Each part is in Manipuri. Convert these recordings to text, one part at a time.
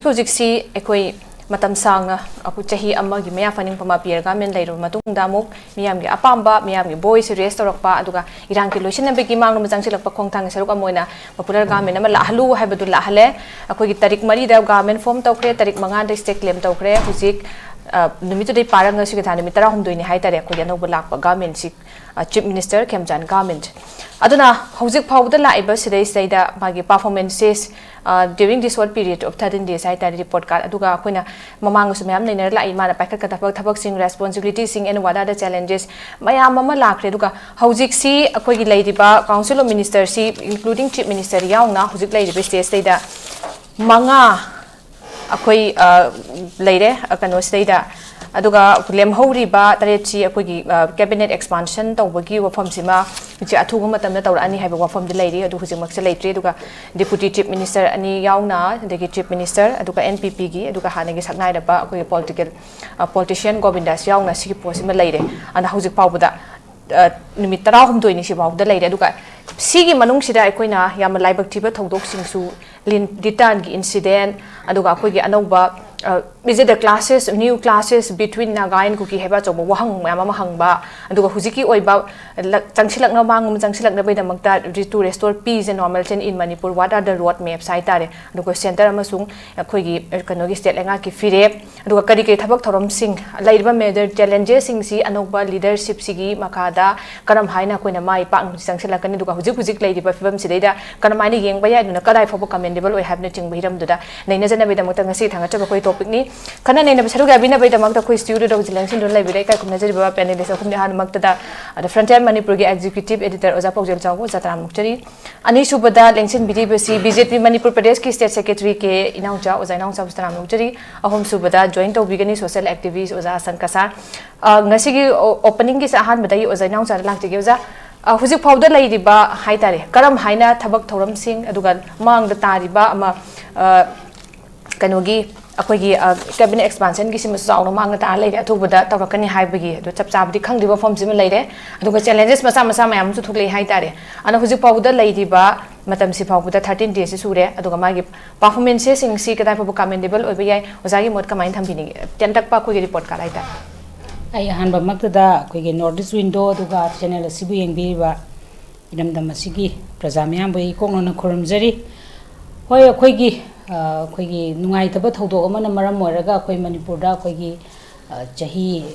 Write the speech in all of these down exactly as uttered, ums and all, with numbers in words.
ꯍꯧꯖꯤꯛꯁꯤ ꯑꯩꯈꯣꯏ ꯃꯇꯝ ꯁꯥꯡꯅ, ꯑꯩꯈꯣꯏ ꯆꯍꯤ ꯑꯃꯒꯤ ꯃꯌꯥ ꯐꯥꯅꯤꯡ ꯄꯃꯥ ꯄꯤꯌꯔ ꯒꯥꯔꯃꯦꯟ ꯂꯩꯔꯕ ꯃꯇꯨꯡꯗ, ꯑꯃꯨꯛ ꯃꯤꯌꯥꯝꯒꯤ ꯑꯄꯥꯝꯕ, ꯃꯤꯌꯥꯝꯒꯤ ꯚꯣꯏꯁ ꯔꯦꯁ ꯇꯧꯔꯛꯄ, ꯑꯗꯨꯒ ꯏꯔꯥꯡꯒꯤ ꯂꯣꯏꯁꯤꯟꯅꯕꯒꯤ ꯃꯥꯡꯂꯣꯝꯗ ꯆꯪꯁꯤꯜꯂꯛꯄ ꯈꯣꯡꯊꯥꯡꯒꯤ ꯁꯔꯨꯛ ꯑꯃ ꯑꯣꯏꯅ ꯄꯣꯄꯨꯂꯔ ꯒꯥꯔꯃꯦꯟ ꯑꯃ ꯂꯥꯛꯍꯜꯂꯨ ꯍꯥꯏꯕꯗꯨ ꯂꯥꯛꯍꯜꯂꯦ꯫ ꯑꯩꯈꯣꯏꯒꯤ ꯇꯥꯔꯤꯛ ꯃꯔꯤꯗ ꯒꯥꯔꯃꯦꯟ ꯐꯣꯝ ꯇꯧꯈ꯭ꯔꯦ, ꯇꯥꯔꯤꯛ ꯃꯉꯥꯗ ꯁ꯭ꯇꯦꯠ ꯀ꯭ꯂꯦꯝ ꯇꯧꯈ꯭ꯔꯦ꯫ ꯍꯧꯖꯤꯛ, ꯑ, ꯅꯨꯃꯤꯠꯇꯨꯗꯩ ꯄꯥꯔꯒ ꯉꯁꯤꯒꯤ ꯊꯥ ꯅꯨꯃꯤꯠ ꯇꯔꯥꯍꯨꯝꯗꯣꯏꯅꯤ ꯍꯥꯏꯇꯥꯔꯦ, ꯑꯩꯈꯣꯏꯒꯤ ꯑꯅꯧꯕ ꯂꯥꯛꯄ ꯒꯥꯔꯃꯦꯟꯁꯤ, ꯑ, ꯆꯤꯐ ꯃꯤꯅꯤꯁꯇꯔ ꯈꯦꯝꯆꯥꯟ ꯒꯥꯔꯃꯦꯟ꯫ ꯑꯗꯨꯅ ꯍꯧꯖꯤꯛ ꯐꯥꯎꯕꯗ ꯂꯥꯛꯏꯕ ꯁꯤꯗꯩꯁꯤꯗꯩꯗ ꯃꯥꯒꯤ ꯄꯔꯐꯣꯔꯃꯦꯟꯁꯦꯁ, ꯑ, during this short period of thirteen days ꯍꯥꯏꯇꯥꯔꯦ, ꯔꯤꯄꯣꯔꯠ ꯀꯥꯔꯗ, ꯑꯗꯨꯒ ꯑꯩꯈꯣꯏꯅ ꯃꯃꯥꯡꯗꯁꯨ ꯃꯌꯥꯝ ꯅꯩꯅꯔ ꯂꯥꯛꯏ, ꯃꯥꯅ ꯄꯥꯏꯈꯠꯀꯗꯕ ꯊꯕꯛꯁꯤꯡ, ꯔꯦꯁꯄꯣꯟꯁꯤꯕꯤꯂꯤꯇꯤꯁꯤꯡ, and what are the challenges ꯃꯌꯥꯝ ꯑꯃ ꯂꯥꯛꯈ꯭ꯔꯦ꯫ ꯑꯗꯨꯒ ꯍꯧꯖꯤꯛꯁꯤ ꯑꯩꯈꯣꯏꯒꯤ ꯂꯩꯔꯤꯕ ꯀꯥꯎꯟꯁꯤꯜ ꯑꯣꯐ ꯃꯤꯅꯤꯁꯇꯔꯁꯤ, including chief minister ꯌꯥꯎꯅ, ꯍꯧꯖꯤꯛ ꯂꯩꯔꯤꯕ ꯁ꯭ꯇꯦꯖꯁꯤꯗꯩꯗ ꯃꯉꯥ ꯑꯩꯈꯣꯏ, ꯑ, ꯂꯩꯔꯦ, ꯑ, ꯀꯩꯅꯣꯁꯤꯗꯩꯗ꯫ ꯑꯗꯨꯒ ꯂꯦꯝꯍꯧꯔꯤꯕ ꯇꯔꯦꯠꯁꯤ ꯑꯩꯈꯣꯏꯒꯤ, ꯑ, ꯀꯦꯕꯤꯅꯦꯠ ꯑꯦꯛꯁꯄꯥꯟꯁꯟ ꯇꯧꯕꯒꯤ ꯋꯥꯐꯝꯁꯤꯃ ꯍꯧꯖꯤꯛ ꯑꯊꯨꯕ ꯃꯇꯝꯗ ꯇꯧꯔꯛꯑꯅꯤ ꯍꯥꯏꯕ ꯋꯥꯐꯝꯗꯤ ꯂꯩꯔꯤ, ꯑꯗꯨ ꯍꯧꯖꯤꯛꯃꯛꯁꯦ ꯂꯩꯇ꯭ꯔꯤ꯫ ꯑꯗꯨꯒ ꯗꯤꯄꯨꯇꯤ ꯆꯤꯐ ꯃꯤꯅꯤꯁꯇꯔ ꯑꯅꯤ ꯌꯥꯎꯅ, ꯑꯗꯒꯤ ꯆꯤꯐ ꯃꯤꯅꯤꯁꯇꯔ, ꯑꯗꯨꯒ ꯑꯦꯟ ꯄꯤ ꯄꯤꯒꯤ, ꯑꯗꯨꯒ ꯍꯥꯟꯅꯒꯤ ꯁꯛꯅꯥꯏꯔꯕ ꯑꯩꯈꯣꯏꯒꯤ ꯄꯣꯂꯤꯇꯤꯀꯦꯜ, ꯑ, ꯄꯣꯂꯤꯇꯤꯁꯤꯌꯥꯟ ꯒꯣꯕꯤꯟꯗꯥꯁ ꯌꯥꯎꯅ ꯁꯤꯒꯤ ꯄꯣꯁꯁꯤꯃ ꯂꯩꯔꯦ꯫ ꯑꯗꯨꯅ ꯍꯧꯖꯤꯛ ꯐꯥꯎꯕꯗ, ꯑ, ꯅꯨꯃꯤꯠ ꯇꯔꯥꯍꯨꯝꯗꯣꯏꯅꯤ ꯁꯤꯐꯥꯎꯗ ꯂꯩꯔꯦ꯫ ꯑꯗꯨꯒ ꯁꯤꯒꯤ ꯃꯅꯨꯡꯁꯤꯗ ꯑꯩꯈꯣꯏꯅ ꯌꯥꯝꯅ ꯂꯥꯏꯕꯛ ꯊꯤꯕ ꯊꯧꯗꯣꯛꯁꯤꯡꯁꯨ, ꯂꯤꯟ-, ꯂꯤꯇꯥꯟꯒꯤ ꯏꯟꯁꯤꯗꯦꯟ, ꯑꯗꯨꯒ ꯑꯩꯈꯣꯏꯒꯤ ꯑꯅꯧꯕ, ꯑ, is it a clashes, new clashes between Naga and Kuki ꯍꯥꯏꯕ ꯑꯆꯧꯕ ꯋꯥꯍꯪ ꯃꯌꯥꯝ ꯑꯃ ꯍꯪꯕ, ꯑꯗꯨꯒ ꯍꯧꯖꯤꯛꯀꯤ ꯑꯣꯏꯕ ꯂ-, ꯆꯪꯁꯤꯜꯂꯛꯅꯕ, ꯃꯥꯡꯂꯣꯝꯗ ꯆꯪꯁꯤꯜꯂꯛꯅꯕꯒꯤꯗꯃꯛꯇ, to restore peace and normalcy in Manipur, what are the road maps ꯍꯥꯏꯇꯥꯔꯦ, ꯑꯗꯨꯒ ꯁꯦꯟꯇꯔ ꯑꯃꯁꯨꯡ ꯑꯩꯈꯣꯏꯒꯤ, ꯑ, ꯀꯩꯅꯣꯒꯤ ꯁ꯭ꯇꯦꯠ ꯂꯩꯉꯥꯛꯀꯤ ꯐꯤꯔꯦꯞ, ꯑꯗꯨꯒ ꯀꯔꯤ ꯀꯔꯤ ꯊꯕꯛ ꯊꯧꯔꯝꯁꯤꯡ, ꯂꯩꯔꯤꯕ ꯃꯦꯖꯔ ꯆꯦꯂꯦꯟꯖꯦꯁꯁꯤꯡꯁꯤ ꯑꯅꯧꯕ ꯂꯤꯗꯔꯁꯤꯞꯁꯤꯒꯤ ꯃꯈꯥꯗ ꯀꯔꯝ ꯍꯥꯏꯅ ꯑꯩꯈꯣꯏꯅ ꯃꯥꯏ ꯄꯥꯛꯅ ꯆꯪꯁꯤꯜꯂꯛꯀꯅꯤ, ꯑꯗꯨꯒ ꯍꯧꯖꯤꯛ ꯍꯧꯖꯤꯛ ꯂꯩꯔꯤꯕ ꯐꯤꯕꯝꯁꯤꯗꯩꯗ ꯀꯔꯝꯍꯥꯏꯅ ꯌꯦꯡꯕ ꯌꯥꯏ, ꯑꯗꯨꯅ ꯀꯗꯥꯏ ꯐꯥꯎꯕ ꯀꯃꯦꯟꯗꯦꯕꯜ ꯑꯣꯏ ꯍꯥꯏꯕꯅꯆꯤꯡꯕ ꯍꯤꯔꯝꯗꯨꯗ ꯅꯩꯅꯖꯅꯕꯒꯤꯗꯃꯛꯇ ꯉꯁꯤ ꯊꯥꯡꯒꯠꯆꯕ ꯑꯩꯈꯣꯏ ꯇꯣꯄꯤꯛꯅꯤ꯫ ꯈꯟꯅ ꯅꯩꯅꯕ ꯁꯔꯨꯛ ꯌꯥꯕꯤꯅꯕꯒꯤꯗꯃꯛꯇ ꯑꯩꯈꯣꯏ ꯁ꯭ꯇꯨꯗꯤꯑꯣꯗ ꯍꯧꯖꯤꯛ ꯂꯦꯡꯁꯤꯟꯗꯨꯅ ꯂꯩꯕꯤꯔꯦ ꯏꯀꯥꯏ ꯈꯨꯝꯅꯖꯔꯤꯕ ꯄꯦꯅꯦꯂꯤꯁ ꯑꯍꯨꯝꯗꯤ꯫ ꯑꯍꯥꯟꯕꯃꯛꯇꯗ ꯑꯗ ꯐ꯭ꯔꯟꯇꯤꯌꯔ ꯃꯅꯤꯄꯨꯔꯒꯤ ꯑꯦꯛꯖꯤꯀ꯭ꯌꯨꯇꯤꯚ ꯑꯦꯗꯤꯇꯔ ꯑꯣꯖꯥ ꯄꯥꯎꯖꯦꯜ ꯆꯥꯎꯕ ꯑꯣꯖꯥ ꯇꯔꯥꯝꯅ ꯑꯣꯛꯆꯔꯤ꯫ ꯑꯅꯤꯁꯨꯕꯗ ꯂꯦꯡꯁꯤꯟꯕꯤꯔꯤꯕꯁꯤ ꯕꯤ ꯖꯦ ꯄꯤ ꯃꯅꯤꯄꯨꯔ ꯄ꯭ꯔꯗꯦꯁꯀꯤ ꯁ꯭ꯇꯦꯠ ꯁꯦꯀ꯭ꯔꯦꯇꯔꯤ ꯀꯦ ꯏꯅꯥꯎꯆꯥ, ꯑꯣꯖꯥ ꯏꯅꯥꯎꯆꯥꯕꯨꯁꯨ ꯇꯔꯥꯝꯅ ꯑꯣꯛꯆꯔꯤ꯫ ꯑꯍꯨꯝꯁꯨꯕꯗ ꯖꯣꯏꯟ ꯇꯧꯕꯤꯒꯅꯤ ꯁꯣꯁꯤꯌꯦꯜ ꯑꯦꯛꯇꯤꯚꯤꯁ ꯑꯣꯖꯥ ꯍꯁꯟ ꯀꯁꯥ꯫ ꯑ, ꯉꯁꯤꯒꯤ ꯑꯣ-, ꯑꯣꯄꯅꯤꯡꯒꯤꯁꯦ ꯑꯍꯥꯟꯕꯗ ꯑꯩ ꯑꯣꯖꯥ ꯏꯅꯥꯎꯆꯥꯗ ꯂꯥꯛꯆꯒꯦ꯫ ꯑꯣꯖꯥ, ꯑ, ꯍꯧꯖꯤꯛ ꯐꯥꯎꯗ ꯂꯩꯔꯤꯕ ꯍꯥꯏꯇꯥꯔꯦ, ꯀꯔꯝ ꯍꯥꯏꯅ ꯊꯕꯛ ꯊꯧꯔꯝꯁꯤꯡ, ꯑꯗꯨꯒ ꯃꯥꯡꯗ ꯇꯥꯔꯤꯕ ꯑꯃ, ꯑ, ꯀꯩꯅꯣꯒꯤ, ꯑꯩꯈꯣꯏꯒꯤ, ꯑ, ꯀꯦꯕꯤꯅꯦꯠ ꯑꯦꯛꯁꯄꯥꯟꯁꯟꯒꯤꯁꯤꯃꯁꯨ ꯆꯥꯎꯅ ꯃꯥꯡꯗ ꯇꯥꯔ ꯂꯩꯔꯦ, ꯑꯊꯨꯕꯗ ꯇꯧꯔꯛꯀꯅꯤ ꯍꯥꯏꯕꯒꯤ, ꯑꯗꯨ ꯆꯞ ꯆꯥꯕꯗꯤ ꯈꯪꯗ꯭ꯔꯤꯕ ꯐꯣꯝꯁꯤꯃ ꯂꯩꯔꯦ꯫ ꯑꯗꯨꯒ ꯆꯦꯂꯦꯟꯖꯦꯁ ꯃꯆꯥ ꯃꯆꯥ ꯃꯌꯥꯝ ꯑꯃꯁꯨ ꯊꯣꯛꯂꯛꯏ ꯍꯥꯏꯇꯥꯔꯦ꯫ ꯑꯗꯨꯅ ꯍꯧꯖꯤꯛ ꯐꯥꯎꯕꯗ ꯂꯩꯔꯤꯕ ꯃꯇꯝꯁꯤ ꯐꯥꯎꯕꯗ ꯊꯥꯔꯇꯤꯟ ꯗꯦꯁꯁꯤ ꯁꯨꯔꯦ꯫ ꯑꯗꯨꯒ ꯃꯥꯒꯤ ꯄꯔꯐꯣꯔꯃꯦꯟꯁꯦꯁꯁꯤꯡꯁꯤ ꯀꯗꯥꯏ ꯐꯥꯎꯕ ꯀꯃꯦꯟꯗꯦꯕꯜ ꯑꯣꯏꯕ ꯌꯥꯏ? ꯑꯣꯖꯥꯒꯤ ꯃꯣꯠ ꯀꯃꯥꯏꯅ ꯊꯝꯕꯤꯅꯤꯡꯉꯤ? ꯇꯦꯟꯇꯛꯄ ꯑꯩꯈꯣꯏꯒꯤ ꯔꯤꯄꯣꯔꯠ ꯀꯥꯔꯗ ꯍꯥꯏꯇꯥꯔꯦ꯫ ꯑꯩ ꯑꯍꯥꯟꯕꯃꯛꯇꯗ ꯑꯩꯈꯣꯏꯒꯤ ꯅꯣꯔꯠ ꯏꯁ ꯋꯤꯟꯗꯣ ꯑꯗꯨꯒ ꯆꯦꯅꯦꯜ ꯑꯁꯤꯕꯨ ꯌꯦꯡꯕꯤꯔꯤꯕ ꯏꯔꯝꯗꯝ ꯑꯁꯤꯒꯤ ꯄ꯭ꯔꯖꯥ ꯃꯤꯌꯥꯝꯕꯨ ꯑꯩ ꯏꯀꯣꯛꯅꯅ ꯈꯨꯔꯨꯝꯖꯔꯤ꯫ ꯍꯣꯏ, ꯑꯩꯈꯣꯏꯒꯤ, ꯑ, ꯑꯩꯈꯣꯏꯒꯤ ꯅꯨꯡꯉꯥꯏꯇꯕ ꯊꯧꯗꯣꯛ ꯑꯃꯅ ꯃꯔꯝ ꯑꯣꯏꯔꯒ ꯑꯩꯈꯣꯏ ꯃꯅꯤꯄꯨꯔꯗ ꯑꯩꯈꯣꯏꯒꯤ, ꯑ, ꯆꯍꯤ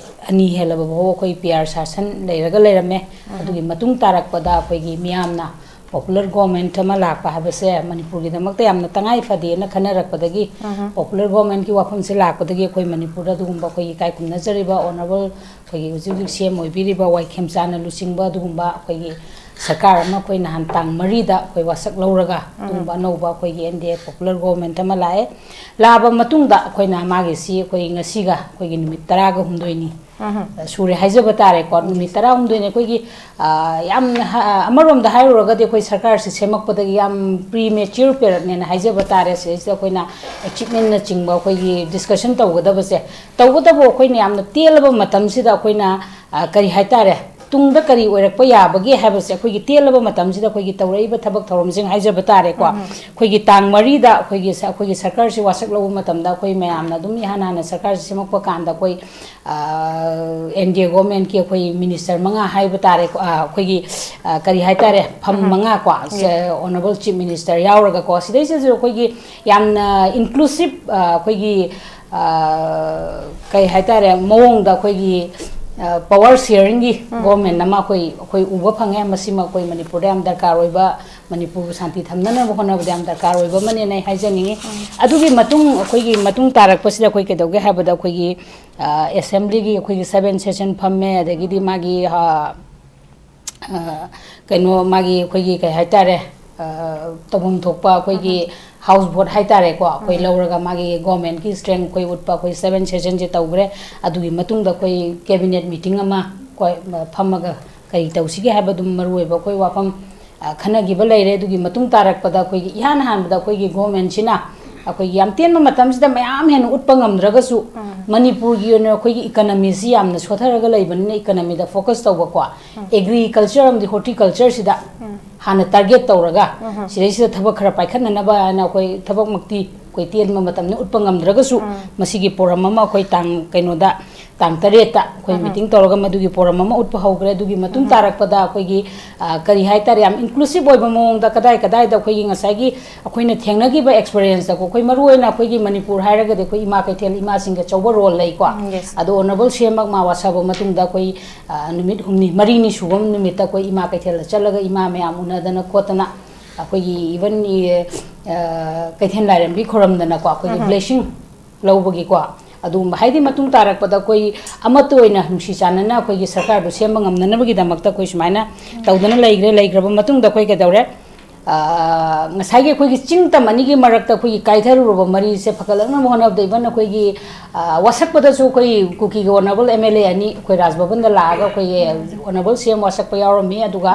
ꯑꯅꯤ ꯍꯦꯜꯂꯕ ꯐꯥꯎ ꯑꯩꯈꯣꯏ ꯄꯤ ꯑꯥꯔ ꯁꯥꯁꯟ ꯂꯩꯔꯒ ꯂꯩꯔꯝꯃꯦ꯫ ꯎꯝ꯫ ꯑꯗꯨꯒꯤ ꯃꯇꯨꯡ ꯇꯥꯔꯛꯄꯗ ꯑꯩꯈꯣꯏꯒꯤ ꯃꯤꯌꯥꯝꯅ ꯄꯣꯄꯨꯂꯔ ꯒꯣꯚꯔꯟꯃꯦꯟꯠ ꯑꯃ ꯂꯥꯛꯄ ꯍꯥꯏꯕꯁꯦ ꯃꯅꯤꯄꯨꯔꯒꯤꯗꯃꯛꯇ ꯌꯥꯝꯅ ꯇꯉꯥꯏ ꯐꯗꯦꯅ ꯈꯟꯅꯔꯛꯄꯗꯒꯤ, ꯎꯝ꯫ ꯄꯣꯄꯨꯂꯔ ꯒꯣꯚꯔꯟꯃꯦꯟꯠꯀꯤ ꯋꯥꯐꯝꯁꯦ ꯂꯥꯛꯄꯗꯒꯤ ꯑꯩꯈꯣꯏ ꯃꯅꯤꯄꯨꯔꯗ ꯑꯗꯨꯒꯨꯝꯕ ꯑꯩꯈꯣꯏꯒꯤ ꯏꯀꯥꯏ ꯈꯨꯝꯅꯖꯔꯤꯕ ꯑꯣꯅꯔꯦꯕꯜ ꯑꯩꯈꯣꯏꯒꯤ ꯍꯧꯖꯤꯛ ꯍꯧꯖꯤꯛ ꯁꯤ ꯑꯦꯝ ꯑꯣꯏꯕꯤꯔꯤꯕ ꯋꯥꯏ ꯈꯦꯝꯆꯥꯟꯅ ꯂꯨꯆꯤꯡꯕ ꯑꯗꯨꯒꯨꯝꯕ ꯑꯩꯈꯣꯏꯒꯤ ꯁꯔꯀꯥꯔ ꯑꯃ ꯑꯩꯈꯣꯏ ꯅꯍꯥꯟ ꯇꯥꯡ ꯃꯔꯤꯗ ꯑꯩꯈꯣꯏ ꯋꯥꯁꯛ ꯂꯧꯔꯒ ꯎꯝ꯫ ꯑꯗꯨꯒꯨꯝꯕ ꯑꯅꯧꯕ ꯑꯩꯈꯣꯏꯒꯤ ꯑꯦꯟ ꯗꯤ ꯑꯦ ꯄꯣꯄꯨꯂꯔ ꯒꯣꯚꯔꯟꯃꯦꯟꯠ ꯑꯃ ꯂꯥꯛꯑꯦ꯫ ꯂꯥꯛꯑꯕ ꯃꯇꯨꯡꯗ ꯑꯩꯈꯣꯏꯅ ꯃꯥꯒꯤꯁꯤ ꯑꯩꯈꯣꯏ ꯉꯁꯤꯒ ꯑꯩꯈꯣꯏꯒꯤ ꯅꯨꯃꯤꯠ ꯇꯔꯥꯒ ꯍꯨꯝꯗꯣꯏꯅꯤ ꯎꯝ꯫ ꯁꯨꯔꯦ ꯍꯥꯏꯖꯕ ꯇꯥꯔꯦꯀꯣ꯫ ꯎꯝ꯫ ꯅꯨꯃꯤꯠ ꯇꯔꯥꯍꯨꯝꯗꯣꯏꯅꯤ ꯑꯩꯈꯣꯏꯒꯤ, ꯑ, ꯌꯥꯝꯅ ꯍ-, ꯑꯃꯔꯣꯝꯗ ꯍꯥꯏꯔꯨꯔꯒꯗꯤ ꯑꯩꯈꯣꯏ ꯁꯔꯀꯥꯔꯁꯤ ꯁꯦꯝꯃꯛꯄꯗꯒꯤ ꯌꯥꯝ ꯄ꯭ꯔꯤ ꯃꯦꯆ꯭ꯌꯨꯔ ꯄꯦꯔꯠꯅꯦꯅ ꯍꯥꯏꯖꯕ ꯇꯥꯔꯦ꯫ ꯁꯤꯗꯩꯁꯤꯗ ꯑꯩꯈꯣꯏꯅ ꯑꯦꯆꯤꯞꯃꯦꯟꯠꯅꯆꯤꯡꯕ ꯑꯩꯈꯣꯏꯒꯤ ꯗꯤꯁꯀꯁꯟ ꯇꯧꯒꯗꯕꯁꯦ, ꯇꯧꯕꯇꯕꯨ ꯑꯩꯈꯣꯏꯅ ꯌꯥꯝꯅ ꯇꯦꯜꯂꯕ ꯃꯇꯝꯁꯤꯗ ꯑꯩꯈꯣꯏꯅ, ꯑ, ꯀꯔꯤ ꯍꯥꯏꯇꯥꯔꯦ, ꯇꯨꯡꯗ ꯀꯔꯤ ꯑꯣꯏꯔꯛꯄ ꯌꯥꯕꯒꯦ ꯍꯥꯏꯕꯁꯦ ꯑꯩꯈꯣꯏꯒꯤ ꯇꯦꯜꯂꯕ ꯃꯇꯝꯁꯤꯗ ꯑꯩꯈꯣꯏꯒꯤ ꯇꯧꯔꯛꯏꯕ ꯊꯕꯛ ꯊꯧꯔꯝꯁꯤꯡ ꯍꯥꯏꯖꯕ ꯇꯥꯔꯦꯀꯣ꯫ ꯎꯝ꯫ ꯑꯩꯈꯣꯏꯒꯤ ꯇꯥꯡ ꯃꯔꯤꯗ ꯑꯩꯈꯣꯏꯒꯤ ꯁ-, ꯑꯩꯈꯣꯏꯒꯤ ꯁꯔꯀꯥꯔꯁꯤ ꯋꯥꯁꯛ ꯂꯧꯕ ꯃꯇꯝꯗ ꯑꯩꯈꯣꯏ ꯃꯌꯥꯝꯅ ꯑꯗꯨꯝ ꯏꯍꯥꯟ ꯍꯥꯟꯅ ꯁꯔꯀꯥꯔꯁꯤ ꯁꯦꯝꯃꯛꯄ ꯀꯥꯟꯗ ꯑꯩꯈꯣꯏ, ꯑ, ꯑꯦꯟ ꯗꯤ ꯑꯦ ꯒꯣꯚꯔꯟꯃꯦꯟꯠꯀꯤ ꯑꯩꯈꯣꯏ ꯃꯤꯅꯤꯁꯇꯔ ꯃꯉꯥ ꯍꯥꯏꯕ ꯇꯥꯔꯦꯀꯣ, ꯑ, ꯑꯩꯈꯣꯏꯒꯤ, ꯑ, ꯀꯔꯤ ꯍꯥꯏꯇꯥꯔꯦ, ꯐꯝ ꯎꯝ꯫ ꯃꯉꯥ ꯀꯣ, ꯌꯦꯁ꯫ ꯑ, ꯑꯣꯅꯔꯦꯕꯜ ꯆꯤꯐ ꯃꯤꯅꯤꯁꯇꯔ ꯌꯥꯎꯔꯒꯀꯣ, ꯁꯤꯗꯩꯁꯤꯗꯁꯨ ꯑꯩꯈꯣꯏꯒꯤ ꯌꯥꯝꯅ ꯏꯟꯀ꯭ꯂꯨꯁꯤꯞ, ꯑ, ꯑꯩꯈꯣꯏꯒꯤ, ꯑ, ꯀꯩ ꯍꯥꯏꯇꯥꯔꯦ, ꯃꯑꯣꯡꯗ ꯑꯩꯈꯣꯏꯒꯤ, ꯑ, ꯄꯋꯥꯔ ꯁꯤꯌꯔꯤꯡꯒꯤ ꯎꯝ꯫ ꯒꯣꯚꯔꯟꯃꯦꯟꯠ ꯑꯃ ꯑꯩꯈꯣꯏ, ꯑꯩꯈꯣꯏ ꯎꯕ ꯐꯪꯉꯦ꯫ ꯃꯁꯤꯃ ꯑꯩꯈꯣꯏ ꯃꯅꯤꯄꯨꯔꯗ ꯌꯥꯝ ꯗꯔꯀꯥꯔ ꯑꯣꯏꯕ ꯃꯅꯤꯄꯨꯔꯕꯨ ꯁꯥꯟꯇꯤ ꯊꯝꯅꯅꯕ ꯍꯣꯠꯅꯕꯗ ꯌꯥꯝ ꯗꯔꯀꯥꯔ ꯑꯣꯏꯕ ꯑꯃꯅꯦꯅ ꯑꯩ ꯍꯥꯏꯖꯅꯤꯡꯉꯤ꯫ ꯑꯗꯨꯒꯤ ꯃꯇꯨꯡ, ꯑꯩꯈꯣꯏꯒꯤ ꯃꯇꯨꯡ ꯇꯥꯔꯛꯄꯁꯤꯗ ꯑꯩꯈꯣꯏ ꯀꯩꯗꯧꯒꯦ ꯍꯥꯏꯕꯗ, ꯑꯩꯈꯣꯏꯒꯤ ꯑꯦꯁꯦꯝꯕ꯭ꯂꯤꯒꯤ ꯑꯩꯈꯣꯏꯒꯤ ꯁꯚꯦꯟ ꯁꯦꯁꯟ ꯐꯝꯃꯦ꯫ ꯑꯗꯒꯤꯗꯤ ꯃꯥꯒꯤ ꯑ, ꯑ, ꯀꯩꯅꯣ, ꯃꯥꯒꯤ ꯑꯩꯈꯣꯏꯒꯤ ꯀꯩ ꯍꯥꯏꯇꯥꯔꯦ, ꯑ, ꯇꯧꯐꯝ ꯊꯣꯛꯄ ꯑꯩꯈꯣꯏꯒꯤ ꯍꯥꯎꯁ ꯚꯣꯠ ꯍꯥꯏꯇꯥꯔꯦꯀꯣ, ꯑꯩꯈꯣꯏ ꯂꯧꯔꯒ ꯃꯥꯒꯤ ꯒꯣꯔꯃꯦꯟꯒꯤ ꯁ꯭ꯇꯔꯦꯡ ꯑꯩꯈꯣꯏ ꯎꯠꯄ ꯑꯩꯈꯣꯏ ꯁꯚꯦꯟ ꯁꯦꯁꯟꯁꯦ ꯇꯧꯈ꯭ꯔꯦ꯫ ꯑꯗꯨꯒꯤ ꯃꯇꯨꯡꯗ ꯑꯩꯈꯣꯏ ꯀꯦꯕꯤꯅꯦꯠ ꯃꯤꯇꯤꯡ ꯑꯃ ꯑꯩꯈꯣꯏ ꯐꯝꯃꯒ ꯀꯔꯤ ꯇꯧꯁꯤꯒꯦ ꯍꯥꯏꯕ ꯑꯗꯨꯝ ꯃꯔꯨ ꯑꯣꯏꯕ ꯑꯩꯈꯣꯏ ꯋꯥꯐꯝ ꯑ, ꯈꯟꯅꯈꯤꯕ ꯂꯩꯔꯦ꯫ ꯑꯗꯨꯒꯤ ꯃꯇꯨꯡ ꯇꯥꯔꯛꯄꯗ ꯑꯩꯈꯣꯏꯒꯤ ꯏꯍꯥꯟ ꯍꯥꯟꯕꯗ ꯑꯩꯈꯣꯏꯒꯤ ꯒꯣꯔꯃꯦꯟꯁꯤꯅ ꯑꯩꯈꯣꯏꯒꯤ ꯌꯥꯝ ꯇꯦꯟꯕ ꯃꯇꯝꯁꯤꯗ ꯃꯌꯥꯝ ꯍꯦꯟꯅ ꯎꯠꯄ ꯉꯝꯗ꯭ꯔꯒꯁꯨ, ꯃꯅꯤꯄꯨꯔꯒꯤ ꯑꯣꯏꯅ ꯑꯩꯈꯣꯏꯒꯤ ꯏꯀꯅꯃꯤꯁꯤ ꯌꯥꯝꯅ ꯁꯣꯊꯔꯒ ꯂꯩꯕꯅꯤꯅ ꯏꯀꯅꯃꯤꯗ ꯐꯣꯀꯁ ꯇꯧꯕꯀꯣ, ꯑꯦꯒ꯭ꯔꯤꯀꯜꯆꯔ ꯑꯃꯗꯤ ꯍꯣꯔꯇꯤꯀꯜꯆꯔꯁꯤꯗ ꯍꯥꯟꯅ ꯇꯥꯔꯒꯦꯠ ꯇꯧꯔꯒ ꯁꯤꯗꯩꯁꯤꯗ ꯊꯕꯛ ꯈꯔ ꯄꯥꯏꯈꯠꯅꯅꯕ ꯍꯥꯏꯅ ꯑꯩꯈꯣꯏ ꯊꯕꯛꯃꯛꯇꯤ ꯑꯩꯈꯣꯏ ꯇꯦꯟꯕ ꯃꯇꯝꯗ ꯎꯠꯄ ꯉꯝꯗ꯭ꯔꯒꯁꯨ, ꯃꯁꯤꯒꯤ ꯄꯣꯔꯝ ꯑꯃ ꯑꯩꯈꯣꯏ ꯇꯥꯡ ꯀꯩꯅꯣꯗ, ꯇꯥꯡ ꯇꯔꯦꯠꯇ ꯑꯩꯈꯣꯏ ꯃꯤꯇꯤꯡ ꯇꯧꯔꯒ ꯃꯗꯨꯒꯤ ꯄꯣꯔꯝ ꯑꯃ ꯎꯠꯄ ꯍꯧꯈ꯭ꯔꯦ꯫ ꯑꯗꯨꯒꯤ ꯃꯇꯨꯡ ꯇꯥꯔꯛꯄꯗ ꯑꯩꯈꯣꯏꯒꯤ, ꯑ, ꯀꯔꯤ ꯍꯥꯏꯇꯥꯔꯦ, ꯌꯥꯝ ꯏꯟꯀ꯭ꯂꯨꯁꯤꯚ ꯑꯣꯏꯕ ꯃꯑꯣꯡꯗ ꯀꯗꯥꯏ ꯀꯗꯥꯏꯗ ꯑꯩꯈꯣꯏꯒꯤ ꯉꯁꯥꯏꯒꯤ ꯑꯩꯈꯣꯏꯅ ꯊꯦꯡꯅꯈꯤꯕ ꯑꯦꯛꯁꯄꯤꯔꯤꯌꯦꯟꯁꯇꯀꯣ, ꯑꯩꯈꯣꯏ ꯃꯔꯨꯑꯣꯏꯅ ꯑꯩꯈꯣꯏꯒꯤ ꯃꯅꯤꯄꯨꯔ ꯍꯥꯏꯔꯒꯗꯤ ꯑꯩꯈꯣꯏ ꯏꯃꯥ ꯀꯩꯊꯦꯜ ꯏꯃꯥꯁꯤꯡꯒꯤ ꯑꯆꯧꯕ ꯔꯣꯜ ꯂꯩꯀꯣ꯫ ꯎꯝ, yes. ꯑꯗꯣ ꯑꯣꯅꯔꯦꯕꯜ ꯁꯤ ꯑꯦꯝ ꯃꯛ ꯃꯥ ꯋꯥꯁꯛꯑꯕ ꯃꯇꯨꯡꯗ ꯑꯩꯈꯣꯏ, ꯑ, ꯅꯨꯃꯤꯠ ꯍꯨꯝꯅꯤ ꯃꯔꯤꯅꯤ ꯁꯨꯕ ꯅꯨꯃꯤꯠꯇ ꯑꯩꯈꯣꯏ ꯏꯃꯥ ꯀꯩꯊꯦꯜꯗ ꯆꯠꯂꯒ ꯏꯃꯥ ꯃꯌꯥꯝ ꯎꯅꯗꯅ ꯈꯣꯠꯇꯅ ꯑꯩꯈꯣꯏꯒꯤ ꯏꯚꯟ ꯏ-, ꯑ, ꯀꯩꯊꯦꯜ ꯂꯥꯏꯔꯦꯝꯕꯤ ꯈꯨꯔꯝꯗꯅꯀꯣ, ꯑꯩꯈꯣꯏꯒꯤ ꯕ꯭ꯂꯦꯁꯤꯡ ꯂꯧꯕꯒꯤꯀꯣ, ꯑꯗꯨꯒꯨꯝꯕ ꯍꯥꯏꯗꯤ ꯃꯇꯨꯡ ꯇꯥꯔꯛꯄꯗ ꯑꯩꯈꯣꯏ ꯑꯃꯠꯇ ꯑꯣꯏꯅ ꯅꯨꯡꯁꯤ ꯆꯥꯟꯅꯅ ꯑꯩꯈꯣꯏꯒꯤ ꯁꯔꯀꯥꯔꯗꯨ ꯁꯦꯝꯕ ꯉꯝꯅꯅꯕꯒꯤꯗꯃꯛꯇ ꯑꯩꯈꯣꯏ ꯁꯨꯃꯥꯏꯅ ꯇꯧꯗꯅ ꯂꯩꯈ꯭ꯔꯦ꯫ ꯂꯩꯈ꯭ꯔꯕ ꯃꯇꯨꯡꯗ ꯑꯩꯈꯣꯏ ꯀꯩꯗꯧꯔꯦ? ꯑ, ꯉꯁꯥꯏꯒꯤ ꯑꯩꯈꯣꯏꯒꯤ ꯆꯤꯡ ꯇꯝ ꯑꯅꯤꯒꯤ ꯃꯔꯛꯇ ꯑꯩꯈꯣꯏꯒꯤ ꯀꯥꯏꯊꯔꯨꯔꯕ ꯃꯔꯤꯁꯦ ꯐꯒꯠꯂꯛꯅꯕ ꯍꯣꯠꯅꯕꯗ, ꯏꯚꯟ ꯑꯩꯈꯣꯏꯒꯤ, ꯑ, ꯋꯥꯁꯛꯄꯗꯁꯨ ꯑꯩꯈꯣꯏ ꯀꯨꯀꯤꯒꯤ ꯑꯣꯅꯔꯦꯕꯜ ꯑꯦꯝ ꯑꯦꯜ ꯑꯦ ꯑꯅꯤ ꯑꯩꯈꯣꯏ ꯔꯥꯖ ꯚꯕꯟꯗ ꯂꯥꯛꯑꯒ ꯑꯩꯈꯣꯏꯒꯤ ꯑꯣꯅꯔꯦꯕꯜ ꯁꯤ ꯑꯦꯝ ꯋꯥꯁꯛꯄ ꯌꯥꯎꯔꯝꯃꯤ꯫ ꯑꯗꯨꯒ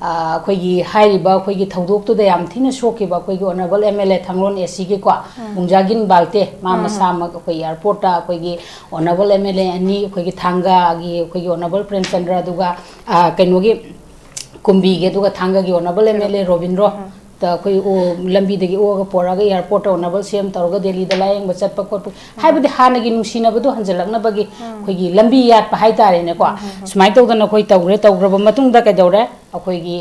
ꯑ, ꯑꯩꯈꯣꯏꯒꯤ ꯍꯥꯏꯔꯤꯕ ꯑꯩꯈꯣꯏꯒꯤ ꯊꯧꯗꯣꯛꯇꯨꯗ ꯌꯥꯝ ꯊꯤꯅ ꯁꯣꯛꯈꯤꯕ ꯑꯩꯈꯣꯏꯒꯤ ꯑꯣꯅꯔꯦꯕꯜ ꯑꯦꯝ ꯑꯦꯜ ꯑꯦ ꯊꯥꯡꯒꯣꯜ ꯑꯦ ꯁꯤꯒꯤꯀꯣ, ꯎꯝ꯫ ꯃꯨꯡꯖꯥꯒꯤꯟ ꯕꯥꯜꯇꯦ, ꯃꯥ ꯎꯝ꯫ ꯃꯁꯥꯃꯛ ꯑꯩꯈꯣꯏ ꯑꯦꯌꯥꯔꯄꯣꯔꯠꯇ ꯑꯩꯈꯣꯏꯒꯤ ꯑꯣꯅꯔꯦꯕꯜ ꯑꯦꯝ ꯑꯦꯜ ꯑꯦ ꯑꯅꯤ, ꯑꯩꯈꯣꯏꯒꯤ ꯊꯥꯡꯒꯒꯤ ꯑꯩꯈꯣꯏꯒꯤ ꯑꯣꯅꯔꯦꯕꯜ ꯄ꯭ꯔꯦꯝꯆꯟꯗ꯭ꯔ, ꯑꯗꯨꯒ, ꯑ, ꯀꯩꯅꯣꯒꯤ ꯀꯨꯝꯕꯤꯒꯤ, ꯑꯗꯨꯒ ꯊꯥꯡꯒꯒꯤ honourable M L A Robindro, ꯎꯝ꯫ ꯇ ꯑꯩꯈꯣꯏ ꯑꯣ-, ꯂꯝꯕꯤꯗꯒꯤ ꯑꯣꯛꯑꯒ ꯄꯣꯔꯛꯑꯒ ꯑꯦꯌꯥꯔꯄꯣꯔꯠꯇ ꯑꯣꯅꯔꯦꯕꯜ ꯁꯤ ꯑꯦꯝ ꯇꯧꯔꯒ ꯗꯦꯜꯂꯤꯗ ꯂꯥꯌꯦꯡꯕ ꯆꯠꯄ ꯈꯣꯠꯄ, ꯎꯝ꯫ ꯍꯥꯏꯕꯗꯤ ꯍꯥꯟꯅꯒꯤ ꯅꯨꯡꯁꯤꯅꯕꯗꯣ ꯍꯟꯖꯤꯜꯂꯛꯅꯕꯒꯤ ꯎꯝ꯫ ꯑꯩꯈꯣꯏꯒꯤ ꯂꯝꯕꯤ ꯌꯥꯠꯄ ꯍꯥꯏꯇꯥꯔꯦꯅꯦꯀꯣ꯫ ꯎꯝ, ꯎꯝ, ꯎꯝ꯫ ꯁꯨꯃꯥꯏꯅ ꯇꯧꯗꯅ ꯑꯩꯈꯣꯏ ꯇꯧꯈ꯭ꯔꯦ꯫ ꯇꯧꯈ꯭ꯔꯕ ꯃꯇꯨꯡꯗ ꯀꯩꯗꯧꯔꯦ? ꯑꯩꯈꯣꯏꯒꯤ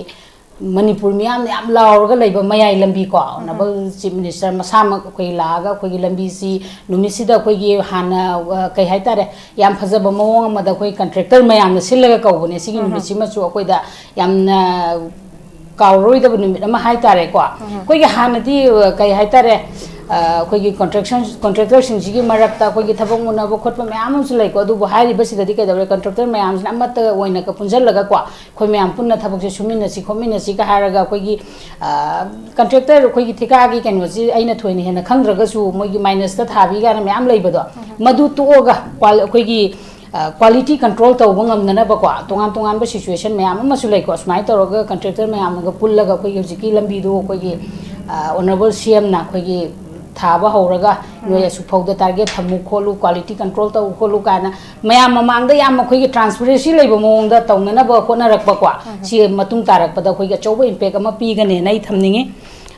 ꯃꯅꯤꯄꯨꯔ ꯃꯤꯌꯥꯝꯅ ꯌꯥꯝ ꯂꯥꯎꯔꯒ ꯂꯩꯕ ꯃꯌꯥꯏ ꯂꯝꯕꯤ ꯀꯣ, ꯎꯝ꯫ ꯑꯣꯅꯔꯦꯕꯜ ꯆꯤꯐ ꯃꯤꯅꯤꯁꯇꯔ ꯃꯁꯥꯃꯛ ꯑꯩꯈꯣꯏ ꯂꯥꯛꯑꯒ ꯑꯩꯈꯣꯏꯒꯤ ꯂꯝꯕꯤꯁꯤ ꯅꯨꯃꯤꯠꯁꯤꯗ ꯑꯩꯈꯣꯏꯒꯤ ꯍꯥꯟꯅ, ꯑ, ꯀꯩ ꯍꯥꯏꯇꯥꯔꯦ, ꯌꯥꯝ ꯐꯖꯕ ꯃꯑꯣꯡ ꯑꯃꯗ ꯑꯩꯈꯣꯏ ꯀꯟꯇ꯭ꯔꯦꯛꯇꯔ ꯃꯌꯥꯝꯅ ꯁꯤꯜꯂꯒ ꯀꯧꯕꯅꯦ꯫ ꯁꯤꯒꯤ ꯎꯝ꯫ ꯅꯨꯃꯤꯠꯁꯤꯃꯁꯨ ꯑꯩꯈꯣꯏꯗ ꯌꯥꯝꯅ ꯀꯥꯎꯔꯔꯣꯏꯗꯕ ꯅꯨꯃꯤꯠ ꯑꯃ ꯍꯥꯏꯇꯥꯔꯦꯀꯣ꯫ ꯑꯩꯈꯣꯏꯒꯤ ꯍꯥꯟꯅꯗꯤ, ꯑ, ꯀꯩ ꯍꯥꯏꯇꯥꯔꯦ, ꯑ, ꯑꯩꯈꯣꯏꯒꯤ ꯀꯟꯇ꯭ꯔꯦꯛꯁꯟ ꯀꯣꯟꯇ꯭ꯔꯦꯛꯇꯔꯁꯤꯡꯁꯤꯒꯤ ꯃꯔꯛꯇ ꯑꯩꯈꯣꯏꯒꯤ ꯊꯕꯛ ꯃꯨꯟꯅꯕ ꯈꯣꯠꯄ ꯃꯌꯥꯝ ꯑꯃꯁꯨ ꯂꯩꯀꯣ꯫ ꯑꯗꯨꯕꯨ ꯍꯥꯏꯔꯤꯕꯁꯤꯗꯗꯤ ꯀꯩꯗꯧꯔꯦ, ꯀꯟꯇ꯭ꯔꯦꯛꯇꯔ ꯃꯌꯥꯝꯁꯤꯅ ꯑꯃꯠꯇ ꯑꯣꯏꯅ ꯄꯨꯟꯁꯤꯜꯂꯒ ꯀꯣ, ꯑꯩꯈꯣꯏ ꯃꯌꯥꯝ ꯄꯨꯟꯅ ꯊꯕꯛꯁꯦ ꯁꯨꯃꯤꯟꯅꯁꯤ ꯈꯣꯠꯃꯤꯟꯅꯁꯤꯒ ꯍꯥꯏꯔꯒ ꯑꯩꯈꯣꯏꯒꯤ, ꯑ, ꯀꯟꯇ꯭ꯔꯦꯛꯇꯔ ꯑꯩꯈꯣꯏꯒꯤ ꯊꯤꯀꯥꯒꯤ ꯀꯩꯅꯣꯁꯤ ꯑꯩꯅ ꯊꯣꯏꯅ ꯍꯦꯟꯅ ꯈꯪꯗ꯭ꯔꯒꯁꯨ ꯃꯣꯏꯒꯤ ꯃꯥꯏꯅꯁꯇ ꯊꯥꯕꯤ ꯀꯥꯏꯅ ꯃꯌꯥꯝ ꯂꯩꯕꯗꯣ, ꯃꯗꯨ ꯇꯣꯛꯑꯒ ꯀ꯭ꯋꯥ-, ꯑꯩꯈꯣꯏꯒꯤ, ꯑ, ꯀ꯭ꯋꯥꯂꯤꯇꯤ ꯀꯟꯇ꯭ꯔꯣꯜ ꯇꯧꯕ ꯉꯝꯅꯅꯕꯀꯣ, ꯇꯣꯉꯥꯟ ꯇꯣꯉꯥꯟꯕ ꯁꯤꯆꯨꯋꯦꯁꯟ ꯃꯌꯥꯝ ꯑꯃꯁꯨ ꯂꯩꯀꯣ꯫ ꯁꯨꯃꯥꯏꯅ ꯇꯧꯔꯒ ꯀꯟꯇ꯭ꯔꯦꯛꯇꯔ ꯃꯌꯥꯝꯒ ꯄꯨꯜꯂꯒ ꯑꯩꯈꯣꯏꯒꯤ ꯍꯧꯖꯤꯛꯀꯤ ꯂꯝꯕꯤꯗꯨ ꯑꯩꯈꯣꯏꯒꯤ, ꯑ, ꯑꯣꯅꯔꯦꯕꯜ ꯁꯤ ꯑꯦꯝꯅ ꯑꯩꯈꯣꯏꯒꯤ ꯊꯥꯕ ꯍꯧꯔꯒ, "ꯅꯣꯏ ꯑꯁꯨꯛ ꯐꯥꯎꯗ ꯇꯥꯔꯒꯦꯠ ꯊꯝꯃꯨ ꯈꯣꯠꯂꯨ, ꯀ꯭ꯋꯥꯂꯤꯇꯤ ꯀꯟꯇ꯭ꯔꯣꯜ ꯇꯧ ꯈꯣꯠꯂꯨ" ꯀꯥꯏꯅ ꯃꯌꯥꯝ ꯃꯃꯥꯡꯗ ꯌꯥꯝ ꯑꯩꯈꯣꯏꯒꯤ ꯇ꯭ꯔꯥꯟꯁꯄꯦꯔꯦꯟꯁꯤ ꯂꯩꯕ ꯃꯑꯣꯡꯗ ꯇꯧꯅꯅꯕ ꯍꯣꯠꯅꯔꯛꯄꯀꯣ꯫ ꯁꯤ ꯃꯇꯨꯡ ꯇꯥꯔꯛꯄꯗ ꯑꯩꯈꯣꯏꯒꯤ ꯑꯆꯧꯕ ꯏꯝꯄꯦꯛ ꯑꯃ ꯄꯤꯒꯅꯦꯅ ꯑꯩ ꯊꯝꯅꯤꯡꯉꯤ꯫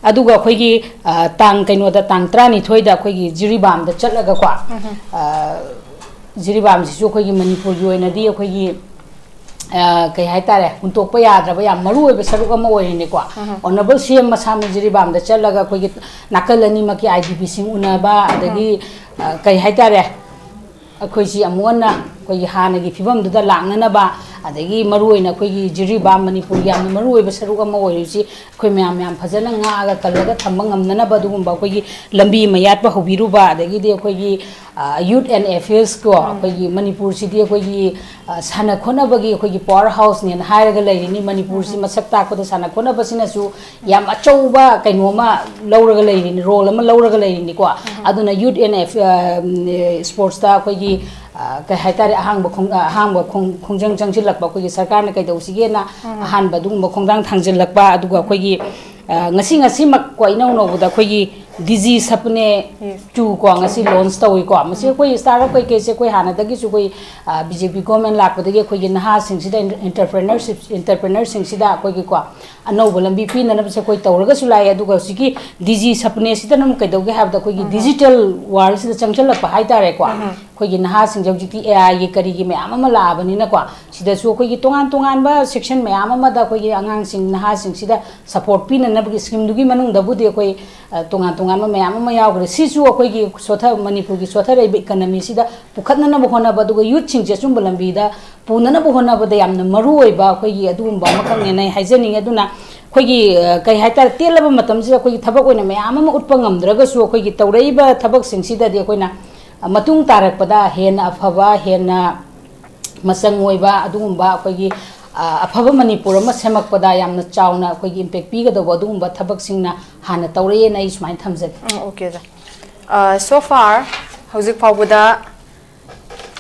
ꯑꯗꯨꯒ ꯑꯩꯈꯣꯏꯒꯤ, ꯑ, ꯇꯥꯡ ꯀꯩꯅꯣꯗ, ꯇꯥꯡ ꯇꯔꯥꯅꯤꯊꯣꯏꯗ ꯑꯩꯈꯣꯏꯒꯤ ꯖꯤꯔꯤꯕꯥꯝꯗ ꯆꯠꯂꯒꯀꯣ, ꯑ, ꯖꯤꯔꯤꯕꯥꯝꯁꯤꯁꯨ ꯑꯩꯈꯣꯏꯒꯤ ꯃꯅꯤꯄꯨꯔꯒꯤ ꯑꯣꯏꯅꯗꯤ ꯑꯩꯈꯣꯏꯒꯤ, ꯑ, ꯀꯩ ꯍꯥꯏꯇꯥꯔꯦ, ꯍꯨꯟꯇꯣꯛꯄ ꯌꯥꯗ꯭ꯔꯕ ꯌꯥꯝ ꯃꯔꯨ ꯑꯣꯏꯕ ꯁꯔꯨꯛ ꯑꯃ ꯑꯣꯏꯔꯤꯅꯤꯀꯣ꯫ ꯑꯣꯅꯔꯦꯕꯜ ꯁꯤ ꯑꯦꯝ ꯃꯁꯥꯃꯛ ꯖꯤꯔꯤꯕꯥꯝꯗ ꯆꯠꯂꯒ ꯑꯩꯈꯣꯏꯒꯤ ꯅꯥꯀꯜ ꯑꯅꯤꯃꯛꯀꯤ ꯑꯥꯏ ꯗꯤ ꯄꯤꯁꯤꯡ ꯎꯅꯕ, ꯑꯗꯒꯤ, ꯑ, ꯀꯩ ꯍꯥꯏꯇꯥꯔꯦ, ꯑꯩꯈꯣꯏꯁꯤ ꯑꯃꯨꯛ ꯍꯟꯅ ꯑꯩꯈꯣꯏꯒꯤ ꯍꯥꯟꯅꯒꯤ ꯐꯤꯕꯝꯗꯨꯗ ꯂꯥꯛꯅꯅꯕ, ꯑꯗꯒꯤ ꯃꯔꯨꯑꯣꯏꯅ ꯑꯩꯈꯣꯏꯒꯤ ꯖꯤꯔꯤꯕꯥꯝ ꯃꯅꯤꯄꯨꯔꯒꯤ ꯌꯥꯝꯅ ꯃꯔꯨꯑꯣꯏꯕ ꯁꯔꯨꯛ ꯑꯃ ꯑꯣꯏꯔꯤꯁꯤ ꯑꯩꯈꯣꯏ ꯃꯌꯥꯝ ꯌꯥꯝ ꯐꯖꯅ ꯉꯥꯛꯑꯒ ꯀꯜꯂꯒ ꯊꯝꯕ ꯉꯝꯅꯅꯕ ꯑꯗꯨꯒꯨꯝꯕ ꯑꯩꯈꯣꯏꯒꯤ ꯂꯝꯕꯤ ꯑꯃ ꯌꯥꯠꯄ ꯍꯧꯕꯤꯔꯨꯕ, ꯑꯗꯒꯤꯗꯤ ꯑꯩꯈꯣꯏꯒꯤ, ꯑ, ꯌꯨꯠ ꯑꯦꯟ ꯑꯦꯐꯤꯌꯔꯁ ꯀꯣ, ꯑꯩꯈꯣꯏꯒꯤ ꯃꯅꯤꯄꯨꯔꯁꯤꯗꯤ ꯑꯩꯈꯣꯏꯒꯤ, ꯑ, ꯁꯥꯟꯅ ꯈꯣꯠꯅꯕꯒꯤ ꯑꯩꯈꯣꯏꯒꯤ ꯄꯥꯋꯔ ꯍꯥꯎꯁꯅꯦꯅ ꯍꯥꯏꯔꯒ ꯂꯩꯔꯤꯅꯤ꯫ ꯃꯅꯤꯄꯨꯔꯁꯤ ꯃꯁꯛ ꯇꯥꯛꯄꯗ ꯁꯥꯟꯅ ꯈꯣꯠꯅꯕꯁꯤꯅꯁꯨ ꯌꯥꯝ ꯑꯆꯧꯕ ꯀꯩꯅꯣ ꯑꯃ ꯂꯧꯔꯒ ꯂꯩꯔꯤꯅꯤ, ꯔꯣꯜ ꯑꯃ ꯂꯧꯔꯒ ꯂꯩꯔꯤꯅꯤꯀꯣ꯫ ꯑꯗꯨꯅ ꯌꯨꯠ ꯑꯦꯟ ꯑꯦꯐ-, ꯑ, ꯁ꯭ꯄꯣꯔꯠꯁꯇ ꯑꯩꯈꯣꯏꯒꯤ, ꯑ, ꯀꯩ ꯍꯥꯏꯇꯥꯔꯦ, ꯑꯍꯥꯡꯕ ꯈꯣꯡ-, ꯑ, ꯑꯍꯥꯡꯕ ꯈꯣꯡ-, ꯈꯣꯡꯖꯪ ꯆꯪꯁꯤꯜꯂꯛꯄ, ꯑꯩꯈꯣꯏꯒꯤ ꯁꯔꯀꯥꯔꯅ ꯀꯩꯗꯧꯁꯤꯒꯦꯅ ꯑꯍꯥꯟꯕ ꯑꯗꯨꯒꯨꯝꯕ ꯈꯣꯡꯊꯥꯡ ꯊꯥꯡꯖꯤꯜꯂꯛꯄ, ꯑꯗꯨꯒ ꯑꯩꯈꯣꯏꯒꯤ, ꯑ, ꯉꯁꯤ ꯉꯁꯤꯃꯛ ꯀꯣ, ꯏꯅꯧ ꯅꯧꯕꯗ ꯑꯩꯈꯣꯏꯒꯤ ꯗꯤ ꯖꯤ ꯁꯄꯅꯦ ꯇꯨ ꯀꯣ, ꯉꯁꯤ ꯂꯣꯟꯁ ꯇꯧꯏꯀꯣ꯫ ꯃꯁꯤ ꯑꯩꯈꯣꯏ ꯁ꯭ꯇꯥꯔꯠ ꯑꯞ ꯀꯩꯀꯩꯁꯦ ꯑꯩꯈꯣꯏ ꯍꯥꯟꯅꯗꯒꯤꯁꯨ ꯑꯩꯈꯣꯏ, ꯑ, ꯕꯤ ꯖꯦ ꯄꯤ ꯒꯣꯔꯃꯦꯟ ꯂꯥꯛꯄꯗꯒꯤ ꯑꯩꯈꯣꯏꯒꯤ ꯅꯍꯥꯁꯤꯡꯁꯤꯗ, ꯑꯦꯟꯇꯔꯄ꯭ꯔꯦꯅꯔꯁꯤꯞ, ꯑꯦꯟꯇꯔꯄ꯭ꯔꯦꯅꯔꯁꯤꯡꯁꯤꯗ ꯑꯩꯈꯣꯏꯒꯤꯀꯣ ꯑꯅꯧꯕ ꯂꯝꯕꯤ ꯄꯤꯅꯅꯕꯁꯦ ꯑꯩꯈꯣꯏ ꯇꯧꯔꯒꯁꯨ ꯂꯥꯛꯑꯦ꯫ ꯑꯗꯨꯒ ꯍꯧꯖꯤꯛꯀꯤ ꯗꯤ ꯖꯤ ꯁꯄꯅꯦꯁꯤꯗꯅ ꯑꯃꯨꯛ ꯀꯩꯗꯧꯒꯦ ꯍꯥꯏꯕꯗ ꯑꯩꯈꯣꯏꯒꯤ ꯗꯤꯖꯤꯇꯦꯜ ꯋꯥꯔꯜꯁꯤꯗ ꯆꯪꯁꯤꯜꯂꯛꯄ ꯍꯥꯏꯇꯥꯔꯦꯀꯣ꯫ ꯑꯩꯈꯣꯏꯒꯤ ꯅꯍꯥꯁꯤꯡꯁꯦ ꯍꯧꯖꯤꯛꯇꯤ ꯑꯦ ꯑꯥꯏꯒꯤ ꯀꯔꯤꯒꯤ ꯃꯌꯥꯝ ꯑꯃ ꯂꯥꯛꯑꯕꯅꯤꯅꯀꯣ, ꯁꯤꯗꯁꯨ ꯑꯩꯈꯣꯏꯒꯤ ꯇꯣꯉꯥꯟ ꯇꯣꯉꯥꯟꯕ ꯁꯦꯛꯁꯟ ꯃꯌꯥꯝ ꯑꯃꯗ ꯑꯩꯈꯣꯏꯒꯤ ꯑꯉꯥꯡꯁꯤꯡ, ꯅꯍꯥꯁꯤꯡꯁꯤꯗ ꯁꯄꯣꯔꯠ ꯄꯤꯅꯅꯕꯒꯤ ꯁ꯭ꯀꯤꯝꯗꯨꯒꯤ ꯃꯅꯨꯡꯗꯕꯨꯗꯤ ꯑꯩꯈꯣꯏ, ꯑ, ꯇꯣꯉꯥꯟ ꯇꯣꯉꯥꯟꯕ ꯃꯌꯥꯝ ꯑꯃ ꯌꯥꯎꯈ꯭ꯔꯦ꯫ ꯁꯤꯁꯨ ꯑꯩꯈꯣꯏꯒꯤ ꯁꯣꯊ-, ꯃꯅꯤꯄꯨꯔꯒꯤ ꯁꯣꯊꯔꯛꯏꯕ ꯏꯀꯅꯃꯤꯁꯤꯗ ꯄꯨꯈꯠꯅꯅꯕ ꯍꯣꯠꯅꯕ, ꯑꯗꯨꯒ ꯌꯨꯠꯁꯤꯡꯁꯦ ꯑꯆꯨꯝꯕ ꯂꯝꯕꯤꯗ ꯄꯨꯅꯅꯕ ꯍꯣꯠꯅꯕꯗ ꯌꯥꯝꯅ ꯃꯔꯨ ꯑꯣꯏꯕ ꯑꯩꯈꯣꯏꯒꯤ ꯑꯗꯨꯒꯨꯝꯕ ꯑꯃꯈꯛꯅꯦꯅ ꯑꯩ ꯍꯥꯏꯖꯅꯤꯡꯉꯤ꯫ ꯑꯗꯨꯅ ꯑꯩꯈꯣꯏꯒꯤ, ꯑ, ꯀꯩ ꯍꯥꯏꯇꯥꯔꯦ, ꯇꯦꯜꯂꯕ ꯃꯇꯝꯁꯤꯗ ꯑꯩꯈꯣꯏꯒꯤ ꯊꯕꯛ ꯑꯣꯏꯅ ꯃꯌꯥꯝ ꯑꯃ ꯎꯠꯄ ꯉꯝꯗ꯭ꯔꯒꯁꯨ, ꯑꯩꯈꯣꯏꯒꯤ ꯇꯧꯔꯛꯏꯕ ꯊꯕꯛꯁꯤꯡꯁꯤꯗꯗꯤ ꯑꯩꯈꯣꯏꯅ, ꯑ, ꯃꯇꯨꯡ ꯇꯥꯔꯛꯄꯗ ꯍꯦꯟꯅ ꯑꯐꯕ, ꯍꯦꯟꯅ ꯃꯆꯪ ꯑꯣꯏꯕ ꯑꯗꯨꯒꯨꯝꯕ ꯑꯩꯈꯣꯏꯒꯤ, ꯑ, ꯑꯐꯕ ꯃꯅꯤꯄꯨꯔ ꯑꯃ ꯁꯦꯝꯃꯛꯄꯗ ꯌꯥꯝꯅ ꯆꯥꯎꯅ ꯑꯩꯈꯣꯏꯒꯤ impact ꯄꯤꯒꯗꯧꯕ ꯑꯗꯨꯒꯨꯝꯕ ꯊꯕꯛꯁꯤꯡꯅ ꯍꯥꯟꯅ ꯇꯧꯔꯛꯑꯦꯅ ꯑꯩ ꯁꯨꯃꯥꯏꯅ ꯊꯝꯖꯒꯦ꯫ ꯎꯝ, okay, ꯑꯣꯖꯥ꯫ ꯑ, so far, ꯍꯧꯖꯤꯛ ꯐꯥꯎꯕꯗ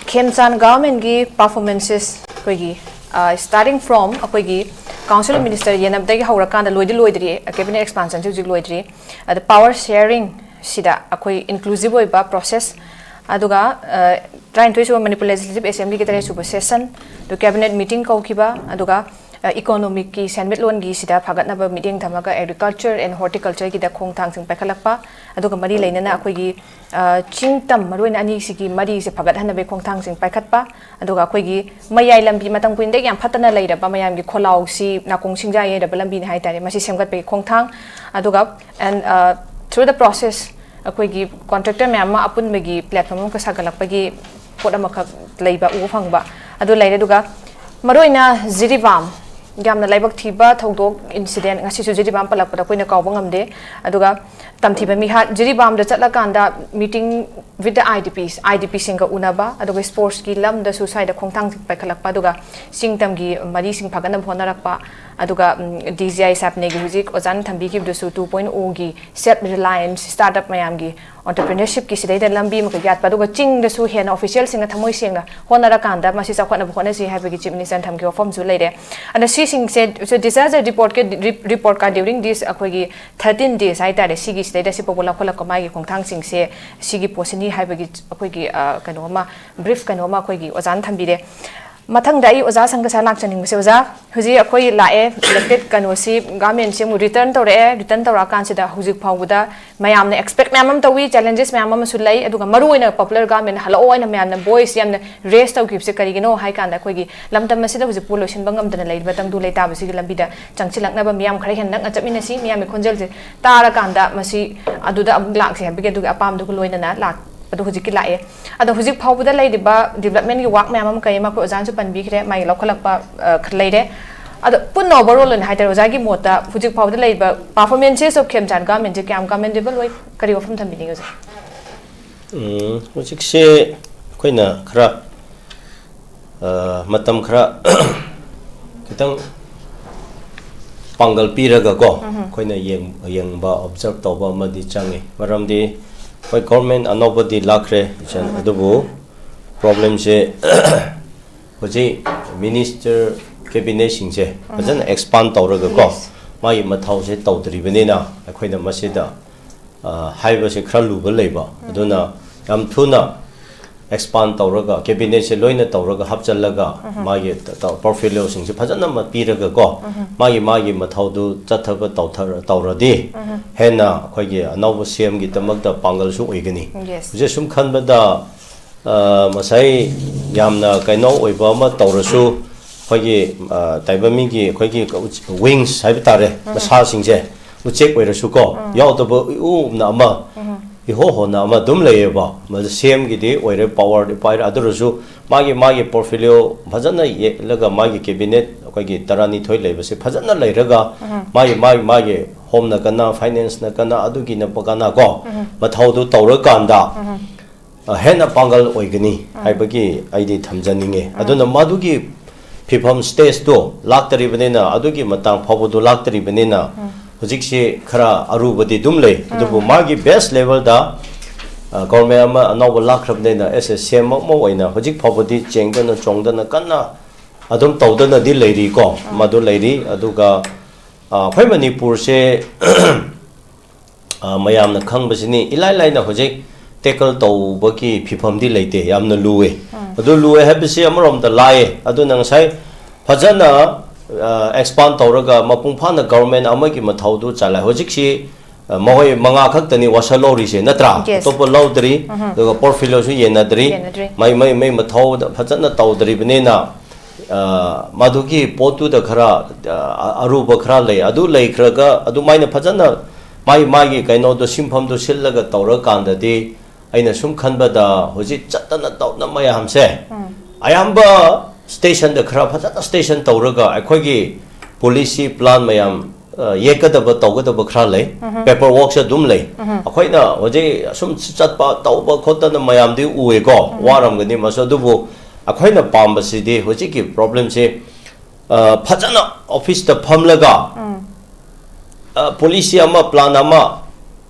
ꯈꯦꯝꯆꯥꯟ governmentꯀꯤ performances ꯑꯩꯈꯣꯏꯒꯤ, ꯑ, starting from ꯑꯩꯈꯣꯏꯒꯤ Council of Minister ꯌꯦꯟꯅꯕꯗꯒꯤ ꯍꯧꯔꯀꯥꯟꯗ ꯂꯣꯏꯗꯤ ꯂꯣꯏꯗ꯭ꯔꯤ, cabinet expansionꯁꯤ ꯍꯧꯖꯤꯛ ꯂꯣꯏꯗ꯭ꯔꯤ꯫ ꯑꯗ power sharing ꯁꯤꯗ ꯑꯩꯈꯣꯏ inclusive ꯑꯣꯏꯕ process, ꯑꯗꯨꯒ, ꯑ, ꯇꯔꯥꯅꯤꯊꯣꯏ ꯁꯨꯕ Manipur Legislative Assemblyꯒꯤ ꯇꯔꯦꯠ ꯁꯨꯕ session, ꯑꯗꯨ cabinet meeting ꯀꯧꯈꯤꯕ, ꯑꯗꯨꯒ, ꯑ, economicꯀꯤ ꯁꯦꯟꯃꯤꯠꯂꯣꯟꯒꯤ ꯁꯤꯗ ꯐꯒꯠꯅꯕ ꯃꯤꯠꯌꯦꯡ ꯊꯝꯃꯒ agriculture and horticultureꯒꯤꯗ ꯈꯣꯡꯊꯥꯡꯁꯤꯡ ꯄꯥꯏꯈꯠꯂꯛꯄ, ꯑꯗꯨꯒ ꯃꯔꯤ ꯂꯩꯅꯅ ꯑꯩꯈꯣꯏꯒꯤ, ꯑ, ꯆꯤꯡ ꯇꯝ ꯃꯔꯨꯑꯣꯏꯅ ꯑꯅꯤꯁꯤꯒꯤ ꯃꯔꯤꯁꯦ ꯐꯒꯠꯍꯟꯅꯕꯒꯤ ꯈꯣꯡꯊꯥꯡꯁꯤꯡ ꯄꯥꯏꯈꯠꯄ, ꯑꯗꯨꯒ ꯑꯩꯈꯣꯏꯒꯤ ꯃꯌꯥꯏ ꯂꯝꯕꯤ ꯃꯇꯝ ꯀꯨꯏꯅꯗꯒꯤ ꯌꯥꯝ ꯐꯠꯇꯅ ꯂꯩꯔꯕ ꯃꯌꯥꯝꯒꯤ ꯈꯣꯜꯂꯥꯎꯁꯤ ꯅꯥꯀꯣꯡ ꯁꯤꯡꯖꯥ ꯌꯩꯔꯕ ꯂꯝꯕꯤꯅꯤ ꯍꯥꯏꯇꯥꯔꯦ, ꯃꯁꯤ ꯁꯦꯝꯒꯠꯄꯒꯤ ꯈꯣꯡꯊꯥꯡ, ꯑꯗꯨꯒ and, uh, through the process ꯑꯩꯈꯣꯏꯒꯤ contractor ꯃꯌꯥꯝ ꯑꯃ ꯑꯄꯨꯟꯕꯒꯤ platform ꯑꯃꯈꯛ ꯁꯥꯒꯠꯂꯛꯄꯒꯤ ꯄꯣꯠ ꯑꯃꯈꯛ ꯂꯩꯕ ꯎꯕ ꯐꯪꯕ ꯑꯗꯨ ꯂꯩꯔꯦ꯫ ꯑꯗꯨꯒ ꯃꯔꯨꯑꯣꯏꯅ ꯖꯤꯔꯤꯕꯥꯝ ꯌꯥꯝꯅ ꯂꯥꯏꯕꯛ ꯊꯤꯕ ꯊꯧꯗꯣꯛ, incident, ꯉꯁꯤꯁꯨ ꯖꯤꯔꯤꯕꯥꯝ ꯄꯜꯂꯛꯄꯗ ꯑꯩꯈꯣꯏꯅ ꯀꯥꯎꯕ ꯉꯝꯗꯦ꯫ ꯑꯗꯨꯒ ꯇꯝꯊꯤꯕ ꯃꯤꯍꯥꯠ, ꯖꯤꯔꯤꯕꯥꯝꯗ ꯆꯠꯂꯀꯥꯟꯗ meeting with the IDPs, IDPꯁꯤꯡꯒ ꯎꯅꯕ, ꯑꯗꯨꯒ sportsꯀꯤ ꯂꯝꯗꯁꯨ ꯁ꯭ꯋꯥꯏꯗ ꯈꯣꯡꯊꯥꯡ ꯄꯥꯏꯈꯠꯂꯛꯄ, ꯑꯗꯨꯒ ꯆꯤꯡ ꯇꯝꯒꯤ ꯃꯔꯤꯁꯤꯡ ꯐꯒꯠꯅꯕ ꯍꯣꯠꯅꯔꯛꯄ, ꯑꯗꯨꯒ, ꯎꯝ, DGI ꯁꯥꯞꯅꯦꯒꯤ ꯍꯧꯖꯤꯛ ꯑꯣꯖꯥꯅ ꯊꯝꯕꯤꯈꯤꯕꯗꯨꯁꯨ two point O ꯒꯤ self reliance startup ꯃꯌꯥꯝꯒꯤ entrepreneurshipꯀꯤ ꯁꯤꯗꯩꯗ ꯂꯝꯕꯤ ꯑꯃꯈꯛ ꯌꯥꯠꯄ, ꯑꯗꯨꯒ ꯆꯤꯡꯗꯁꯨ ꯍꯦꯟꯅ officialꯁꯤꯡꯅ ꯊꯃꯣꯏ ꯁꯦꯡꯅ ꯍꯣꯠꯅꯔꯀꯥꯟꯗ ꯃꯁꯤ ꯆꯥꯎꯈꯠꯅꯕ ꯍꯣꯠꯅꯁꯤ ꯍꯥꯏꯕꯒꯤ Chief Ministerꯅ ꯊꯝꯈꯤꯕ ꯋꯥꯐꯝꯁꯨ ꯂꯩꯔꯦ꯫ ꯑꯗ ꯁꯤꯁꯤꯡꯁꯦ, so disaster reportꯀꯤ, re-, reportꯀ during this ꯑꯩꯈꯣꯏꯒꯤ thirteen days ꯍꯥꯏꯇꯥꯔꯦ, ꯁꯤꯒꯤ ꯁꯤꯗꯩꯗ ꯁꯤ ꯐꯥꯎꯕ ꯂꯧꯈꯠꯂꯛꯄ ꯃꯥꯒꯤ ꯈꯣꯡꯊꯥꯡꯁꯤꯡꯁꯦ ꯁꯤꯒꯤ ꯄꯣꯠꯁꯤꯅꯤ ꯍꯥꯏꯕꯒꯤ ꯑꯩꯈꯣꯏꯒꯤ, ꯑ, ꯀꯩꯅꯣ ꯑꯃ, brief ꯀꯩꯅꯣ ꯑꯃ ꯑꯩꯈꯣꯏꯒꯤ ꯑꯣꯖꯥꯅ ꯊꯝꯕꯤꯔꯦ꯫ ꯃꯊꯪꯗ ꯑꯩ ꯑꯣꯖꯥ ꯁꯪꯒꯁꯥ ꯂꯥꯛꯆꯅꯤꯡꯕꯁꯦ, ꯑꯣꯖꯥ, ꯍꯧꯖꯤꯛ ꯑꯩꯈꯣꯏ ꯂꯥꯛꯑꯦ, elected ꯀꯩꯅꯣꯁꯤ, governmentꯁꯤ ꯑꯃꯨꯛ return ꯇꯧꯔꯛꯑꯦ, return ꯇꯧꯔꯛꯑꯀꯥꯟꯁꯤꯗ ꯍꯧꯖꯤꯛ ꯐꯥꯎꯕꯗ ꯃꯌꯥꯝꯅ expect ꯃꯌꯥꯝ ꯑꯃ ꯇꯧꯏ, challenges ꯃꯌꯥꯝ ꯑꯃꯁꯨ ꯂꯩ, ꯑꯗꯨꯒ ꯃꯔꯨꯑꯣꯏꯅ popular government ꯍꯜꯂꯛꯑꯣ ꯍꯥꯏꯅ ꯃꯌꯥꯝꯅ voice ꯌꯥꯝꯅ raise ꯇꯧꯈꯤꯕꯁꯦ ꯀꯔꯤꯒꯤꯅꯣ ꯍꯥꯏ ꯀꯥꯟꯗ, ꯑꯩꯈꯣꯏꯒꯤ ꯂꯝꯗꯝ ꯑꯁꯤꯗ ꯍꯧꯖꯤꯛꯄꯨ ꯂꯣꯏꯁꯤꯟꯕ ꯉꯝꯗꯅ ꯂꯩꯔꯤꯕ ꯇꯪꯗꯨ ꯂꯩꯇꯥꯕꯁꯤꯒꯤ ꯂꯝꯕꯤꯗ ꯆꯪꯁꯤꯜꯂꯛꯅꯕ ꯃꯤꯌꯥꯝ ꯈꯔ ꯍꯦꯟꯅ ꯅꯛꯅ ꯆꯠꯃꯤꯟꯅꯁꯤ, ꯃꯤꯌꯥꯝꯒꯤ ꯈꯣꯟꯖꯦꯜꯁꯦ ꯇꯥꯔꯀꯥꯟꯗ ꯃꯁꯤ ꯑꯗꯨꯗ ꯑꯃꯨꯛ ꯂꯥꯛꯁꯤ ꯍꯥꯏꯕꯒꯤ ꯑꯗꯨꯒꯤ ꯑꯄꯥꯝꯕꯗꯨꯒ ꯂꯣꯏꯅꯅ ꯂꯥꯛ-, ꯑꯗꯨ ꯍꯧꯖꯤꯛꯀꯤ ꯂꯥꯛꯑꯦ꯫ ꯑꯗꯣ ꯍꯧꯖꯤꯛ ꯐꯥꯎꯕꯗ ꯂꯩꯔꯤꯕ developmentꯀꯤ work ꯃꯌꯥꯝ ꯑꯃ ꯀꯩ ꯑꯃ ꯑꯩꯈꯣꯏ ꯑꯣꯖꯥꯅꯁꯨ ꯄꯟꯕꯤꯈ꯭ꯔꯦ, ꯃꯥꯒꯤ ꯂꯧꯈꯠꯂꯛꯄ, ꯑ, ꯈꯔ ꯂꯩꯔꯦ꯫ ꯑꯗꯣ ꯄꯨꯟꯅ overall ꯑꯣꯏꯅ ꯍꯥꯏꯇꯥꯔꯦ, ꯑꯣꯖꯥꯒꯤ ꯃꯣꯠꯇ ꯍꯧꯖꯤꯛ ꯐꯥꯎꯕꯗ ꯂꯩꯔꯤꯕ performances of ꯈꯦꯝꯆꯥꯟ government ꯁꯦ ꯀꯌꯥꯝ commendable ꯑꯣꯏ? ꯀꯔꯤ ꯋꯥꯐꯝ ꯊꯝꯕꯤꯅꯤꯡꯉꯤ ꯑꯣꯖꯥ? ꯎꯝ, ꯍꯧꯖꯤꯛꯁꯦ ꯑꯩꯈꯣꯏꯅ ꯈꯔ ꯑ, ꯃꯇꯝ ꯈꯔ ꯈꯤꯇꯪ ꯄꯥꯡꯒꯜ ꯄꯤꯔꯒꯀꯣ, ꯑꯩꯈꯣꯏꯅ ꯌꯦꯡ- ꯌꯦꯡꯕ, observe ꯇꯧꯕ ꯑꯃꯗꯤ ꯆꯪꯉꯤ꯫ ꯃꯔꯝꯗꯤ ꯍꯣꯏ, government ꯑꯅꯧꯕꯗꯤ ꯂꯥꯛꯈ꯭ꯔꯦ, ꯑꯗꯨꯕꯨ problemꯁꯦ ꯍꯧꯖꯤꯛ minister, cabinetꯁꯤꯡꯁꯦ ꯐꯖꯅ expand ꯇꯧꯔꯒꯀꯣ, Yes. ꯃꯥꯒꯤ ꯃꯊꯧꯁꯦ ꯇꯧꯗ꯭ꯔꯤꯕꯅꯤꯅ, ꯑꯩꯈꯣꯏꯅ ꯃꯁꯤꯗ ꯑ, ꯍꯥꯏꯕꯁꯦ ꯈꯔ ꯂꯨꯕ ꯂꯩꯕ꯫ ꯑꯗꯨꯅ ꯌꯥꯝ ꯊꯨꯅ expand ꯇꯧꯔꯒ, cabinetꯁꯦ ꯂꯣꯏꯅ ꯇꯧꯔꯒ ꯍꯥꯞꯆꯜꯂꯒ, ꯃꯥꯒꯤ ꯇ- ꯇ- portfolioꯁꯤꯡꯁꯦ ꯐꯖꯅ ꯑꯃ ꯄꯤꯔꯒꯀꯣ, ꯃꯥꯒꯤ ꯃꯥꯒꯤ ꯃꯊꯧꯗꯨ ꯆꯠꯊꯕ ꯇꯧꯊꯔ- ꯇꯧꯔꯗꯤ, ꯍꯦꯟꯅ ꯑꯩꯈꯣꯏꯒꯤ ꯑꯅꯧꯕ CMꯒꯤꯗꯃꯛꯇ ꯄꯥꯡꯒꯜꯁꯨ ꯑꯣꯏꯒꯅꯤ꯫ Yes. ꯍꯧꯖꯤꯛ ꯁꯨꯝ ꯈꯟꯕꯗ, ꯑ, ꯉꯁꯥꯏ ꯌꯥꯝꯅ ꯀꯩꯅꯣ ꯑꯣꯏꯕ ꯑꯃ ꯇꯧꯔꯁꯨ, ꯑꯩꯈꯣꯏꯒꯤ, ꯑ, ꯇꯥꯏꯕꯪ ꯃꯤꯒꯤ ꯑꯩꯈꯣꯏꯒꯤ ꯎꯆ- wings ꯍꯥꯏꯕ ꯇꯥꯔꯦ, ꯃꯁꯥꯁꯤꯡꯁꯦ, ꯎꯆꯦꯛ ꯑꯣꯏꯔꯁꯨꯀꯣ, ꯌꯥꯎꯗꯕ ꯏꯎꯅ ꯑꯃ, ꯏꯍꯣ ꯍꯣꯅ ꯑꯃ ꯑꯗꯨꯝ ꯂꯩꯌꯦꯕ꯫ ꯃꯗꯨ CMꯒꯤꯗꯤ ꯑꯣꯏꯔꯦ, powerꯗꯤ ꯄꯥꯏꯔꯦ, ꯑꯗꯨ ꯑꯣꯏꯔꯁꯨ ꯃꯥꯒꯤ ꯃꯥꯒꯤ portfolio ꯐꯖꯅ ꯌꯦꯛꯂꯒ, ꯃꯥꯒꯤ cabinet ꯑꯩꯈꯣꯏꯒꯤ ꯇꯔꯥꯅꯤꯊꯣꯏ ꯂꯩꯕꯁꯦ ꯐꯖꯅ ꯂꯩꯔꯒ, ꯃꯥꯒꯤ ꯃꯥꯒꯤ ꯃꯥꯒꯤ homeꯅ ꯀꯅꯥ, financeꯅ ꯀꯅꯥ, ꯑꯗꯨꯒꯤꯅ ꯀꯅꯥ ꯀꯣ, ꯃꯊꯧꯗꯨ ꯇꯧꯔꯀꯥꯟꯗ, ꯑ, ꯍꯦꯟꯅ ꯄꯥꯡꯒꯜ ꯑꯣꯏꯒꯅꯤ ꯍꯥꯏꯕꯒꯤ ꯑꯩꯗꯤ ꯊꯝꯖꯅꯤꯡꯉꯦ꯫ ꯑꯗꯨꯅ ꯃꯗꯨꯒꯤ ꯐꯤꯕꯝ, stageꯇꯣ ꯂꯥꯛꯇꯔꯤꯕꯅꯤꯅ, ꯑꯗꯨꯒꯤ ꯃꯇꯥꯡ ꯐꯥꯎꯕꯗꯣ ꯂꯥꯛꯇꯔꯤꯕꯅꯤꯅ, ꯍꯧꯖꯤꯛꯁꯤ ꯈꯔ ꯑꯔꯨꯕꯗꯤ ꯑꯗꯨꯝ ꯂꯩ꯫ ꯑꯗꯨꯕꯨ ꯃꯥꯒꯤ best levelꯗ, ꯑ, government ꯑꯃ ꯑꯅꯧꯕ ꯂꯥꯛꯈ꯭ꯔꯕꯅꯤꯅ, as a CM ꯑꯃ ꯑꯣꯏꯅ ꯍꯧꯖꯤꯛ ꯐꯥꯎꯕꯗꯤ ꯆꯦꯡꯗꯅ ꯆꯣꯡꯗꯅ ꯀꯟꯅ ꯑꯗꯨꯝ ꯇꯧꯗꯅꯗꯤ ꯂꯩꯔꯤꯀꯣ, ꯃꯗꯨ ꯂꯩꯔꯤ꯫ ꯑꯗꯨꯒ, ꯑ, ꯑꯩꯈꯣꯏ ꯃꯅꯤꯄꯨꯔꯁꯦ ꯑ, ꯃꯌꯥꯝꯅ ꯈꯪꯕꯁꯤꯅꯤ, ꯏꯂꯥꯏ ꯂꯥꯏꯅ ꯍꯧꯖꯤꯛ tackle ꯇꯧꯕꯒꯤ ꯐꯤꯕꯝꯗꯤ ꯂꯩꯇꯦ, ꯌꯥꯝꯅ ꯂꯨꯋꯦ꯫ ꯑꯗꯨ ꯂꯨꯋꯦ ꯍꯥꯏꯕꯁꯤ ꯑꯃꯔꯣꯝꯗ ꯂꯥꯏꯌꯦ, ꯑꯗꯨꯅ ꯉꯁꯥꯏ ꯐꯖꯅ, ꯑ, expand ꯇꯧꯔꯒ ꯃꯄꯨꯡ ꯐꯥꯅ government ꯑꯃꯒꯤ ꯃꯊꯧꯗꯨ ꯆꯂꯥꯏ꯫ ꯍꯧꯖꯤꯛꯁꯤ, ꯑ, ꯃꯈꯣꯏ ꯃꯉꯥ ꯈꯛꯇꯅꯤ ꯋꯥꯁꯛ ꯂꯧꯔꯤꯁꯦ, ꯅꯠꯇ꯭ꯔꯥ? Yes. ꯑꯇꯣꯞꯄ ꯂꯧꯗ꯭ꯔꯤ, ꯑꯗꯨꯒ portfolioꯁꯨ ꯌꯦꯟꯅꯗ꯭ꯔꯤ, ꯌꯦꯟꯅꯗ꯭ꯔꯤ꯫ ꯃꯩ, ꯃꯩ, ꯃꯩ ꯃꯊꯧꯗ ꯐꯖꯅ ꯇꯧꯗ꯭ꯔꯤꯕꯅꯤꯅ, ꯑ, ꯃꯗꯨꯒꯤ ꯄꯣꯠꯇꯨꯗ ꯈꯔ, ꯑ, ꯑꯔꯨꯕ ꯈꯔ ꯂꯩ꯫ ꯑꯗꯨ ꯂꯩꯈ꯭ꯔꯒ, ꯑꯗꯨꯃꯥꯏꯅ ꯐꯖꯅ ꯃꯥꯒꯤ, ꯃꯥꯒꯤ ꯀꯩꯅꯣꯗꯣ, ꯁꯤꯟꯐꯝꯗꯣ ꯁꯤꯜꯂꯒ ꯇꯧꯔꯀꯥꯟꯗꯗꯤ, ꯑꯩꯅ ꯁꯨꯝ ꯈꯟꯕꯗ, ꯍꯧꯖꯤꯛ ꯆꯠꯇꯅ ꯇꯧꯗꯅ ꯃꯌꯥꯝꯁꯦ, ꯑꯌꯥꯝꯕ ꯁ꯭ꯇꯦꯁꯟꯗ ꯈꯔ ꯐꯖꯅ ꯁ꯭ꯇꯦꯁꯟ ꯇꯧꯔꯒ ꯑꯩꯈꯣꯏꯒꯤ ꯄꯣꯂꯤꯁꯤ ꯄ꯭ꯂꯥꯟ ꯃꯌꯥꯝ, ꯑ, ꯌꯦꯛꯀꯗꯕ, ꯇꯧꯒꯗꯕ ꯈꯔ ꯂꯩ꯫ ꯄꯦꯄꯔ ꯋꯥꯔꯛꯁꯦ ꯑꯗꯨꯝ ꯂꯩ꯫ ꯑꯩꯈꯣꯏꯅ ꯍꯧꯖꯤꯛ ꯑꯁꯨꯝ ꯆꯠꯄ, ꯇꯧꯕ ꯈꯣꯠꯇꯅ ꯃꯌꯥꯝꯗꯤ ꯎꯏꯀꯣ, ꯋꯥꯔꯝꯒꯅꯤ ꯃꯁꯨ꯫ ꯑꯗꯨꯕꯨ ꯑꯩꯈꯣꯏꯅ ꯄꯥꯝꯕꯁꯤꯗꯤ ꯍꯧꯖꯤꯛꯀꯤ ꯄ꯭ꯔꯣꯕ꯭ꯂꯦꯝꯁꯦ, ꯑ, ꯐꯖꯅ ꯑꯣꯐꯤꯁꯇ ꯐꯝꯂꯒ, ꯑ, ꯄꯣꯂꯤꯁꯤ ꯑꯃ, ꯄ꯭ꯂꯥꯟ ꯑꯃ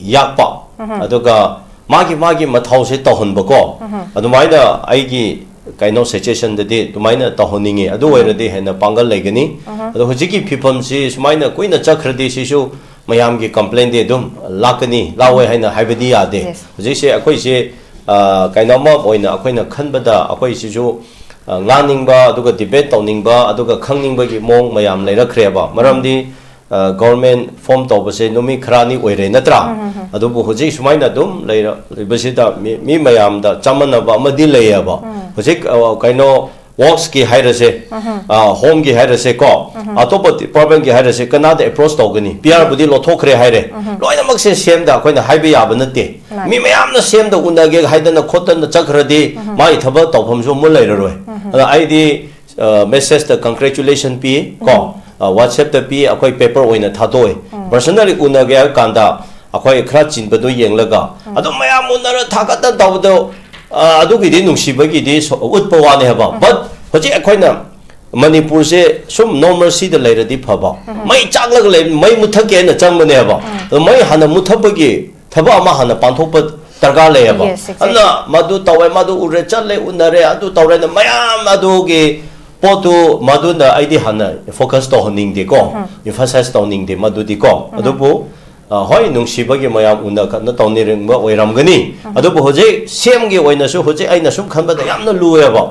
ꯌꯥꯛꯄ, ꯑꯗꯨꯒ ꯃꯥꯒꯤ, ꯃꯥꯒꯤ ꯃꯊꯧꯁꯦ ꯇꯧꯍꯟꯕꯀꯣ꯫ ꯑꯗꯨꯃꯥꯏꯅ ꯑꯩꯒꯤ ꯀꯩꯅꯣ ꯁꯖꯦꯁꯟꯗꯗꯤ ꯑꯗꯨꯃꯥꯏꯅ ꯇꯧꯍꯟꯅꯤꯡꯉꯤ꯫ ꯑꯗꯨ ꯑꯣꯏꯔꯗꯤ ꯍꯦꯟꯅ ꯄꯥꯡꯒꯜ ꯂꯩꯒꯅꯤ꯫ ꯑꯗꯣ ꯍꯧꯖꯤꯛꯀꯤ ꯐꯤꯕꯝꯁꯤ ꯁꯨꯃꯥꯏꯅ ꯀꯨꯏꯅ ꯆꯠꯈ꯭ꯔꯗꯤ ꯁꯤꯁꯨ ꯃꯌꯥꯝꯒꯤ ꯀꯝꯄ꯭ꯂꯦꯟꯗꯤ ꯑꯗꯨꯝ ꯂꯥꯛꯀꯅꯤ, ꯂꯥꯛꯑꯣꯏ ꯍꯥꯏꯅ ꯍꯥꯏꯕꯗꯤ ꯌꯥꯗꯦ꯫ Yes. ꯍꯧꯖꯤꯛꯁꯦ ꯑꯩꯈꯣꯏꯁꯦ, ꯑ, ꯀꯩꯅꯣꯝꯃ ꯑꯣꯏꯅ ꯑꯩꯈꯣꯏꯅ ꯈꯟꯕꯗ ꯑꯩꯈꯣꯏꯁꯤꯁꯨ, ꯑ, ꯉꯥꯡꯅꯤꯡꯕ, ꯑꯗꯨꯒ ꯗꯤꯕꯦꯠ ꯇꯧꯅꯤꯡꯕ, ꯑꯗꯨꯒ ꯈꯪꯅꯤꯡꯕꯒꯤ ꯃꯑꯣꯡ ꯃꯌꯥꯝ ꯂꯩꯔꯛꯈ꯭ꯔꯦꯕ꯫ ꯃꯔꯝꯗꯤ, ꯑ, ꯒꯣꯔꯃꯦꯟ ꯐꯣꯔꯝ ꯇꯧꯕꯁꯦ ꯅꯨꯃꯤꯠ ꯈꯔꯅꯤ ꯑꯣꯏꯔꯦ, ꯅꯠꯇ꯭ꯔꯥ? ꯑꯗꯨꯕꯨ ꯍꯧꯖꯤꯛ ꯁꯨꯃꯥꯏꯅ ꯑꯗꯨꯝ ꯂꯩꯔ-, ꯂꯩꯕꯁꯤꯗ ꯃꯤ, ꯃꯤ ꯃꯌꯥꯝꯗ ꯆꯃꯝꯅꯕ ꯑꯃꯗꯤ ꯂꯩꯌꯦꯕ꯫ ꯍꯧꯖꯤꯛ, ꯑ, ꯀꯩꯅꯣ, ꯋꯥꯔꯛꯁꯀꯤ ꯍꯥꯏꯔꯁꯦ, ꯑ, ꯍꯣꯝꯒꯤ ꯍꯥꯏꯔꯁꯦ ꯀꯣ, ꯑꯇꯣꯞꯄ ꯗꯤꯄꯥꯔꯠꯃꯦꯟꯒꯤ ꯍꯥꯏꯔꯁꯦ, ꯀꯅꯥꯗ ꯑꯦꯄ꯭ꯔꯣꯆ ꯇꯧꯒꯅꯤ? ꯄꯤ ꯑꯥꯔꯕꯨꯗꯤ ꯂꯧꯊꯣꯛꯈ꯭ꯔꯦ ꯍꯥꯏꯔꯦ꯫ ꯂꯣꯏꯅꯃꯛꯁꯦ ꯁꯤ ꯑꯦꯝꯗ ꯑꯩꯈꯣꯏꯅ ꯍꯥꯏꯕ ꯌꯥꯕ ꯅꯠꯇꯦ꯫ ꯃꯥꯅꯤ꯫ ꯃꯤ ꯃꯌꯥꯝꯅ ꯁꯤ ꯑꯦꯝꯗ ꯎꯅꯒꯦ ꯍꯥꯏꯗꯅ ꯈꯣꯠꯇꯅ ꯆꯠꯈ꯭ꯔꯗꯤ ꯃꯥꯒꯤ ꯊꯕꯛ ꯇꯧꯐꯝꯁꯨ ꯑꯃ ꯂꯩꯔꯔꯣꯏ꯫ ꯑꯗ ꯑꯩꯗꯤ, ꯑ, ꯃꯦꯁꯦꯖꯇ ꯀꯪꯒ꯭ꯔꯦꯆꯨꯂꯦꯁꯟ ꯄꯤ ꯀꯣ, ꯑ, ꯋꯥꯆꯦꯞꯇ ꯄꯤ, ꯑꯩꯈꯣꯏ ꯄꯦꯄꯔ ꯑꯣꯏꯅ ꯊꯥꯗꯣꯛꯑꯦ꯫ ꯄꯔꯁꯅꯦꯜꯂꯤ ꯎꯅꯒꯦ ꯍꯥꯏꯕ ꯀꯥꯟꯗ ꯑꯩꯈꯣꯏ ꯈꯔ ꯆꯤꯟꯕꯗꯣ ꯌꯦꯡꯂꯒ, ꯑꯗꯨꯝ ꯃꯌꯥꯝ ꯎꯅꯔ ꯊꯥꯒꯠꯇꯅ ꯇꯧꯕꯗꯣ, ꯑ, ꯑꯗꯨꯒꯤꯗꯤ ꯅꯨꯡꯁꯤꯕꯒꯤꯗꯤ ꯁꯣ-, ꯎꯠꯄ ꯋꯥꯅꯦ ꯍꯥꯏꯕ꯫ But ꯍꯧꯖꯤꯛ ꯑꯩꯈꯣꯏꯅ ꯃꯅꯤꯄꯨꯔꯁꯦ ꯁꯨꯝ ꯅꯣꯔꯃꯦꯜꯁꯤꯗ ꯂꯩꯔꯗꯤ ꯐꯕ꯫ ꯃꯩ ꯆꯥꯛꯂꯒ ꯂꯩ, ꯃꯩ ꯃꯨꯠꯊꯠꯀꯦ ꯍꯥꯏꯅ ꯆꯪꯕꯅꯦꯕ꯫ ꯑꯗꯣ ꯃꯩ ꯍꯥꯟꯅ ꯃꯨꯠꯊꯠꯄꯒꯤ ꯊꯕꯛ ꯑꯃ ꯍꯥꯟꯅ ꯄꯥꯡꯊꯣꯛꯄ ꯗꯔꯀꯥꯔ ꯂꯩꯌꯦꯕ꯫ Yes, exactly. ꯑꯗꯨꯅ ꯃꯗꯨ ꯇꯧꯋꯦ, ꯃꯗꯨ ꯎꯔꯦ, ꯆꯠꯂꯦ, ꯎꯅꯔꯦ, ꯑꯗꯨ ꯇꯧꯔꯦꯅ ꯃꯌꯥꯝ ꯑꯗꯨꯒꯤ ꯄꯣꯠꯇꯨ ꯃꯗꯨꯅ ꯑꯩꯗꯤ ꯍꯥꯟꯅ ꯐꯣꯀꯁ ꯇꯧꯍꯟꯅꯤꯡꯗꯦꯀꯣ, ꯏꯝꯐꯁꯥꯏꯁ ꯇꯧꯅꯤꯡꯗꯦ ꯃꯗꯨꯗꯤꯀꯣ꯫ ꯑꯗꯨꯕꯨ, ꯑ, ꯍꯣꯏ, ꯅꯨꯡꯁꯤꯕꯒꯤ ꯃꯌꯥꯝ ꯎꯅ ꯈꯠꯅ ꯇꯧꯅꯤꯡꯕ ꯑꯣꯏꯔꯝꯒꯅꯤ꯫ ꯑꯗꯨꯕꯨ ꯍꯧꯖꯤꯛ ꯁꯤ ꯑꯦꯝꯒꯤ ꯑꯣꯏꯅꯁꯨ ꯍꯧꯖꯤꯛ ꯑꯩꯅ ꯁꯨꯝ ꯈꯟꯕꯗ ꯌꯥꯝꯅ ꯂꯨꯑꯦꯕ꯫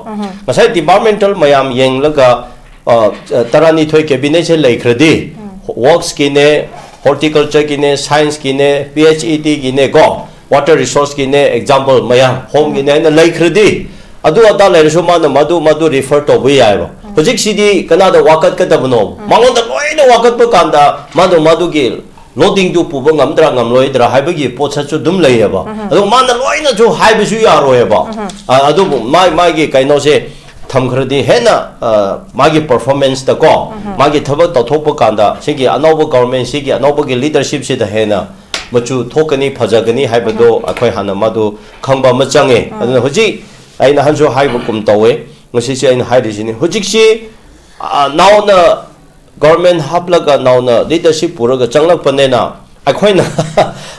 ꯉꯁꯥꯏ ꯗꯤꯄꯥꯔꯠꯃꯦꯟꯇꯦꯜ ꯃꯌꯥꯝ ꯌꯦꯡꯂꯒ, ꯑ, ꯇꯔꯥꯅꯤꯊꯣꯏ ꯀꯦꯕꯤꯅꯦꯠꯁꯦ ꯂꯩꯈ꯭ꯔꯗꯤ, ꯋꯥꯔꯛꯁꯀꯤꯅꯦ, ꯍꯣꯔꯇꯤꯀꯜꯆꯔꯒꯤꯅꯦ, ꯁꯥꯏꯟꯁꯀꯤꯅꯦ, ꯄꯤ ꯑꯩꯆ ꯏ ꯗꯤꯒꯤꯅꯦ ꯀꯣ, ꯋꯥꯇꯔ ꯔꯤꯁꯣꯔꯁꯀꯤꯅꯦ, ꯑꯦꯛꯖꯥꯝꯄꯜ ꯃꯌꯥꯝ, ꯍꯣꯝꯒꯤꯅꯦ ꯍꯥꯏꯅ ꯂꯩꯈ꯭ꯔꯗꯤ, ꯑꯗꯨ ꯑꯗꯥ ꯂꯩꯔꯁꯨ ꯃꯥꯅ ꯃꯗꯨ, ꯃꯗꯨ ꯔꯤꯐꯔ ꯇꯧꯕ ꯌꯥꯏꯕ꯫ ꯍꯧꯖꯤꯛꯁꯤꯗꯤ ꯀꯅꯥꯗ ꯋꯥꯀꯠꯀꯗꯕꯅꯣ? ꯃꯉꯣꯟꯗ ꯂꯣꯏꯅ ꯋꯥꯀꯠꯄ ꯀꯥꯟꯗ ꯃꯥꯅ ꯃꯗꯨꯒꯤ ꯂꯣꯗꯤꯡꯗꯨ ꯄꯨꯕ ꯉꯝꯗ꯭ꯔꯥ ꯉꯝꯂꯣꯏꯗ꯭ꯔꯥ ꯍꯥꯏꯕꯒꯤ ꯄꯣꯠꯁꯛꯁꯨ ꯑꯗꯨꯝ ꯂꯩꯌꯦꯕ꯫ ꯑꯗꯨ ꯃꯥꯅ ꯂꯣꯏꯅꯁꯨ ꯍꯥꯏꯕꯁꯨ ꯌꯥꯔꯣꯏꯕ꯫ ꯑ, ꯑꯗꯨꯕꯨ ꯃꯥ-, ꯃꯥꯒꯤ ꯀꯩꯅꯣꯁꯦ, ꯊꯝꯈ꯭ꯔꯗꯤ ꯍꯦꯟꯅ, ꯑ, ꯃꯥꯒꯤ performance ꯗꯀꯣ, ꯃꯥꯒꯤ ꯊꯕꯛ ꯇꯧꯊꯣꯛꯄ ꯀꯥꯟꯗ ꯁꯤꯒꯤ ꯑꯅꯧꯕ government, ꯁꯤꯒꯤ ꯑꯅꯧꯕꯒꯤ leadership ꯁꯤꯗ ꯍꯦꯟꯅ ꯃꯆꯨ ꯊꯣꯛꯀꯅꯤ, ꯐꯖꯒꯅꯤ ꯍꯥꯏꯕꯗꯣ ꯑꯩꯈꯣꯏ ꯍꯥꯟꯅ ꯃꯗꯨ ꯈꯪꯕ ꯑꯃ ꯆꯪꯉꯦ꯫ ꯑꯗꯨꯅ ꯍꯧꯖꯤꯛ ꯑꯩꯅ ꯍꯟꯁꯨ ꯍꯥꯏꯕꯒꯨꯝ ꯇꯧꯋꯦ, ꯉꯁꯤꯁꯦ ꯑꯩꯅ ꯍꯥꯏꯔꯤꯁꯤꯅꯤ, ꯍꯧꯖꯤꯛꯁꯤ, ꯑ, ꯅꯧꯅ government ꯍꯥꯞꯂꯒ ꯅꯧꯅ leadership ꯄꯨꯔꯒ ꯆꯪꯂꯛꯄꯅꯤꯅ ꯑꯩꯈꯣꯏꯅ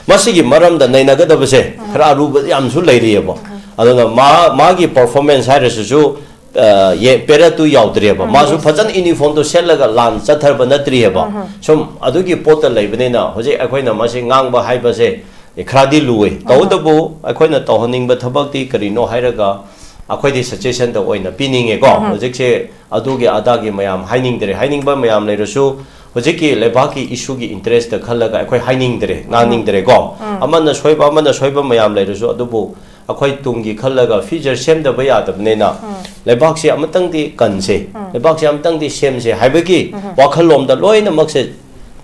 ꯃꯁꯤꯒꯤ ꯃꯔꯝꯗ ꯅꯩꯅꯒꯗꯕꯁꯦ ꯈꯔ ꯑꯔꯨꯕ ꯌꯥꯝꯁꯨ ꯂꯩꯔꯤꯑꯕ꯫ ꯑꯗꯨꯅ ꯃꯥ, ꯃꯥꯒꯤ performance ꯍꯥꯏꯔꯁꯤꯁꯨ, ꯑ, ꯌꯦ-, parade ꯇꯨ ꯌꯥꯎꯗ꯭ꯔꯤꯑꯕ꯫ ꯃꯥꯁꯨ ꯐꯖꯅ uniform ꯗꯣ ꯁꯦꯠꯂꯒ ꯂꯥꯟ ꯆꯠꯊꯔꯕ ꯅꯠꯇ꯭ꯔꯤꯑꯕ꯫ ꯁꯨꯝ ꯑꯗꯨꯒꯤ ꯄꯣꯠꯇ ꯂꯩꯕꯅꯤꯅ ꯍꯧꯖꯤꯛ ꯑꯩꯈꯣꯏꯅ ꯃꯁꯤ ꯉꯥꯡꯕ ꯍꯥꯏꯕꯁꯦ ꯈꯔꯗꯤ ꯂꯨꯏ꯫ ꯇꯧꯕꯇꯕꯨ ꯑꯩꯈꯣꯏꯅ ꯇꯧꯍꯟꯅꯤꯡꯕ ꯊꯕꯛꯇꯤ ꯀꯔꯤꯅꯣ ꯍꯥꯏꯔꯒ ꯑꯩꯈꯣꯏꯗꯤ suggestion ꯗ ꯑꯣꯏꯅ ꯄꯤꯅꯤꯡꯉꯦꯀꯣ꯫ ꯍꯧꯖꯤꯛꯁꯦ ꯑꯗꯨꯒꯤ ꯑꯗꯥꯒꯤ ꯃꯌꯥꯝ ꯍꯥꯏꯅꯤꯡꯗ꯭ꯔꯦ꯫ ꯍꯥꯏꯅꯤꯡꯕ ꯃꯌꯥꯝ ꯂꯩꯔꯁꯨ ꯍꯧꯖꯤꯛꯀꯤ ꯂꯩꯕꯥꯛꯀꯤ issue ꯒꯤ interest ꯇ ꯈꯜꯂꯒ ꯑꯩꯈꯣꯏ ꯍꯥꯏꯅꯤꯡꯗ꯭ꯔꯦ, ꯉꯥꯡꯅꯤꯡꯗ꯭ꯔꯦꯀꯣ꯫ ꯑꯃꯅ ꯁꯣꯏꯕ, ꯑꯃꯅ ꯁꯣꯏꯕ ꯃꯌꯥꯝ ꯂꯩꯔꯁꯨ, ꯑꯗꯨꯕꯨ ꯑꯩꯈꯣꯏ ꯇꯨꯡꯒꯤ ꯈꯜꯂꯒ future ꯁꯦꯝꯗꯕ ꯌꯥꯗꯕꯅꯤꯅ ꯂꯩꯕꯥꯛꯁꯦ ꯑꯃꯇꯪꯗꯤ ꯀꯟꯁꯦ, ꯂꯩꯕꯥꯛꯁꯦ ꯑꯃꯇꯪꯗꯤ ꯁꯦꯝꯁꯦ ꯍꯥꯏꯕꯒꯤ ꯋꯥꯈꯜꯂꯣꯝꯗ ꯂꯣꯏꯅꯃꯛꯁꯦ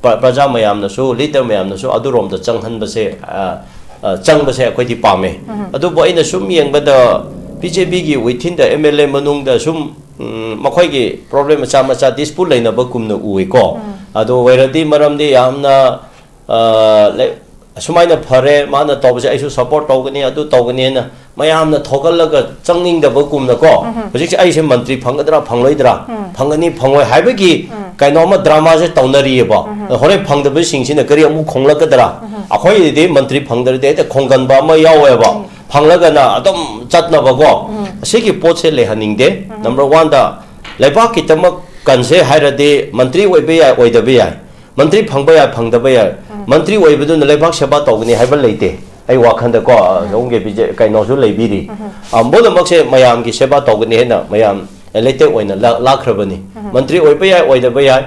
ꯄ꯭ꯔ-, ꯄ꯭ꯔꯖꯥ ꯃꯌꯥꯝꯅꯁꯨ, leader ꯃꯌꯥꯝꯅꯁꯨ ꯑꯗꯨꯔꯣꯝꯗ ꯆꯪꯍꯟꯕꯁꯦ, ꯑ, ꯑ, ꯆꯪꯕꯁꯦ ꯑꯩꯈꯣꯏꯗꯤ ꯄꯥꯝꯃꯦ꯫ ꯑꯗꯨꯕꯨ ꯑꯩꯅ ꯁꯨꯝ ꯌꯦꯡꯕꯗ B J P ꯒꯤ within the M L A ꯃꯅꯨꯡꯗ ꯁꯨꯝ, ꯎꯝ, ꯃꯈꯣꯏꯒꯤ problem ꯃꯆꯥ ꯃꯆꯥ dispute ꯂꯩꯅꯕꯒꯨꯝꯅ ꯎꯏꯀꯣ꯫ ꯑꯗꯨ ꯑꯣꯏꯔꯗꯤ ꯃꯔꯝꯗꯤ ꯌꯥꯝꯅ, ꯑ, ꯂꯩ-, ꯑꯁꯨꯃꯥꯏꯅ ꯐꯔꯦ, ꯃꯥꯅ ꯇꯧꯕꯁꯦ ꯑꯩꯁꯨ support ꯇꯧꯒꯅꯤ, ꯑꯗꯨ ꯇꯧꯒꯅꯤ ꯍꯥꯏꯅ ꯃꯌꯥꯝꯅ ꯊꯣꯛꯍꯜꯂꯒ ꯆꯪꯅꯤꯡꯗꯕꯒꯨꯝꯅꯀꯣ꯫ ꯍꯧꯖꯤꯛꯁꯦ ꯑꯩꯁꯦ ꯃꯟꯇ꯭ꯔꯤ ꯐꯪꯒꯗ꯭ꯔꯥ, ꯐꯪꯂꯣꯏꯗ꯭ꯔꯥ, ꯐꯪꯒꯅꯤ, ꯐꯪꯂꯣꯏ ꯍꯥꯏꯕꯒꯤ ꯀꯩꯅꯣ ꯑꯃ drama ꯁꯦ ꯇꯧꯅꯔꯤꯑꯕ꯫ ꯑꯗꯣ ꯍꯣꯔꯦꯟ ꯐꯪꯗꯕꯁꯤꯡꯁꯤꯅ ꯀꯔꯤ ꯑꯃꯨꯛ ꯈꯣꯡꯂꯛꯀꯗ꯭ꯔꯥ? ꯑꯩꯈꯣꯏꯗꯤ ꯃꯟꯇ꯭ꯔꯤ ꯐꯪꯗ꯭ꯔꯗꯤ ꯍꯦꯛꯇ ꯈꯣꯡꯒꯟꯕ ꯑꯃ ꯌꯥꯎꯋꯦꯕ꯫ ꯐꯪꯂꯒꯅ ꯑꯗꯨꯝ ꯆꯠꯅꯕꯀꯣ꯫ ꯑꯁꯤꯒꯤ ꯄꯣꯠꯁꯦ ꯂꯩꯍꯟꯅꯤꯡꯗꯦ꯫ Number one ꯗ ꯂꯩꯕꯥꯛꯀꯤꯗꯃꯛ ꯀꯟꯁꯦ ꯍꯥꯏꯔꯗꯤ ꯃꯟꯇ꯭ꯔꯤ ꯑꯣꯏꯕ ꯌꯥꯏ, ꯑꯣꯏꯗꯕ ꯌꯥꯏ꯫ ꯃꯟꯇ꯭ꯔꯤ ꯐꯪꯕ ꯌꯥꯏ, ꯐꯪꯗꯕ ꯌꯥꯏ꯫ ꯃꯟꯇ꯭ꯔꯤ ꯑꯣꯏꯕꯗꯨꯅ ꯂꯩꯕꯥꯛ ꯁꯦꯕꯥ ꯇꯧꯒꯅꯤ ꯍꯥꯏꯕ ꯂꯩꯇꯦ꯫ ꯑꯩ ꯋꯥꯈꯜꯗꯀꯣ, ꯁꯣꯝꯒꯤ ꯕꯤ ꯖꯦ-, ꯀꯩꯅꯣꯁꯨ ꯂꯩꯕꯤꯔꯤ꯫ ꯑ, ꯄꯨꯝꯅꯃꯛꯁꯦ ꯃꯌꯥꯝꯒꯤ ꯁꯦꯕꯥ ꯇꯧꯒꯅꯤ ꯍꯥꯏꯅ ꯃꯌꯥꯝ ꯂꯩꯇꯦꯛ ꯑꯣꯏꯅ ꯂꯥ-, ꯂꯥꯛꯈ꯭ꯔꯕꯅꯤ꯫ ꯃꯟꯇ꯭ꯔꯤ ꯑꯣꯏꯕ ꯌꯥꯏ, ꯑꯣꯏꯗꯕ ꯌꯥꯏ꯫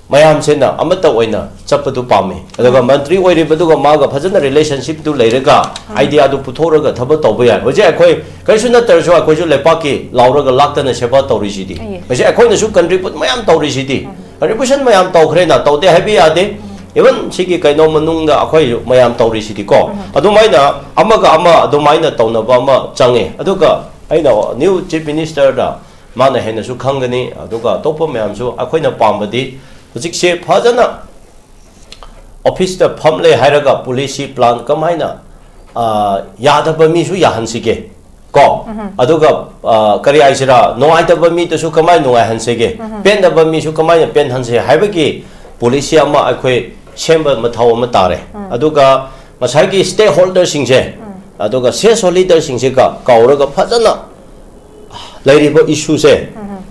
ꯃꯌꯥꯝꯁꯤꯅ ꯑꯃꯠꯇ ꯑꯣꯏꯅ ꯆꯠꯄꯗꯨ ꯄꯥꯝꯃꯤ꯫ ꯑꯗꯨꯒ ꯃꯟꯇ꯭ꯔꯤ ꯑꯣꯏꯔꯤꯕꯗꯨꯒ ꯃꯥꯒ ꯐꯖꯅ relationship ꯇꯨ ꯂꯩꯔꯒ, idea ꯗꯨ ꯄꯨꯊꯣꯛꯂꯒ ꯊꯕꯛ ꯇꯧꯕ ꯌꯥꯏ꯫ ꯍꯧꯖꯤꯛ ꯑꯩꯈꯣꯏ ꯀꯔꯤꯁꯨ ꯅꯠꯇ꯭ꯔꯁꯨ ꯑꯩꯈꯣꯏꯁꯨ ꯂꯩꯄꯥꯛꯀꯤ ꯂꯥꯎꯔꯒ ꯂꯥꯛꯇꯅ ꯁꯦꯕꯥ ꯇꯧꯔꯤꯁꯤꯗꯤ꯫ ꯍꯧꯖꯤꯛ ꯑꯩꯈꯣꯏꯅꯁꯨ contribute ꯃꯌꯥꯝ ꯇꯧꯔꯤꯁꯤꯗꯤ꯫ Contribution ꯃꯌꯥꯝ ꯇꯧꯈ꯭ꯔꯦꯅ, ꯇꯧꯗꯦ ꯍꯥꯏꯕ ꯌꯥꯗꯦ꯫ Even ꯁꯤꯒꯤ ꯀꯩꯅꯣ ꯃꯅꯨꯡꯗ ꯑꯩꯈꯣꯏ ꯃꯌꯥꯝ ꯇꯧꯔꯤꯁꯤꯗꯤꯀꯣ꯫ ꯑꯗꯨꯃꯥꯏꯅ ꯑꯃꯒ ꯑꯃ ꯑꯗꯨꯃꯥꯏꯅ ꯇꯧꯅꯕ ꯑꯃ ꯆꯪꯉꯦ꯫ ꯑꯗꯨꯒ ꯑꯩꯅ new Chief Minister ꯗ ꯃꯥꯅ ꯍꯦꯟꯅꯁꯨ ꯈꯪꯒꯅꯤ꯫ ꯑꯗꯨꯒ ꯑꯇꯣꯞꯄ ꯃꯌꯥꯝꯁꯨ ꯑꯩꯈꯣꯏꯅ ꯄꯥꯝꯕꯗꯤ ꯍꯧꯖꯤꯛꯁꯦ ꯐꯖꯅ ꯑꯣꯐꯤꯁꯇ ꯐꯝꯂꯦ ꯍꯥꯏꯔꯒ ꯄꯣꯂꯤꯁꯤ ꯄ꯭ꯂꯥꯟ ꯀꯃꯥꯏꯅ ꯑ, ꯌꯥꯗꯕ ꯃꯤꯁꯨ ꯌꯥꯍꯟꯁꯤꯒꯦ ꯀꯣ, ꯑꯗꯨꯒ ꯑ, ꯀꯔꯤ ꯍꯥꯏꯁꯤꯔꯥ, ꯅꯨꯡꯉꯥꯏꯇꯕ ꯃꯤꯗꯨꯁꯨ ꯀꯃꯥꯏꯅ ꯅꯨꯡꯉꯥꯏꯍꯟꯁꯤꯒꯦ, ꯄꯦꯟꯗꯕ ꯃꯤꯁꯨ ꯀꯃꯥꯏꯅ ꯄꯦꯟꯍꯟꯁꯤ ꯍꯥꯏꯕꯒꯤ ꯄꯣꯂꯤꯁꯤ ꯑꯃ ꯑꯩꯈꯣꯏ ꯁꯦꯝꯕ ꯃꯊꯧ ꯑꯃ ꯇꯥꯔꯦ꯫ ꯑꯗꯨꯒ ꯉꯁꯥꯏꯒꯤ ꯁ꯭ꯇꯦꯛ ꯍꯣꯜꯗꯔꯁꯤꯡꯁꯦ, ꯑꯗꯨꯒ ꯁꯦꯁ ꯍꯣꯜꯗꯔꯁꯤꯡꯁꯦ ꯀ- ꯀꯧꯔꯒ ꯐꯖꯅ ꯂꯩꯔꯤꯕ ꯏꯁꯨꯁꯦ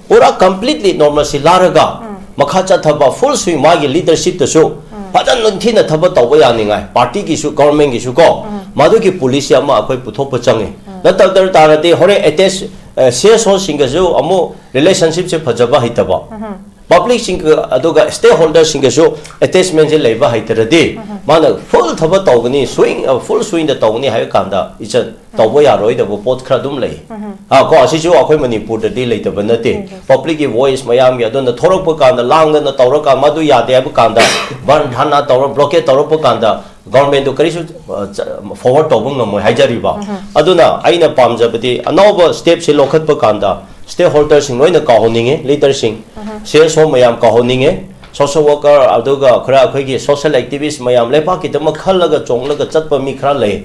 ꯄꯨꯔꯥ ꯀꯝꯄ꯭ꯂꯤꯠꯂꯤ ꯅꯣꯔꯃꯦꯜꯁꯤ ꯂꯥꯔꯒ ꯃꯈꯥ ꯆꯠꯊꯕ ꯐꯨꯜ ꯁ꯭ꯋꯤꯡ ꯃꯥꯒꯤ ꯂꯤꯗꯔꯁꯤꯞꯇꯁꯨ ꯐꯖꯅ ꯅꯤꯡꯊꯤꯅ ꯊꯕꯛ ꯇꯧꯕ ꯌꯥꯅꯤꯡꯉꯥꯏ, ꯄꯥꯔꯇꯤꯒꯤꯁꯨ ꯒꯣꯔꯃꯦꯟꯒꯤꯁꯨ ꯀꯣ, ꯃꯗꯨꯒꯤ ꯄꯣꯂꯤꯁꯤ ꯑꯃ ꯑꯩꯈꯣꯏ ꯄꯨꯊꯣꯛꯄ ꯆꯪꯉꯤ꯫ ꯅꯠꯇꯕ ꯇꯥꯔꯗꯤ ꯍꯣꯔꯦꯟ ꯑꯦꯇꯦꯁ ꯁꯤ ꯑꯦꯁ ꯑꯣꯁꯤꯡꯒꯁꯨ ꯑꯃꯨꯛ ꯔꯤꯂꯦꯁꯟꯁꯤꯞꯁꯦ ꯐꯖꯕ ꯍꯩꯇꯕ, ꯄꯕ꯭ꯂꯤꯛꯁꯤꯡꯒ ꯑꯗꯨꯒ ꯁ꯭ꯇꯦꯛ ꯍꯣꯜꯗꯔꯁꯤꯡꯒꯁꯨ ꯑꯦꯇꯦꯆꯃꯦꯟꯁꯦ ꯂꯩꯕ ꯍꯩꯇ꯭ꯔꯗꯤ ꯃꯥꯅ ꯐꯨꯜ ꯊꯕꯛ ꯇꯧꯒꯅꯤ, ꯁ꯭ꯋꯤꯡ ꯐꯨꯜ ꯁ꯭ꯋꯤꯡꯗ ꯇꯧꯒꯅꯤ ꯍꯥꯏꯕ ꯀꯥꯟꯗ ꯏꯆꯟ ꯇꯧꯕ ꯌꯥꯔꯣꯏꯗꯕ ꯄꯣꯠ ꯈꯔ ꯑꯗꯨꯝ ꯂꯩ꯫ ꯑꯥ, ꯀꯣ, ꯑꯁꯤꯁꯨ ꯑꯩꯈꯣꯏ ꯃꯅꯤꯄꯨꯔꯗꯗꯤ ꯂꯩꯇꯕ ꯅꯠꯇꯦ꯫ ꯄꯕ꯭ꯂꯤꯛꯀꯤ ꯚꯣꯏꯁ ꯃꯌꯥꯝꯒꯤ ꯑꯗꯨꯅ ꯊꯣꯔꯛꯄ ꯀꯥꯟꯗ ꯂꯥꯡꯗꯅ ꯇꯧꯔꯀꯥꯟꯗ ꯃꯗꯨ ꯌꯥꯗꯦ ꯍꯥꯏꯕ ꯀꯥꯟꯗ ꯕꯟ ꯙꯔꯅꯥ ꯇꯧꯔ ꯕ꯭ꯂꯣꯀꯦꯠ ꯇꯧꯔꯛꯄ ꯀꯥꯟꯗ ꯒꯣꯔꯃꯦꯟꯗꯨ ꯀꯔꯤꯁꯨ ꯐꯣꯔꯋꯥꯔꯗ ꯇꯧꯕ ꯉꯝꯃꯣꯏ ꯍꯥꯏꯖꯔꯤꯕ꯫ ꯑꯗꯨꯅ ꯑꯩꯅ ꯄꯥꯝꯖꯕꯗꯤ ꯑꯅꯧꯕ ꯁ꯭ꯇꯦꯞꯁꯤ ꯂꯧꯈꯠꯄ ꯀꯥꯟꯗ ꯁ꯭ꯇꯦꯛ ꯍꯣꯜꯗꯔꯁꯤꯡ ꯂꯣꯏꯅ ꯀꯥꯎꯍꯟꯅꯤꯡꯉꯤ, ꯂꯤꯗꯔꯁꯤꯡ, ꯁꯤ ꯑꯦꯁ ꯑꯣ ꯃꯌꯥꯝ ꯀꯥꯎꯍꯟꯅꯤꯡꯉꯤ, ꯁꯣꯁꯦꯜ ꯋꯥꯔꯀꯔ, ꯑꯗꯨꯒ ꯈꯔ ꯑꯩꯈꯣꯏꯒꯤ ꯁꯣꯁꯦꯜ ꯑꯦꯛꯇꯤꯚꯤꯁ ꯃꯌꯥꯝ ꯂꯩꯕꯥꯛꯀꯤꯗꯃꯛ ꯈꯜꯂꯒ ꯆꯣꯡꯂꯒ ꯆꯠꯄ ꯃꯤ ꯈꯔ ꯂꯩ꯫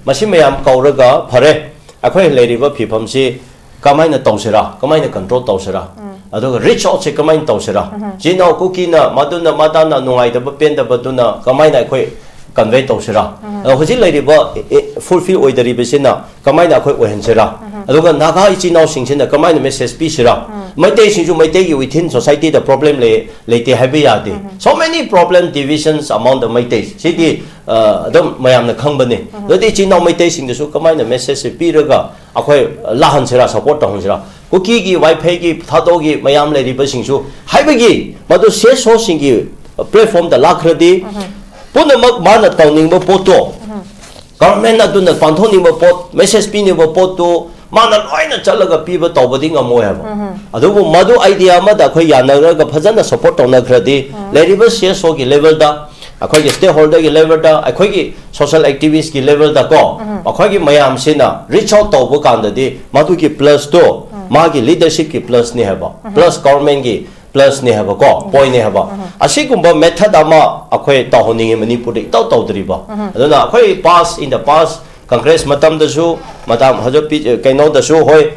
ꯃꯁꯤ ꯃꯌꯥꯝ ꯀꯧꯔꯒ ꯐꯔꯦ, ꯑꯩꯈꯣꯏ ꯂꯩꯔꯤꯕ ꯐꯤꯕꯝꯁꯤ ꯀꯃꯥꯏꯅ ꯇꯧꯁꯤꯔꯥ, ꯀꯃꯥꯏꯅ ꯀꯟꯇ꯭ꯔꯣꯜ ꯇꯧꯁꯤꯔꯥ, ꯑꯗꯨꯒ ꯔꯤꯆ ꯑꯥꯎꯠꯁꯦ ꯀꯃꯥꯏꯅ ꯇꯧꯁꯤꯔꯥ, ꯆꯤꯟ ꯏꯅꯥꯎ ꯀꯨꯀꯤꯅ ꯃꯗꯨꯅ ꯃꯗꯥꯅ ꯅꯨꯡꯉꯥꯏꯇꯕ ꯄꯦꯟꯗꯕꯗꯨꯅ ꯀꯃꯥꯏꯅ ꯑꯩꯈꯣꯏ ꯀꯟꯚꯦ ꯇꯧꯁꯤꯔꯥ, ꯑꯗꯣ ꯍꯧꯖꯤꯛ ꯂꯩꯔꯤꯕ ꯐꯨꯜꯐꯤꯜ ꯑꯣꯏꯗꯔꯤꯕꯁꯤꯅ ꯀꯃꯥꯏꯅ ꯑꯩꯈꯣꯏ ꯑꯣꯏꯍꯟꯁꯤꯔꯥ, ꯑꯗꯨꯒ ꯅꯥꯒꯥ ꯏꯆꯤꯟ ꯏꯅꯥꯎꯁꯤꯡꯁꯤꯅ ꯀꯃꯥꯏꯅ ꯃꯦꯁꯦꯖ ꯄꯤꯁꯤꯔꯥ, ꯃꯩꯇꯩꯁꯤꯡꯁꯨ ꯃꯩꯇꯩꯒꯤ ꯋꯤꯊꯤꯟ ꯁꯣꯁꯥꯏꯇꯤꯗ ꯄ꯭ꯔꯣꯕ꯭ꯂꯦꯝ ꯂꯩ ꯂꯩꯇꯦ ꯍꯥꯏꯕ ꯌꯥꯗꯦ꯫ So many problem divisions among the Meitei, ꯁꯤꯗꯤ ꯑ, ꯑꯗꯨꯝ ꯃꯌꯥꯝꯅ ꯈꯪꯕꯅꯤ꯫ ꯑꯗꯨꯗꯤ ꯏꯆꯤꯟ ꯏꯅꯥꯎ ꯃꯩꯇꯩꯁꯤꯡꯗꯁꯨ ꯀꯃꯥꯏꯅ ꯃꯦꯁꯦꯖꯁꯦ ꯄꯤꯔꯒ ꯑꯩꯈꯣꯏ ꯂꯥꯛꯍꯟꯁꯤꯔꯥ, ꯁꯄꯣꯔꯠ ꯇꯧꯍꯟꯁꯤꯔꯥ? ꯀꯨꯀꯤꯒꯤ, ꯋꯥꯏꯐꯩꯒꯤ, ꯊꯥꯗꯣꯒꯤ ꯃꯌꯥꯝ ꯂꯩꯔꯤꯕꯁꯤꯡꯁꯨ ꯍꯥꯏꯕꯒꯤ ꯃꯗꯨ ꯁꯤ ꯑꯦꯁ ꯑꯣꯁꯤꯡꯒꯤ ꯄ꯭ꯂꯦꯠꯐꯣꯝꯗ ꯂꯥꯛꯈ꯭ꯔꯗꯤ ꯄꯨꯝꯅꯃꯛ ꯃꯥꯅ ꯇꯧꯅꯤꯡꯕ ꯄꯣꯠꯇꯣ ꯒꯚꯔꯟꯃꯦꯟ ꯑꯗꯨꯅ ꯄꯥꯡꯊꯣꯛꯅꯤꯡꯕ ꯄꯣꯠ, ꯃꯦꯁꯦꯖ ꯄꯤꯅꯤꯡꯕ ꯄꯣꯠꯇꯨ ꯃꯥꯅ ꯂꯣꯏꯅ ꯆꯠꯂꯒ ꯄꯤꯕ ꯇꯧꯕꯗꯤ ꯉꯝꯃꯣꯏ ꯍꯥꯏꯕ꯫ ꯑꯗꯨꯕꯨ ꯃꯗꯨ ꯑꯥꯏꯗꯤꯌꯥ ꯑꯃꯗ ꯑꯩꯈꯣꯏ ꯌꯥꯅꯔꯒ ꯐꯖꯅ ꯁꯄꯣꯔꯠ ꯇꯧꯅꯈ꯭ꯔꯗꯤ ꯂꯩꯔꯤꯕ ꯁꯤ ꯑꯦꯁ ꯑꯣꯒꯤ ꯂꯦꯚꯦꯜꯗ, ꯑꯩꯈꯣꯏꯒꯤ ꯁ꯭ꯇꯦꯛ ꯍꯣꯜꯗꯔꯒꯤ ꯂꯦꯚꯦꯜꯗ, ꯑꯩꯈꯣꯏꯒꯤ ꯁꯣꯁꯦꯜ ꯑꯦꯛꯇꯤꯚꯤꯁ꯭ꯠꯀꯤ ꯂꯦꯚꯦꯜꯗ ꯀꯣ, ꯑꯩꯈꯣꯏꯒꯤ ꯃꯌꯥꯝꯁꯤꯅ ꯔꯤꯆ ꯑꯥꯎꯠ ꯇꯧꯕ ꯀꯥꯟꯗꯗꯤ ꯃꯗꯨꯒꯤ ꯄ꯭ꯂꯁꯇꯣ ꯃꯥꯒꯤ ꯂꯤꯗꯔꯁꯤꯞꯀꯤ ꯄ꯭ꯂꯁꯅꯦ ꯍꯥꯏꯕ, ꯄ꯭ꯂꯁ ꯒꯣꯔꯃꯦꯟꯒꯤ ꯄ꯭ꯂꯁꯅꯦ ꯍꯥꯏꯕꯀꯣ, ꯄꯣꯏꯟꯅꯦ ꯍꯥꯏꯕ꯫ ꯑꯁꯤꯒꯨꯝꯕ ꯃꯦꯊꯗ ꯑꯃ ꯑꯩꯈꯣꯏ ꯇꯧꯍꯟꯅꯤꯡꯉꯤ ꯃꯅꯤꯄꯨꯔꯗ ꯏꯇꯧ ꯇꯧꯗ꯭ꯔꯤꯕ꯫ ꯑꯗꯨꯅ ꯑꯩꯈꯣꯏ ꯄꯥꯁ, ꯏꯟ ꯗ ꯄꯥꯁ ꯀꯪꯒ꯭ꯔꯦꯁ ꯃꯇꯝꯗꯁꯨ, ꯃꯇꯝ ꯍꯧꯖꯤꯛ ꯄꯤ-, ꯀꯩꯅꯣꯗꯁꯨ ꯍꯣꯏ,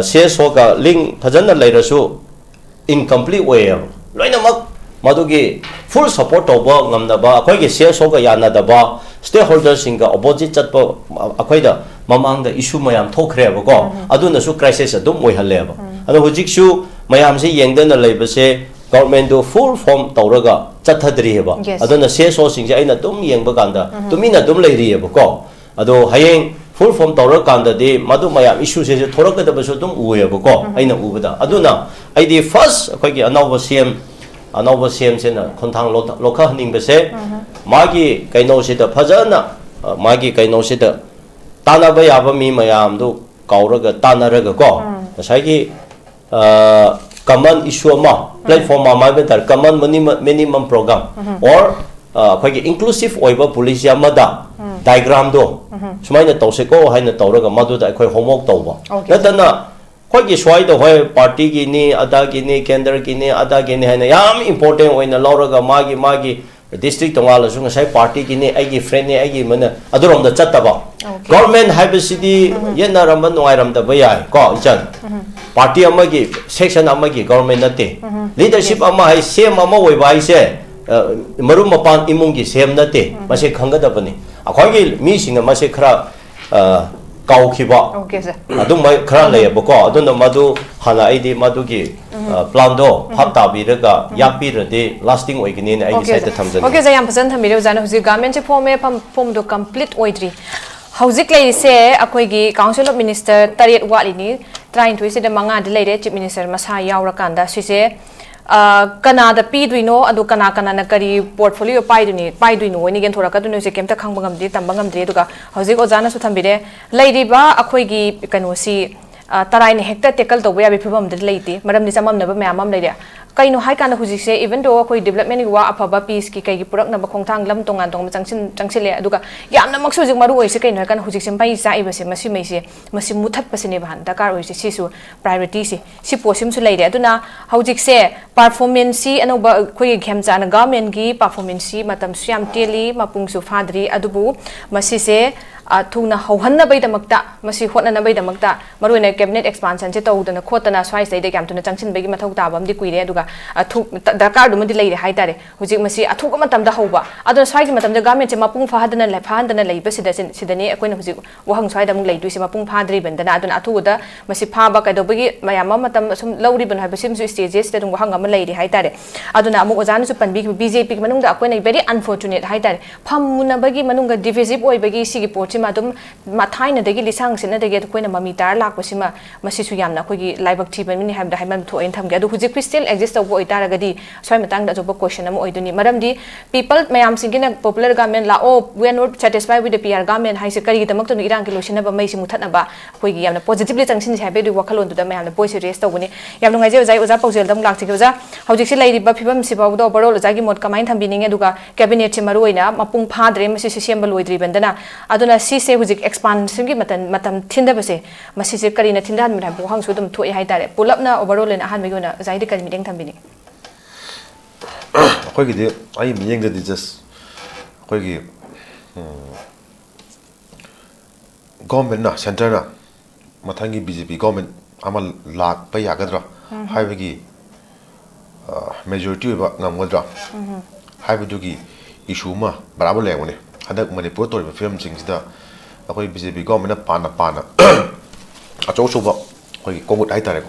ꯁꯤ ꯑꯦꯁ ꯑꯣꯒ ꯂꯤꯡ ꯐꯖꯅ ꯂꯩꯔꯁꯨ, ꯏꯟꯀꯝꯄ꯭ꯂꯤꯠ ꯑꯣꯏꯌꯦꯕ꯫ ꯂꯣꯏꯅꯃꯛ ꯃꯗꯨꯒꯤ ꯐꯨꯜ ꯁꯄꯣꯔꯠ ꯇꯧꯕ ꯉꯝꯗꯕ, ꯑꯩꯈꯣꯏꯒꯤ ꯁꯤ ꯑꯦꯁ ꯑꯣꯒ ꯌꯥꯅꯗꯕ, ꯁ꯭ꯇꯦꯛ ꯍꯣꯜꯗꯔꯁꯤꯡꯒ ꯑꯣꯄꯣꯖꯤꯠ ꯆꯠꯄ, ꯑꯩꯈꯣꯏꯗ ꯃꯃꯥꯡꯗ ꯏꯁꯨ ꯃꯌꯥꯝ ꯊꯣꯛꯈ꯭ꯔꯦꯕꯀꯣ꯫ ꯑꯗꯨꯅꯁꯨ ꯀ꯭ꯔꯥꯏꯁꯤꯁ ꯑꯗꯨꯝ ꯑꯣꯏꯍꯜꯂꯦꯕ꯫ ꯑꯗꯣ ꯍꯧꯖꯤꯛꯁꯨ ꯃꯌꯥꯝꯁꯤ ꯌꯦꯡꯗꯅ ꯂꯩꯕꯁꯦ, ꯒꯣꯔꯃꯦꯟꯗꯨ ꯐꯨꯜ ꯐꯣꯔꯝ ꯇꯧꯔꯒ ꯆꯠꯊꯗ꯭ꯔꯤꯑꯕ꯫ Yes. ꯑꯗꯨꯅ ꯁꯤ ꯑꯦꯁ ꯑꯣꯁꯤꯡꯁꯦ ꯑꯩꯅ ꯑꯗꯨꯝ ꯌꯦꯡꯕ ꯀꯥꯟꯗ ꯇꯨꯃꯤꯟꯅ ꯑꯗꯨꯝ ꯂꯩꯔꯤꯑꯕꯀꯣ꯫ ꯑꯗꯣ ꯍꯌꯦꯡ ꯐꯨꯜ ꯐꯣꯔꯝ ꯇꯧꯔꯀꯥꯟꯗꯗꯤ ꯃꯗꯨ ꯃꯌꯥꯝ ꯏꯁꯨꯁꯤꯁꯨ ꯊꯣꯔꯛꯀꯗꯕꯁꯨ ꯑꯗꯨꯝ ꯎꯏꯌꯦꯕꯀꯣ, ꯑꯩꯅ ꯎꯕꯗ꯫ ꯑꯗꯨꯅ ꯑꯩꯗꯤ ꯐꯥꯔꯁ ꯑꯩꯈꯣꯏꯒꯤ ꯑꯅꯧꯕ ꯁꯤ ꯑꯦꯝ, ꯑꯅꯧꯕ ꯁꯤ ꯑꯦꯝꯁꯤꯅ ꯈꯣꯡꯊꯥꯡ ꯂꯧꯊ-, ꯂꯧꯈꯠꯍꯟꯅꯤꯡꯕꯁꯦ, ꯃꯥꯒꯤ ꯀꯩꯅꯣꯁꯤꯗ ꯐꯖꯅ, ꯑ, ꯃꯥꯒꯤ ꯀꯩꯅꯣꯁꯤꯗ ꯇꯥꯟꯅꯕ ꯌꯥꯕ ꯃꯤ ꯃꯌꯥꯝꯗꯨ ꯀꯧꯔꯒ ꯇꯥꯟꯅꯔꯒꯀꯣ, ꯉꯁꯥꯏꯒꯤ, ꯑ, ꯀꯃꯟ ꯏꯁꯨ ꯑꯃ, ꯄ꯭ꯂꯦꯠꯐꯣꯝ ꯑꯃ ꯍꯥꯏꯕ ꯇꯥꯔꯦ, ꯀꯃꯟ ꯃꯤꯅꯤꯃꯝ, ꯃꯤꯅꯤꯃꯝ ꯄ꯭ꯔꯣꯒ꯭ꯔꯥꯝ, ꯑꯣꯔ, ꯑ, ꯑꯩꯈꯣꯏꯒꯤ ꯏꯟꯀ꯭ꯂꯨꯁꯤꯞ ꯑꯣꯏꯕ ꯄꯣꯂꯤꯁꯤ ꯑꯃꯗ ꯗꯥꯏꯒ꯭ꯔꯥꯝꯗꯣ ꯁꯨꯃꯥꯏꯅ ꯇꯧꯁꯤꯀꯣ ꯍꯥꯏꯅ ꯇꯧꯔꯒ ꯃꯗꯨꯗ ꯑꯩꯈꯣꯏ ꯍꯣꯝꯋꯔꯛ ꯇꯧꯕ꯫ Okay. ꯅꯠꯇꯅ ꯑꯩꯈꯣꯏꯒꯤ ꯁ꯭ꯋꯥꯏꯗ ꯍꯣꯏ ꯄꯥꯔꯇꯤꯒꯤꯅꯤ, ꯑꯗꯥꯒꯤꯅꯤ, ꯀꯦꯟꯗ꯭ꯔꯒꯤꯅꯤ, ꯑꯗꯥꯒꯤꯅꯤ ꯍꯥꯏꯅ ꯌꯥꯝ ꯏꯝꯄꯣꯔꯇꯦꯟ ꯑꯣꯏꯅ ꯂꯧꯔꯒ ꯃꯥꯒꯤ, ꯃꯥꯒꯤ ꯗꯤꯁꯇ꯭ꯔꯤꯛ ꯇꯣꯉꯥꯜꯂꯁꯨ ꯉꯁꯥꯏ ꯄꯥꯔꯇꯤꯒꯤꯅꯤ, ꯑꯩꯒꯤ ꯐ꯭ꯔꯦꯟꯅꯤ, ꯑꯩꯒꯤ ꯃꯅ-, ꯑꯗꯨꯔꯣꯝꯗ ꯆꯠꯇꯕ꯫ Okay. ꯒꯣꯔꯃꯦꯟ ꯍꯥꯏꯕꯁꯤꯗꯤ ꯌꯦꯠꯅꯔꯝꯕ ꯅꯨꯡꯉꯥꯏꯔꯝꯗꯕ ꯌꯥꯏ ꯀꯣ, ꯏꯆꯟ꯫ ꯄꯥꯔꯇꯤ ꯑꯃꯒꯤ, ꯁꯦꯛꯁꯟ ꯑꯃꯒꯤ ꯒꯣꯔꯃꯦꯟ ꯅꯠꯇꯦ꯫ ꯂꯤꯗꯔꯁꯤꯞ ꯑꯃ ꯍꯥꯏ, ꯁꯤ ꯑꯦꯝ ꯑꯃ ꯑꯣꯏꯕ ꯍꯥꯏꯁꯦ, ꯑ, ꯃꯔꯨꯞ ꯃꯄꯥꯡ ꯏꯃꯨꯡꯒꯤ ꯁꯤ ꯑꯦꯝ ꯅꯠꯇꯦ꯫ ꯃꯁꯤ ꯈꯪꯒꯗꯕꯅꯤ꯫ ꯑꯩꯈꯣꯏꯒꯤ ꯃꯤꯁꯤꯡꯅ ꯃꯁꯤ ꯈꯔ, ꯑ, ꯀꯥꯎꯈꯤꯕ Okay, sir. ꯑꯗꯨꯝꯕ ꯈꯔ ꯂꯩꯌꯦꯕꯀꯣ꯫ ꯑꯗꯨꯅ ꯃꯗꯨ ꯍꯥꯟꯅ ꯑꯩꯗꯤ ꯃꯗꯨꯒꯤ, ꯑ, ꯄ꯭ꯂꯥꯟꯗꯣ ꯚꯥꯞ ꯇꯥꯕꯤꯔꯒ ꯌꯥꯠꯄꯤꯔꯗꯤ ꯂꯥꯁꯇꯤꯡ ꯑꯣꯏꯒꯅꯤꯅ ꯑꯩꯒꯤ Okay, ꯁꯥꯏꯠꯇ sir. ꯊꯝꯖꯅꯤꯡꯉꯤ꯫ Okay, sir, ꯌꯥꯝ ꯐꯖꯅ ꯊꯝꯕꯤꯔꯦ ꯑꯣꯖꯥꯅ꯫ ꯍꯧꯖꯤꯛ ꯒꯣꯔꯃꯦꯟꯁꯦ ꯐꯣꯝꯃꯦ, ꯐꯝ-, ꯐꯣꯝꯗꯣ ꯀꯝꯄ꯭ꯂꯤꯠ ꯑꯣꯏꯗ꯭ꯔꯤ꯫ ꯍꯧꯖꯤꯛ ꯂꯩꯔꯤꯁꯦ ꯑꯩꯈꯣꯏꯒꯤ Council of Minister ꯇꯔꯦꯠ ꯋꯥꯠꯂꯤꯅꯤ, ꯇꯔꯥꯅꯤꯊꯣꯏꯁꯤꯗ ꯃꯉꯥꯗꯤ ꯂꯩꯔꯦ, Chief Minister ꯃꯁꯥ ꯌꯥꯎꯔꯀꯥꯟꯗ꯫ ꯁꯤꯁꯦ, ꯑ, ꯀꯅꯥꯗ ꯄꯤꯗꯣꯏꯅꯣ, ꯑꯗꯨ ꯀꯅꯥ ꯀꯅꯥꯅ ꯀꯔꯤ portfolio ꯄꯥꯏꯗꯣꯏꯅꯤ, ꯄꯥꯏꯗꯣꯏꯅꯣ ꯍꯥꯏꯅ ꯌꯦꯟꯊꯣꯔꯛꯀꯗꯣꯏꯅꯣ, ꯁꯦ ꯀꯩꯝꯇ ꯈꯪꯕ ꯉꯝꯗ꯭ꯔꯤ, ꯇꯝꯕ ꯉꯝꯗ꯭ꯔꯤ꯫ ꯑꯗꯨꯒ ꯍꯧꯖꯤꯛ ꯑꯣꯖꯥꯅꯁꯨ ꯊꯝꯕꯤꯔꯦ, ꯂꯩꯔꯤꯕ ꯑꯩꯈꯣꯏꯒꯤ ꯀꯩꯅꯣꯁꯤ, ꯑ, ꯇꯔꯥꯏꯅ ꯍꯦꯛꯇ ꯇꯦꯀꯜ ꯇꯧꯕ ꯌꯥꯕꯒꯤ ꯐꯤꯕꯝ ꯑꯃꯗꯗꯤ ꯂꯩꯇꯦ, ꯃꯔꯝꯗꯤ ꯆꯃꯝꯅꯕ ꯃꯌꯥꯝ ꯑꯃ ꯂꯩꯔꯦ꯫ ꯀꯩꯅꯣ ꯍꯥꯏꯀꯥꯟꯗ ꯍꯧꯖꯤꯛꯁꯦ, even though ꯑꯩꯈꯣꯏ developmentꯒꯤ ꯋꯥ ꯑꯐꯕ, peaceꯀꯤ ꯀꯩꯒꯤ ꯄꯨꯔꯛꯅꯕ ꯈꯣꯡꯊꯥꯡ ꯂꯝ ꯇꯣꯉꯥꯟ ꯇꯣꯉꯥꯟꯕ ꯆꯪꯁꯤꯟ-, ꯆꯪꯁꯤꯜꯂꯦ, ꯑꯗꯨꯒ ꯌꯥꯝꯅꯃꯛꯁꯨ ꯍꯧꯖꯤꯛ ꯃꯔꯨ ꯑꯣꯏꯁꯦ ꯀꯩꯅꯣ ꯍꯥꯏꯀꯥꯟꯗ ꯍꯧꯖꯤꯛꯁꯦ ꯃꯩ ꯆꯥꯛꯏꯕꯁꯦ, ꯃꯁꯤ ꯃꯩꯁꯦ, ꯃꯁꯤ ꯃꯨꯊꯠꯄꯁꯤꯅꯦꯕ ꯍꯥꯟꯅ ꯗꯔꯀꯥꯔ ꯑꯣꯏꯔꯤꯁꯦ꯫ ꯁꯤꯁꯨ priorityꯁꯦ, ꯁꯤ ꯄꯣꯠꯁꯤꯃꯁꯨ ꯂꯩꯔꯦ꯫ ꯑꯗꯨꯅ ꯍꯧꯖꯤꯛꯁꯦ performanceꯁꯤ ꯑꯅꯧꯕ ꯑꯩꯈꯣꯏꯒꯤ ꯈꯦꯝꯆꯥꯟꯅ governmentꯀꯤ performanceꯁꯤ ꯃꯇꯝꯁꯨ ꯌꯥꯝ ꯇꯦꯜꯂꯤ, ꯃꯄꯨꯡꯁꯨ ꯐꯥꯗ꯭ꯔꯤ, ꯑꯗꯨꯕꯨ ꯃꯁꯤꯁꯦ ꯑ, ꯊꯨꯅ ꯍꯧꯍꯟꯅꯕꯒꯤꯗꯃꯛꯇ, ꯃꯁꯤ ꯍꯣꯠꯅꯅꯕꯒꯤꯗꯃꯛꯇ ꯃꯔꯨꯑꯣꯏꯅ cabinet expansionꯁꯦ ꯇꯧꯗꯅ ꯈꯣꯠꯇꯅ ꯁ꯭ꯋꯥꯏꯁꯤꯗꯩꯗ ꯌꯥꯝ ꯊꯨꯅ ꯆꯪꯁꯤꯟꯕꯒꯤ ꯃꯊꯧ ꯇꯥꯕ ꯑꯃꯗꯤ ꯀꯨꯏꯔꯦ, ꯑꯗꯨꯒ ꯑ, ꯊꯨ-, ꯗ-, ꯗꯔꯀꯥꯔꯗꯨꯃꯗꯤ ꯂꯩꯔꯦ ꯍꯥꯏꯇꯥꯔꯦ꯫ ꯍꯧꯖꯤꯛ ꯃꯁꯤ ꯑꯊꯨꯕ ꯃꯇꯝꯗ ꯍꯧꯕ, ꯑꯗꯨꯅ ꯁ꯭ꯋꯥꯏꯒꯤ ꯃꯇꯝꯗ governmentꯁꯦ ꯃꯄꯨꯡ ꯐꯥꯍꯟꯗꯅ ꯂꯩ-, ꯐꯥꯍꯟꯗꯅ ꯂꯩꯕꯁꯤꯗ ꯁꯤ-, ꯁꯤꯗꯅꯤ ꯑꯩꯈꯣꯏꯅ ꯍꯧꯖꯤꯛ ꯋꯥꯍꯪ ꯁ꯭ꯋꯥꯏꯗ ꯑꯃꯨꯛ ꯂꯩꯗꯣꯏꯁꯦ, ꯃꯄꯨꯡ ꯐꯥꯗ꯭ꯔꯤꯕꯅꯤꯅ꯫ ꯑꯗꯨꯅ ꯑꯊꯨꯕꯗ ꯃꯁꯤ ꯐꯥꯕ ꯀꯩꯗꯧꯕꯒꯤ ꯃꯌꯥꯝ ꯑꯃ ꯃꯇꯝ ꯁꯨꯝ ꯂꯧꯔꯤꯕꯅꯣ ꯍꯥꯏꯕꯁꯤꯃꯁꯨ stageꯁꯤꯗ ꯑꯗꯨꯝ ꯋꯥꯍꯪ ꯑꯃ ꯂꯩꯔꯤ ꯍꯥꯏꯇꯥꯔꯦ꯫ ꯑꯗꯨꯅ ꯑꯃꯨꯛ ꯑꯣꯖꯥꯅꯁꯨ ꯄꯟꯕꯤꯈꯤꯕ BJPꯒꯤ ꯃꯅꯨꯡꯗ ꯑꯩꯈꯣꯏꯅ very unfortunate ꯍꯥꯏꯇꯥꯔꯦ, ꯐꯝꯃꯨꯅꯕꯒꯤ ꯃꯅꯨꯡꯗ divisive ꯑꯣꯏꯕꯒꯤ ꯁꯤꯒꯤ ꯄꯣꯠꯁꯤꯃ ꯑꯗꯨꯝ ꯃ-, ꯊꯥꯏꯅꯗꯒꯤ ꯂꯤꯁꯥꯡ ꯁꯤꯠꯅꯗꯒꯤ ꯑꯩꯈꯣꯏꯅ ꯃꯃꯤ ꯇꯥꯔ ꯂꯥꯛꯄꯁꯤꯃ, ꯃꯁꯤꯁꯨ ꯌꯥꯝꯅ ꯑꯩꯈꯣꯏꯒꯤ ꯂꯥꯏꯕꯛ ꯊꯤꯕ ꯑꯃꯅꯤ ꯍꯥꯏꯕꯗ ꯍꯥꯏꯃꯟ ꯊꯣꯛꯑꯦꯅ ꯊꯝꯒꯦ꯫ ꯑꯗꯣ ꯍꯧꯖꯤꯛ still exist ꯇꯧꯕ ꯑꯣꯏꯇꯥꯔꯒꯗꯤ ꯁ꯭ꯋꯥꯏ ꯃꯇꯥꯡꯗ ꯑꯆꯧꯕ question ꯑꯃ ꯑꯣꯏꯗꯣꯏꯅꯤ꯫ ꯃꯔꯝꯗꯤ people ꯃꯌꯥꯝꯁꯤꯡꯒꯤꯅ popular government ꯂꯥꯛꯑꯣ, we are not satisfied with the PR government ꯍꯥꯏꯁꯦ ꯀꯔꯤꯒꯤꯗꯃꯛꯇꯅꯣ? ꯏꯔꯥꯡꯒꯤ ꯂꯣꯏꯁꯤꯟꯅꯕ, ꯃꯩꯁꯤ ꯃꯨꯊꯠꯅꯕ, ꯑꯩꯈꯣꯏꯒꯤ ꯌꯥꯝꯅ positively ꯆꯪꯁꯤꯟꯁꯦ ꯍꯥꯏꯕꯒꯤ ꯋꯥꯈꯜꯂꯣꯟꯗꯨꯗ ꯃꯌꯥꯝꯅ voice raise ꯇꯧꯕꯅꯤ꯫ ꯌꯥꯝ ꯅꯨꯡꯉꯥꯏꯖꯩ ꯑꯣꯖꯥ꯫ ꯑꯣꯖꯥ ꯄꯥꯎꯖꯦꯜꯗ ꯑꯃꯨꯛ ꯂꯥꯛꯆꯒꯦ꯫ ꯑꯣꯖꯥ, ꯍꯧꯖꯤꯛꯁꯦ ꯂꯩꯔꯤꯕ ꯐꯤꯕꯝꯁꯤꯐꯥꯎꯗ overall ꯑꯣꯖꯥꯒꯤ ꯃꯣꯠ ꯀꯃꯥꯏꯅ ꯊꯝꯕꯤꯅꯤꯡꯉꯤ? ꯑꯗꯨꯒ cabinetꯁꯦ ꯃꯔꯨꯑꯣꯏꯅ ꯃꯄꯨꯡ ꯐꯥꯗ꯭ꯔꯦ, ꯃꯁꯤꯁꯦ ꯁꯦꯝꯕ ꯂꯣꯏꯗ꯭ꯔꯤꯕꯅꯤꯅ꯫ ꯑꯗꯨꯅ ꯁꯤꯁꯦ ꯍꯧꯖꯤꯛ expansionꯒꯤ ꯃꯇꯝ, ꯃꯇꯝ ꯊꯤꯟꯊꯕꯁꯦ, ꯃꯁꯤꯁꯦ ꯀꯔꯤꯅ ꯊꯤꯟꯊꯍꯟꯕꯅꯣ ꯍꯥꯏꯕ ꯋꯥꯍꯪꯁꯨ ꯑꯗꯨꯝ ꯊꯣꯛꯑꯦ ꯍꯥꯏꯇꯥꯔꯦ꯫ ꯄꯨꯂꯞꯅ overall ꯑꯣꯏꯅ ꯑꯍꯥꯟꯕꯒꯤ ꯑꯣꯏꯅ ꯑꯣꯖꯥꯒꯤꯗꯤ ꯀꯔꯤ ꯃꯤꯠꯌꯦꯡ ꯊꯝꯕꯤꯅꯤꯡꯉꯤ? ꯑꯩꯈꯣꯏꯒꯤꯗꯤ, ꯑꯩ ꯃꯤꯠꯌꯦꯡꯗꯗꯤ just ꯑꯩꯈꯣꯏꯒꯤ, ꯎꯝ, governmentꯅ, centreꯅ ꯃꯊꯪꯒꯤ BJP government ꯑꯃ ꯂꯥꯛꯄ ꯌꯥꯒꯗ꯭ꯔꯥ ꯍꯥꯏꯕꯒꯤ, ꯑ, majority ꯑꯣꯏꯕ ꯉꯝꯒꯗ꯭ꯔꯥ ꯍꯥꯏꯕꯗꯨꯒꯤ issue ꯑꯃ ꯕꯔꯥꯕꯔ ꯂꯩꯔꯝꯒꯅꯤ꯫ ꯍꯟꯗꯛ ꯃꯅꯤꯄꯨꯔꯗ ꯇꯧꯔꯤꯕ ꯐꯤꯕꯝꯁꯤꯡꯁꯤꯗ ꯑꯩꯈꯣꯏ BJP governmentꯅ ꯄꯥꯟꯅ ꯄꯥꯟꯅ ꯑꯆꯧ ꯑꯆꯧꯕ ꯑꯩꯈꯣꯏꯒꯤ ꯀꯣꯡꯂꯨꯠ ꯍꯥꯏꯇꯥꯔꯦꯀꯣ,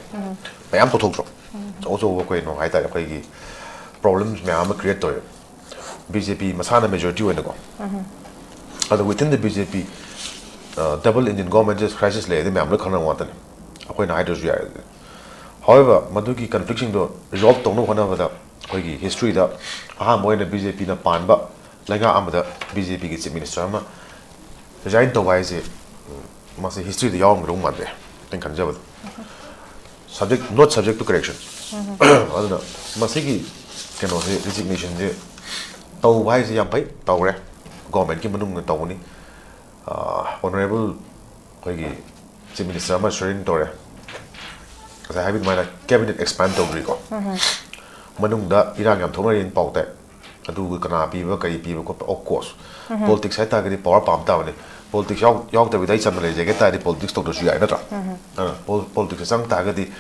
ꯃꯌꯥꯝ ꯇꯧꯊꯣꯛꯇ꯭ꯔꯣ? ꯑꯆꯧ ꯑꯆꯧꯕ ꯀꯩꯅꯣ ꯍꯥꯏꯇꯥꯔꯦ, ꯑꯩꯈꯣꯏꯒꯤ problems ꯃꯌꯥꯝ ꯑꯃ create ꯇꯧꯋꯦ꯫ BJP ꯃꯁꯥꯅ majority ꯑꯣꯏꯅꯀꯣ꯫ ꯑꯗꯣ within the BJP, ꯑ, double engine government crisis ꯂꯩ, ꯑꯗꯨ ꯃꯌꯥꯝ ꯂꯣꯏ ꯈꯪꯅꯕ ꯉꯥꯛꯇꯅꯤ꯫ ꯑꯩꯈꯣꯏꯅ ꯍꯥꯏꯗ꯭ꯔꯁꯨ ꯌꯥꯏ꯫ However, ꯃꯗꯨꯒꯤ conflictꯁꯤꯡꯗꯣ resolve ꯇꯧꯅꯕ ꯍꯣꯠꯅꯕꯗ ꯑꯩꯈꯣꯏꯒꯤ historyꯗ ꯑꯍꯥꯟꯕ ꯑꯣꯏꯅ BJPꯅ ꯄꯥꯟꯕ ꯂꯩꯉꯥꯛ ꯑꯃꯗ BJPꯒꯤ chief minister ꯑꯃ resign ꯇꯧꯕ ꯍꯥꯏꯁꯦ, ꯎꯝ, ꯃꯁꯤ historyꯗ ꯌꯥꯎꯔꯝꯒꯗꯧ ꯃꯥꯟꯗꯦ, ꯑꯩꯅ ꯈꯟꯖꯕꯗ꯫ Subject, not subject to correction. ꯑꯗꯨꯅ ꯃꯁꯤꯒꯤ ꯀꯩꯅꯣꯁꯦ, ꯔꯤꯖꯤꯒꯅꯦꯁꯟꯁꯦ ꯇꯧꯕ ꯍꯥꯏꯁꯦ ꯌꯥꯝ ꯐꯩ, ꯇꯧꯔꯦ, ꯒꯣꯔꯃꯦꯟꯠꯀꯤ ꯃꯅꯨꯡꯗ ꯇꯧꯕꯅꯤ꯫ ꯑꯣꯅꯔꯦꯕꯜ ꯑꯩꯈꯣꯏꯒꯤ ꯆꯤꯐ ꯃꯤꯅꯤꯁꯇꯔ ꯑꯃ ꯁ꯭ꯋꯦꯔꯤꯡ ꯇꯧꯔꯦ꯫ ꯉꯁꯥꯏ ꯍꯥꯏꯕ ꯑꯗꯨꯃꯥꯏꯅ ꯀꯦꯕꯤꯅꯦꯠ ꯑꯦꯛꯁꯄꯥꯟ ꯇꯧꯗ꯭ꯔꯤꯀꯣ꯫ ꯃꯅꯨꯡꯗ ꯏꯔꯥꯡ ꯌꯥꯝ ꯊꯣꯛꯅꯔꯤꯅ ꯄꯥꯎ ꯇꯥꯏ꯫ ꯑꯗꯨꯒ ꯀꯅꯥ ꯄꯤꯕ, ꯀꯔꯤ ꯄꯤꯕ ꯈꯣꯠꯄ, ꯑꯣꯐ ꯀꯣꯔꯁ꯫ ꯄꯣꯂꯤꯇꯤꯛꯁ ꯍꯥꯏ ꯇꯥꯔꯒꯗꯤ ꯄꯋꯥꯔ ꯄꯥꯝ ꯇꯥꯕꯅꯤ꯫ ꯄꯣꯂꯤꯇꯤꯛꯁ ꯌꯥꯎ-, ꯌꯥꯎꯗꯕꯤꯗ ꯑꯩ ꯆꯝꯅ ꯂꯩꯖꯒꯦ ꯇꯥꯔꯗꯤ ꯄꯣꯂꯤꯇꯤꯛꯁ ꯇꯧꯗ꯭ꯔꯁꯨ ꯌꯥꯏ, ꯅꯠꯇ꯭ꯔꯥ? ꯑꯗꯨꯅ ꯄꯣꯜ-, ꯄꯣꯂꯤꯇꯤꯛꯁꯇ ꯆꯪ ꯇꯥꯔꯒꯗꯤ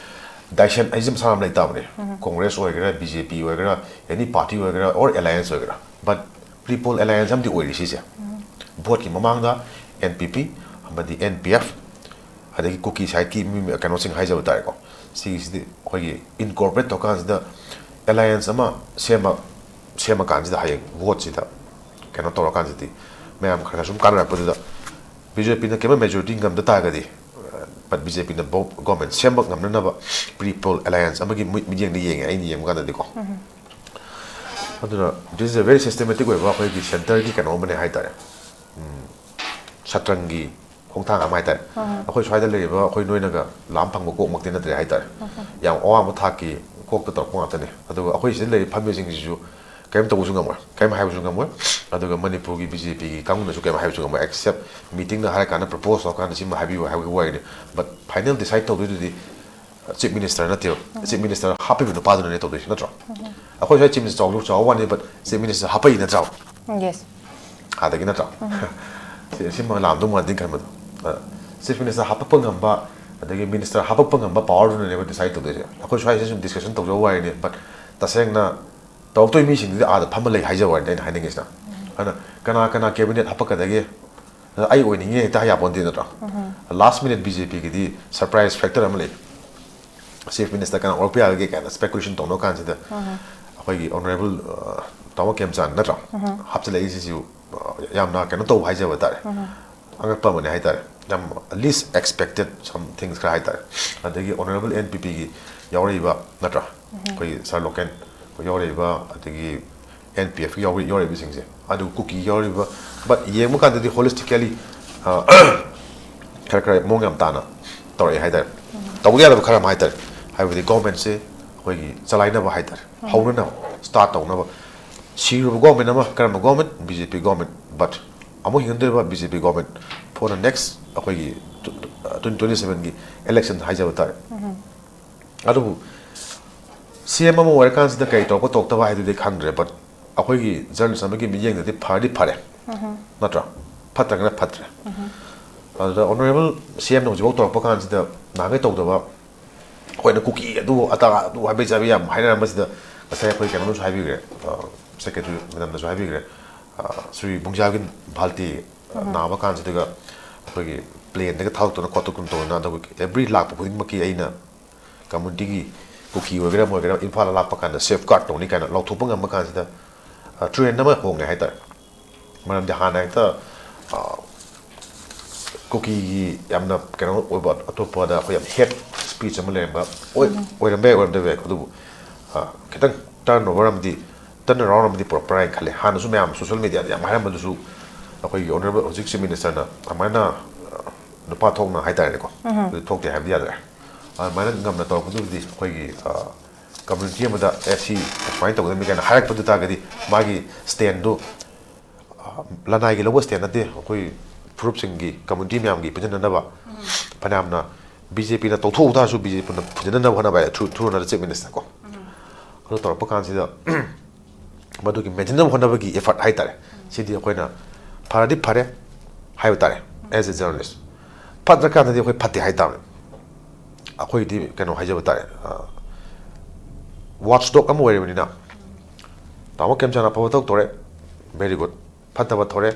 ꯗꯥꯏꯁꯟ ꯍꯥꯏꯁꯦ ꯃꯁꯥ ꯑꯃ ꯂꯩ ꯇꯥꯕꯅꯤ꯫ ꯀꯣꯡꯒ꯭ꯔꯦꯁ ꯑꯣꯏꯒꯦꯔꯥ, ꯕꯤ ꯖꯦ ꯄꯤ ꯑꯣꯏꯒꯦꯔꯥ, ꯑꯦꯅꯤ ꯄꯥꯔꯇꯤ ꯑꯣꯏꯒꯦꯔꯥ, ꯑꯣꯔ ꯑꯦꯂꯥꯏꯌꯦꯟꯁ ꯑꯣꯏꯒꯦꯔꯥ꯫ ꯕꯠ ꯄ꯭ꯔꯤ ꯄꯣꯜ ꯑꯦꯂꯥꯏꯌꯦꯟꯁ ꯑꯃꯗꯤ ꯑꯣꯏꯔꯤ ꯁꯤꯁꯦ꯫ ꯚꯣꯠꯀꯤ ꯃꯃꯥꯡꯗ ꯑꯦꯟ ꯄꯤ ꯄꯤ ꯑꯃꯗꯤ ꯑꯦꯟ ꯄꯤ ꯑꯦꯐ, ꯑꯗꯒꯤ ꯀꯨꯀꯤ ꯁꯥꯏꯠꯀꯤ ꯃꯤ, ꯀꯩꯅꯣꯁꯤꯡ ꯍꯥꯏꯖꯕ ꯇꯥꯔꯦꯀꯣ, ꯁꯤꯒꯤꯁꯤꯗꯤ ꯑꯩꯈꯣꯏꯒꯤ ꯏꯟꯀꯣꯔꯄꯣꯔꯦꯠ ꯇꯧꯔꯀꯥꯟꯁꯤꯗ ꯑꯦꯂꯥꯏꯌꯦꯟꯁ ꯑꯃ ꯁꯦꯝꯕ, ꯁꯦꯝꯃꯀꯥꯟꯁꯤꯗ ꯍꯌꯦꯡ ꯚꯣꯠꯁꯤꯗ ꯀꯩꯅꯣ ꯇꯧꯔꯀꯥꯟꯁꯤꯗꯤ ꯃꯌꯥꯝ ꯈꯔ ꯈꯔ ꯁꯨꯝ ꯀꯥꯟꯅꯔꯛꯄꯗꯨꯗ ꯕꯤ ꯖꯦ ꯄꯤꯅ ꯀꯩꯝꯇ ꯃꯦꯖꯣꯔꯤꯇꯤ ꯉꯝꯗ ꯇꯥꯔꯒꯗꯤ, ꯕꯠ ꯕꯤ ꯖꯦ ꯄꯤꯅ ꯒꯣꯔꯃꯦꯟ ꯁꯦꯝꯕ ꯉꯝꯅꯅꯕ ꯄ꯭ꯔꯤ ꯄꯣꯜ ꯑꯦꯂꯥꯏꯌꯦꯟꯁ ꯑꯃꯒꯤ ꯃꯤꯠ-, ꯃꯤꯠꯌꯦꯡꯗ ꯌꯦꯡꯉꯦ, ꯑꯩꯅ ꯌꯦꯡꯕ ꯀꯥꯟꯗꯗꯤꯀꯣ꯫ ꯑꯗꯨꯅ this is a very systematic ꯑꯣꯏꯕ ꯑꯩꯈꯣꯏꯒꯤ ꯁꯦꯟꯇꯔꯒꯤ ꯀꯩꯅꯣ ꯑꯃꯅꯦ ꯍꯥꯏꯇꯥꯔꯦ꯫ ꯎꯝ, ꯁꯇ꯭ꯔꯪꯒꯤ ꯈꯣꯡꯊꯥꯡ ꯑꯃ ꯍꯥꯏꯇꯥꯔꯦ꯫ ꯑꯩꯈꯣꯏ ꯁ꯭ꯋꯥꯏꯗ ꯂꯩꯔꯤꯕ ꯑꯩꯈꯣꯏ ꯅꯣꯏꯅꯒ ꯂꯥꯝ ꯐꯪꯕ ꯀꯣꯛꯃꯛꯇꯤ ꯅꯠꯇ꯭ꯔꯦ ꯍꯥꯏꯇꯥꯔꯦ꯫ ꯌꯥꯝ ꯑꯋꯥꯡꯕ ꯊꯥꯛꯀꯤ ꯀꯣꯛꯇ ꯇꯧꯔꯛꯄ ꯉꯥꯛꯇꯅꯦ꯫ ꯑꯗꯨꯒ ꯑꯩꯈꯣꯏ ꯁꯤꯗ ꯂꯩꯔꯤꯕ ꯐꯝꯃꯤꯕꯁꯤꯡꯁꯤꯁꯨ ꯀꯔꯤꯝ ꯇꯧꯕꯁꯨ ꯉꯝꯃꯣꯏ, ꯀꯔꯤꯝ ꯍꯥꯏꯕꯁꯨ ꯉꯝꯃꯣꯏ꯫ ꯑꯗꯨꯒ ꯃꯅꯤꯄꯨꯔꯒꯤ ꯕꯤ ꯖꯦ ꯄꯤꯒꯤ ꯀꯥꯡꯕꯨꯅꯁꯨ ꯀꯔꯤꯝ ꯍꯥꯏꯕꯁꯨ ꯉꯝꯃꯣꯏ, ꯑꯦꯛꯁꯦꯞ ꯃꯤꯇꯤꯡꯗ ꯍꯥꯏꯔ ꯀꯥꯟꯗ ꯄ꯭ꯔꯄꯣꯁ ꯇꯧꯔ ꯀꯥꯟꯗ ꯁꯤꯃ ꯍꯥꯏꯕꯤꯌꯨ ꯍꯥꯏꯕꯒꯤ ꯋꯥꯔꯤꯅꯤ꯫ ꯕꯠ ꯐꯥꯏꯅꯦꯜ ꯗꯤꯁꯥꯏꯠ ꯇꯧꯗꯣꯏꯗꯨꯗꯤ ꯆꯤꯐ ꯃꯤꯅꯤꯁꯇꯔ ꯅꯠꯇꯦꯕ꯫ ꯆꯤꯐ ꯃꯤꯅꯤꯁꯇꯔ ꯍꯥꯞꯄꯤꯕ ꯅꯨꯄꯥꯗꯨꯅꯅꯦ ꯇꯧꯗꯣꯏꯁꯤ, ꯅꯠꯇ꯭ꯔꯣ? ꯑꯩꯈꯣꯏ ꯁ꯭ꯋꯥꯏ ꯆꯤꯐ ꯃꯤꯅꯤꯁꯇꯔ ꯆꯥꯎꯕ, ꯆꯥꯎꯕ ꯋꯥꯅꯤ, ꯕꯠ ꯆꯤꯐ ꯃꯤꯅꯤꯁꯇꯔ ꯍꯥꯞꯄꯛꯏ ꯅꯠꯇ꯭ꯔꯣ? ꯌꯦꯁ꯫ ꯑꯗꯒꯤ ꯅꯠꯇ꯭ꯔꯣ? ꯁꯤ-, ꯁꯤꯃ ꯂꯥꯝꯗꯧ ꯃꯥꯟꯗꯦ ꯈꯟꯕꯗꯣ꯫ ꯆꯤꯐ ꯃꯤꯅꯤꯁꯇꯔ ꯍꯥꯞꯄꯛꯄ ꯉꯝꯕ, ꯑꯗꯒꯤ ꯃꯤꯅꯤꯁꯇꯔ ꯍꯥꯞꯄꯛꯄ ꯉꯝꯕ ꯄꯋꯥꯔꯗꯨꯅꯅꯦꯕ ꯗꯤꯁꯥꯏꯠ ꯇꯧꯗꯣꯏꯁꯦ꯫ ꯑꯩꯈꯣꯏ ꯁ꯭ꯋꯥꯏꯁꯦ ꯁꯨꯝ ꯗꯤꯁꯀꯁꯟ ꯇꯧꯖꯕ ꯋꯥꯔꯤꯅꯤ, ꯕꯠ ꯇꯁꯦꯡꯅ ꯇꯧꯔꯛꯇꯣꯏ ꯃꯤꯁꯤꯡꯗꯨꯗꯤ ꯑꯥꯗ ꯐꯝꯃ ꯂꯩ ꯍꯥꯏꯖꯕ ꯋꯥꯅꯤꯗ ꯑꯩꯅ ꯍꯥꯏꯅꯤꯡꯉꯤꯁꯤꯅ꯫ ꯑꯗꯨꯅ ꯀꯅꯥ ꯀꯅꯥ ꯀꯦꯕꯤꯅꯦꯠ ꯍꯥꯞꯄꯛꯀꯗꯒꯦ, ꯑꯩ ꯑꯣꯏꯅꯤꯡꯉꯦ ꯍꯦꯛꯇ ꯍꯥꯏ ꯌꯥꯄꯣꯟꯇꯦ ꯅꯠꯇ꯭ꯔꯣ? ꯂꯥꯁ ꯃꯤꯅꯤꯠ ꯕꯤ ꯖꯦ ꯄꯤꯒꯤꯗꯤ ꯁꯔꯄ꯭ꯔꯥꯏꯁ ꯐꯦꯛꯇꯔ ꯑꯃ ꯂꯩ꯫ ꯆꯤꯐ ꯃꯤꯅꯤꯁꯇꯔ ꯀꯅꯥ ꯑꯣꯏꯔꯛꯄ ꯌꯥꯒꯦ ꯀꯥꯏꯅ ꯁ꯭ꯄꯦꯀꯨꯂꯦꯁꯟ ꯇꯧꯅꯕ ꯀꯥꯟꯁꯤꯗ ꯑꯩꯈꯣꯏꯒꯤ ꯑꯣꯅꯔꯦꯕꯜ, ꯑ, ꯇꯥꯃꯣ ꯈꯦꯝꯆꯥꯟ ꯅꯠꯇ꯭ꯔꯣ? ꯍꯥꯞꯆꯤꯜꯂꯛꯏꯁꯤꯁꯨ, ꯑ, ꯌꯥꯝꯅ ꯀꯩꯅꯣ ꯇꯧꯕ ꯍꯥꯏꯖꯕ ꯇꯥꯔꯦ꯫ ꯑꯉꯛꯄ ꯑꯃꯅꯦ ꯍꯥꯏꯇꯥꯔꯦ꯫ ꯌꯥꯝ least expected some things ꯈꯔ ꯍꯥꯏꯇꯥꯔꯦ꯫ ꯑꯗꯒꯤ ꯑꯣꯅꯔꯦꯕꯜ ꯑꯦꯟ ꯄꯤ ꯄꯤꯒꯤ ꯌꯥꯎꯔꯛꯏꯕ ꯅꯠꯇ꯭ꯔꯥ? ꯑꯩꯈꯣꯏꯒꯤ ꯁꯥꯔ ꯂꯣꯀꯦꯟ ꯑꯩꯈꯣꯏ ꯌꯥꯎꯔꯛꯏꯕ, ꯑꯗꯒꯤ ꯑꯦꯟ ꯄꯤ ꯑꯦꯐꯀꯤ ꯌꯥꯎꯔꯤ-, ꯌꯥꯎꯔꯛꯏꯕꯁꯤꯡꯁꯦ, ꯑꯗꯨꯒ ꯀꯨꯀꯤ ꯌꯥꯎꯔꯤꯕ, ꯕꯠ ꯌꯦꯡꯕ ꯀꯥꯟꯗꯗꯤ ꯍꯣꯂꯤꯁꯇꯤꯀꯦꯂꯤ ꯈꯔ ꯈꯔ ꯃꯑꯣꯡ ꯌꯥꯝ ꯇꯥꯅ ꯇꯧꯔꯛꯑꯦ ꯍꯥꯏꯇꯥꯔꯦ꯫ ꯇꯧꯗ ꯌꯥꯗꯕ ꯈꯔ ꯑꯃ ꯍꯥꯏꯇꯥꯔꯦ꯫ ꯍꯥꯏꯕꯗꯤ ꯒꯣꯔꯃꯦꯟꯁꯦ ꯑꯩꯈꯣꯏꯒꯤ ꯆꯂꯥꯏꯅꯕ ꯍꯥꯏꯇꯥꯔꯦ, ꯍꯧꯅꯅꯕ, ꯁ꯭ꯇꯥꯔꯠ ꯇꯧꯅꯕ꯫ ꯁꯤꯔꯨꯕ ꯒꯣꯔꯃꯦꯟ ꯑꯃ, ꯀꯔꯝꯕ government? B J P government. But ꯑꯃꯨꯛ ꯍꯤꯡꯒꯟꯗꯣꯏꯕ B J P government for the next ꯑꯩꯈꯣꯏꯒꯤ ꯇ꯭ꯋꯦꯟꯇꯤ ꯇ꯭ꯋꯦꯟꯇꯤ ꯁꯕꯦꯟꯒꯤ ꯏꯂꯦꯛꯁꯟ ꯍꯥꯏꯖꯕ ꯇꯥꯔꯦ꯫ ꯑꯗꯨꯕꯨ ꯁꯤ ꯑꯦꯝ ꯑꯃ ꯑꯣꯏꯔꯀꯥꯟꯁꯤꯗ ꯀꯔꯤ ꯇꯧꯔꯛꯄ ꯇꯧꯔꯛꯇꯕ ꯍꯥꯏꯗꯨꯗꯤ ꯈꯪꯗ꯭ꯔꯦ, ꯕꯠ ꯑꯩꯈꯣꯏꯒꯤ ꯖꯔꯅꯦꯂꯤꯁ ꯑꯃꯒꯤ ꯃꯤꯠꯌꯦꯡꯗꯗꯤ ꯐꯔꯗꯤ ꯐꯔꯦ, ꯅꯠꯇ꯭ꯔꯥ? ꯐꯠꯇ꯭ꯔꯒꯅ ꯐꯠꯇ꯭ꯔꯦ꯫ ꯑꯗꯨꯗ ꯑꯣꯅꯔꯦꯕꯜ ꯁꯤ ꯑꯦꯝꯅ ꯍꯧꯖꯤꯛꯐꯥꯎ ꯇꯧꯔꯛꯄ ꯀꯥꯟꯁꯤꯗ ꯅꯍꯥꯟꯈꯩ ꯇꯧꯗꯕ, ꯑꯩꯈꯣꯏꯅ ꯀꯨꯀꯤ ꯑꯗꯨ ꯑꯇꯥ ꯑꯗꯨ ꯍꯥꯏꯕꯩ ꯆꯥꯕꯩ ꯌꯥꯝ ꯍꯥꯏꯅꯔꯝꯕꯁꯤꯗ ꯉꯁꯥꯏ ꯑꯩꯈꯣꯏ ꯀꯩꯅꯣꯅꯁꯨ ꯍꯥꯏꯕꯤꯈ꯭ꯔꯦ, ꯁꯦꯀ꯭ꯔꯦꯇꯔꯤ ꯃꯦꯗꯥꯝꯅꯁꯨ ꯍꯥꯏꯕꯤꯈ꯭ꯔꯦ, ꯁ꯭ꯔꯤ ꯕꯨꯡꯖꯥꯒꯤꯟ ꯚꯥꯜꯇꯤ ꯅꯥꯕ ꯀꯥꯟꯁꯤꯗꯒ ꯑꯩꯈꯣꯏꯒꯤ ꯄ꯭ꯂꯦꯟꯗꯒ ꯊꯥꯗꯣꯛꯇꯅ ꯈꯣꯠꯇꯣꯛꯇꯅ ꯇꯧꯗꯅ, ꯑꯗꯨꯒ ꯑꯦꯕ꯭ꯔꯤ ꯂꯥꯛꯄ ꯈꯨꯗꯤꯡꯃꯛꯀꯤ ꯑꯩꯅ ꯀꯝꯃ꯭ꯌꯨꯅꯤꯇꯤꯒꯤ ꯀꯨꯀꯤ ꯑꯣꯏꯒꯦꯔꯥ ꯑꯃ ꯑꯣꯏꯒꯦꯔꯥ ꯏꯝꯐꯥꯜꯗ ꯂꯥꯛꯄ ꯀꯥꯟꯗ ꯁꯦꯐ ꯒꯥꯔꯗ ꯇꯧꯅꯤ ꯀꯥꯏꯅ ꯂꯥꯎꯊꯣꯛꯄ ꯉꯝꯕ ꯀꯥꯟꯁꯤꯗ ꯇ꯭ꯔꯦꯟ ꯑꯃ ꯍꯣꯡꯉꯦ ꯍꯥꯏꯇꯥꯔꯦ꯫ ꯃꯔꯝꯗꯤ ꯍꯥꯟꯅ ꯍꯦꯛꯇ ꯀꯨꯀꯤꯒꯤ ꯌꯥꯝꯅ ꯀꯩꯅꯣ ꯑꯣꯏꯕ, ꯑꯇꯣꯞꯄꯗ ꯑꯩꯈꯣꯏ ꯌꯥꯝ ꯍꯦꯠ ꯁ꯭ꯄꯤꯆ ꯑꯃ ꯂꯩꯔꯝꯕ ꯑꯣꯏꯔꯝꯕ ꯌꯥꯏ, ꯑꯣꯏꯔꯝꯗꯕ ꯌꯥꯏ꯫ ꯑꯗꯨꯕꯨ ꯈꯤꯇꯪ ꯇꯔꯟ ꯑꯣꯚꯔ ꯑꯃꯗꯤ, ꯇꯔꯟ ꯑꯔꯥꯎꯟ ꯑꯃꯗꯤ ꯄꯨꯔꯛꯄ꯭ꯔꯥ ꯍꯥꯏꯅ ꯈꯜꯂꯦ꯫ ꯍꯥꯟꯅꯁꯨ ꯃꯌꯥꯝ ꯁꯣꯁꯦꯜ ꯃꯦꯗꯤꯌꯥꯗ ꯌꯥꯝ ꯍꯥꯏꯔꯝꯕꯗꯨꯁꯨ ꯑꯩꯈꯣꯏꯒꯤ ꯑꯣꯅꯔꯦꯕꯜ ꯍꯧꯖꯤꯛ ꯆꯤꯐ ꯃꯤꯅꯤꯁꯇꯔꯅ ꯑꯗꯨꯃꯥꯏꯅ ꯅꯨꯄꯥ ꯊꯣꯛꯅ ꯍꯥꯏꯇꯥꯔꯦꯅꯦꯀꯣ, ꯑꯗꯨ ꯊꯣꯛꯇꯦ ꯍꯥꯏꯕꯗꯤ ꯌꯥꯗ꯭ꯔꯦ꯫ ꯑꯗꯨꯃꯥꯏꯅ ꯉꯝꯅ ꯇꯧꯔꯛꯄꯗꯨꯕꯨꯗꯤ ꯑꯩꯈꯣꯏꯒꯤ ꯀꯝꯃ꯭ꯌꯨꯅꯤꯇꯤ ꯑꯃꯗ ꯑꯦ ꯁꯤ ꯑꯁꯨꯃꯥꯏꯅ ꯇꯧꯒꯗꯕꯅꯤ ꯀꯥꯏꯅ ꯍꯥꯏꯔꯛꯄꯗꯨ ꯇꯥꯔꯒꯗꯤ ꯃꯥꯒꯤ ꯁ꯭ꯇꯦꯟꯗꯨ ꯂꯅꯥꯏꯒꯤ ꯂꯧꯕ ꯁ꯭ꯇꯦꯟ ꯅꯠꯇꯦ, ꯑꯩꯈꯣꯏ ꯐꯨꯔꯨꯞꯁꯤꯡꯒꯤ ꯀꯝꯃ꯭ꯌꯨꯅꯤꯇꯤ ꯃꯌꯥꯝꯒꯤ ꯄꯨꯟꯁꯤꯟꯅꯅꯕ꯫ ꯐꯅꯌꯥꯝꯅ ꯕꯤ ꯖꯦ ꯄꯤꯅ ꯇꯧꯊꯣꯛꯎ ꯇꯥꯔꯁꯨ ꯕꯤ ꯖꯦ ꯄꯤꯅ ꯐꯨꯖꯤꯟꯅꯅꯕ ꯍꯣꯠꯅꯕ ꯍꯥꯏ, through through under chief minister ꯀꯣ꯫ ꯑꯗꯨ ꯇꯧꯔꯛꯄ ꯀꯥꯟꯁꯤꯗ ꯃꯗꯨꯒꯤ ꯃꯦꯟꯁꯤꯟꯅꯕ ꯍꯣꯠꯅꯕꯒꯤ ꯑꯦꯐꯔꯠ ꯍꯥꯏꯇꯥꯔꯦ꯫ ꯁꯤꯗꯤ ꯑꯩꯈꯣꯏꯅ ꯐꯔꯗꯤ ꯐꯔꯦ ꯍꯥꯏꯕ ꯇꯥꯔꯦ, ꯑꯦꯁ ꯑꯦ ꯖꯔꯅꯦꯂꯤꯁ꯫ ꯐꯠꯇ꯭ꯔꯀꯥꯟꯗꯗꯤ ꯑꯩꯈꯣꯏ ꯐꯠꯇꯦ ꯍꯥꯏ ꯇꯥꯕꯅꯤ꯫ ꯑꯩꯈꯣꯏꯗꯤ ꯀꯩꯅꯣ ꯍꯥꯏꯖꯕ ꯇꯥꯔꯦ, ꯋꯥꯠꯆ ꯗꯣꯒ ꯑꯃ ꯑꯣꯏꯔꯤꯕꯅꯤꯅ꯫ ꯇꯥꯃꯣ ꯈꯦꯝꯆꯥꯟ ꯑꯐꯕ ꯊꯕꯛ ꯇꯧꯔꯦ, ꯚꯦꯔꯤ ꯒꯨꯗ꯫ ꯐꯠꯇꯕ ꯊꯣꯔꯦ,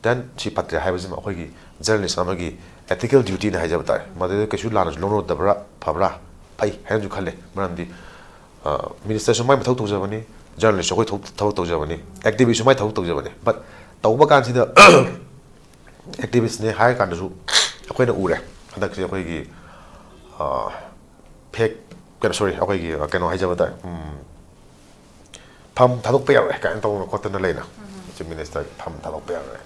ꯗꯦꯟ ꯁꯤ ꯐꯠꯇ꯭ꯔꯦ ꯍꯥꯏꯕꯁꯤꯃ ꯑꯩꯈꯣꯏꯒꯤ ꯖꯔꯅꯦꯂꯤꯁ ꯑꯃꯒꯤ ꯑꯦꯊꯤꯀꯦꯜ ꯗ꯭ꯌꯨꯇꯤꯅꯤ ꯍꯥꯏꯖꯕ ꯇꯥꯔꯦ꯫ ꯃꯗꯨꯗ ꯀꯩꯁꯨ ꯂꯥꯟꯅꯁꯨ ꯂꯧꯅꯔꯨꯗꯕ꯭ꯔꯥ, ꯐꯕ꯭ꯔꯥ, ꯐꯩ ꯍꯥꯏꯅꯁꯨ ꯈꯜꯂꯦ꯫ ꯃꯔꯝꯗꯤ ꯃꯤꯅꯤꯁꯇꯔꯁꯨ ꯃꯥꯏ ꯃꯊꯧ ꯇꯧꯖꯕꯅꯤ, ꯖꯔꯅꯦꯂꯤꯁꯁꯨ ꯑꯩꯈꯣꯏ ꯊꯕꯛ ꯇꯧꯖꯕꯅꯤ, ꯑꯦꯛꯇꯤꯚꯤꯁꯁꯨ ꯃꯥꯏ ꯊꯕꯛ ꯇꯧꯖꯕꯅꯤ꯫ ꯕꯠ ꯇꯧꯕ ꯀꯥꯟꯁꯤꯗ ꯑꯦꯛꯇꯤꯚꯤꯁꯅꯦ ꯍꯥꯏꯔ ꯀꯥꯟꯗꯁꯨ ꯑꯩꯈꯣꯏꯅ ꯎꯔꯦ ꯍꯟꯗꯛꯁꯦ ꯑꯩꯈꯣꯏꯒꯤ ꯐꯦꯛ ꯀꯩꯅꯣ, ꯁꯣꯔꯤ, ꯑꯩꯈꯣꯏꯒꯤ ꯀꯩꯅꯣ ꯍꯥꯏꯖꯕ ꯇꯥꯔꯦ, ꯐꯝ ꯊꯥꯗꯣꯛꯄ ꯌꯥꯔꯣꯏ ꯀꯥꯏꯅ ꯇꯧꯗꯅ ꯈꯣꯠꯇꯅ ꯂꯩꯅ꯫ ꯆꯤꯐ ꯃꯤꯅꯤꯁꯇꯔꯒꯤ ꯐꯝ ꯊꯥꯗꯣꯛꯄ ꯌꯥꯔꯣꯏ,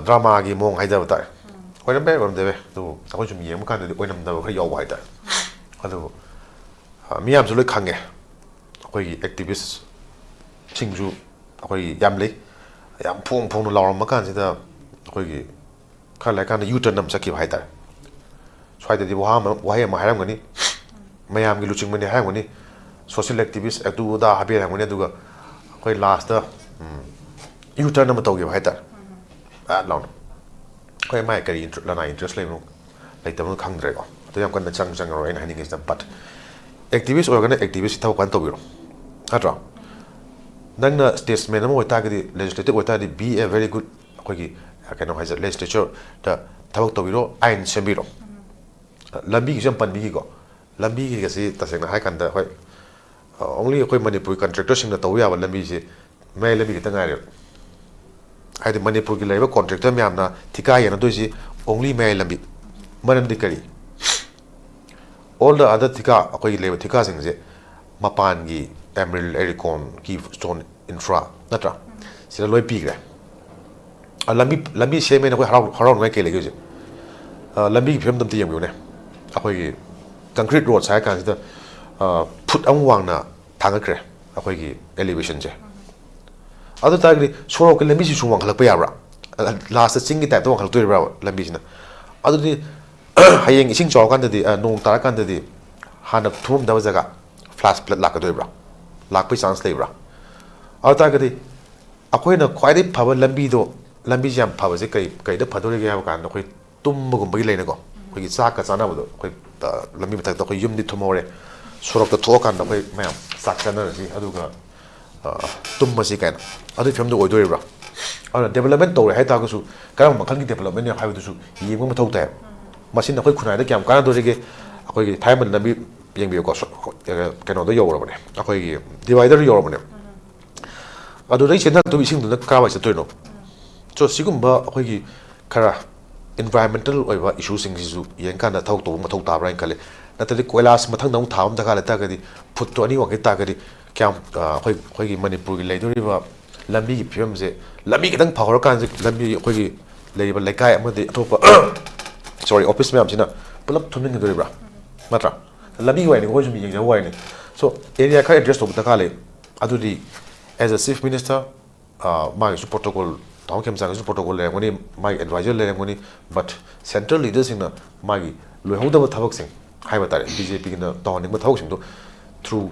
ꯗ꯭ꯔꯃꯥꯒꯤ ꯃꯑꯣꯡ ꯍꯥꯏꯖꯕ ꯇꯥꯔꯦ꯫ ꯑꯣꯏꯔꯝꯕ ꯌꯥꯏ, ꯑꯣꯏꯔꯝꯗꯕ ꯌꯥꯏ, ꯑꯗꯨꯕꯨ ꯑꯩꯈꯣꯏ ꯁꯨꯝ ꯌꯦꯡꯕ ꯀꯥꯟꯗꯗꯤ ꯑꯣꯏꯔꯝꯗꯕ ꯈꯔ ꯌꯥꯎꯕ ꯍꯥꯏꯇꯥꯔꯦ꯫ ꯑꯗꯨꯕꯨ ꯃꯤꯌꯥꯝꯁꯨ ꯂꯣꯏ ꯈꯪꯉꯦ꯫ ꯑꯩꯈꯣꯏꯒꯤ ꯑꯦꯛꯇꯤꯕꯤꯁꯁꯤꯡꯁꯨ ꯑꯩꯈꯣꯏꯒꯤ ꯌꯥꯝ ꯂꯩ꯫ ꯌꯥꯝ ꯐꯣꯡ ꯐꯣꯡꯅ ꯂꯥꯎꯔꯝꯕ ꯀꯥꯟꯁꯤꯗ ꯑꯩꯈꯣꯏꯒꯤ ꯈꯔ ꯂꯩꯔꯀꯥꯟꯗ ꯌꯨ ꯇꯔꯟ ꯑꯃ ꯆꯠꯈꯤꯕ ꯍꯥꯏꯇꯥꯔꯦ꯫ ꯁ꯭ꯋꯥꯏꯗꯗꯤ ꯋꯥꯍꯪ ꯑꯃ, ꯋꯥꯍꯩ ꯑꯃ ꯍꯥꯏꯔꯝꯒꯅꯤ, ꯃꯌꯥꯝꯒꯤ ꯂꯨꯆꯤꯡꯕꯅꯤ ꯍꯥꯏꯔꯝꯒꯅꯤ, ꯁꯣꯁꯤꯌꯦꯜ ꯑꯦꯛꯇꯤꯕꯤꯁ ꯑꯗꯨ ꯑꯗꯥ ꯍꯥꯏꯕ ꯌꯥꯔꯝꯒꯅꯤ, ꯑꯗꯨꯒ ꯑꯩꯈꯣꯏ ꯂꯥꯁꯇ ꯌꯨ ꯇꯔꯟ ꯑꯃ ꯇꯧꯈꯤꯕ ꯍꯥꯏꯇꯥꯔꯦ꯫ ꯑꯥ ꯂꯥꯎꯅ ꯑꯩꯈꯣꯏ ꯃꯥꯏ ꯀꯔꯤ ꯏꯟꯇꯔ-, ꯂꯅꯥꯏ ꯏꯟꯇꯔꯦꯁ ꯂꯩꯕꯅꯣ ꯂꯩꯇꯕꯅꯣ ꯈꯪꯗ꯭ꯔꯦꯀꯣ꯫ ꯑꯗꯨ ꯌꯥꯝ ꯀꯟꯅ ꯆꯪ ꯆꯪꯉꯔꯣꯏ ꯑꯩꯅ ꯍꯥꯏꯅꯤꯡꯉꯤꯁꯤꯅ꯫ But ꯑꯦꯛꯇꯤꯕꯤꯁ ꯑꯣꯏꯔꯒꯅ ꯑꯦꯛꯇꯤꯕꯤꯁꯀꯤ ꯊꯕꯛ ꯐꯖꯅ ꯇꯧꯕꯤꯔꯣ, ꯅꯠꯇ꯭ꯔꯣ? ꯅꯪꯅ ꯁ꯭ꯇꯦꯠꯁꯃꯦꯟ ꯑꯃ ꯑꯣꯏꯇꯥꯔꯒꯗꯤ, ꯂꯦꯖꯤꯁꯂꯦꯇꯤꯚ ꯑꯣꯏꯇꯥꯔꯗꯤ, be a very good, ꯑꯩꯈꯣꯏꯒꯤ ꯀꯩꯅꯣ ꯍꯥꯏꯁꯦ, ꯂꯦꯖꯤꯁꯂꯦꯆꯔꯗ ꯊꯕꯛ ꯇꯧꯕꯤꯔꯣ, ꯑꯥꯏꯟ ꯁꯦꯝꯕꯤꯔꯣ꯫ ꯂꯝꯕꯤꯒꯤꯁꯨ ꯌꯥꯝ ꯄꯟꯕꯤꯈꯤꯀꯣ꯫ ꯂꯝꯕꯤꯒꯤꯒꯁꯤ ꯇꯁꯦꯡꯅ ꯍꯥꯏꯀꯥꯟꯗ, ꯍꯣꯏ, only ꯑꯩꯈꯣꯏ ꯃꯅꯤꯄꯨꯔꯒꯤ ꯀꯟꯇ꯭ꯔꯦꯛꯇꯔꯁꯤꯡꯅ ꯇꯧꯕ ꯌꯥꯕ ꯂꯝꯕꯤꯁꯦ ꯃꯌꯥꯏ ꯂꯝꯕꯤ ꯈꯛꯇ ꯉꯥꯏꯔꯦꯕ꯫ ꯍꯥꯏꯗꯤ ꯃꯅꯤꯄꯨꯔꯒꯤ ꯂꯩꯔꯤꯕ ꯀꯣꯟꯇ꯭ꯔꯦꯛꯇꯔ ꯃꯌꯥꯝꯅ ꯊꯤꯀꯥ ꯌꯦꯟꯅꯗꯣꯏꯁꯤ only ꯃꯌꯥꯏ ꯂꯝꯕꯤ꯫ ꯃꯔꯝꯗꯤ ꯀꯔꯤ? All the other ꯊꯤꯀꯥ, ꯑꯩꯈꯣꯏꯒꯤ ꯂꯩꯕ ꯊꯤꯀꯥꯁꯤꯡꯁꯦ ꯃꯄꯥꯟꯒꯤ ꯑꯦꯃꯔꯤꯜ, ꯑꯦꯔꯤꯀꯣꯟ, ꯀꯤ ꯁ꯭ꯇꯣꯟ, ꯏꯟꯐ꯭ꯔꯥ, ꯅꯠꯇ꯭ꯔꯥ? ꯁꯤꯗ ꯂꯣꯏ ꯄꯤꯈ꯭ꯔꯦ꯫ ꯑ, ꯂꯝꯕꯤ, ꯂꯝꯕꯤ ꯁꯦꯝꯃꯦꯅ ꯑꯩꯈꯣꯏ ꯍꯔꯥꯎ-, ꯍꯔꯥꯎꯅꯉꯥꯏ ꯀꯩ ꯂꯩꯒꯦ ꯍꯧꯖꯤꯛ? ꯑ, ꯂꯝꯕꯤꯒꯤ ꯐꯤꯕꯝꯗꯣ ꯑꯝꯇ ꯌꯦꯡꯕꯤꯌꯨꯅꯦ꯫ ꯑꯩꯈꯣꯏꯒꯤ concrete roads ꯍꯥꯏꯔ ꯀꯥꯟꯁꯤꯗ, ꯑ, ꯐꯨꯠ ꯑꯃ ꯋꯥꯡꯅ ꯊꯥꯡꯒꯠꯈ꯭ꯔꯦ ꯑꯩꯈꯣꯏꯒꯤ ꯑꯦꯂꯤꯚꯦꯁꯟꯁꯦ꯫ ꯑꯗꯨ ꯇꯥꯔꯒꯗꯤ ꯁꯣꯔꯣꯛꯀꯤ ꯂꯝꯕꯤꯁꯤ ꯁꯨꯝ ꯋꯥꯡꯈꯠꯂꯛꯄ ꯌꯥꯕ꯭ꯔꯥ? ꯂꯥꯁꯇ ꯆꯤꯡꯒꯤ ꯇꯥꯏꯞꯇ ꯋꯥꯡꯈꯠꯂꯛꯇꯣꯔꯤꯕ꯭ꯔꯥ ꯂꯝꯕꯤꯁꯤꯅ? ꯑꯗꯨꯗꯤ ꯍꯌꯦꯡ ꯏꯁꯤꯡ ꯆꯥꯎꯔꯀꯥꯟꯗꯗꯤ, ꯑ, ꯅꯣꯡ ꯇꯥꯔꯀꯥꯟꯗꯗꯤ ꯍꯥꯟꯅ ꯊꯨꯝꯃꯝꯗꯕ ꯖꯒꯥ ꯐ꯭ꯂꯥꯁ ꯐ꯭ꯂꯠ ꯂꯥꯛꯀꯗꯣꯔꯤꯕ꯭ꯔꯥ? ꯂꯥꯛꯄꯒꯤ ꯆꯥꯟꯁ ꯂꯩꯕ꯭ꯔꯥ? ꯑꯗꯨ ꯇꯥꯔꯒꯗꯤ ꯑꯩꯈꯣꯏꯅ ꯈ꯭ꯋꯥꯏꯗꯒꯤ ꯐꯕ ꯂꯝꯕꯤꯗꯣ, ꯂꯝꯕꯤꯁꯦ ꯌꯥꯝ ꯐꯕꯁꯦ ꯀꯩ, ꯀꯩꯗ ꯐꯗꯣꯔꯤꯒꯦ ꯍꯥꯏꯕ ꯀꯥꯟꯗ, ꯑꯩꯈꯣꯏ ꯇꯨꯝꯕꯒꯨꯝꯕꯒꯤ ꯂꯩꯅꯀꯣ, ꯑꯩꯈꯣꯏꯒꯤ ꯆꯥꯛꯀ ꯆꯥꯅꯕꯗꯣ, ꯑꯩꯈꯣꯏ, ꯑ, ꯂꯝꯕꯤ ꯃꯊꯛꯇ ꯑꯩꯈꯣꯏ ꯌꯨꯝꯗꯤ ꯊꯨꯝꯍꯧꯔꯦ, ꯁꯣꯔꯣꯛꯇ ꯊꯣꯛꯑꯀꯥꯟꯗ ꯑꯩꯈꯣꯏ ꯃꯌꯥꯝ ꯆꯥꯛ ꯆꯥꯅꯔꯁꯤ, ꯑꯗꯨꯒ, ꯑ, ꯇꯨꯝꯃꯁꯤ ꯀꯥꯏꯅ, ꯑꯗꯨꯒꯤ ꯐꯤꯕꯝꯗꯣ ꯑꯣꯏꯗꯣꯔꯤꯕ꯭ꯔꯥ? ꯑꯗꯨꯅ ꯗꯦꯕꯂꯞꯃꯦꯟ ꯇꯧꯔꯦ ꯍꯥꯏ ꯇꯥꯔꯒꯁꯨ ꯀꯔꯝꯕ ꯃꯈꯜꯒꯤ ꯗꯦꯕꯂꯞꯃꯦꯟꯅꯣ ꯍꯥꯏꯕꯗꯨꯁꯨ ꯌꯦꯡꯕ ꯃꯊꯧ ꯇꯥꯏ꯫ ꯃꯁꯤꯅ ꯑꯩꯈꯣꯏ ꯈꯨꯟꯅꯥꯏꯗ ꯀꯌꯥꯝ ꯀꯥꯟꯅꯗꯣꯔꯤꯒꯦ? ꯑꯩꯈꯣꯏꯒꯤ ꯊꯥꯏꯃꯟ ꯂꯝꯕꯤ ꯌꯦꯡꯕꯤꯌꯨꯀꯣ, ꯁꯣ-, ꯀꯩꯅꯣꯗ ꯌꯧꯔꯕꯅꯦ, ꯑꯩꯈꯣꯏꯒꯤ ꯗꯤꯚꯥꯏꯗꯔ ꯌꯧꯔꯕꯅꯦ꯫ ꯑꯗꯨꯗꯒꯤ ꯆꯦꯟꯊꯔꯛꯇꯣꯏꯕ ꯏꯁꯤꯡꯗꯨꯅ ꯀꯔꯥꯏꯋꯥꯏ ꯆꯠꯇꯣꯏꯅꯣ? So, ꯁꯤꯒꯨꯝꯕ ꯑꯩꯈꯣꯏꯒꯤ ꯈꯔ ꯏꯟꯚꯥꯏꯔꯣꯟꯃꯦꯟꯇꯦꯜ ꯑꯣꯏꯕ ꯏꯁꯨꯁꯤꯡꯁꯤꯁꯨ ꯌꯦꯡꯀꯥꯟꯗ ꯊꯕꯛ ꯇꯧꯕ ꯃꯊꯧ ꯇꯥꯕ꯭ꯔꯥ ꯍꯥꯏꯅ ꯈꯜꯂꯤ꯫ ꯅꯠꯇ꯭ꯔꯗꯤ ꯀꯣꯏꯂꯥꯁ ꯃꯊꯪꯗ ꯑꯃꯨꯛ ꯊꯥꯕ ꯑꯃ ꯗꯔꯀꯥꯔ ꯂꯩ ꯇꯥꯔꯒꯗꯤ, ꯐꯨꯠꯇꯣ ꯑꯅꯤ ꯋꯥꯡꯈꯠ ꯇꯥꯔꯒꯗꯤ ꯀꯌꯥꯝ, ꯑ, ꯑꯩꯈꯣꯏ, ꯑꯩꯈꯣꯏꯒꯤ ꯃꯅꯤꯄꯨꯔꯒꯤ ꯂꯩꯗꯣꯔꯤꯕ ꯂꯝꯕꯤꯒꯤ ꯐꯤꯕꯝꯁꯦ, ꯂꯝꯕꯤ ꯈꯤꯇꯪ ꯐꯍꯧꯔꯀꯥꯟꯁꯤ ꯂꯝꯕꯤ ꯑꯩꯈꯣꯏꯒꯤ ꯂꯩꯔꯤꯕ ꯂꯩꯀꯥꯏ ꯑꯃꯗꯤ ꯑꯇꯣꯞꯄ, sorry, ꯑꯣꯐꯤꯁ ꯃꯌꯥꯝꯁꯤꯅ ꯄꯨꯂꯞ ꯊꯨꯝꯖꯤꯟꯈꯤꯗꯣꯔꯤꯕ꯭ꯔꯥ? ꯅꯠꯇ꯭ꯔꯥ? ꯂꯝꯕꯤꯒꯤ ꯋꯥꯔꯤꯅꯤ, ꯑꯩꯈꯣꯏ ꯁꯨꯝ ꯌꯦꯡꯖꯕ ꯋꯥꯔꯤꯅꯤ꯫ So area ꯈꯔ address ꯇꯧꯕ ꯗꯔꯀꯥꯔ ꯂꯩ꯫ ꯑꯗꯨꯗꯤ as a chief minister, ꯑ, ꯃꯥꯒꯤꯁꯨ protocol, ꯇꯥꯃꯣ ꯈꯦꯝꯆꯥꯟꯒꯤꯁꯨ protocol ꯂꯩꯔꯝꯒꯅꯤ, ꯃꯥꯒꯤ advisor ꯂꯩꯔꯝꯒꯅꯤ, but central leaderꯁꯤꯡꯅ ꯃꯥꯒꯤ ꯂꯣꯏꯍꯧꯗꯕ ꯊꯕꯛꯁꯤꯡ ꯍꯥꯏꯕ ꯇꯥꯔꯦ, ꯕꯤ ꯖꯦ ꯄꯤꯒꯤꯅ ꯇꯧꯍꯟꯅꯤꯡꯕ ꯊꯕꯛꯁꯤꯡꯗꯣ through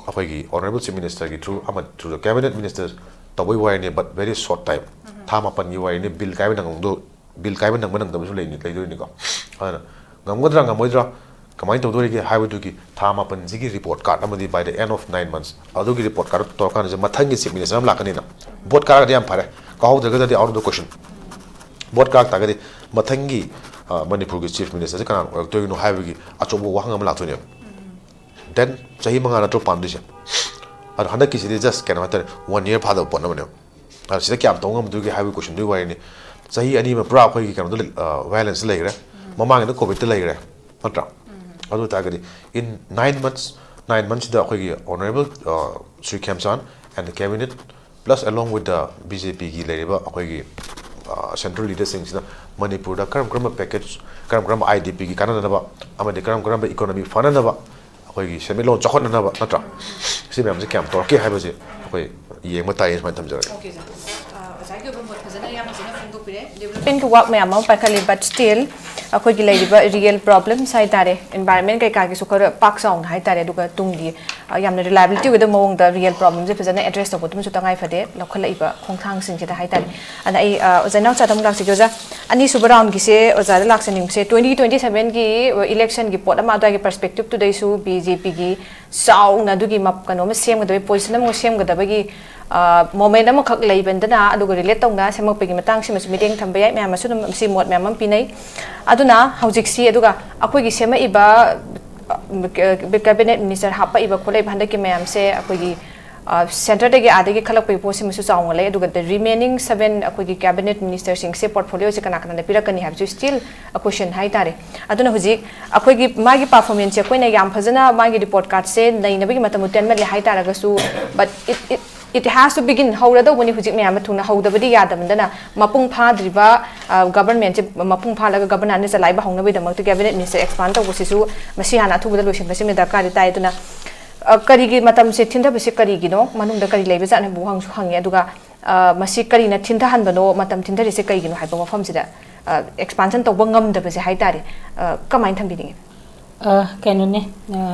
ꯑꯩꯈꯣꯏꯒꯤ honourable chief ministerꯒꯤ through ꯑꯃ through the cabinet minister ꯇꯧꯕꯩ ꯋꯥꯔꯤꯅꯤ, but very short time, ꯊꯥ ꯃꯥꯄꯟꯒꯤ ꯋꯥꯔꯤꯅꯤ, ꯕꯤꯜ ꯀꯥꯏꯕ ꯅꯪꯗꯣ, ꯕꯤꯜ ꯀꯥꯏꯕ ꯅꯪꯕ ꯅꯪꯗꯕꯁꯨ ꯂꯩꯅꯤ, ꯂꯩꯗꯣꯏꯅꯤꯀꯣ꯫ ꯑꯗꯨꯅ ꯉꯝꯒꯗ꯭ꯔꯥ ꯉꯝꯃꯣꯏꯗ꯭ꯔꯥ, ꯀꯃꯥꯏꯅ ꯇꯧꯗꯣꯔꯤꯒꯦ ꯍꯥꯏꯕꯗꯨꯒꯤ ꯊꯥ ꯃꯥꯄꯟꯁꯤꯒꯤ report card ꯑꯃꯗꯤ by the end of nine months ꯑꯗꯨꯒꯤ report card ꯇꯧꯔꯀꯥꯟꯗꯁꯦ ꯃꯊꯪꯒꯤ chief minister ꯑꯃ ꯂꯥꯛꯀꯅꯤꯅ꯫ ꯚꯣꯠ ꯀꯥꯔꯒꯗꯤ ꯌꯥꯝ ꯐꯔꯦ, ꯀꯥꯍꯧꯗ꯭ꯔꯒꯗꯤ out of the question꯫ Vote ꯀꯥꯔꯛ ꯇꯥꯔꯒꯗꯤ ꯃꯊꯪꯒꯤ, ꯑ, ꯃꯅꯤꯄꯨꯔꯒꯤ chief ministerꯁꯦ ꯀꯅꯥꯅ ꯑꯣꯏꯔꯛꯇꯣꯏꯅꯣ ꯍꯥꯏꯕꯒꯤ ꯑꯆꯧꯕ ꯋꯥꯍꯪ ꯑꯃ ꯂꯥꯛꯇꯣꯏꯅꯦꯕ꯫ Then ꯆꯍꯤ ꯃꯉꯥ ꯅꯠꯇ꯭ꯔꯣ ꯄꯥꯟꯗꯣꯏꯁꯦ? ꯑꯗꯣ ꯍꯟꯗꯛꯀꯤꯁꯤꯗꯤ just ꯀꯩꯅꯣ ꯍꯥꯏꯇꯥꯔꯦ, one year ꯐꯥꯗꯕ ꯄꯣꯠ ꯑꯃꯅꯦꯕ꯫ ꯑꯗꯣ ꯁꯤꯗ ꯀꯌꯥꯝ ꯇꯧ ꯉꯝꯗꯣꯏꯒꯦ ꯍꯥꯏꯕꯒꯤ questionꯗꯨꯒꯤ ꯋꯥꯔꯤꯅꯤ꯫ ꯆꯍꯤ ꯑꯅꯤ ꯑꯃ ꯄꯨꯔꯥ ꯑꯩꯈꯣꯏꯒꯤ ꯀꯩꯅꯣꯗ ꯂꯩ-, ꯑ, violence ꯂꯩꯈ꯭ꯔꯦ, ꯃꯃꯥꯡꯒꯤꯗ COVIDꯇ ꯂꯩꯈ꯭ꯔꯦ, ꯅꯠꯇ꯭ꯔꯥ? ꯑꯗꯨ ꯑꯣꯏꯇꯥꯔꯒꯗꯤ in nine months, nine monthsꯁꯤꯗ ꯑꯩꯈꯣꯏꯒꯤ honourable, ꯑ, Shri Khemchand and the cabinet plus along with the B J ꯄꯤꯒꯤ ꯂꯩꯔꯤꯕ ꯑꯩꯈꯣꯏꯒꯤ, ꯑ, central leaderꯁꯤꯡꯁꯤꯅ ꯃꯅꯤꯄꯨꯔꯗ ꯀꯔꯝ ꯀꯔꯝꯕ package, ꯀꯔꯝ ꯀꯔꯝꯕ ꯑꯥꯏ ꯗꯤ ꯄꯤꯒꯤ ꯀꯥꯟꯅꯅꯕ ꯑꯃꯗꯤ ꯀꯔꯝ ꯀꯔꯝꯕ economy ꯐꯅꯅꯕ, ꯑꯩꯈꯣꯏꯒꯤ ꯁꯦꯟꯃꯤꯠꯂꯣꯟ ꯆꯥꯎꯈꯠꯅꯅꯕ, ꯅꯠꯇ꯭ꯔꯥ? ꯁꯤ ꯃꯌꯥꯝꯁꯦ ꯀꯌꯥꯝ ꯇꯧꯔꯛꯀꯦ ꯍꯥꯏꯕꯁꯦ ꯑꯩꯈꯣꯏ ꯌꯦꯡꯕ ꯇꯥꯏ, ꯁꯨꯃꯥꯏꯅ ꯊꯝꯖꯔꯒꯦ꯫ Okay, sir. ꯑ, ꯑꯣꯖꯥꯒꯤ ꯑꯣꯏꯕ ꯃꯣꯠ ꯐꯖꯅ, ꯌꯥꯝ ꯐꯖꯅ ꯐꯣꯡꯗꯣꯛꯄꯤꯔꯦ꯫ Developmentꯀꯤ work ꯃꯌꯥꯝ ꯑꯃ ꯄꯥꯏꯈꯠꯂꯤ, but still ꯑꯩꯈꯣꯏꯒꯤ ꯂꯩꯔꯤꯕ real problems ꯍꯥꯏ ꯇꯥꯔꯦ, environment ꯀꯩꯀꯥꯒꯤꯁꯨ ꯈꯔ ꯄꯥꯛ ꯆꯥꯎꯅ ꯍꯥꯏ ꯇꯥꯔꯦ, ꯑꯗꯨꯒ ꯇꯨꯡꯒꯤ, ꯑ, ꯌꯥꯝꯅ reliability ꯑꯣꯏꯒꯗꯕ ꯃꯑꯣꯡꯗ real problemꯁꯦ ꯐꯖꯅ address ꯇꯧꯕꯗꯨꯃꯁꯨ ꯇꯉꯥꯏ ꯐꯗꯦ, ꯂꯧꯈꯠꯂꯛꯏꯕ ꯈꯣꯡꯊꯥꯡꯁꯤꯡꯁꯤꯗ ꯍꯥꯏ ꯇꯥꯔꯦ꯫ ꯑꯗ ꯑꯩ, ꯑ, ꯑꯣꯖꯥ ꯏꯅꯥꯎꯆꯥꯗ ꯑꯃꯨꯛ ꯂꯥꯛꯆꯒꯦ꯫ ꯑꯣꯖꯥ, ꯑꯅꯤꯁꯨꯕ roundꯒꯤꯁꯦ ꯑꯣꯖꯥꯗ ꯂꯥꯛꯆꯅꯤꯡꯕꯁꯦ, twenty twenty sevenꯒꯤ electionꯒꯤ ꯄꯣꯠ ꯑꯃ ꯑꯗꯨꯋꯥꯏꯒꯤ perspectiveꯇꯨꯗꯩꯁꯨ ꯕꯤ ꯖꯦ ꯄꯤꯒꯤ ꯆꯥꯎꯅ ꯑꯗꯨꯒꯤ ꯃꯞ-, ꯀꯩꯅꯣ ꯑꯃ ꯁꯦꯝꯒꯗꯕꯒꯤ, position ꯑꯃ ꯁꯦꯝꯒꯗꯕꯒꯤ, ꯑ, moment ꯑꯃꯈꯛ ꯂꯩꯕꯅꯤꯗꯅ, ꯑꯗꯨꯒ relate ꯇꯧꯅ ꯁꯦꯝꯃꯛꯄꯒꯤ ꯃꯇꯥꯡꯁꯤꯃꯁꯨ ꯃꯤꯠꯌꯦꯡ ꯊꯝꯕ ꯌꯥꯏ꯫ ꯃꯌꯥꯝꯅꯁꯨ ꯑꯗꯨꯝ ꯁꯤ ꯃꯣꯠ ꯃꯌꯥꯝ ꯑꯃ ꯄꯤꯅꯩ꯫ ꯑꯗꯨꯅ ꯍꯧꯖꯤꯛꯁꯤ, ꯑꯗꯨꯒ ꯑꯩꯈꯣꯏꯒꯤ ꯁꯦꯝꯃꯛꯏꯕ, ꯑ, cabinet minister ꯍꯥꯞꯄꯛꯏꯕ ꯈꯣꯠꯂꯛꯏꯕ ꯍꯟꯗꯛꯀꯤ ꯃꯌꯥꯝꯁꯦ ꯑꯩꯈꯣꯏꯒꯤ, ꯑ, centreꯗꯒꯤ ꯑꯥꯗꯒꯤ ꯈꯜꯂꯛꯄꯒꯤ ꯄꯣꯠꯁꯤꯃꯁꯨ ꯆꯥꯎꯅ ꯂꯩ꯫ ꯑꯗꯨꯒ the remaining seven ꯑꯩꯈꯣꯏꯒꯤ cabinet ministerꯁꯤꯡꯁꯦ portfolioꯁꯦ ꯀꯅꯥ ꯀꯅꯥꯅ ꯄꯤꯔꯛꯀꯅꯤ ꯍꯥꯏꯕꯁꯨ still a question ꯍꯥꯏ ꯇꯥꯔꯦ꯫ ꯑꯗꯨꯅ ꯍꯧꯖꯤꯛ ꯑꯩꯈꯣꯏꯒꯤ ꯃꯥꯒꯤ performanceꯁꯦ ꯑꯩꯈꯣꯏꯅ ꯌꯥꯝ ꯐꯖꯅ ꯃꯥꯒꯤ report cardꯁꯦ ꯅꯩꯅꯕꯒꯤ ꯃꯇꯝꯕꯨ ꯇꯦꯟꯃꯜꯂꯦ ꯍꯥꯏ ꯇꯥꯔꯒꯁꯨ, but it, it, It has to begin. ꯍꯧꯔꯗꯧꯕꯅꯤ ꯍꯧꯖꯤꯛ ꯃꯌꯥꯝ ꯑꯃ ꯊꯨꯅ ꯍꯧꯗꯕꯗꯤ ꯌꯥꯗꯕꯅꯤꯅ, ꯃꯄꯨꯡ ꯐꯥꯗ꯭ꯔꯤꯕ ꯒꯕꯔꯟꯃꯦꯟꯁꯦ ꯃꯄꯨꯡ ꯐꯥꯜꯂꯒ ꯒꯕꯔꯅꯥꯟꯁ ꯆꯂꯥꯏꯕ ꯍꯧꯅꯕꯒꯤꯗꯃꯛꯇ ꯀꯦꯕꯤꯅꯦꯠ ꯃꯤꯅꯤꯁꯇꯔ ꯑꯦꯛꯁꯄꯥꯟ ꯇꯧꯕꯁꯤꯁꯨ ꯃꯁꯤ ꯍꯥꯟꯅ ꯑꯊꯨꯕꯗ ꯂꯣꯏꯁꯤꯟꯕꯁꯤꯃ ꯗꯔꯀꯥꯔꯗꯤ ꯇꯥꯏ꯫ ꯑꯗꯨꯅ ꯀꯔꯤꯒꯤ ꯃꯇꯝꯁꯦ ꯊꯤꯟꯊꯕꯁꯤ ꯀꯔꯤꯒꯤꯅꯣ, ꯃꯅꯨꯡꯗ ꯀꯔꯤ ꯂꯩꯕꯖꯥꯠꯅ ꯍꯥꯏꯕꯕꯨ ꯍꯪꯁꯨ ꯍꯪꯉꯦ꯫ ꯑꯗꯨꯒ ꯃꯁꯤ ꯀꯔꯤꯅ ꯊꯤꯟꯊꯍꯟꯕꯅꯣ, ꯃꯇꯝ ꯊꯤꯟꯊꯔꯤꯁꯦ ꯀꯩꯒꯤꯅꯣ ꯍꯥꯏꯕ ꯋꯥꯐꯝꯁꯤꯗ ꯑꯦꯛꯁꯄꯥꯟꯁꯟ ꯇꯧꯕ ꯉꯝꯗꯕꯁꯦ ꯍꯥꯏꯇꯥꯔꯦ, ꯀꯃꯥꯏꯅ ꯊꯝꯕꯤꯅꯤꯡꯉꯤ? ꯀꯩꯅꯣꯅꯦ,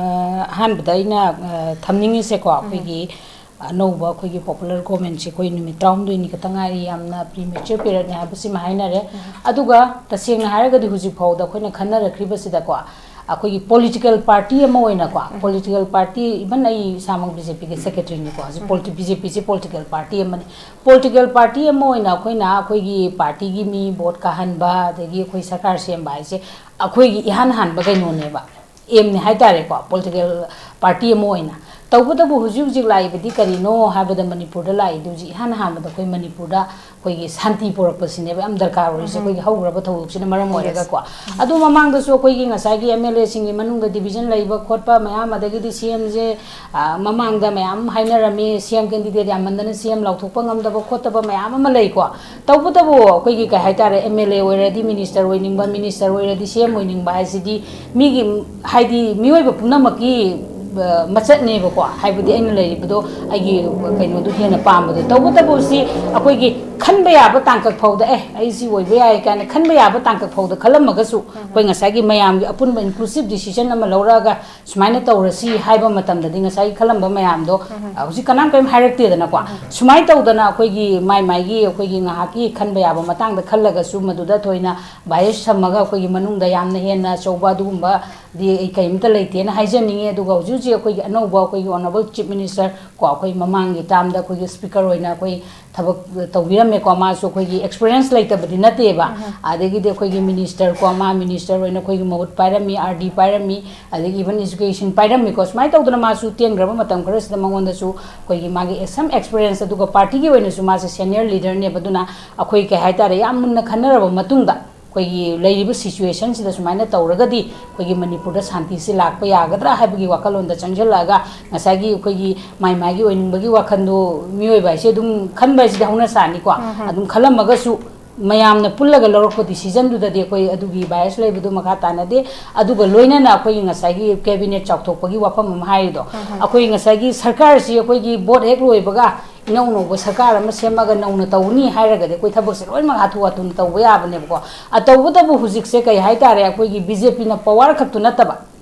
ꯑꯍꯥꯟꯕꯗ ꯑꯩꯅ ꯊꯝꯅꯤꯡꯉꯤꯁꯦꯀꯣ, ꯑꯩꯈꯣꯏꯒꯤ ꯑꯅꯧꯕ ꯑꯩꯈꯣꯏꯒꯤ ꯄꯣꯄꯨꯂꯔ ꯒꯣꯔꯃꯦꯟꯁꯦ ꯑꯩꯈꯣꯏ ꯅꯨꯃꯤꯠ ꯇꯔꯥꯍꯨꯝꯗꯣꯏꯅꯤ ꯈꯛꯇ ꯉꯥꯏꯔꯤ, ꯌꯥꯝꯅ ꯄ꯭ꯔꯤꯃꯦꯆꯔ ꯄꯤꯔꯤꯌꯠꯅꯦ ꯍꯥꯏꯕꯁꯤꯃ ꯍꯥꯏꯅꯔꯦ꯫ ꯑꯗꯨꯒ ꯇꯁꯦꯡꯅ ꯍꯥꯏꯔꯒꯗꯤ ꯍꯧꯖꯤꯛ ꯐꯥꯎꯗ ꯑꯩꯈꯣꯏꯅ ꯈꯟꯅꯔꯛꯈ꯭ꯔꯤꯕꯁꯤꯗꯀꯣ, ꯑꯩꯈꯣꯏꯒꯤ ꯄꯣꯂꯤꯇꯤꯀꯦꯜ ꯄꯥꯔꯇꯤ ꯑꯃ ꯑꯣꯏꯅꯀꯣ, ꯄꯣꯂꯤꯇꯤꯀꯦꯜ ꯄꯥꯔꯇꯤ, ꯏꯚꯟ ꯑꯩ ꯏꯁꯥꯃꯛ ꯕꯤ ꯖꯦ ꯄꯤꯒꯤ ꯁꯦꯀ꯭ꯔꯦꯇꯔꯤꯅꯤꯀꯣ, ꯍꯧꯖꯤꯛ ꯄꯣꯂꯤꯇꯤ ꯕꯤ ꯖꯦ ꯄꯤꯁꯦ ꯄꯣꯂꯤꯇꯤꯀꯦꯜ ꯄꯥꯔꯇꯤ ꯑꯃꯅꯤ꯫ ꯄꯣꯂꯤꯇꯤꯀꯦꯜ ꯄꯥꯔꯇꯤ ꯑꯃ ꯑꯣꯏꯅ ꯑꯩꯈꯣꯏꯅ ꯑꯩꯈꯣꯏꯒꯤ ꯄꯥꯔꯇꯤꯒꯤ ꯃꯤ ꯚꯣꯠ ꯀꯥꯍꯟꯕ, ꯑꯗꯒꯤ ꯑꯩꯈꯣꯏ ꯁꯔꯀꯥꯔ ꯁꯦꯝꯕ ꯍꯥꯏꯁꯦ ꯑꯩꯈꯣꯏꯒꯤ ꯏꯍꯥꯟ ꯍꯥꯟꯕ ꯀꯩꯅꯣꯅꯦꯕ, ꯑꯦꯝꯅꯦ ꯍꯥꯏꯇꯥꯔꯦꯀꯣ, ꯄꯣꯂꯤꯇꯤꯀꯦꯜ ꯄꯥꯔꯇꯤ ꯑꯃ ꯑꯣꯏꯅ꯫ ꯇꯧꯕꯇꯕꯨ ꯍꯧꯖꯤꯛ ꯍꯧꯖꯤꯛ ꯂꯥꯛꯏꯕꯗꯤ ꯀꯔꯤꯅꯣ ꯍꯥꯏꯕꯗ, ꯃꯅꯤꯄꯨꯔꯗ ꯂꯥꯛꯏꯗꯤ ꯍꯧꯖꯤꯛ ꯏꯍꯥꯟ ꯍꯥꯟꯕꯗ ꯑꯩꯈꯣꯏ ꯃꯅꯤꯄꯨꯔꯗ ꯑꯩꯈꯣꯏꯒꯤ ꯁꯥꯟꯇꯤ ꯄꯨꯔꯛꯄꯁꯤꯅꯦꯕ ꯌꯥꯝ ꯗꯔꯀꯥꯔ ꯑꯣꯏꯔꯤꯁꯦ, ꯑꯩꯈꯣꯏꯒꯤ ꯍꯧꯈ꯭ꯔꯕ ꯊꯧꯗꯣꯛꯁꯤꯅ ꯃꯔꯝ ꯑꯣꯏꯔꯒꯀꯣ꯫ ꯑꯗꯨ ꯃꯃꯥꯡꯗꯁꯨ ꯑꯩꯈꯣꯏꯒꯤ ꯉꯁꯥꯏꯒꯤ ꯑꯦꯝ ꯑꯦꯜ ꯑꯦꯁꯤꯡꯒꯤ ꯃꯅꯨꯡꯗ ꯗꯤꯕꯤꯖꯟ ꯂꯩꯕ ꯈꯣꯠꯄ ꯃꯌꯥꯝ, ꯑꯗꯒꯤꯗꯤ ꯁꯤ ꯑꯦꯝꯁꯦ ꯃꯃꯥꯡꯗ ꯃꯌꯥꯝ ꯍꯥꯏꯅꯔꯝꯃꯤ, ꯁꯤ ꯑꯦꯝ ꯀꯦꯟꯗꯤꯗꯦꯠ ꯌꯥꯝꯃꯟꯗꯅ ꯁꯤ ꯑꯦꯝ ꯂꯥꯎꯊꯣꯛꯄ ꯉꯝꯗꯕ ꯈꯣꯠꯇꯕ ꯃꯌꯥꯝ ꯑꯃ ꯂꯩꯀꯣ꯫ ꯇꯧꯕꯇꯕꯨ ꯑꯩꯈꯣꯏꯒꯤ ꯀꯩ ꯍꯥꯏꯇꯥꯔꯦ, ꯑꯦꯝ ꯑꯦꯜ ꯑꯦ ꯑꯣꯏꯔꯗꯤ ꯃꯤꯅꯤꯁꯇꯔ ꯑꯣꯏꯅꯤꯡꯕ, ꯃꯤꯅꯤꯁꯇꯔ ꯑꯣꯏꯔꯗꯤ ꯁꯤ ꯑꯦꯝ ꯑꯣꯏꯅꯤꯡꯕ ꯍꯥꯏꯁꯤꯗꯤ ꯃꯤꯒꯤ, ꯍꯥꯏꯗꯤ ꯃꯤꯑꯣꯏꯕ ꯄꯨꯝꯅꯃꯛꯀꯤ ꯃꯆꯠꯅꯦꯕꯀꯣ꯫ ꯍꯥꯏꯕꯗꯤ ꯑꯩꯅ ꯂꯩꯔꯤꯕꯗꯣ ꯑꯩꯒꯤ ꯀꯩꯅꯣꯗꯨ ꯍꯦꯟꯅ ꯄꯥꯝꯕꯗꯣ꯫ ꯇꯧꯕꯇꯕꯨ ꯁꯤ ꯑꯩꯈꯣꯏꯒꯤ ꯈꯟꯕ ꯌꯥꯕ ꯇꯥꯡꯀꯛ ꯐꯥꯎꯗ, "ꯑꯦ, ꯑꯩ ꯁꯤ ꯑꯣꯏꯕ ꯌꯥꯏ" ꯀꯥꯏꯅ ꯈꯟꯕ ꯌꯥꯕ ꯇꯥꯡꯀꯛ ꯐꯥꯎꯗ ꯈꯜꯂꯝꯃꯒꯁꯨ, ꯑꯩꯈꯣꯏ ꯉꯁꯥꯏꯒꯤ ꯃꯌꯥꯝꯒꯤ ꯑꯄꯨꯟꯕ ꯏꯟꯀ꯭ꯂꯨꯁꯤꯞ ꯗꯤꯁꯤꯖꯟ ꯑꯃ ꯂꯧꯔꯛꯑꯒ ꯁꯨꯃꯥꯏꯅ ꯇꯧꯔꯁꯤ ꯍꯥꯏꯕ ꯃꯇꯝꯗꯗꯤ ꯉꯁꯥꯏꯒꯤ ꯈꯜꯂꯝꯕ ꯃꯌꯥꯝꯗꯣ ꯍꯧꯖꯤꯛ ꯀꯅꯥꯝ ꯀꯔꯤꯝ ꯍꯥꯏꯔꯛꯇꯦꯗꯅꯀꯣ꯫ ꯁꯨꯃꯥꯏꯅ ꯇꯧꯗꯅ ꯑꯩꯈꯣꯏꯒꯤ ꯃꯥꯏ ꯃꯥꯏꯒꯤ ꯑꯩꯈꯣꯏꯒꯤ ꯉꯥꯏꯍꯥꯛꯀꯤ ꯈꯟꯕ ꯌꯥꯕ ꯃꯇꯥꯡꯗ ꯈꯜꯂꯒꯁꯨ ꯃꯗꯨꯗ ꯊꯣꯏꯅ ꯕꯥꯏꯁ ꯊꯝꯃꯒ ꯑꯩꯈꯣꯏꯒꯤ ꯃꯅꯨꯡꯗ ꯌꯥꯝꯅ ꯍꯦꯟꯅ ꯑꯆꯧꯕ ꯑꯗꯨꯒꯨꯝꯕꯗꯤ ꯑꯩ ꯀꯔꯤꯝꯇ ꯂꯩꯇꯦꯅ ꯍꯥꯏꯖꯅꯤꯡꯉꯤ꯫ ꯑꯗꯨꯒ ꯍꯧꯖꯤꯛ ꯍꯧꯖꯤꯛ ꯑꯩꯈꯣꯏꯒꯤ ꯑꯅꯧꯕ ꯑꯩꯈꯣꯏꯒꯤ ꯑꯣꯅꯔꯦꯕꯜ ꯆꯤꯐ ꯃꯤꯅꯤꯁꯇꯔ ꯀꯣ, ꯑꯩꯈꯣꯏ ꯃꯃꯥꯡꯒꯤ ꯇꯥꯝꯗ ꯑꯩꯈꯣꯏꯒꯤ ꯁ꯭ꯄꯤꯀꯔ ꯑꯣꯏꯅ ꯑꯩꯈꯣꯏ ꯊꯕꯛ ꯇꯧꯕꯤꯔꯝꯃꯦꯀꯣ꯫ ꯃꯥꯁꯨ ꯑꯩꯈꯣꯏꯒꯤ ꯑꯦꯛꯁꯄꯤꯔꯤꯌꯦꯟꯁ ꯂꯩꯇꯕꯗꯤ ꯅꯠꯇꯦꯕ꯫ ꯑꯗꯒꯤꯗꯤ ꯑꯩꯈꯣꯏꯒꯤ ꯃꯤꯅꯤꯁꯇꯔ ꯀꯣ, ꯃꯥ ꯃꯤꯅꯤꯁꯇꯔ ꯑꯣꯏꯅ ꯑꯩꯈꯣꯏꯒꯤ ꯃꯍꯨꯠ ꯄꯥꯏꯔꯝꯃꯤ, ꯑꯥꯔ ꯗꯤ ꯄꯥꯏꯔꯝꯃꯤ, ꯑꯗꯒꯤ ꯏꯚꯟ ꯏꯖꯨꯀꯦꯁꯟ ꯄꯥꯏꯔꯝꯃꯤꯀꯣ꯫ ꯁꯨꯃꯥꯏꯅ ꯇꯧꯗꯅ ꯃꯥꯁꯨ ꯇꯦꯟꯈ꯭ꯔꯕ ꯃꯇꯝ ꯈꯔꯁꯤꯗ ꯃꯉꯣꯟꯗꯁꯨ ꯑꯩꯈꯣꯏꯒꯤ ꯃꯥꯒꯤ ꯁꯝ ꯑꯦꯛꯁꯄꯤꯔꯤꯌꯦꯟꯁ, ꯑꯗꯨꯒ ꯄꯥꯔꯇꯤꯒꯤ ꯑꯣꯏꯅꯁꯨ ꯃꯥꯁꯦ ꯁꯦꯅꯤꯌꯔ ꯂꯤꯗꯔꯅꯦꯕ꯫ ꯑꯗꯨꯅ ꯑꯩꯈꯣꯏ ꯀꯩ ꯍꯥꯏꯇꯥꯔꯦ, ꯌꯥꯝ ꯃꯨꯟꯅ ꯈꯟꯅꯔꯕ ꯃꯇꯨꯡꯗ ꯑꯩꯈꯣꯏꯒꯤ ꯂꯩꯔꯤꯕ ꯁꯤꯆꯨꯋꯦꯁꯟꯁꯤꯗ ꯁꯨꯃꯥꯏꯅ ꯇꯧꯔꯒꯗꯤ ꯑꯩꯈꯣꯏꯒꯤ ꯃꯅꯤꯄꯨꯔꯗ ꯁꯥꯟꯇꯤꯁꯤ ꯂꯥꯛꯄ ꯌꯥꯒꯗ꯭ꯔꯥ ꯍꯥꯏꯕꯒꯤ ꯋꯥꯈꯜꯂꯣꯟꯗ ꯆꯪꯁꯤꯜꯂꯛꯑꯒ, ꯉꯁꯥꯏꯒꯤ ꯑꯩꯈꯣꯏꯒꯤ ꯃꯥꯏ ꯃꯥꯏꯒꯤ ꯑꯣꯏꯅꯤꯡꯕꯒꯤ ꯋꯥꯈꯜꯗꯣ, ꯃꯤꯑꯣꯏꯕ ꯍꯥꯏꯁꯦ ꯑꯗꯨꯝ ꯈꯟꯕ ꯍꯥꯏꯁꯤꯗꯤ ꯍꯧꯅ ꯁꯥꯅꯤꯀꯣ꯫ ꯑꯗꯨꯝ ꯈꯜꯂꯝꯃꯒꯁꯨ ꯃꯌꯥꯝꯅ ꯄꯨꯜꯂꯒ ꯂꯧꯔꯛꯄ ꯗꯤꯁꯤꯖꯟꯗꯨꯗꯗꯤ ꯑꯩꯈꯣꯏ ꯑꯗꯨꯒꯤ ꯕꯥꯏꯁ ꯂꯩꯕꯗꯨ ꯃꯈꯥ ꯇꯥꯅꯗꯦ꯫ ꯑꯗꯨꯒ ꯂꯣꯏꯅꯅ ꯑꯩꯈꯣꯏꯒꯤ ꯉꯁꯥꯏꯒꯤ ꯀꯦꯕꯤꯅꯦꯠ ꯆꯥꯎꯊꯣꯛꯄꯒꯤ ꯋꯥꯐꯝ ꯑꯃ ꯍꯥꯏꯔꯤꯗꯣ, ꯑꯩꯈꯣꯏ ꯉꯁꯥꯏꯒꯤ ꯁꯔꯀꯥꯔꯁꯤ ꯑꯩꯈꯣꯏꯒꯤ ꯚꯣꯠ ꯍꯦꯛ ꯂꯣꯏꯕꯒ ꯏꯅꯧ ꯅꯧꯕ ꯁꯔꯀꯥꯔ ꯑꯃ ꯁꯦꯝꯃꯒ ꯅꯧꯅ ꯇꯧꯅꯤ ꯍꯥꯏꯔꯒꯗꯤ ꯑꯩꯈꯣꯏ ꯊꯕꯛꯁꯦ ꯂꯣꯏꯅꯃꯛ ꯍꯥꯊꯨ ꯍꯥꯊꯨꯅ ꯇꯧꯕ ꯌꯥꯕꯅꯦꯕꯀꯣ꯫ ꯑ, ꯇꯧꯕꯇꯕꯨ ꯍꯧꯖꯤꯛꯁꯦ ꯀꯩ ꯍꯥꯏꯇꯥꯔꯦ, ꯑꯩꯈꯣꯏꯒꯤ ꯕꯤ ꯖꯦ ꯄꯤꯅ ꯄꯋꯥꯔ ꯈꯛꯇꯨ ꯅꯠꯇꯕ,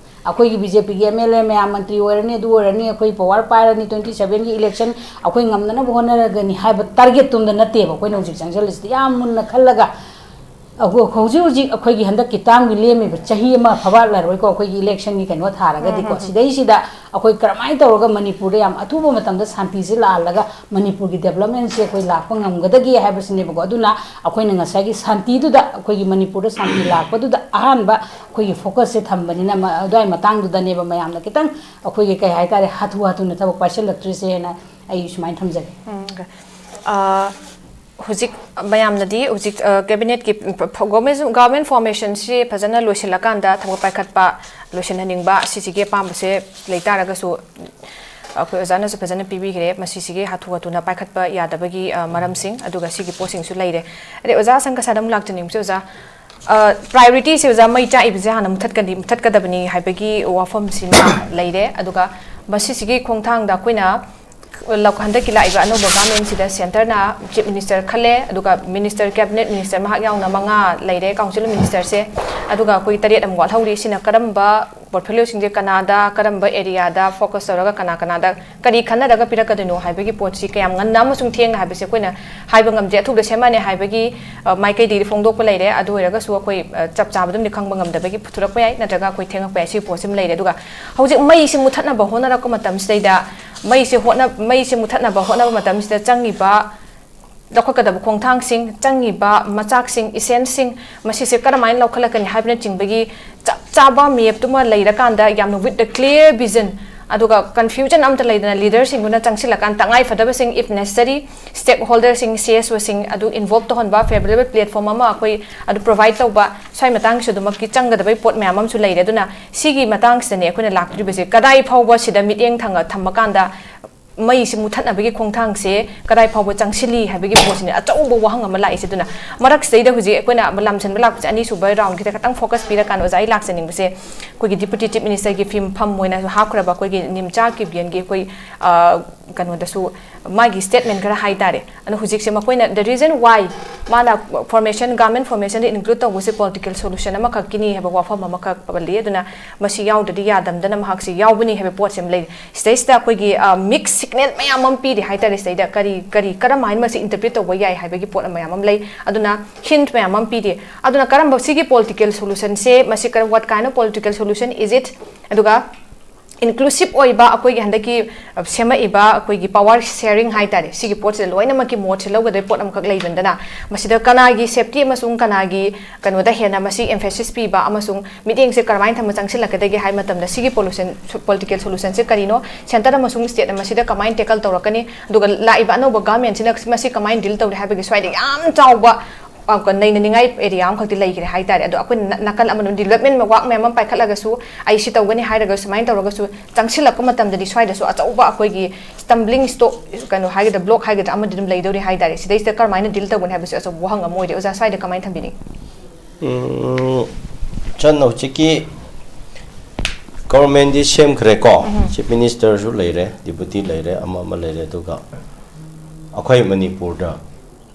ꯑꯩꯈꯣꯏꯒꯤ ꯕꯤ ꯖꯦ ꯄꯤꯒꯤ ꯑꯦꯝ ꯑꯦꯜ ꯑꯦ ꯃꯌꯥꯝ ꯃꯟꯇ꯭ꯔꯤ ꯑꯣꯏꯔꯅꯤ, ꯑꯗꯨ ꯑꯣꯏꯔꯅꯤ, ꯑꯩꯈꯣꯏ ꯄꯋꯥꯔ ꯄꯥꯏꯔꯅꯤ, ꯇ꯭ꯋꯦꯟꯇꯤ ꯁꯚꯦꯟꯒꯤ ꯏꯂꯦꯛꯁꯟ ꯑꯩꯈꯣꯏ ꯉꯝꯅꯅꯕ ꯍꯣꯠꯅꯔꯒꯅꯤ ꯍꯥꯏꯕ ꯇꯥꯔꯒꯦꯠꯇꯨꯝꯗ ꯅꯠꯇꯦꯕ ꯑꯩꯈꯣꯏꯅ ꯍꯧꯖꯤꯛ ꯆꯪꯁꯤꯜꯂꯤꯁꯤꯗꯤ꯫ ꯌꯥꯝ ꯃꯨꯟꯅ ꯈꯜꯂꯒ ꯑꯩꯈꯣꯏ ꯍꯧꯖꯤꯛ ꯍꯧꯖꯤꯛ ꯑꯩꯈꯣꯏꯒꯤ ꯍꯟꯗꯛꯀꯤ ꯇꯥꯝꯒꯤ ꯂꯦꯝꯃꯤꯕ ꯆꯍꯤ ꯑꯃ ꯐꯕꯥꯠꯂꯔꯣꯏꯀꯣ, ꯑꯩꯈꯣꯏꯒꯤ ꯏꯂꯦꯛꯁꯟꯒꯤ ꯀꯩꯅꯣ ꯊꯥꯔꯒꯗꯤꯀꯣ꯫ ꯁꯤꯗꯩꯁꯤꯗ ꯑꯩꯈꯣꯏ ꯀꯔꯝꯍꯥꯏꯅ ꯇꯧꯔꯒ ꯃꯅꯤꯄꯨꯔꯗ ꯌꯥꯝ ꯑꯊꯨꯕ ꯃꯇꯝꯗ ꯁꯥꯟꯇꯤꯁꯦ ꯂꯥꯛꯍꯜꯂꯒ ꯃꯅꯤꯄꯨꯔꯒꯤ ꯗꯦꯕꯂꯞꯃꯦꯟꯁꯦ ꯑꯩꯈꯣꯏ ꯂꯥꯛꯄ ꯉꯝꯒꯗꯒꯦ ꯍꯥꯏꯕꯁꯤꯅꯦꯕꯀꯣ꯫ ꯑꯗꯨꯅ ꯑꯩꯈꯣꯏꯅ ꯉꯁꯥꯏꯒꯤ ꯁꯥꯟꯇꯤꯗꯨꯗ, ꯑꯩꯈꯣꯏꯒꯤ ꯃꯅꯤꯄꯨꯔꯗ ꯁꯥꯟꯇꯤ ꯂꯥꯛꯄꯗꯨꯗ ꯑꯍꯥꯟꯕ ꯑꯩꯈꯣꯏꯒꯤ ꯐꯣꯀꯁꯁꯦ ꯊꯝꯕꯅꯤꯅ, ꯃ-, ꯑꯗꯨꯋꯥꯏ ꯃꯇꯥꯡꯗꯨꯗꯅꯦꯕ ꯃꯌꯥꯝꯅ ꯈꯤꯇꯪ ꯑꯩꯈꯣꯏꯒꯤ, ꯀꯩ ꯍꯥꯏꯇꯥꯔꯦ, ꯍꯥꯊꯨ ꯍꯥꯊꯨꯅ ꯊꯕꯛ ꯄꯥꯏꯁꯤꯜꯂꯛꯇ꯭ꯔꯤꯁꯦꯅ ꯑꯩ ꯁꯨꯃꯥꯏꯅ ꯊꯝꯖꯒꯦ꯫ ꯎꯝ, ꯑ, ꯍꯧꯖꯤꯛ ꯃꯌꯥꯝꯅꯗꯤ ꯍꯧꯖꯤꯛ, ꯑ, ꯀꯦꯕꯤꯅꯦꯠꯀꯤ ꯐ-, ꯐ-, ꯒꯣꯚꯔꯟꯃꯦꯟ, ꯒꯣꯚꯔꯟꯃꯦꯟ ꯐꯣꯔꯃꯦꯁꯟꯁꯤ ꯐꯖꯅ ꯂꯣꯏꯁꯤꯜꯂꯀꯥꯟꯗ ꯊꯕꯛ ꯄꯥꯏꯈꯠꯄ, ꯂꯣꯏꯁꯤꯟꯍꯟꯅꯤꯡꯕ, ꯁꯤꯁꯤꯒꯤ ꯑꯄꯥꯝꯕꯁꯦ ꯂꯩꯇꯥꯔꯒꯁꯨ, ꯑꯩꯈꯣꯏ ꯑꯣꯖꯥꯅꯁꯨ ꯐꯖꯅ ꯄꯤꯕꯤꯈ꯭ꯔꯦ꯫ ꯃꯁꯤꯁꯤꯒꯤ ꯍꯥꯊꯨ ꯍꯥꯊꯨꯅ ꯄꯥꯏꯈꯠꯄ ꯌꯥꯗꯕꯒꯤ, ꯑ, ꯃꯔꯝꯁꯤꯡ, ꯑꯗꯨꯒ ꯁꯤꯒꯤ ꯄꯣꯠꯁꯤꯡꯁꯨ ꯂꯩꯔꯦ꯫ ꯑꯗꯩ ꯑꯣꯖꯥ ꯁꯪꯒꯁꯥꯗ ꯑꯃꯨꯛ ꯂꯥꯛꯆꯅꯤꯡꯕꯁꯦ, ꯑꯣꯖꯥ, ꯑ, ꯄ꯭ꯔꯥꯏꯑꯣꯔꯤꯇꯤꯁꯦ, ꯑꯣꯖꯥ, ꯃꯩ ꯆꯥꯛꯏꯕꯁꯦ ꯍꯥꯟꯅ ꯃꯨꯊꯠꯀꯅꯤ, ꯃꯨꯊꯠꯀꯗꯕꯅꯤ ꯍꯥꯏꯕꯒꯤ ꯋꯥꯐꯝꯁꯤꯃ ꯂꯩꯔꯦ꯫ ꯑꯗꯨꯒ ꯃꯁꯤꯁꯤꯒꯤ ꯈꯣꯡꯊꯥꯡꯗ ꯑꯩꯈꯣꯏꯅ ꯂꯧ-, ꯍꯟꯗꯛꯀꯤ ꯂꯥꯛꯏꯕ ꯑꯅꯧꯕ ꯒꯚꯔꯟꯃꯦꯟꯁꯤꯗ ꯁꯦꯟꯇꯔꯅ ꯆꯤꯐ ꯃꯤꯅꯤꯁꯇꯔ ꯈꯜꯂꯦ, ꯑꯗꯨꯒ ꯃꯤꯅꯤꯁꯇꯔ, ꯀꯦꯕꯤꯅꯦꯠ ꯃꯤꯅꯤꯁꯇꯔ ꯃꯍꯥꯛ ꯌꯥꯎꯅ ꯃꯉꯥ ꯂꯩꯔꯦ, ꯀꯥꯎꯟꯁꯤꯜ ꯃꯤꯅꯤꯁꯇꯔꯁꯦ, ꯑꯗꯨꯒ ꯑꯩꯈꯣꯏ ꯇꯔꯦꯠ ꯑꯃꯨꯛ ꯋꯥꯠꯍꯧꯔꯤ꯫ ꯁꯤꯅ ꯀꯔꯝꯕ ꯄꯣꯔꯠꯐꯣꯂꯤꯑꯣꯁꯤꯡꯁꯦ ꯀꯅꯥꯗ, ꯀꯔꯝꯕ ꯑꯦꯔꯤꯌꯥꯗ ꯐꯣꯀꯁ ꯇꯧꯔꯒ ꯀꯅꯥ ꯀꯅꯥꯗ ꯀꯔꯤ ꯈꯟꯅꯔꯒ ꯄꯤꯔꯛꯀꯗꯣꯏꯅꯣ ꯍꯥꯏꯕꯒꯤ ꯄꯣꯠꯁꯤ ꯀꯌꯥꯝ ꯉꯟꯅ ꯑꯃꯁꯨꯡ ꯊꯦꯡꯅ ꯍꯥꯏꯕꯁꯦ ꯑꯩꯈꯣꯏꯅ ꯍꯥꯏꯕ ꯉꯝꯗꯦ꯫ ꯑꯊꯨꯕꯗ ꯁꯦꯝꯃꯅꯤ ꯍꯥꯏꯕꯒꯤ, ꯑ, ꯃꯥꯏꯀꯩꯗꯒꯤꯗꯤ ꯐꯣꯡꯗꯣꯛꯄ ꯂꯩꯔꯦ꯫ ꯑꯗꯨ ꯑꯣꯏꯔꯒꯁꯨ ꯑꯩꯈꯣꯏ, ꯑ, ꯆꯞ ꯆꯥꯕꯗꯨꯝꯗꯤ ꯈꯪꯕ ꯉꯝꯗꯕꯒꯤ ꯊꯨꯔꯛꯄ ꯌꯥꯏ, ꯅꯠꯇ꯭ꯔꯒ ꯑꯩꯈꯣꯏ ꯊꯦꯡꯉꯛꯄ ꯌꯥꯏ꯫ ꯁꯤꯒꯤ ꯄꯣꯠꯁꯤꯃ ꯂꯩꯔꯦ꯫ ꯑꯗꯨꯒ ꯍꯧꯖꯤꯛ ꯃꯩꯁꯤ ꯃꯨꯊꯠꯅꯕ ꯍꯣꯠꯅꯔꯛꯄ ꯃꯇꯝꯁꯤꯗꯩꯗ, ꯃꯩꯁꯦ ꯍꯣꯠꯅ-, ꯃꯩꯁꯦ ꯃꯨꯊꯠꯅꯕ ꯍꯣꯠꯅꯕ ꯃꯇꯝꯁꯤꯗ ꯆꯪꯉꯤꯕ ꯂꯧꯈꯠꯀꯗꯕ ꯈꯣꯡꯊꯥꯡꯁꯤꯡ, ꯆꯪꯉꯤꯕ ꯃꯆꯥꯛꯁꯤꯡ, ꯏꯁꯦꯟꯁꯁꯤꯡ, ꯃꯁꯤꯁꯦ ꯀꯔꯝꯍꯥꯏꯅ ꯂꯧꯈꯠꯂꯛꯀꯅꯤ ꯍꯥꯏꯕꯅꯆꯤꯡꯕꯒꯤ ꯆꯞ ꯆꯥꯕ ꯃꯦꯞꯇꯨꯃ ꯂꯩꯔꯀꯥꯟꯗ, ꯌꯥꯝꯅ with the clear vision, ꯑꯗꯨꯒ ꯀꯟꯐ꯭ꯌꯨꯖꯟ ꯑꯝꯇ ꯂꯩꯗꯅ ꯂꯤꯗꯔꯁꯤꯡꯗꯨꯅ ꯆꯪꯁꯤꯜꯂꯀꯥꯟꯗ ꯇꯉꯥꯏ ꯐꯗꯕꯁꯤꯡ, if necessary, stakeholderꯁꯤꯡ, ꯁꯤ ꯑꯦꯁ ꯑꯣꯁꯤꯡ ꯑꯗꯨ ꯏꯟꯚꯣꯜꯕ ꯇꯧꯍꯟꯕ, ꯐꯦꯕꯔꯦꯕꯜ ꯄ꯭ꯂꯦꯠꯐꯣꯝ ꯑꯃ ꯑꯩꯈꯣꯏ ꯑꯗꯨ ꯄ꯭ꯔꯣꯚꯥꯏꯗ ꯇꯧꯕ, ꯁ꯭ꯋꯥꯏ ꯃꯇꯥꯡꯁꯤꯁꯨ ꯑꯗꯨꯃꯛꯀꯤ ꯆꯪꯒꯗꯕꯩ ꯄꯣꯠ ꯃꯌꯥꯝ ꯑꯃꯁꯨ ꯂꯩꯔꯦ꯫ ꯑꯗꯨꯅ ꯁꯤꯒꯤ ꯃꯇꯥꯡꯁꯤꯗꯅꯦ ꯑꯩꯈꯣꯏꯅ ꯂꯥꯛꯇꯣꯔꯤꯕꯁꯦ, ꯀꯗꯥꯏ ꯐꯥꯎꯕ ꯁꯤꯗ ꯃꯤꯠꯌꯦꯡ ꯊꯪꯉ ꯊꯝꯃꯀꯥꯟꯗ ꯃꯩꯁꯤ ꯃꯨꯊꯠꯅꯕꯒꯤ ꯈꯣꯡꯊꯥꯡꯁꯦ ꯀꯗꯥꯏ ꯐꯥꯎꯕ ꯆꯪꯁꯤꯜꯂꯤ ꯍꯥꯏꯕꯒꯤ ꯄꯣꯠꯁꯤꯅꯦ ꯑꯆꯧꯕ ꯋꯥꯍꯪ ꯑꯃ ꯂꯥꯛꯏꯁꯦ꯫ ꯑꯗꯨꯅ ꯃꯔꯛꯁꯤꯗꯩꯗ ꯍꯧꯖꯤꯛ ꯑꯩꯈꯣꯏꯅ ꯂꯥꯝꯁꯟꯕ ꯂꯥꯛꯄꯁꯦ, ꯑꯅꯤꯁꯨꯕ ꯔꯥꯎꯟꯒꯤꯗ ꯈꯤꯇꯪ ꯐꯣꯀꯁ ꯄꯤꯔꯀꯥꯟꯗ ꯑꯣꯖꯥ, ꯑꯩ ꯂꯥꯛꯆꯅꯤꯡꯕꯁꯦ, ꯑꯩꯈꯣꯏꯒꯤ ꯗꯤꯄꯨꯇꯤ ꯆꯤꯐ ꯃꯤꯅꯤꯁꯇꯔꯒꯤ ꯐꯤꯝꯐꯝ ꯑꯣꯏꯅꯁꯨ ꯍꯥꯞꯈ꯭ꯔꯕ ꯑꯩꯈꯣꯏꯒꯤ ꯅꯤꯝꯆꯥ ꯀꯤꯕꯤꯌꯟꯒꯤ ꯑꯩꯈꯣꯏ, ꯑ, ꯀꯩꯅꯣꯗꯁꯨ ꯃꯥꯒꯤ ꯁ꯭ꯇꯦꯠꯃꯦꯟ ꯈꯔ ꯍꯥꯏꯇꯥꯔꯦ꯫ ꯑꯗꯣ ꯍꯧꯖꯤꯛꯁꯦ ꯃꯈꯣꯏꯅ the reason why ꯃꯥꯅ ꯐꯣꯔꯃꯦꯁꯟ, ꯒꯥꯔꯃꯦꯟ ꯐꯣꯔꯃꯦꯁꯟꯗ ꯏꯟꯀ꯭ꯂꯨꯗ ꯇꯧꯕꯁꯦ ꯄꯣꯂꯤꯇꯤꯀꯦꯜ ꯁꯣꯂꯨꯁꯟ ꯑꯃꯈꯛꯀꯤꯅꯤ ꯍꯥꯏꯕ ꯋꯥꯐꯝ ꯑꯃꯈꯛ ꯄꯜꯂꯤ꯫ ꯑꯗꯨꯅ ꯃꯁꯤ ꯌꯥꯎꯗ꯭ꯔꯗꯤ ꯌꯥꯗꯝꯗꯅ ꯃꯍꯥꯛꯁꯤ ꯌꯥꯎꯕꯅꯤ ꯍꯥꯏꯕ ꯄꯣꯠꯁꯤ ꯑꯃ ꯂꯩꯔꯤ꯫ ꯁꯤꯗꯩꯁꯤꯗ ꯑꯩꯈꯣꯏꯒꯤ, ꯑ, ꯃꯤꯛꯁ ꯁꯤꯒꯅꯦꯜ ꯃꯌꯥꯝ ꯑꯃ ꯄꯤꯔꯤ ꯍꯥꯏꯇꯥꯔꯦ꯫ ꯁꯤꯗꯩꯗ ꯀꯔꯤ, ꯀꯔꯤ, ꯀꯔꯝ ꯍꯥꯏꯅ ꯃꯁꯤ ꯏꯟꯇꯔꯄ꯭ꯔꯤꯠ ꯇꯧꯕ ꯌꯥꯏ ꯍꯥꯏꯕꯒꯤ ꯄꯣꯠ ꯃꯌꯥꯝ ꯑꯃ ꯂꯩ꯫ ꯑꯗꯨꯅ ꯍꯤꯟꯠ ꯃꯌꯥꯝ ꯑꯃ ꯄꯤꯔꯤ꯫ ꯑꯗꯨꯅ ꯀꯔꯝꯕ ꯁꯤꯒꯤ ꯄꯣꯂꯤꯇꯤꯀꯦꯜ ꯁꯣꯂꯨꯁꯟꯁꯦ, ꯃꯁꯤ ꯀꯔꯝ, what kind of political solution is it? ꯑꯗꯨꯒ ꯏꯟꯀ꯭ꯂꯨꯁꯤꯞ ꯑꯣꯏꯕ ꯑꯩꯈꯣꯏꯒꯤ ꯍꯟꯗꯛꯀꯤ, ꯑ, ꯁꯦꯝꯃꯛꯏꯕ ꯑꯩꯈꯣꯏꯒꯤ ꯄꯋꯥꯔ ꯁꯦꯌꯔꯤꯡ ꯍꯥꯏꯇꯥꯔꯦ, ꯁꯤꯒꯤ ꯄꯣꯠꯁꯤꯗ ꯂꯣꯏꯅꯃꯛꯀꯤ ꯃꯣꯠꯁꯦ ꯂꯧꯒꯗꯕ ꯄꯣꯠ ꯑꯃꯈꯛ ꯂꯩꯕꯅꯤꯅ, ꯃꯁꯤꯗ ꯀꯅꯥꯒꯤ ꯁꯦꯐꯇꯤ ꯑꯃꯁꯨꯡ ꯀꯅꯥꯒꯤ ꯀꯩꯅꯣꯗ ꯍꯦꯟꯅ ꯃꯁꯤ ꯑꯦꯝꯐꯦꯁꯤꯁ ꯄꯤꯕ ꯑꯃꯁꯨꯡ ꯃꯤꯠꯌꯦꯡꯁꯦ ꯀꯔꯝꯍꯥꯏꯅ ꯊꯝꯕ ꯆꯪꯁꯤꯜꯂꯛꯀꯗꯒꯦ ꯍꯥꯏꯕ ꯃꯇꯝꯗ, ꯁꯤꯒꯤ ꯄꯣꯂꯨꯁꯟ, ꯄꯣꯂꯤꯇꯤꯀꯦꯜ ꯁꯣꯂꯨꯁꯟꯁꯦ ꯀꯔꯤꯅꯣ, ꯁꯦꯟꯇꯔ ꯑꯃꯁꯨꯡ ꯁ꯭ꯇꯦꯠꯅ ꯃꯁꯤꯗ ꯀꯃꯥꯏꯅ ꯇꯦꯀꯜ ꯇꯧꯔꯛꯀꯅꯤ, ꯑꯗꯨꯒ ꯂꯥꯛꯏꯕ ꯑꯅꯧꯕ ꯒꯚꯔꯟꯃꯦꯟꯠꯁꯤꯅ ꯃꯁꯤ ꯀꯃꯥꯏꯅ ꯗꯤꯜ ꯇꯧꯔꯤ ꯍꯥꯏꯕꯒꯤ ꯁ꯭ꯋꯥꯏꯗ ꯌꯥꯝ ꯆꯥꯎꯕ, ꯑ, ꯀ-, ꯅꯩꯅꯅꯤꯡꯉꯥꯏ ꯑꯦꯔꯤꯌꯥ ꯑꯃꯈꯛꯇꯤ ꯂꯩꯈ꯭ꯔꯦ ꯍꯥꯏꯇꯥꯔꯦ꯫ ꯑꯗꯣ ꯑꯩꯈꯣꯏꯅ ꯅ-, ꯅꯥꯀꯜ ꯑꯃꯗ ꯗꯤꯕꯂꯞꯃꯦꯟꯠ ꯋꯥꯛ ꯃꯌꯥꯝ ꯑꯃ ꯄꯥꯏꯈꯠꯂꯒꯁꯨ, ꯑꯩ ꯁꯤ ꯇꯧꯒꯅꯤ ꯍꯥꯏꯔꯒꯁꯨ, ꯁꯨꯃꯥꯏꯅ ꯇꯧꯔꯒꯁꯨ, ꯆꯪꯁꯤꯜꯂꯛꯄ ꯃꯇꯝꯗꯗꯤ ꯁ꯭ꯋꯥꯏꯗꯁꯨ ꯑꯆꯧꯕ ꯑꯩꯈꯣꯏꯒꯤ ꯁ꯭ꯇꯝꯕ꯭ꯂꯤꯡ ꯁ꯭ꯇꯣꯛ, ꯀꯩꯅꯣ ꯍꯥꯏꯒꯗ꯭ꯔꯥ, ꯕ꯭ꯂꯣꯛ ꯍꯥꯏꯒꯗ꯭ꯔꯥ, ꯑꯃꯗꯤ ꯑꯗꯨꯝ ꯂꯩꯗꯧꯔꯤ ꯍꯥꯏꯇꯥꯔꯦ꯫ ꯁꯤꯗꯩꯁꯤꯗ ꯀꯔꯝꯍꯥꯏꯅ ꯗꯤꯜ ꯇꯧꯒꯅꯤ ꯍꯥꯏꯕꯁꯦ ꯑꯆꯧꯕ ꯋꯥꯍꯪ ꯑꯃ ꯑꯣꯏꯔꯦ꯫ ꯑꯣꯖꯥ, ꯁ꯭ꯋꯥꯏꯗ ꯀꯃꯥꯏꯅ ꯊꯝꯕꯤꯅꯤꯡꯉꯤ? ꯎꯝ, ꯆꯟ, ꯍꯧꯖꯤꯛꯀꯤ ꯒꯣꯔꯃꯦꯟꯗꯤ ꯁꯦꯝꯈ꯭ꯔꯦꯀꯣ, ꯎꯝ꯫ ꯆꯤꯐ ꯃꯤꯅꯤꯁꯇꯔꯁꯨ ꯂꯩꯔꯦ, ꯗꯤꯄꯨꯇꯤ ꯂꯩꯔꯦ, ꯑꯃ ꯑꯃ ꯂꯩꯔꯦ, ꯑꯗꯨꯒ ꯑꯩꯈꯣꯏ ꯃꯅꯤꯄꯨꯔꯗ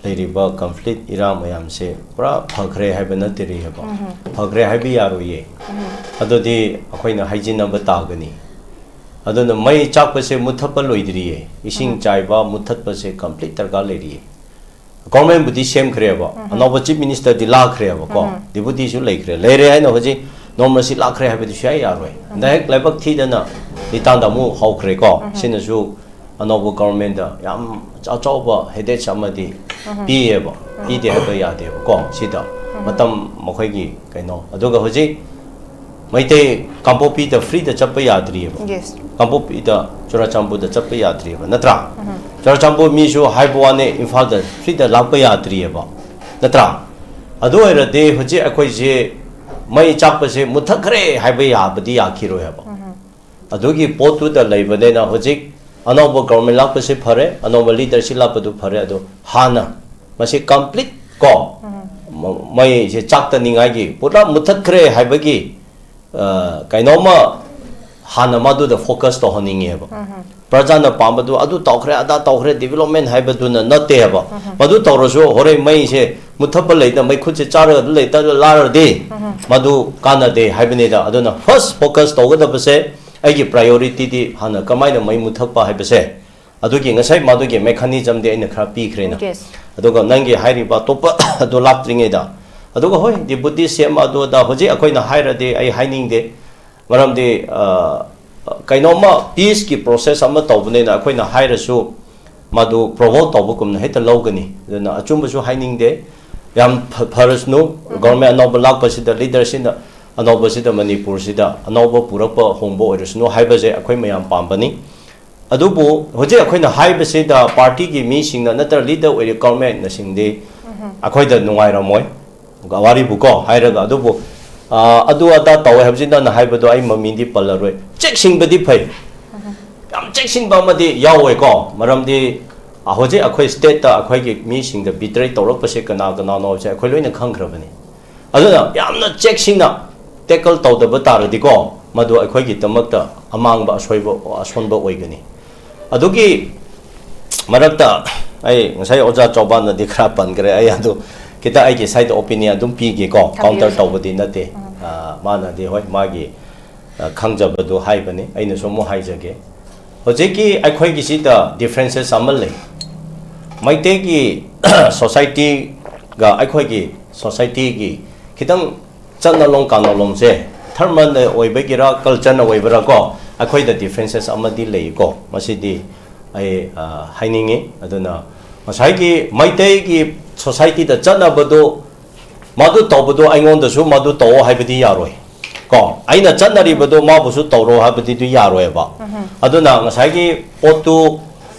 ꯂꯩꯔꯤꯕ ꯀꯟꯐ꯭ꯂꯤꯛ ꯏꯔꯥꯡ ꯃꯌꯥꯝꯁꯦ ꯄꯨꯔꯥ ꯐꯈ꯭ꯔꯦ ꯍꯥꯏꯕ ꯅꯠꯇ꯭ꯔꯤꯑꯕ꯫ ꯎꯝ꯫ ꯐꯈ꯭ꯔꯦ ꯍꯥꯏꯕ ꯌꯥꯔꯣꯏꯌꯦ꯫ ꯎꯝ꯫ ꯑꯗꯨꯗꯤ ꯑꯩꯈꯣꯏꯅ ꯍꯥꯏꯖꯤꯟꯅꯕ ꯇꯥꯒꯅꯤ꯫ ꯑꯗꯨꯅ ꯃꯩ ꯆꯥꯛꯄꯁꯦ ꯃꯨꯠꯊꯠꯄ ꯂꯣꯏꯗ꯭ꯔꯤꯌꯦ꯫ ꯏꯁꯤꯡ ꯎꯝ꯫ ꯆꯥꯏꯕ, ꯃꯨꯠꯊꯠꯄꯁꯦ ꯀꯝꯄ꯭ꯂꯤꯠ ꯗꯔꯀꯥꯔ ꯂꯩꯔꯤꯌꯦ꯫ ꯒꯣꯔꯃꯦꯟꯕꯨꯗꯤ ꯁꯦꯝꯈ꯭ꯔꯦꯕ, ꯎꯝ꯫ ꯑꯅꯧꯕ ꯆꯤꯐ ꯃꯤꯅꯤꯁꯇꯔꯗꯤ ꯂꯥꯛꯈ꯭ꯔꯦꯕꯀꯣ, ꯎꯝ꯫ ꯗꯤꯄꯨꯇꯤꯁꯨ ꯂꯩꯈ꯭ꯔꯦ꯫ ꯂꯩꯔꯦ ꯍꯥꯏꯅ ꯍꯧꯖꯤꯛ ꯅꯣꯡꯃꯁꯤ ꯂꯥꯛꯈ꯭ꯔꯦ ꯍꯥꯏꯕꯗꯤ ꯁꯨꯡꯌꯥ ꯌꯥꯔꯣꯏ꯫ ꯎꯝ꯫ ꯗꯥꯏꯔꯦꯛ ꯂꯥꯏꯕꯛ ꯊꯤꯗꯅ ꯂꯤꯇꯥꯟꯗ ꯑꯃꯨꯛ ꯍꯧꯈ꯭ꯔꯦꯀꯣ꯫ ꯎꯝ꯫ ꯁꯤꯅꯁꯨ ꯑꯅꯧꯕ ꯒꯣꯔꯃꯦꯟꯗ ꯌꯥꯝ ꯑꯆꯧꯕ ꯍꯦꯗꯦꯛꯁ ꯑꯃꯗꯤ ꯎꯝ꯫ ꯄꯤꯌꯦꯕ꯫ ꯎꯝ꯫ ꯄꯤꯗꯦ ꯍꯥꯏꯕ ꯌꯥꯗꯦꯕꯀꯣ꯫ ꯁꯤꯗ ꯎꯝ꯫ ꯃꯇꯝ ꯃꯈꯣꯏꯒꯤ ꯀꯩꯅꯣ, ꯑꯗꯨꯒ ꯍꯧꯖꯤꯛ ꯃꯩꯇꯩ ꯀꯥꯡꯄꯣꯛꯄꯤꯗ ꯐ꯭ꯔꯤꯗ ꯆꯠꯄ ꯌꯥꯗ꯭ꯔꯤꯑꯕ꯫ Yes꯫ ꯀꯥꯡꯄꯣꯛꯄꯤꯗ, ꯆꯨꯔꯥꯆꯥꯟꯄꯨꯔꯗ ꯆꯠꯄ ꯌꯥꯗ꯭ꯔꯤꯕ ꯅꯠꯇ꯭ꯔꯥ? ꯆꯨꯔꯥꯆꯥꯟꯄꯨꯔ ꯃꯤꯁꯨ ꯍꯥꯏꯕ ꯋꯥꯅꯦ, ꯏꯝꯐꯥꯜꯗ ꯐ꯭ꯔꯤꯗ ꯂꯥꯛꯄ ꯌꯥꯗ꯭ꯔꯤꯑꯕ ꯅꯠꯇ꯭ꯔꯥ? ꯑꯗꯨ ꯑꯣꯏꯔꯗꯤ ꯍꯧꯖꯤꯛ ꯑꯩꯈꯣꯏꯁꯦ ꯃꯩ ꯆꯥꯛꯄꯁꯦ ꯃꯨꯠꯊꯠꯈ꯭ꯔꯦ ꯍꯥꯏꯕ ꯌꯥꯕꯗꯤ ꯌꯥꯈꯤꯔꯣꯏ ꯍꯥꯏꯕ꯫ ꯑꯗꯨꯒꯤ ꯄꯣꯠꯇꯨꯗ ꯂꯩꯕꯅꯤꯅ ꯍꯧꯖꯤꯛ ꯑꯅꯧꯕ ꯒꯣꯔꯃꯦꯟ ꯂꯥꯛꯄꯁꯤ ꯐꯔꯦ, ꯑꯅꯧꯕ ꯂꯤꯗꯔꯁꯤꯞ ꯂꯥꯛꯄꯗꯨ ꯐꯔꯦ, ꯑꯗꯣ ꯍꯥꯟꯅ ꯃꯁꯤ ꯀꯝꯄ꯭ꯂꯤꯠ ꯀꯣ ꯃ- ꯃꯩꯁꯦ ꯆꯥꯛꯇꯅꯤꯡꯉꯥꯏꯒꯤ ꯄꯨꯔꯥ ꯃꯨꯠꯊꯠꯈ꯭ꯔꯦ ꯍꯥꯏꯕꯒꯤ ꯑ, ꯀꯩꯅꯣꯝꯃ ꯍꯥꯟꯅ ꯃꯗꯨꯗ ꯐꯣꯀꯁ ꯇꯧꯍꯟꯅꯤꯡꯉꯦꯕ꯫ ꯄ꯭ꯔꯖꯥꯅ ꯄꯥꯝꯕꯗꯨ ꯑꯗꯨ ꯇꯧꯈ꯭ꯔꯦ, ꯑꯗꯥ ꯇꯧꯈ꯭ꯔꯦ, ꯗꯤꯕꯂꯞꯃꯦꯟ ꯍꯥꯏꯕꯗꯨꯅ ꯅꯠꯇꯦꯕ꯫ ꯃꯗꯨ ꯇꯧꯔꯁꯨ ꯍꯣꯔꯦꯟ ꯃꯩꯁꯦ ꯃꯨꯠꯊꯠꯄ ꯂꯩꯇ, ꯃꯩꯈꯨꯠꯁꯦ ꯆꯥꯔꯒ ꯑꯗꯨ ꯂꯩꯇ ꯂꯥꯔꯗꯤ ꯃꯗꯨ ꯀꯥꯟꯅꯗꯦ ꯍꯥꯏꯕꯅꯤꯗ꯫ ꯑꯗꯨꯅ ꯐꯥꯔꯁ ꯐꯣꯀꯁ ꯇꯧꯒꯗꯕꯁꯦ, ꯑꯩꯒꯤ ꯄ꯭ꯔꯥꯏꯌꯣꯔꯤꯇꯤꯗꯤ ꯍꯥꯟꯅ ꯀꯃꯥꯏꯅ ꯃꯩ ꯃꯨꯠꯊꯠꯄ ꯍꯥꯏꯕꯁꯦ, ꯑꯗꯨꯒꯤ ꯉꯁꯥꯏ ꯃꯗꯨꯒꯤ ꯃꯦꯀꯥꯅꯤꯖꯝꯗꯤ ꯑꯩꯅ ꯈꯔ ꯄꯤꯈ꯭ꯔꯦꯅ꯫ Yes. ꯑꯗꯨꯒ ꯅꯪꯒꯤ ꯍꯥꯏꯔꯤꯕ ꯑꯇꯣꯞꯄ ꯑꯗꯨ ꯂꯥꯛꯇ꯭ꯔꯤꯉꯩꯗ, ꯑꯗꯨꯒ ꯍꯣꯏ, ꯗꯤꯄꯨꯇꯤ ꯁꯤ ꯑꯦꯝ ꯑꯗꯨ ꯑꯗꯥ ꯍꯧꯖꯤꯛ ꯑꯩꯈꯣꯏꯅ ꯍꯥꯏꯔꯗꯤ ꯑꯩ ꯍꯥꯏꯅꯤꯡꯗꯦ꯫ ꯃꯔꯝꯗꯤ ꯑ, ꯀꯩꯅꯣꯝꯃ ꯄꯤꯁꯀꯤ ꯄ꯭ꯔꯣꯁꯦꯁ ꯑꯃ ꯇꯧꯕꯅꯤꯅ ꯑꯩꯈꯣꯏꯅ ꯍꯥꯏꯔꯁꯨ ꯃꯗꯨ ꯄ꯭ꯔꯣꯚꯣꯛ ꯇꯧꯕꯒꯨꯝꯅ ꯍꯦꯛꯇ ꯂꯧꯒꯅꯤ꯫ ꯑꯗꯨꯅ ꯑꯆꯨꯝꯕꯁꯨ ꯍꯥꯏꯅꯤꯡꯗꯦ꯫ ꯌꯥꯝ ꯐ- ꯐꯔꯁꯅꯨ, ꯒꯣꯔꯃꯦꯟ ꯑꯅꯧꯕ ꯂꯥꯛꯄꯁꯤꯗ, ꯂꯤꯗꯔꯁꯤꯅ ꯑꯅꯧꯕꯁꯤꯗ, ꯃꯅꯤꯄꯨꯔꯁꯤꯗ ꯑꯅꯧꯕ ꯄꯨꯔꯛꯄ ꯍꯣꯡꯕ ꯑꯣꯏꯔꯁꯅꯨ ꯍꯥꯏꯕꯁꯦ ꯑꯩꯈꯣꯏ ꯃꯌꯥꯝ ꯄꯥꯝꯕꯅꯤ꯫ ꯑꯗꯨꯕꯨ ꯍꯧꯖꯤꯛ ꯑꯩꯈꯣꯏꯅ ꯍꯥꯏꯕꯁꯤꯗ ꯄꯥꯔꯇꯤꯒꯤ ꯃꯤꯁꯤꯡꯅ ꯅꯠꯇ꯭ꯔꯒ ꯂꯤꯗꯔ ꯑꯣꯏꯔꯤꯕ ꯒꯣꯔꯃꯦꯟꯅꯁꯤꯡꯗꯤ ꯑꯩꯈꯣꯏꯗ ꯅꯨꯡꯉꯥꯏꯔꯝꯃꯣꯏ꯫ ꯋꯥꯔꯤꯕꯨꯀꯣ ꯍꯥꯏꯔꯒ, ꯑꯗꯨꯕꯨ ꯑ, ꯑꯗꯨ ꯑꯗꯥ ꯇꯧꯋꯦ ꯍꯥꯏꯕꯁꯤ ꯅꯪꯅ ꯍꯥꯏꯕꯗꯣ ꯑꯩ ꯃꯃꯤꯡꯗꯤ ꯄꯜꯂꯔꯣꯏ꯫ ꯆꯦꯛꯁꯤꯟꯕꯗꯤ ꯐꯩ, ꯌꯥꯝ ꯆꯦꯛꯁꯤꯟꯕ ꯑꯃꯗꯤ ꯌꯥꯎꯋꯦꯀꯣ꯫ ꯃꯔꯝꯗꯤ ꯍꯧꯖꯤꯛ ꯑꯩꯈꯣꯏ ꯁ꯭ꯇꯦꯠꯇ ꯑꯩꯈꯣꯏꯒꯤ ꯃꯤꯁꯤꯡꯗ ꯕꯤꯇ꯭ꯔꯦ ꯇꯧꯔꯛꯄꯁꯦ ꯀꯅꯥ ꯀꯅꯥꯅꯣ ꯍꯥꯏꯕꯁꯦ ꯑꯩꯈꯣꯏ ꯂꯣꯏꯅ ꯈꯪꯈ꯭ꯔꯕꯅꯤ꯫ ꯑꯗꯨꯅ ꯌꯥꯝꯅ ꯆꯦꯛꯁꯤꯟꯅ ꯇꯦꯀꯜ ꯇꯧꯗꯕ ꯇꯥꯔꯗꯤꯀꯣ, ꯃꯗꯨ ꯑꯩꯈꯣꯏꯒꯤꯗꯃꯛꯇ ꯑꯃꯥꯡꯕ, ꯑꯁꯣꯏꯕ, ꯑꯁꯣꯟꯕ ꯑꯣꯏꯒꯅꯤ꯫ ꯑꯗꯨꯒꯤ ꯃꯔꯛꯇ ꯑꯩ ꯉꯁꯥꯏ ꯑꯣꯖꯥ ꯆꯧꯕꯥꯟꯅꯗꯤ ꯈꯔ ꯄꯟꯈ꯭ꯔꯦ, ꯑꯩ ꯑꯗꯨ ꯈꯤꯇ ꯑꯩꯒꯤ ꯁꯥꯏꯗ ꯑꯣꯄꯤꯅꯤꯌꯟ ꯑꯗꯨꯝ ꯄꯤꯒꯦꯀꯣ꯫ ꯊꯝꯕꯤꯌꯨ, ꯀꯥꯎꯟꯇꯔ ꯁꯥꯔ꯫ ꯇꯧꯕꯗꯤ ꯅꯠꯇꯦ꯫ ꯑ, ꯃꯥꯅꯗꯤ ꯍꯣꯏ, ꯃꯥꯒꯤ ꯑ, ꯈꯪꯖꯕꯗꯨ ꯍꯥꯏꯕꯅꯤ, ꯑꯩꯅꯁꯨ ꯑꯃꯨꯛ ꯍꯥꯏꯖꯒꯦ꯫ ꯍꯧꯖꯤꯛꯀꯤ ꯑꯩꯈꯣꯏꯒꯤꯁꯤꯗ ꯗꯤꯐ꯭ꯔꯦꯟꯁꯦꯁ ꯑꯃ ꯂꯩ꯫ ꯃꯩꯇꯩꯒꯤ ꯁꯣꯁꯥꯏꯇꯤꯒ ꯑꯩꯈꯣꯏꯒꯤ ꯁꯣꯁꯥꯏꯇꯤꯒꯤ ꯈꯤꯇꯪ ꯆꯠꯅꯂꯣꯡ ꯀꯥꯅꯂꯣꯡꯁꯦ, ꯙꯔꯃꯅ ꯑꯣꯏꯕꯒꯤꯔ ꯀꯜꯆꯔꯅ ꯑꯣꯏꯕꯔꯥ ꯀꯣ, ꯑꯩꯈꯣꯏꯗ ꯗꯤꯐ꯭ꯔꯦꯟꯁꯦꯁ ꯑꯃꯗꯤ ꯂꯩꯀꯣ꯫ ꯃꯁꯤꯗꯤ ꯑꯩ ꯑ, ꯍꯥꯏꯅꯤꯡꯉꯤ꯫ ꯑꯗꯨꯅ ꯉꯁꯥꯏꯒꯤ ꯃꯩꯇꯩꯒꯤ ꯁꯣꯁꯥꯏꯇꯤꯗ ꯆꯠꯅꯕꯗꯨ, ꯃꯗꯨ ꯇꯧꯕꯗꯨ ꯑꯩꯉꯣꯟꯗꯁꯨ ꯃꯗꯨ ꯇꯧꯑꯣ ꯍꯥꯏꯕꯗꯤ ꯌꯥꯔꯣꯏ꯫ ꯀꯣ, ꯑꯩꯅ ꯆꯠꯅꯔꯤꯕꯗꯣ ꯃꯥꯕꯨꯁꯨ ꯇꯧꯔꯣ ꯍꯥꯏꯕꯗꯤ ꯑꯗꯨ ꯌꯥꯔꯣꯏꯕ꯫ ꯑꯗꯨꯅ ꯉꯁꯥꯏꯒꯤ ꯄꯣꯠꯇꯨ,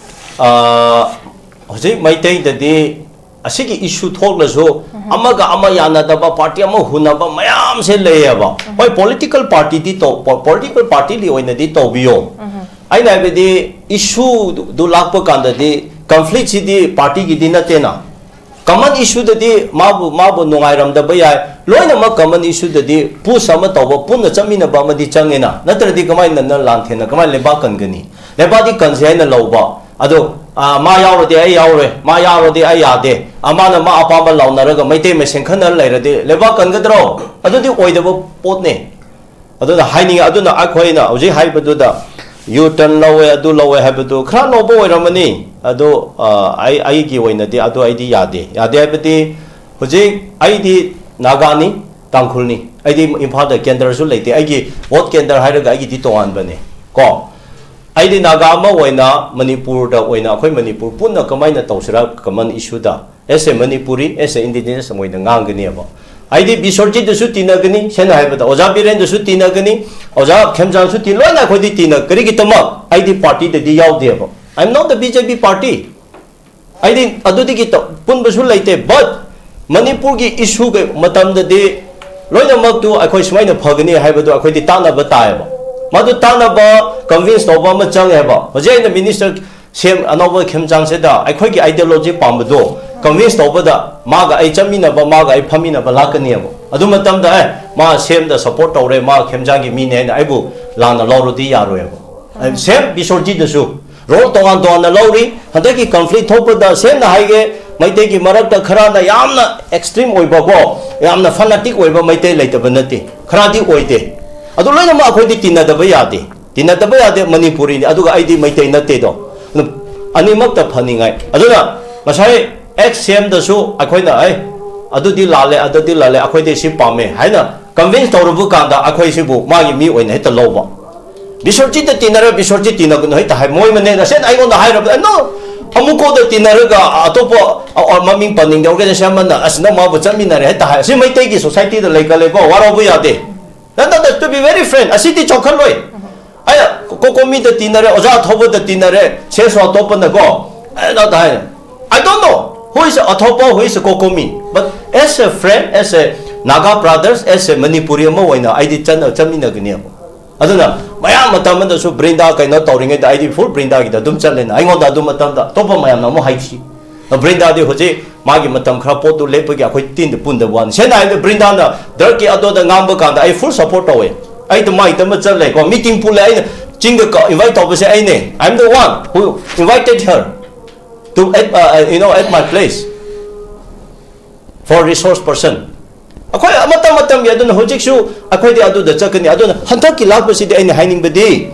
ꯑ, ꯍꯧꯖꯤꯛ ꯃꯩꯇꯩꯗꯗꯤ ꯑꯁꯤꯒꯤ ꯏꯁꯨ ꯊꯣꯛꯂꯁꯨ ꯑꯃꯒ ꯑꯃ ꯌꯥꯅꯗꯕ ꯄꯥꯔꯇꯤ ꯑꯃ ꯍꯨꯟꯅꯕ ꯃꯌꯥꯝꯁꯦ ꯂꯩꯌꯦꯕ꯫ ꯍꯣꯏ, ꯄꯣꯂꯤꯇꯤꯀꯦꯜ ꯄꯥꯔꯇꯤꯗꯤ ꯇꯧ-, ꯄꯣ-, ꯄꯣꯂꯤꯇꯤꯀꯦꯜ ꯄꯥꯔꯇꯤꯒꯤ ꯑꯣꯏꯅꯗꯤ ꯇꯧꯕꯤꯌꯣ꯫ ꯑꯩꯅ ꯍꯥꯏꯕꯗꯤ ꯏꯁꯨꯗꯨ ꯂꯥꯛꯄ ꯀꯥꯟꯗꯗꯤ ꯀꯟꯐ꯭ꯂꯤꯛꯁꯤꯗꯤ ꯄꯥꯔꯇꯤꯒꯤꯗꯤ ꯅꯠꯇꯦꯅ꯫ ꯀꯃꯟ ꯏꯁꯨꯗꯗꯤ ꯃꯥꯕꯨ, ꯃꯥꯕꯨ ꯅꯨꯡꯉꯥꯏꯔꯝꯗꯕ ꯌꯥꯏ꯫ ꯂꯣꯏꯅꯃꯛ ꯀꯃꯟ ꯏꯁꯨꯗꯗꯤ ꯄꯨꯁ ꯑꯃ ꯇꯧꯕ, ꯄꯨꯟꯅ ꯆꯠꯃꯤꯟꯅꯕ ꯑꯃꯗꯤ ꯆꯪꯉꯦꯅ꯫ ꯅꯠꯇ꯭ꯔꯗꯤ ꯀꯃꯥꯏꯅ ꯅꯪ ꯂꯥꯟꯊꯦꯡꯅ ꯀꯃꯥꯏꯅ ꯂꯩꯕꯥꯛ ꯀꯟꯒꯅꯤ? ꯂꯩꯕꯥꯛꯇꯤ ꯀꯟꯁꯦ ꯍꯥꯏꯅ ꯂꯧꯕ꯫ ꯑꯗꯣ, ꯑ, ꯃꯥ ꯌꯥꯎꯔꯗꯤ ꯑꯩ ꯌꯥꯎꯔꯦ, ꯃꯥ ꯌꯥꯎꯔꯗꯤ ꯑꯩ ꯌꯥꯗꯦ, ꯑꯃꯅ ꯃꯥ ꯑꯄꯥꯝꯕ ꯂꯥꯎꯅꯔꯒ ꯃꯩꯇꯩ ꯃꯁꯦꯟ ꯈꯟꯅꯔ ꯂꯩꯔꯗꯤ ꯂꯩꯕꯥꯛ ꯀꯟꯒꯗ꯭ꯔꯣ? ꯑꯗꯨꯗꯤ ꯑꯣꯏꯗꯕ ꯄꯣꯠꯅꯦ꯫ ꯑꯗꯨꯅ ꯍꯥꯏꯅꯤꯡꯉꯦ꯫ ꯑꯗꯨꯅ ꯑꯩꯈꯣꯏꯅ ꯍꯧꯖꯤꯛ ꯍꯥꯏꯕꯗꯨꯗ ꯌꯨ ꯇꯔꯟ ꯂꯧꯋꯦ, ꯑꯗꯨ ꯂꯧꯋꯦ ꯍꯥꯏꯕꯗꯨ ꯈꯔ ꯅꯧꯕ ꯑꯣꯏꯔꯝꯃꯅꯤ꯫ ꯑꯗꯨ, ꯑ, ꯑꯩ, ꯑꯩꯒꯤ ꯑꯣꯏꯅꯗꯤ ꯑꯗꯨ ꯑꯩꯗꯤ ꯌꯥꯗꯦ꯫ ꯌꯥꯗꯦ ꯍꯥꯏꯕꯗꯤ ꯍꯧꯖꯤꯛ ꯑꯩꯗꯤ ꯅꯥꯒꯥꯅꯤ, ꯇꯥꯡꯈꯨꯜꯅꯤ꯫ ꯑꯩꯗꯤ ꯏꯝꯐꯥꯜꯗ ꯀꯦꯟꯗ꯭ꯔꯁꯨ ꯂꯩꯇꯦ꯫ ꯑꯩꯒꯤ ꯚꯣꯠ ꯀꯦꯟꯗ꯭ꯔ ꯍꯥꯏꯔꯒ ꯑꯩꯒꯤꯗꯤ ꯇꯣꯉꯥꯟꯕꯅꯦ ꯀꯣ꯫ ꯑꯩꯗꯤ ꯅꯥꯒꯥ ꯑꯃ ꯑꯣꯏꯅ ꯃꯅꯤꯄꯨꯔꯗ ꯑꯣꯏꯅ ꯑꯩꯈꯣꯏ ꯃꯅꯤꯄꯨꯔ ꯄꯨꯟꯅ ꯀꯃꯥꯏꯅ ꯇꯧꯁꯤꯔꯥ ꯀꯃꯟ ꯏꯁꯨꯗ? ꯑꯦꯁ ꯑꯦ ꯃꯅꯤꯄꯨꯔꯤ, ꯑꯦꯁ ꯑꯦ ꯏꯟꯗꯤꯖꯤꯅꯁ ꯑꯃ ꯑꯣꯏꯅ ꯉꯥꯡꯒꯅꯦꯕ꯫ ꯑꯩꯗꯤ ꯕꯤꯁ꯭ꯋꯔꯖꯤꯠꯇꯁꯨ ꯇꯤꯟꯅꯒꯅꯤ, ꯁꯦꯡꯅ ꯍꯥꯏꯕꯗ ꯑꯣꯖꯥ ꯕꯤꯔꯦꯟꯗꯁꯨ ꯇꯤꯟꯅꯒꯅꯤ, ꯑꯣꯖꯥ ꯈꯦꯝꯆꯥꯟꯁꯨ ꯇꯤ-, ꯂꯣꯏꯅ ꯑꯩꯈꯣꯏꯗꯤ ꯇꯤꯟꯅ-, ꯀꯔꯤꯒꯤꯗꯃꯛ? ꯑꯩꯗꯤ ꯄꯥꯔꯇꯤꯗꯗꯤ ꯌꯥꯎꯗꯦꯕ꯫ I am not the B J P party꯫ ꯑꯩꯗꯤ ꯑꯗꯨꯗꯒꯤ ꯇ-, ꯄꯨꯟꯕꯁꯨ ꯂꯩꯇꯦ꯫ But ꯃꯅꯤꯄꯨꯔꯒꯤ ꯏꯁꯨꯒꯤ ꯃꯇꯝꯗꯗꯤ ꯂꯣꯏꯅꯃꯛꯇꯨ ꯑꯩꯈꯣꯏ ꯁꯨꯃꯥꯏꯅ ꯐꯒꯅꯤ ꯍꯥꯏꯕꯗꯨ ꯑꯩꯈꯣꯏꯗꯤ ꯇꯥꯟꯅꯕ ꯇꯥꯏꯌꯦꯕ꯫ ꯃꯗꯨ ꯇꯥꯟꯅꯕ, ꯀꯟꯚꯤꯟꯁ ꯇꯧꯕ ꯑꯃ ꯆꯪꯉꯦꯕ꯫ ꯍꯧꯖꯤꯛ ꯑꯩꯅ ꯃꯤꯅꯤꯁꯇꯔ ꯁꯦꯝ ꯑꯅꯧꯕ ꯈꯦꯝꯆꯥꯡꯁꯤꯗ ꯑꯩꯈꯣꯏꯒꯤ ꯑꯥꯏꯗꯤꯌꯣꯂꯣꯖꯤ ꯄꯥꯝꯕꯗꯣ ꯀꯟꯚꯤꯟꯁ ꯇꯧꯕꯗ ꯃꯥꯒ ꯑꯩ ꯆꯠꯃꯤꯟꯅꯕ, ꯃꯥꯒ ꯑꯩ ꯐꯝꯃꯤꯟꯅꯕ ꯂꯥꯛꯀꯅꯦꯕ꯫ ꯑꯗꯨ ꯃꯇꯝꯗ, "ꯑꯦ, ꯃꯥ ꯁꯦꯝꯗ ꯁꯞꯄꯣꯔꯠ ꯇꯧꯔꯦ, ꯃꯥ ꯈꯦꯝꯆꯥꯡꯒꯤ ꯃꯤꯅꯦ" ꯍꯥꯏꯅ ꯑꯩꯕꯨ ꯂꯥꯟꯅ ꯂꯧꯔꯗꯤ ꯌꯥꯔꯣꯏꯕ꯫ ꯁꯦꯝ ꯕꯤꯁ꯭ꯋꯔꯖꯤꯠꯇꯁꯨ ꯔꯣꯜ ꯇꯣꯉꯥꯟ ꯇꯣꯉꯥꯟꯅ ꯂꯧꯔꯤ꯫ ꯍꯟꯗꯛꯀꯤ ꯀꯟꯐ꯭ꯂꯤꯛ ꯊꯣꯛꯄꯗ ꯁꯦꯡꯅ ꯍꯥꯏꯒꯦ, ꯃꯩꯇꯩꯒꯤ ꯃꯔꯛꯇ ꯈꯔꯅ ꯌꯥꯝꯅ ꯑꯦꯛꯁꯇ꯭ꯔꯤꯝ ꯑꯣꯏꯕꯀꯣ, ꯌꯥꯝꯅ ꯐꯅꯥꯇꯤꯛ ꯑꯣꯏꯕ ꯃꯩꯇꯩ ꯂꯩꯇꯕ ꯅꯠꯇꯦ, ꯈꯔꯗꯤ ꯑꯣꯏꯗꯦ꯫ ꯑꯗꯨ ꯂꯣꯏꯅꯃꯛ ꯑꯩꯈꯣꯏꯗꯤ ꯇꯤꯟꯅꯗꯕ ꯌꯥꯗꯦ, ꯇꯤꯟꯅꯗꯕ ꯌꯥꯗꯦ꯫ ꯃꯅꯤꯄꯨꯔꯤꯅꯤ, ꯑꯗꯨꯒ ꯑꯩꯗꯤ ꯃꯩꯇꯩ ꯅꯠꯇꯦꯗꯣ꯫ ꯑꯗꯨꯝ ꯑꯅꯤꯃꯛꯇ ꯐꯅꯤꯡꯉꯥꯏ꯫ ꯑꯗꯨꯅ ꯉꯁꯥꯏ ꯑꯦꯛꯁ ꯁꯤ ꯑꯦꯝꯗꯁꯨ ꯑꯩꯈꯣꯏꯅ, "ꯑꯦ, ꯑꯗꯨꯗꯤ ꯂꯥꯜꯂꯦ, ꯑꯗꯨꯗꯤ ꯂꯥꯜꯂꯦ, ꯑꯩꯈꯣꯏꯗꯤ ꯁꯤ ꯄꯥꯝꯃꯦ" ꯍꯥꯏꯅ ꯀꯟꯚꯤꯟꯁ ꯇꯧꯔꯕ ꯀꯥꯟꯗ ꯑꯩꯈꯣꯏ ꯁꯤꯕꯨ ꯃꯥꯒꯤ ꯃꯤ ꯑꯣꯏꯅ ꯍꯦꯛꯇ ꯂꯧꯕ꯫ "ꯕꯤꯁ꯭ꯋꯔꯖꯤꯠꯇ ꯇꯤꯟꯅꯔ ꯕꯤꯁ꯭ꯋꯔꯖꯤꯠ ꯇꯤꯟꯅꯒꯅꯨ" ꯍꯦꯛꯇ ꯍꯥꯏ꯫ ꯃꯣꯏ ꯃꯅꯦꯅ ꯁꯦꯡꯅ ꯑꯩꯉꯣꯟꯗ ꯍꯥꯏꯔꯕꯗ, "ꯅꯣ, ꯑꯃꯨꯛꯀꯣꯗ ꯇꯤꯟꯅꯔꯒ ꯑꯇꯣꯞꯄ, ꯑ, ꯑ, ꯃꯃꯤꯡ ꯄꯟꯅꯤꯡꯗꯦ, ꯑꯣꯔꯒꯅꯥꯏꯖꯦꯁꯟ ꯑꯃꯅ ꯑꯁ ꯅꯪ ꯃꯥꯕꯨ ꯆꯠꯃꯤꯟꯅꯔꯦ" ꯍꯦꯛꯇ ꯍꯥꯏ꯫ ꯑꯁꯤ ꯃꯩꯇꯩꯒꯤ ꯁꯣꯁꯥꯏꯇꯤꯗ ꯂꯩꯒꯜꯂꯦꯀꯣ, ꯋꯥꯔꯧꯕ ꯌꯥꯗꯦ꯫ ꯅꯠꯇꯗ, to be very frank, ꯑꯁꯤꯗꯤ ꯆꯥꯎꯈꯠꯂꯣꯏ꯫ ꯑꯩ ꯀꯣꯀꯣꯃꯤꯗ ꯇꯤꯟꯅꯔꯦ, ꯑꯣꯖꯥ ꯑꯊꯧꯕꯗ ꯇꯤꯟꯅꯔꯦ, ꯁꯦꯁꯣ ꯑꯇꯣꯞꯄꯅꯀꯣ, ꯑꯦ, ꯅꯠꯇ ꯍꯥꯏ, I don't know who is ꯑꯊꯧꯕ, who is ꯀꯣꯀꯣꯃꯤ, but as a friend, as a Naga brothers, as a Manipuri ꯑꯃ ꯑꯣꯏꯅ ꯑꯩꯗꯤ ꯆꯠꯅ ꯆꯠꯃꯤꯟꯅꯒꯅꯦꯕ꯫ ꯑꯗꯨꯅ ꯃꯌꯥꯝ ꯃꯇꯝ ꯑꯃꯗꯁꯨ ꯕ꯭ꯔꯤꯟꯗꯥ ꯀꯩꯅꯣ ꯇꯧꯔꯤꯉꯩꯗ ꯑꯩꯗꯤ ꯐꯨꯜ ꯕ꯭ꯔꯤꯟꯗꯥꯒꯤꯗ ꯑꯗꯨꯝ ꯆꯠꯂꯦꯅ, ꯑꯩꯉꯣꯟꯗ ꯑꯗꯨ ꯃꯇꯝꯗ ꯑꯇꯣꯞꯄ ꯃꯌꯥꯝꯅ ꯑꯃꯨꯛ ꯍꯥꯏꯈꯤ꯫ ꯕ꯭ꯔꯤꯟꯗꯥꯗꯤ ꯍꯧꯖꯤꯛ ꯃꯥꯒꯤ ꯃꯇꯝ ꯈꯔ ꯄꯣꯠꯇꯨ ꯂꯦꯞꯄꯒꯤ ꯑꯩꯈꯣꯏ ꯇꯤꯟꯗ ꯄꯨꯟꯗꯕ ꯋꯥꯅꯤ꯫ ꯁꯦꯡꯅ ꯍꯥꯏꯔꯕꯗ ꯕ꯭ꯔꯤꯟꯗꯥꯅ ꯗ꯭ꯔꯛꯀꯤ ꯑꯗꯨꯗ ꯉꯥꯡꯕ ꯀꯥꯟꯗ ꯑꯩ ꯐꯨꯜ ꯁꯞꯄꯣꯔꯠ ꯇꯧꯋꯦ꯫ ꯑꯩꯗ ꯃꯥꯏꯗ ꯑꯃ ꯆꯠꯂꯦꯀꯣ, ꯃꯤꯇꯤꯡ ꯄꯨꯜꯂꯦ, ꯑꯩꯅ ꯆꯤꯡꯗ ꯏꯟꯚꯥꯏꯠ ꯇꯧꯕꯁꯦ ꯑꯩꯅꯦ, I am the one who invited her to at, uh, you know, at my place for resource person. ꯑꯩꯈꯣꯏ ꯃꯇꯝ ꯃꯇꯝꯒꯤ ꯑꯗꯨꯅ ꯍꯧꯖꯤꯛꯁꯨ ꯑꯩꯈꯣꯏꯗꯤ ꯑꯗꯨꯗ ꯆꯠꯀꯅꯤ꯫ ꯑꯗꯨꯅ ꯍꯟꯗꯛꯀꯤ ꯂꯥꯛꯄꯁꯤꯗꯤ ꯑꯩꯅ ꯍꯥꯏꯅꯤꯡꯕꯗꯤ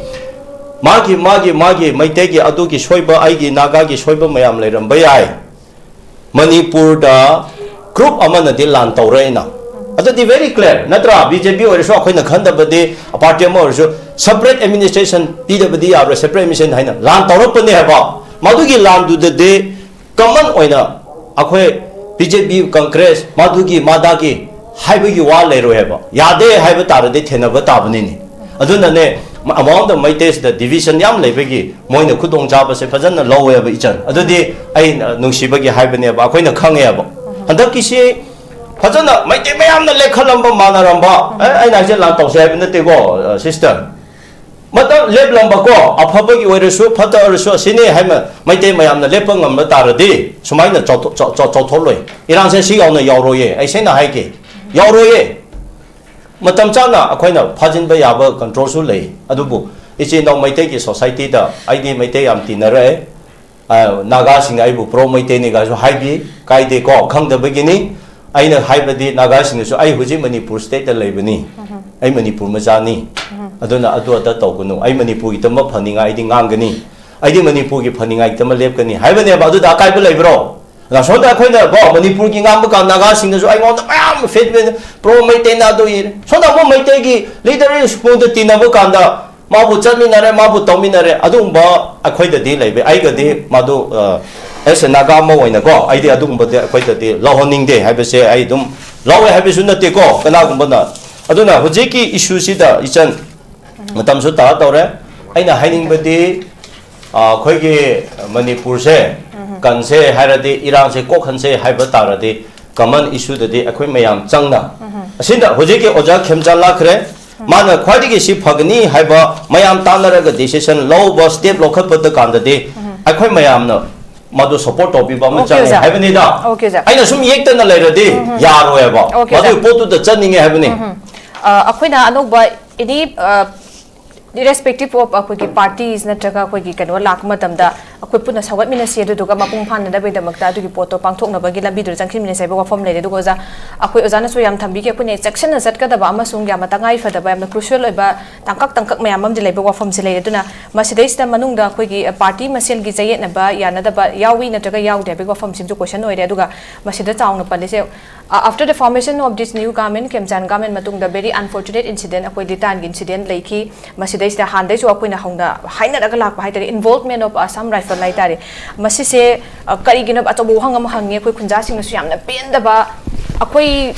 ꯃꯥꯒꯤ ꯃꯥꯒꯤ ꯃꯥꯒꯤ ꯃꯩꯇꯩꯒꯤ ꯑꯗꯨꯒꯤ ꯁꯣꯏꯕ, ꯑꯩꯒꯤ ꯅꯥꯒꯥꯒꯤ ꯁꯣꯏꯕ ꯃꯌꯥꯝ ꯂꯩꯔꯝꯕ ꯌꯥꯏ꯫ ꯃꯅꯤꯄꯨꯔꯗ ꯒ꯭ꯔꯨꯞ ꯑꯃꯅꯗꯤ ꯂꯥꯟ ꯇꯧꯔꯦꯅ, ꯑꯗꯨꯗꯤ very clear ꯅꯠꯇ꯭ꯔꯥ? ꯕꯤ ꯖꯦ ꯄꯤ ꯑꯣꯏꯔꯁꯨ ꯑꯩꯈꯣꯏꯅ ꯈꯟꯗꯕꯗꯤ ꯄꯥꯔꯇꯤ ꯑꯃ ꯑꯣꯏꯔꯁꯨ separate administration ꯄꯤꯗꯕꯗꯤ ꯌꯥꯔꯣꯏ, separate administration ꯍꯥꯏꯅ ꯂꯥꯟ ꯇꯧꯔꯛꯄꯅꯦ ꯍꯥꯏꯕ꯫ ꯃꯗꯨꯒꯤ ꯂꯥꯟꯗꯨꯗꯗꯤ ꯀꯃꯟ ꯑꯣꯏꯅ ꯑꯩꯈꯣꯏ ꯕꯤ ꯖꯦ ꯄꯤ, ꯀꯪꯒ꯭ꯔꯦꯁ, ꯃꯗꯨꯒꯤ ꯃꯥꯗꯥꯒꯤ ꯍꯥꯏꯕꯒꯤ ꯋꯥ ꯂꯩꯔꯣꯏ ꯍꯥꯏꯕ꯫ ꯌꯥꯗꯦ ꯍꯥꯏꯕ ꯇꯥꯔꯗꯤ ꯊꯦꯡꯅꯕ ꯇꯥꯕꯅꯤꯅꯦ꯫ ꯑꯗꯨꯅꯅꯦ, among the ꯃꯩꯇꯩꯁꯤꯗ division ꯌꯥꯝ ꯂꯩꯕꯒꯤ ꯃꯣꯏꯅ ꯈꯨꯗꯣꯡꯆꯥꯕꯁꯦ ꯐꯖꯅ ꯂꯧꯋꯦꯕ ꯏꯆꯟ꯫ ꯑꯗꯨꯗꯤ ꯑꯩꯅ ꯅꯨꯡꯁꯤꯕꯒꯤ ꯍꯥꯏꯕꯅꯦꯕ, ꯑꯩꯈꯣꯏꯅ ꯈꯪꯉꯦꯕ꯫ ꯍꯟꯗꯛꯀꯤꯁꯤ ꯐꯖꯅ ꯃꯩꯇꯩ ꯃꯌꯥꯝꯅ ꯂꯦꯞꯈꯠꯂꯝꯕ ꯃꯥꯟꯅꯔꯝꯕ, ꯑꯦ, ꯑꯩꯅ ꯍꯥꯏꯁꯦ ꯂꯥꯟ ꯇꯧꯁꯦ ꯍꯥꯏꯕ ꯅꯠꯇꯦꯀꯣ, ꯑ, ꯁꯤꯁꯇꯔ꯫ ꯃꯇꯝ ꯂꯦꯞꯂꯝꯕꯀꯣ, ꯑꯐꯕꯒꯤ ꯑꯣꯏꯔꯁꯨ ꯐꯠꯇ ꯑꯣꯏꯔꯁꯨ ꯑꯁꯤꯅꯤ ꯍꯥꯏꯅ ꯃꯩꯇꯩ ꯃꯌꯥꯝꯅ ꯂꯦꯞꯄ ꯉꯝꯕ ꯇꯥꯔꯗꯤ ꯁꯨꯃꯥꯏꯅ ꯆꯥꯎꯊꯣꯛ-, ꯆꯥꯎ-, ꯆꯥꯎ-, ꯆꯥꯎꯊꯣꯛꯂꯣꯏ꯫ ꯏꯔꯥꯡꯁꯦ ꯁꯤ ꯌꯥꯎꯅ ꯌꯥꯎꯔꯣꯏꯌꯦ, ꯑꯩ ꯁꯦꯡꯅ ꯍꯥꯏꯒꯦ, ꯌꯥꯎꯔꯣꯏꯌꯦ꯫ ꯃꯇꯝ ꯆꯥꯅ ꯑꯩꯈꯣꯏꯅ ꯐꯥꯖꯤꯟꯕ ꯌꯥꯕ ꯀꯟꯇ꯭ꯔꯣꯜꯁꯨ ꯂꯩ꯫ ꯑꯗꯨꯕꯨ ꯏꯆꯤꯟ ꯏꯅꯥꯎ ꯃꯩꯇꯩꯒꯤ ꯁꯣꯁꯥꯏꯇꯤꯗ ꯑꯩꯗꯤ ꯃꯩꯇꯩ ꯌꯥꯝ ꯇꯤꯟꯅꯔꯛꯑꯦ꯫ ꯑ, ꯅꯥꯒꯥꯁꯤꯡꯅ ꯑꯩꯕꯨ ꯄ꯭ꯔꯣ ꯃꯩꯇꯩꯅꯤꯒꯁꯨ ꯍꯥꯏꯕꯤ, ꯀꯥꯏꯗꯦꯀꯣ, ꯈꯪꯗꯕꯒꯤꯅꯤ꯫ ꯑꯩꯅ ꯍꯥꯏꯕꯗꯤ ꯅꯥꯒꯥꯁꯤꯡꯅꯁꯨ ꯑꯩ ꯍꯧꯖꯤꯛ ꯃꯅꯤꯄꯨꯔ ꯁ꯭ꯇꯦꯠꯇ ꯂꯩꯕꯅꯤ, ꯑꯩ ꯃꯅꯤꯄꯨꯔ ꯃꯆꯥꯅꯤ, ꯑꯗꯨꯅ ꯑꯗꯨ ꯑꯗꯥ ꯇꯧꯒꯅꯨ, ꯑꯩ ꯃꯅꯤꯄꯨꯔꯒꯤꯗꯃꯛ ꯐꯅꯤꯡꯉꯥꯏ ꯑꯩꯗꯤ ꯉꯥꯡꯒꯅꯤ, ꯑꯩꯗꯤ ꯃꯅꯤꯄꯨꯔꯒꯤ ꯐꯅꯤꯡꯉꯥꯏꯒꯤꯗꯃꯛ ꯂꯦꯞꯀꯅꯤ ꯍꯥꯏꯕꯅꯦꯕ꯫ ꯑꯗꯨꯗ ꯑꯀꯥꯏꯕ ꯂꯩꯕ꯭ꯔꯣ? ꯁꯣꯝꯗ ꯑꯩꯈꯣꯏꯅ ꯀꯣ ꯃꯅꯤꯄꯨꯔꯒꯤ ꯉꯥꯡꯕ ꯀꯥꯟꯗ ꯅꯥꯒꯥꯁꯤꯡꯅꯁꯨ ꯑꯩꯉꯣꯟꯗ ꯃꯌꯥꯝ ꯐꯦꯠꯃꯦꯟ ꯄ꯭ꯔꯣ ꯃꯩꯇꯩꯅ ꯑꯗꯨ ꯏꯔꯦ꯫ ꯁꯣꯝꯗ ꯑꯃꯨꯛ ꯃꯩꯇꯩꯒꯤ ꯂꯤꯗꯔ ꯁ꯭ꯀꯨꯜꯗ ꯇꯤꯟꯅꯕ ꯀꯥꯟꯗ ꯃꯥꯕꯨ ꯆꯠꯃꯤꯟꯅꯔꯦ, ꯃꯥꯕꯨ ꯇꯧꯃꯤꯟꯅꯔꯦ, ꯑꯗꯨꯒꯨꯝꯕ ꯑꯩꯈꯣꯏꯗꯗꯤ ꯂꯩꯕ꯫ ꯑꯩꯒꯗꯤ ꯃꯥꯗꯨ, ꯑ, ꯑꯦꯁ ꯑꯦ ꯅꯥꯒꯥ ꯑꯃ ꯑꯣꯏꯅꯀꯣ, ꯑꯩꯗꯤ ꯑꯗꯨꯒꯨꯝꯕꯗꯤ ꯑꯩꯈꯣꯏꯗꯗꯤ ꯂꯧꯍꯟꯅꯤꯡꯗꯦ ꯍꯥꯏꯕꯁꯦ ꯑꯩ ꯑꯗꯨꯝ ꯂꯧꯋꯦ ꯍꯥꯏꯕꯁꯨ ꯅꯠꯇꯦꯀꯣ꯫ ꯀꯅꯥꯒꯨꯝꯕꯅ ꯑꯗꯨꯅ ꯍꯧꯖꯤꯛꯀꯤ ꯏꯁꯨꯁꯤꯗ ꯏꯆꯟ, ꯃꯇꯝꯁꯨ ꯇꯥ ꯇꯧꯔꯦ꯫ ꯑꯩꯅ ꯍꯥꯏꯅꯤꯡꯕꯗꯤ, ꯑ, ꯑꯩꯈꯣꯏꯒꯤ ꯃꯅꯤꯄꯨꯔꯁꯦ ꯀꯟꯁꯦ ꯍꯥꯏꯔꯗꯤ, ꯏꯔꯥꯡꯁꯦ ꯀꯣꯛꯍꯟꯁꯦ ꯍꯥꯏꯕ ꯇꯥꯔꯗꯤ, ꯀꯃꯟ ꯏꯁꯨꯗꯗꯤ ꯑꯩꯈꯣꯏ ꯃꯌꯥꯝ ꯆꯪꯅ, ꯑꯁꯤꯗ ꯍꯧꯖꯤꯛꯀꯤ ꯑꯣꯖꯥ ꯈꯦꯝꯆꯥꯟ ꯂꯥꯛꯈ꯭ꯔꯦ, ꯃꯥꯅ ꯈ꯭ꯋꯥꯏꯗꯒꯤ ꯁꯤ ꯐꯒꯅꯤ ꯍꯥꯏꯕ ꯃꯌꯥꯝ ꯇꯥꯟꯅꯔꯒ ꯗꯤꯁꯤꯁꯟ ꯂꯧꯕ, ꯁ꯭ꯇꯦꯞ ꯂꯧꯈꯠꯄꯗ ꯀꯥꯟꯗꯗꯤ ꯑꯩꯈꯣꯏ ꯃꯌꯥꯝꯅ ꯃꯗꯨ ꯁꯄꯣꯔꯠ ꯇꯧꯕꯤꯕ ꯑꯃ ꯑꯣꯀꯦ, ꯆꯪꯉꯦ ꯑꯣꯖꯥ꯫ ꯍꯥꯏꯕꯅꯤꯗ꯫ ꯑꯣꯀꯦ, ꯑꯣꯖꯥ꯫ ꯑꯩꯅ ꯁꯨꯝ ꯌꯦꯛꯇꯅ ꯂꯩꯔꯗꯤ ꯌꯥꯔꯣꯏꯕ꯫ ꯑꯣꯀꯦ, ꯑꯣꯖꯥ꯫ ꯃꯗꯨꯒꯤ ꯄꯣꯠꯇꯨꯗ ꯆꯠꯅꯤꯡꯉꯦ ꯍꯥꯏꯕꯅꯤ꯫ ꯑ, ꯑꯩꯈꯣꯏꯅ ꯑꯅꯧꯕ ꯑꯦꯅꯤ, ꯑ, irrespective of ꯑꯩꯈꯣꯏꯒꯤ ꯄꯥꯔꯇꯤꯁ ꯅꯠꯇ꯭ꯔꯒ ꯑꯩꯈꯣꯏꯒꯤ ꯀꯩꯅꯣ ꯂꯥꯛꯄ ꯃꯇꯝꯗ ꯑꯩꯈꯣꯏ ꯄꯨꯟꯅ ꯁꯧꯒꯠꯃꯤꯟꯅꯁꯤ, ꯑꯗꯨꯗꯨꯒ ꯃꯄꯨꯡ ꯐꯥꯅꯅꯕꯒꯤꯗꯃꯛꯇ ꯑꯗꯨꯒꯤ ꯄꯣꯠꯇꯣ ꯄꯥꯡꯊꯣꯛꯅꯕꯒꯤ ꯂꯝꯕꯤꯗꯨꯗ ꯆꯪꯁꯤꯟꯃꯤꯟꯅꯁꯤ ꯍꯥꯏꯕ ꯋꯥꯐꯝ ꯂꯩꯔꯦ꯫ ꯑꯗꯨꯒ ꯑꯣꯖꯥ, ꯑꯩꯈꯣꯏ ꯑꯣꯖꯥꯅꯁꯨ ꯌꯥꯝ ꯊꯝꯕꯤꯈꯤ, ꯑꯩꯈꯣꯏꯅ ꯆꯦꯛꯁꯤꯟꯅ ꯆꯠꯀꯗꯕ ꯑꯃꯁꯨꯡ ꯌꯥꯝꯅ ꯇꯉꯥꯏ ꯐꯗꯕ, ꯌꯥꯝꯅ ꯀ꯭ꯔꯨꯁꯤꯌꯦꯜ ꯑꯣꯏꯕ ꯇꯥꯡꯀꯛ ꯇꯥꯡꯀꯛ ꯃꯌꯥꯝ ꯑꯃꯗꯤ ꯂꯩꯕ ꯋꯥꯐꯝꯁꯦ ꯂꯩꯔꯦ꯫ ꯑꯗꯨꯅ ꯃꯁꯤꯗꯩꯁꯤꯗ ꯃꯅꯨꯡꯗ ꯑꯩꯈꯣꯏꯒꯤ ꯄꯥꯔꯇꯤ ꯃꯁꯦꯟꯒꯤ ꯆꯌꯦꯠꯅꯕ ꯌꯥꯅꯗꯕ ꯌꯥꯎꯏ ꯅꯠꯇ꯭ꯔꯒ ꯌꯥꯎꯗꯦ ꯍꯥꯏꯕꯒꯤ ꯋꯥꯐꯝꯁꯤꯃꯁꯨ ꯀꯣꯏꯁꯟ ꯑꯣꯏꯔꯦ꯫ ꯑꯗꯨꯒ ꯃꯁꯤꯗ ꯆꯥꯎꯅ ꯄꯜꯂꯤꯁꯦ, ꯑ, after the formation of this new government, ꯈꯦꯝꯆꯥꯟ government ꯃꯇꯨꯡꯗ very unfortunate incident, ꯑꯩꯈꯣꯏ ꯂꯤꯇꯥꯟꯒꯤ ꯏꯟꯁꯤꯗꯦꯟ ꯂꯩꯈꯤ꯫ ꯃꯁꯤꯗꯩꯁꯤꯗ ꯍꯥꯟꯅꯗꯩꯁꯨ ꯑꯩꯈꯣꯏꯅ ꯍꯧꯅ ꯍꯥꯏꯅꯔꯒ ꯂꯥꯛꯄ ꯍꯥꯏꯇꯥꯔꯦ, involvement of Assam Rifle ꯍꯥꯏꯇꯥꯔꯦ꯫ ꯃꯁꯤꯁꯦ, ꯑ, ꯀꯔꯤꯒꯤꯅꯣ? ꯑꯆꯧꯕ ꯋꯥꯍꯪ ꯑꯃ ꯍꯪꯉꯦ꯫ ꯑꯩꯈꯣꯏ ꯈꯨꯟꯖꯥꯁꯤꯡꯅꯁꯨ ꯌꯥꯝꯅ ꯄꯦꯟꯗꯕ, ꯑꯩꯈꯣꯏ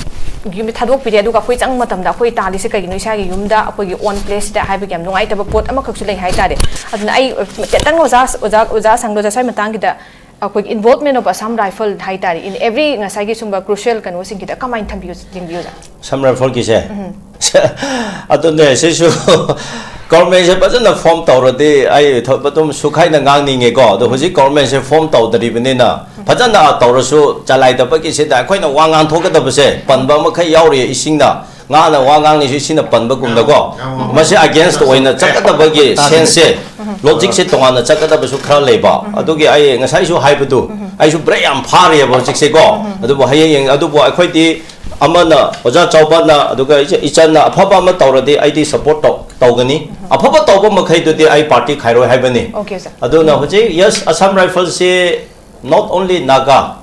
ꯌꯨꯝ ꯊꯥꯗꯣꯛꯄꯤꯔꯦ, ꯑꯗꯨꯒ ꯑꯩꯈꯣꯏ ꯆꯪꯕ ꯃꯇꯝꯗ ꯑꯩꯈꯣꯏ ꯇꯥꯜꯂꯤꯁꯦ ꯀꯩꯒꯤꯅꯣ? ꯏꯁꯥꯒꯤ ꯌꯨꯝꯗ, ꯑꯩꯈꯣꯏꯒꯤ own place ꯇ ꯍꯥꯏꯕꯒꯤ ꯌꯥꯝ ꯅꯨꯡꯉꯥꯏꯇꯕ ꯄꯣꯠ ꯑꯃꯈꯛꯁꯨ ꯂꯩ ꯍꯥꯏꯇꯥꯔꯦ꯫ ꯑꯗꯨꯅ ꯑꯩ, ꯑ, ꯈꯤꯇꯪ ꯑꯣꯖꯥ, ꯑꯣꯖꯥ, ꯑꯣꯖꯥ ꯁꯪꯗ, ꯑꯣꯖꯥ, ꯁ꯭ꯋꯥꯏ ꯃꯇꯥꯡꯒꯤꯗ ꯑꯩꯈꯣꯏꯒꯤ involvement of Assam Rifle ꯍꯥꯏꯇꯥꯔꯦ, in every ꯉꯁꯥꯏꯒꯤ ꯁꯨꯝꯕ crucial ꯀꯩꯅꯣꯁꯤꯡꯁꯤꯗ ꯀꯃꯥꯏꯅ ꯊꯝꯕꯤꯌꯨ, ꯌꯦꯡꯕꯤꯌꯨ, ꯑꯣꯖꯥ? ꯑꯁꯥꯝ ꯔꯥꯏꯐꯜꯒꯤꯁꯦ? ꯑꯗꯨꯅꯦ, ꯁꯤꯁꯨ ꯒꯣꯔꯃꯦꯟꯁꯦ ꯐꯖꯅ ꯐꯣꯝ ꯇꯧꯔꯗꯤ ꯑꯩ ꯊ-, ꯑꯗꯨꯝ ꯁꯨꯈꯥꯏꯅ ꯉꯥꯡꯅꯤꯡꯉꯦꯀꯣ꯫ ꯑꯗꯣ ꯍꯧꯖꯤꯛ ꯒꯣꯔꯃꯦꯟꯁꯦ ꯐꯣꯝ ꯇꯧꯗ꯭ꯔꯤꯕꯅꯤꯅ, ꯐꯖꯅ ꯇꯧꯔꯁꯨ ꯆꯂꯥꯏꯗꯕꯒꯤꯁꯤꯗ ꯑꯩꯈꯣꯏꯅ ꯋꯥ ꯉꯥꯡꯊꯣꯛꯀꯗꯕꯁꯦ ꯄꯟꯕ ꯃꯈꯩ ꯌꯥꯎꯔꯤ꯫ ꯏꯁꯤꯡꯅ, ꯉꯥꯅ ꯋꯥ ꯉꯥꯡꯂꯤꯁꯨ ꯏꯁꯤꯡꯅ ꯄꯟꯕꯒꯨꯝꯅꯀꯣ꯫ ꯃꯁꯤ against ꯑꯣꯏꯅ ꯆꯠꯀꯗꯕꯒꯤ ꯁꯦꯟꯁꯁꯦ, ꯂꯣꯖꯤꯛꯁꯦ ꯇꯣꯉꯥꯟꯅ ꯆꯠꯀꯗꯕꯁꯨ ꯈꯔ ꯂꯩꯕ꯫ ꯑꯗꯨꯒꯤ ꯑꯩ ꯉꯁꯥꯏꯁꯨ ꯍꯥꯏꯕꯗꯨ, ꯑꯩꯁꯨ ꯕ꯭ꯔꯦꯛ ꯌꯥꯝ ꯐꯥꯔꯤꯑꯕ ꯍꯧꯖꯤꯛꯁꯦꯀꯣ꯫ ꯑꯗꯨꯕꯨ ꯍꯌꯦꯡ ꯌꯦꯡ-, ꯑꯗꯨꯕꯨ ꯑꯩꯈꯣꯏꯗꯤ ꯑꯃꯅ, ꯑꯣꯖꯥ ꯆꯥꯎꯕꯅ, ꯑꯗꯨꯒ ꯏꯆꯦ-, ꯏꯆꯟꯅ ꯑꯐꯕ ꯑꯃ ꯇꯧꯔꯗꯤ ꯑꯩꯗꯤ ꯁꯄꯣꯔꯠ ꯇꯧ-, ꯇꯧꯒꯅꯤ꯫ ꯑꯐꯕ ꯇꯧꯕ ꯃꯈꯩꯗꯨꯗꯤ ꯑꯩ ꯄꯥꯔꯇꯤ ꯈꯥꯏꯔꯣꯏ ꯍꯥꯏꯕꯅꯤ꯫ ꯑꯣꯀꯦ, ꯁꯥꯔ꯫ ꯑꯗꯨꯅ ꯍꯧꯖꯤꯛ, yes, Assam Rifle ꯁꯤ not only Naga,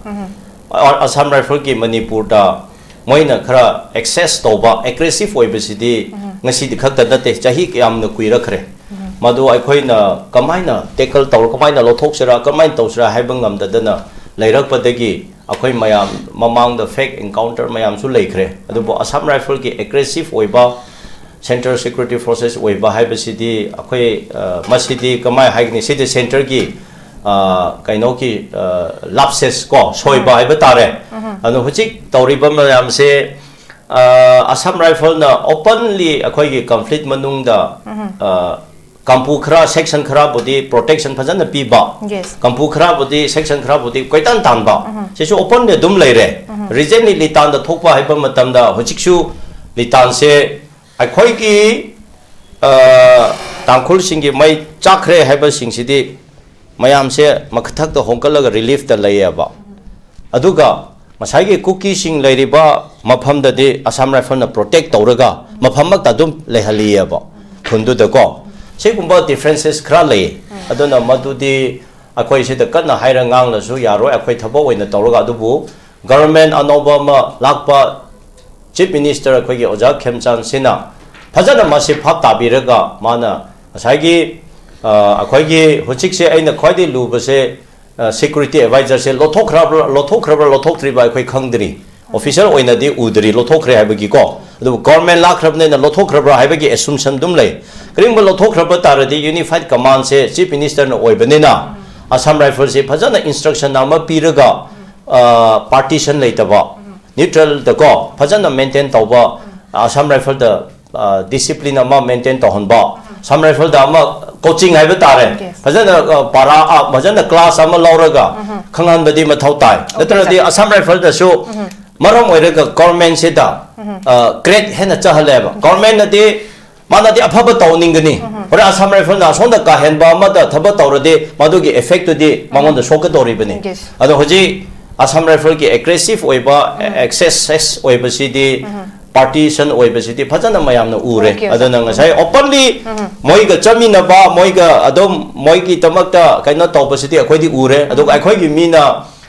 ꯑ-, Assam Rifle ꯒꯤ ꯃꯅꯤꯄꯨꯔꯗ ꯃꯣꯏꯅ ꯈꯔ ꯑꯦꯛꯁꯦꯁ ꯇꯧꯕ, ꯑꯦꯒ꯭ꯔꯦꯁꯤꯞ ꯑꯣꯏꯕꯁꯤꯗꯤ ꯉꯁꯤꯗꯤ ꯈꯛꯇ ꯅꯠꯇꯦ, ꯆꯍꯤ ꯌꯥꯝꯅ ꯀꯨꯏꯔꯛꯈ꯭ꯔꯦ꯫ ꯃꯗꯨ ꯑꯩꯈꯣꯏꯅ ꯀꯃꯥꯏꯅ ꯇꯦꯀꯜ ꯇꯧꯔ, ꯀꯃꯥꯏꯅ ꯂꯧꯊꯣꯛꯁꯤꯔꯥ, ꯀꯃꯥꯏꯅ ꯇꯧꯁꯤꯔꯥ ꯍꯥꯏꯕ ꯉꯝꯗꯗꯅ ꯂꯩꯔꯛꯄꯗꯒꯤ ꯑꯩꯈꯣꯏ ꯃꯌꯥꯝ ꯃꯃꯥꯡꯗ ꯐꯦꯛ ꯑꯦꯟꯀꯥꯎꯟꯇꯔ ꯃꯌꯥꯝꯁꯨ ꯂꯩꯈ꯭ꯔꯦ꯫ ꯑꯗꯨꯕꯨ ꯑꯁꯥꯝ ꯔꯥꯏꯐꯜꯒꯤ ꯑꯦꯒ꯭ꯔꯦꯁꯤꯞ ꯑꯣꯏꯕ, ꯁꯦꯟꯇ꯭ꯔꯦꯜ ꯁꯦꯀ꯭ꯌꯨꯔꯤꯇꯤ ꯐꯣꯔꯁꯦꯁ ꯑꯣꯏꯕ ꯍꯥꯏꯕꯁꯤꯗꯤ ꯑꯩꯈꯣꯏ, ꯑ, ꯃꯁꯤꯗꯤ ꯀꯃꯥꯏ ꯍꯥꯏꯒꯅꯤ? ꯁꯤꯗꯤ ꯁꯦꯟꯇꯔꯒꯤ, ꯑ, ꯀꯩꯅꯣꯒꯤ, ꯑ, ꯂꯥꯞꯁꯦꯁ ꯀꯣ, ꯁꯣꯏꯕ ꯍꯥꯏꯕ ꯇꯥꯔꯦ꯫ ꯑꯗꯣ ꯍꯧꯖꯤꯛ ꯇꯧꯔꯤꯕ ꯃꯌꯥꯝꯁꯦ, ꯑ, ꯑꯁꯥꯝ ꯔꯥꯏꯐꯜꯅ ꯑꯣꯄꯟꯂꯤ ꯑꯩꯈꯣꯏꯒꯤ ꯀꯟꯐ꯭ꯂꯤꯛ ꯃꯅꯨꯡꯗ, ꯑ, ꯀꯥꯡꯄꯨ ꯈꯔ, ꯁꯦꯛꯁꯟ ꯈꯔꯕꯨꯗꯤ ꯄ꯭ꯔꯣꯇꯦꯛꯁꯟ ꯐꯖꯅ ꯄꯤꯕ, Yes. ꯀꯥꯡꯄꯨ ꯈꯔꯕꯨꯗꯤ, ꯁꯦꯛꯁꯟ ꯈꯔꯕꯨꯗꯤ ꯀꯣꯏꯇꯥꯟ ꯇꯥꯟꯕ, ꯁꯤꯁꯨ ꯑꯣꯄꯟꯗ ꯑꯗꯨꯝ ꯂꯩꯔꯦ꯫ ꯔꯤꯖꯦꯟꯂꯤ ꯂꯤꯇꯥꯟꯗ ꯊꯣꯛꯄ ꯍꯥꯏꯕ ꯃꯇꯝꯗ ꯍꯧꯖꯤꯛꯁꯨ ꯂꯤꯇꯥꯟꯁꯦ ꯑꯩꯈꯣꯏꯒꯤ, ꯑ, ꯇꯥꯡꯈꯨꯜꯁꯤꯡꯒꯤ ꯃꯩ ꯆꯥꯛꯈ꯭ꯔꯦ ꯍꯥꯏꯕꯁꯤꯡꯁꯤꯗꯤ ꯃꯌꯥꯝꯁꯦ ꯃꯊꯛꯇ ꯍꯣꯡꯀꯠꯂꯒ ꯔꯤꯂꯤꯐꯇ ꯂꯩꯌꯦꯕ꯫ ꯑꯗꯨꯒ ꯉꯁꯥꯏꯒꯤ ꯀꯨꯀꯤꯁꯤꯡ ꯂꯩꯔꯤꯕ ꯃꯐꯝꯗꯗꯤ ꯑꯁꯥꯝ ꯔꯥꯏꯐꯜꯅ ꯄ꯭ꯔꯣꯇꯦꯛ ꯇꯧꯔꯒ ꯃꯐꯝꯃꯛꯇ ꯑꯗꯨꯝ ꯂꯩꯍꯜꯂꯤꯑꯕ, ꯈꯨꯟꯗꯨꯗꯀꯣ꯫ ꯁꯤꯒꯨꯝꯕ ꯗꯤꯐ꯭ꯔꯦꯟꯁꯦꯁ ꯈꯔ ꯂꯩ꯫ ꯑꯗꯨꯅ ꯃꯗꯨꯗꯤ ꯑꯩꯈꯣꯏ ꯁꯤꯗ ꯀꯟꯅ ꯍꯥꯏꯔ ꯉꯥꯡꯂꯁꯨ ꯌꯥꯔꯣꯏ, ꯑꯩꯈꯣꯏ ꯊꯕꯛ ꯑꯣꯏꯅ ꯇꯧꯔꯒ꯫ ꯑꯗꯨꯕꯨ ꯒꯚꯔꯟꯃꯦꯟ ꯑꯅꯧꯕ ꯑꯃ ꯂꯥꯛꯄ, ꯆꯤꯐ ꯃꯤꯅꯤꯁꯇꯔ ꯑꯩꯈꯣꯏꯒꯤ ꯑꯣꯖꯥ ꯈꯦꯝꯆꯥꯟꯁꯤꯅ ꯐꯖꯅ ꯃꯁꯤ ꯚꯥꯞ ꯇꯥꯕꯤꯔꯒ, ꯃꯥꯅ ꯉꯁꯥꯏꯒꯤ, ꯑ, ꯑꯩꯈꯣꯏꯒꯤ ꯍꯧꯖꯤꯛꯁꯦ ꯑꯩꯅ ꯈ꯭ꯋꯥꯏꯗꯒꯤ ꯂꯨꯕꯁꯦ, ꯑ, ꯁꯦꯀ꯭ꯌꯨꯔꯤꯇꯤ ꯑꯦꯗꯚꯥꯏꯖꯔꯁꯦ ꯂꯧꯊꯣꯛꯈ꯭ꯔꯕ꯭ꯔꯥ, ꯂꯧꯊꯣꯛꯈ꯭ꯔꯕ꯭ꯔꯥ ꯂꯧꯊꯣꯛꯇ꯭ꯔꯤꯕ꯭ꯔꯥ ꯑꯩꯈꯣꯏ ꯈꯪꯗ꯭ꯔꯤ꯫ ꯑꯣꯐꯤꯁꯤꯌꯦꯜ ꯑꯣꯏꯅꯗꯤ ꯎꯗ꯭ꯔꯤ ꯂꯧꯊꯣꯛꯈ꯭ꯔꯦ ꯍꯥꯏꯕꯒꯤꯀꯣ꯫ ꯑꯗꯨꯕꯨ ꯒꯚꯔꯟꯃꯦꯟ ꯂꯥꯛꯈ꯭ꯔꯕꯅꯤꯅ ꯂꯧꯊꯣꯛꯈ꯭ꯔꯕ꯭ꯔꯥ ꯍꯥꯏꯕꯒꯤ ꯑꯦꯁꯨꯝꯁꯟ ꯑꯗꯨꯝ ꯂꯩ꯫ ꯀꯔꯤꯒꯨꯝꯕ ꯂꯧꯊꯣꯛꯈ꯭ꯔꯕ ꯇꯥꯔꯗꯤ ꯌꯨꯅꯤꯐꯥꯏꯠ ꯀꯃꯥꯟꯁꯦ ꯆꯤꯐ ꯃꯤꯅꯤꯁꯇꯔꯅ ꯑꯣꯏꯕꯅꯤꯅ ꯑꯁꯥꯝ ꯔꯥꯏꯐꯜꯁꯦ ꯐꯖꯅ ꯏꯟꯁꯇ꯭ꯔꯛꯁꯟ ꯑꯃ ꯄꯤꯔꯒ, ꯑ, ꯄꯥꯔꯇꯤꯁꯟ ꯂꯩꯇꯕ, ꯅ꯭ꯌꯨꯇ꯭ꯔꯦꯜꯗꯀꯣ ꯐꯖꯅ ꯃꯦꯟꯇꯦꯟ ꯇꯧꯕ, ꯑꯁꯥꯝ ꯔꯥꯏꯐꯜꯗ, ꯑ, ꯗꯤꯁꯤꯄ꯭ꯂꯤꯟ ꯑꯃ ꯃꯦꯟꯇꯦꯟ ꯇꯧꯍꯟꯕ, ꯑꯁꯥꯝ ꯔꯥꯏꯐꯜꯗ ꯑꯃ ꯀꯣꯆꯤꯡ ꯍꯥꯏꯕ ꯇꯥꯔꯦ, Yes. ꯐꯖꯅ, ꯑ, ꯄꯥꯔꯥ, ꯑ, ꯐꯖꯅ ꯀ꯭ꯂꯥꯁ ꯑꯃ ꯂꯧꯔꯒ ꯈꯪꯍꯟꯕꯗꯤ ꯃꯊꯧ ꯇꯥꯏ꯫ ꯅꯠꯇ꯭ꯔꯗꯤ ꯑꯁꯥꯝ ꯔꯥꯏꯐꯜꯗꯁꯨ ꯃꯔꯝ ꯑꯣꯏꯔꯒ ꯒꯚꯔꯟꯃꯦꯟꯁꯤꯗ, ꯑ, ꯀ꯭ꯔꯦꯛ ꯍꯦꯟꯅ ꯆꯥꯍꯜꯂꯦꯕ꯫ ꯒꯚꯔꯟꯃꯦꯟꯅꯗꯤ ꯃꯥꯅꯗꯤ ꯑꯐꯕ ꯇꯧꯅꯤꯡꯒꯅꯤ꯫ ꯍꯣꯔꯦꯟ ꯑꯁꯥꯝ ꯔꯥꯏꯐꯜꯅ ꯑꯁꯣꯝꯗ ꯀꯥꯍꯦꯟꯕ ꯑꯃꯗ ꯊꯕꯛ ꯇꯧꯔꯗꯤ ꯃꯗꯨꯒꯤ ꯏꯐꯦꯛꯇꯨꯗꯤ ꯃꯉꯣꯟꯗ ꯁꯣꯛꯀꯗꯧꯔꯤꯕꯅꯤ꯫ Yes. ꯑꯗꯣ ꯍꯧꯖꯤꯛ ꯑꯁꯥꯝ ꯔꯥꯏꯐꯜꯒꯤ ꯑꯦꯒ꯭ꯔꯦꯁꯤꯞ ꯑꯣꯏꯕ, ꯑꯦꯛꯁꯦꯁ ꯑꯣꯏꯕꯁꯤꯗꯤ, ꯄꯥꯔꯇꯤꯁꯟ ꯑꯣꯏꯕꯁꯤꯗꯤ ꯐꯖꯅ ꯃꯌꯥꯝꯅ ꯎꯔꯦ꯫ Okay, okay. ꯑꯗꯨꯅ ꯉꯁꯥꯏ ꯑꯣꯄꯟꯂꯤ ꯃꯣꯏꯒ ꯆꯠꯃꯤꯟꯅꯕ, ꯃꯣꯏꯒ ꯑꯗꯨꯝ ꯃꯣꯏꯒꯤꯗꯃꯛꯇ ꯀꯩꯅꯣ ꯇꯧꯕꯁꯤꯗꯤ ꯑꯩꯈꯣꯏꯗꯤ ꯎꯔꯦ꯫ ꯑꯗꯨꯒ ꯑꯩꯈꯣꯏꯒꯤ ꯃꯤꯅ,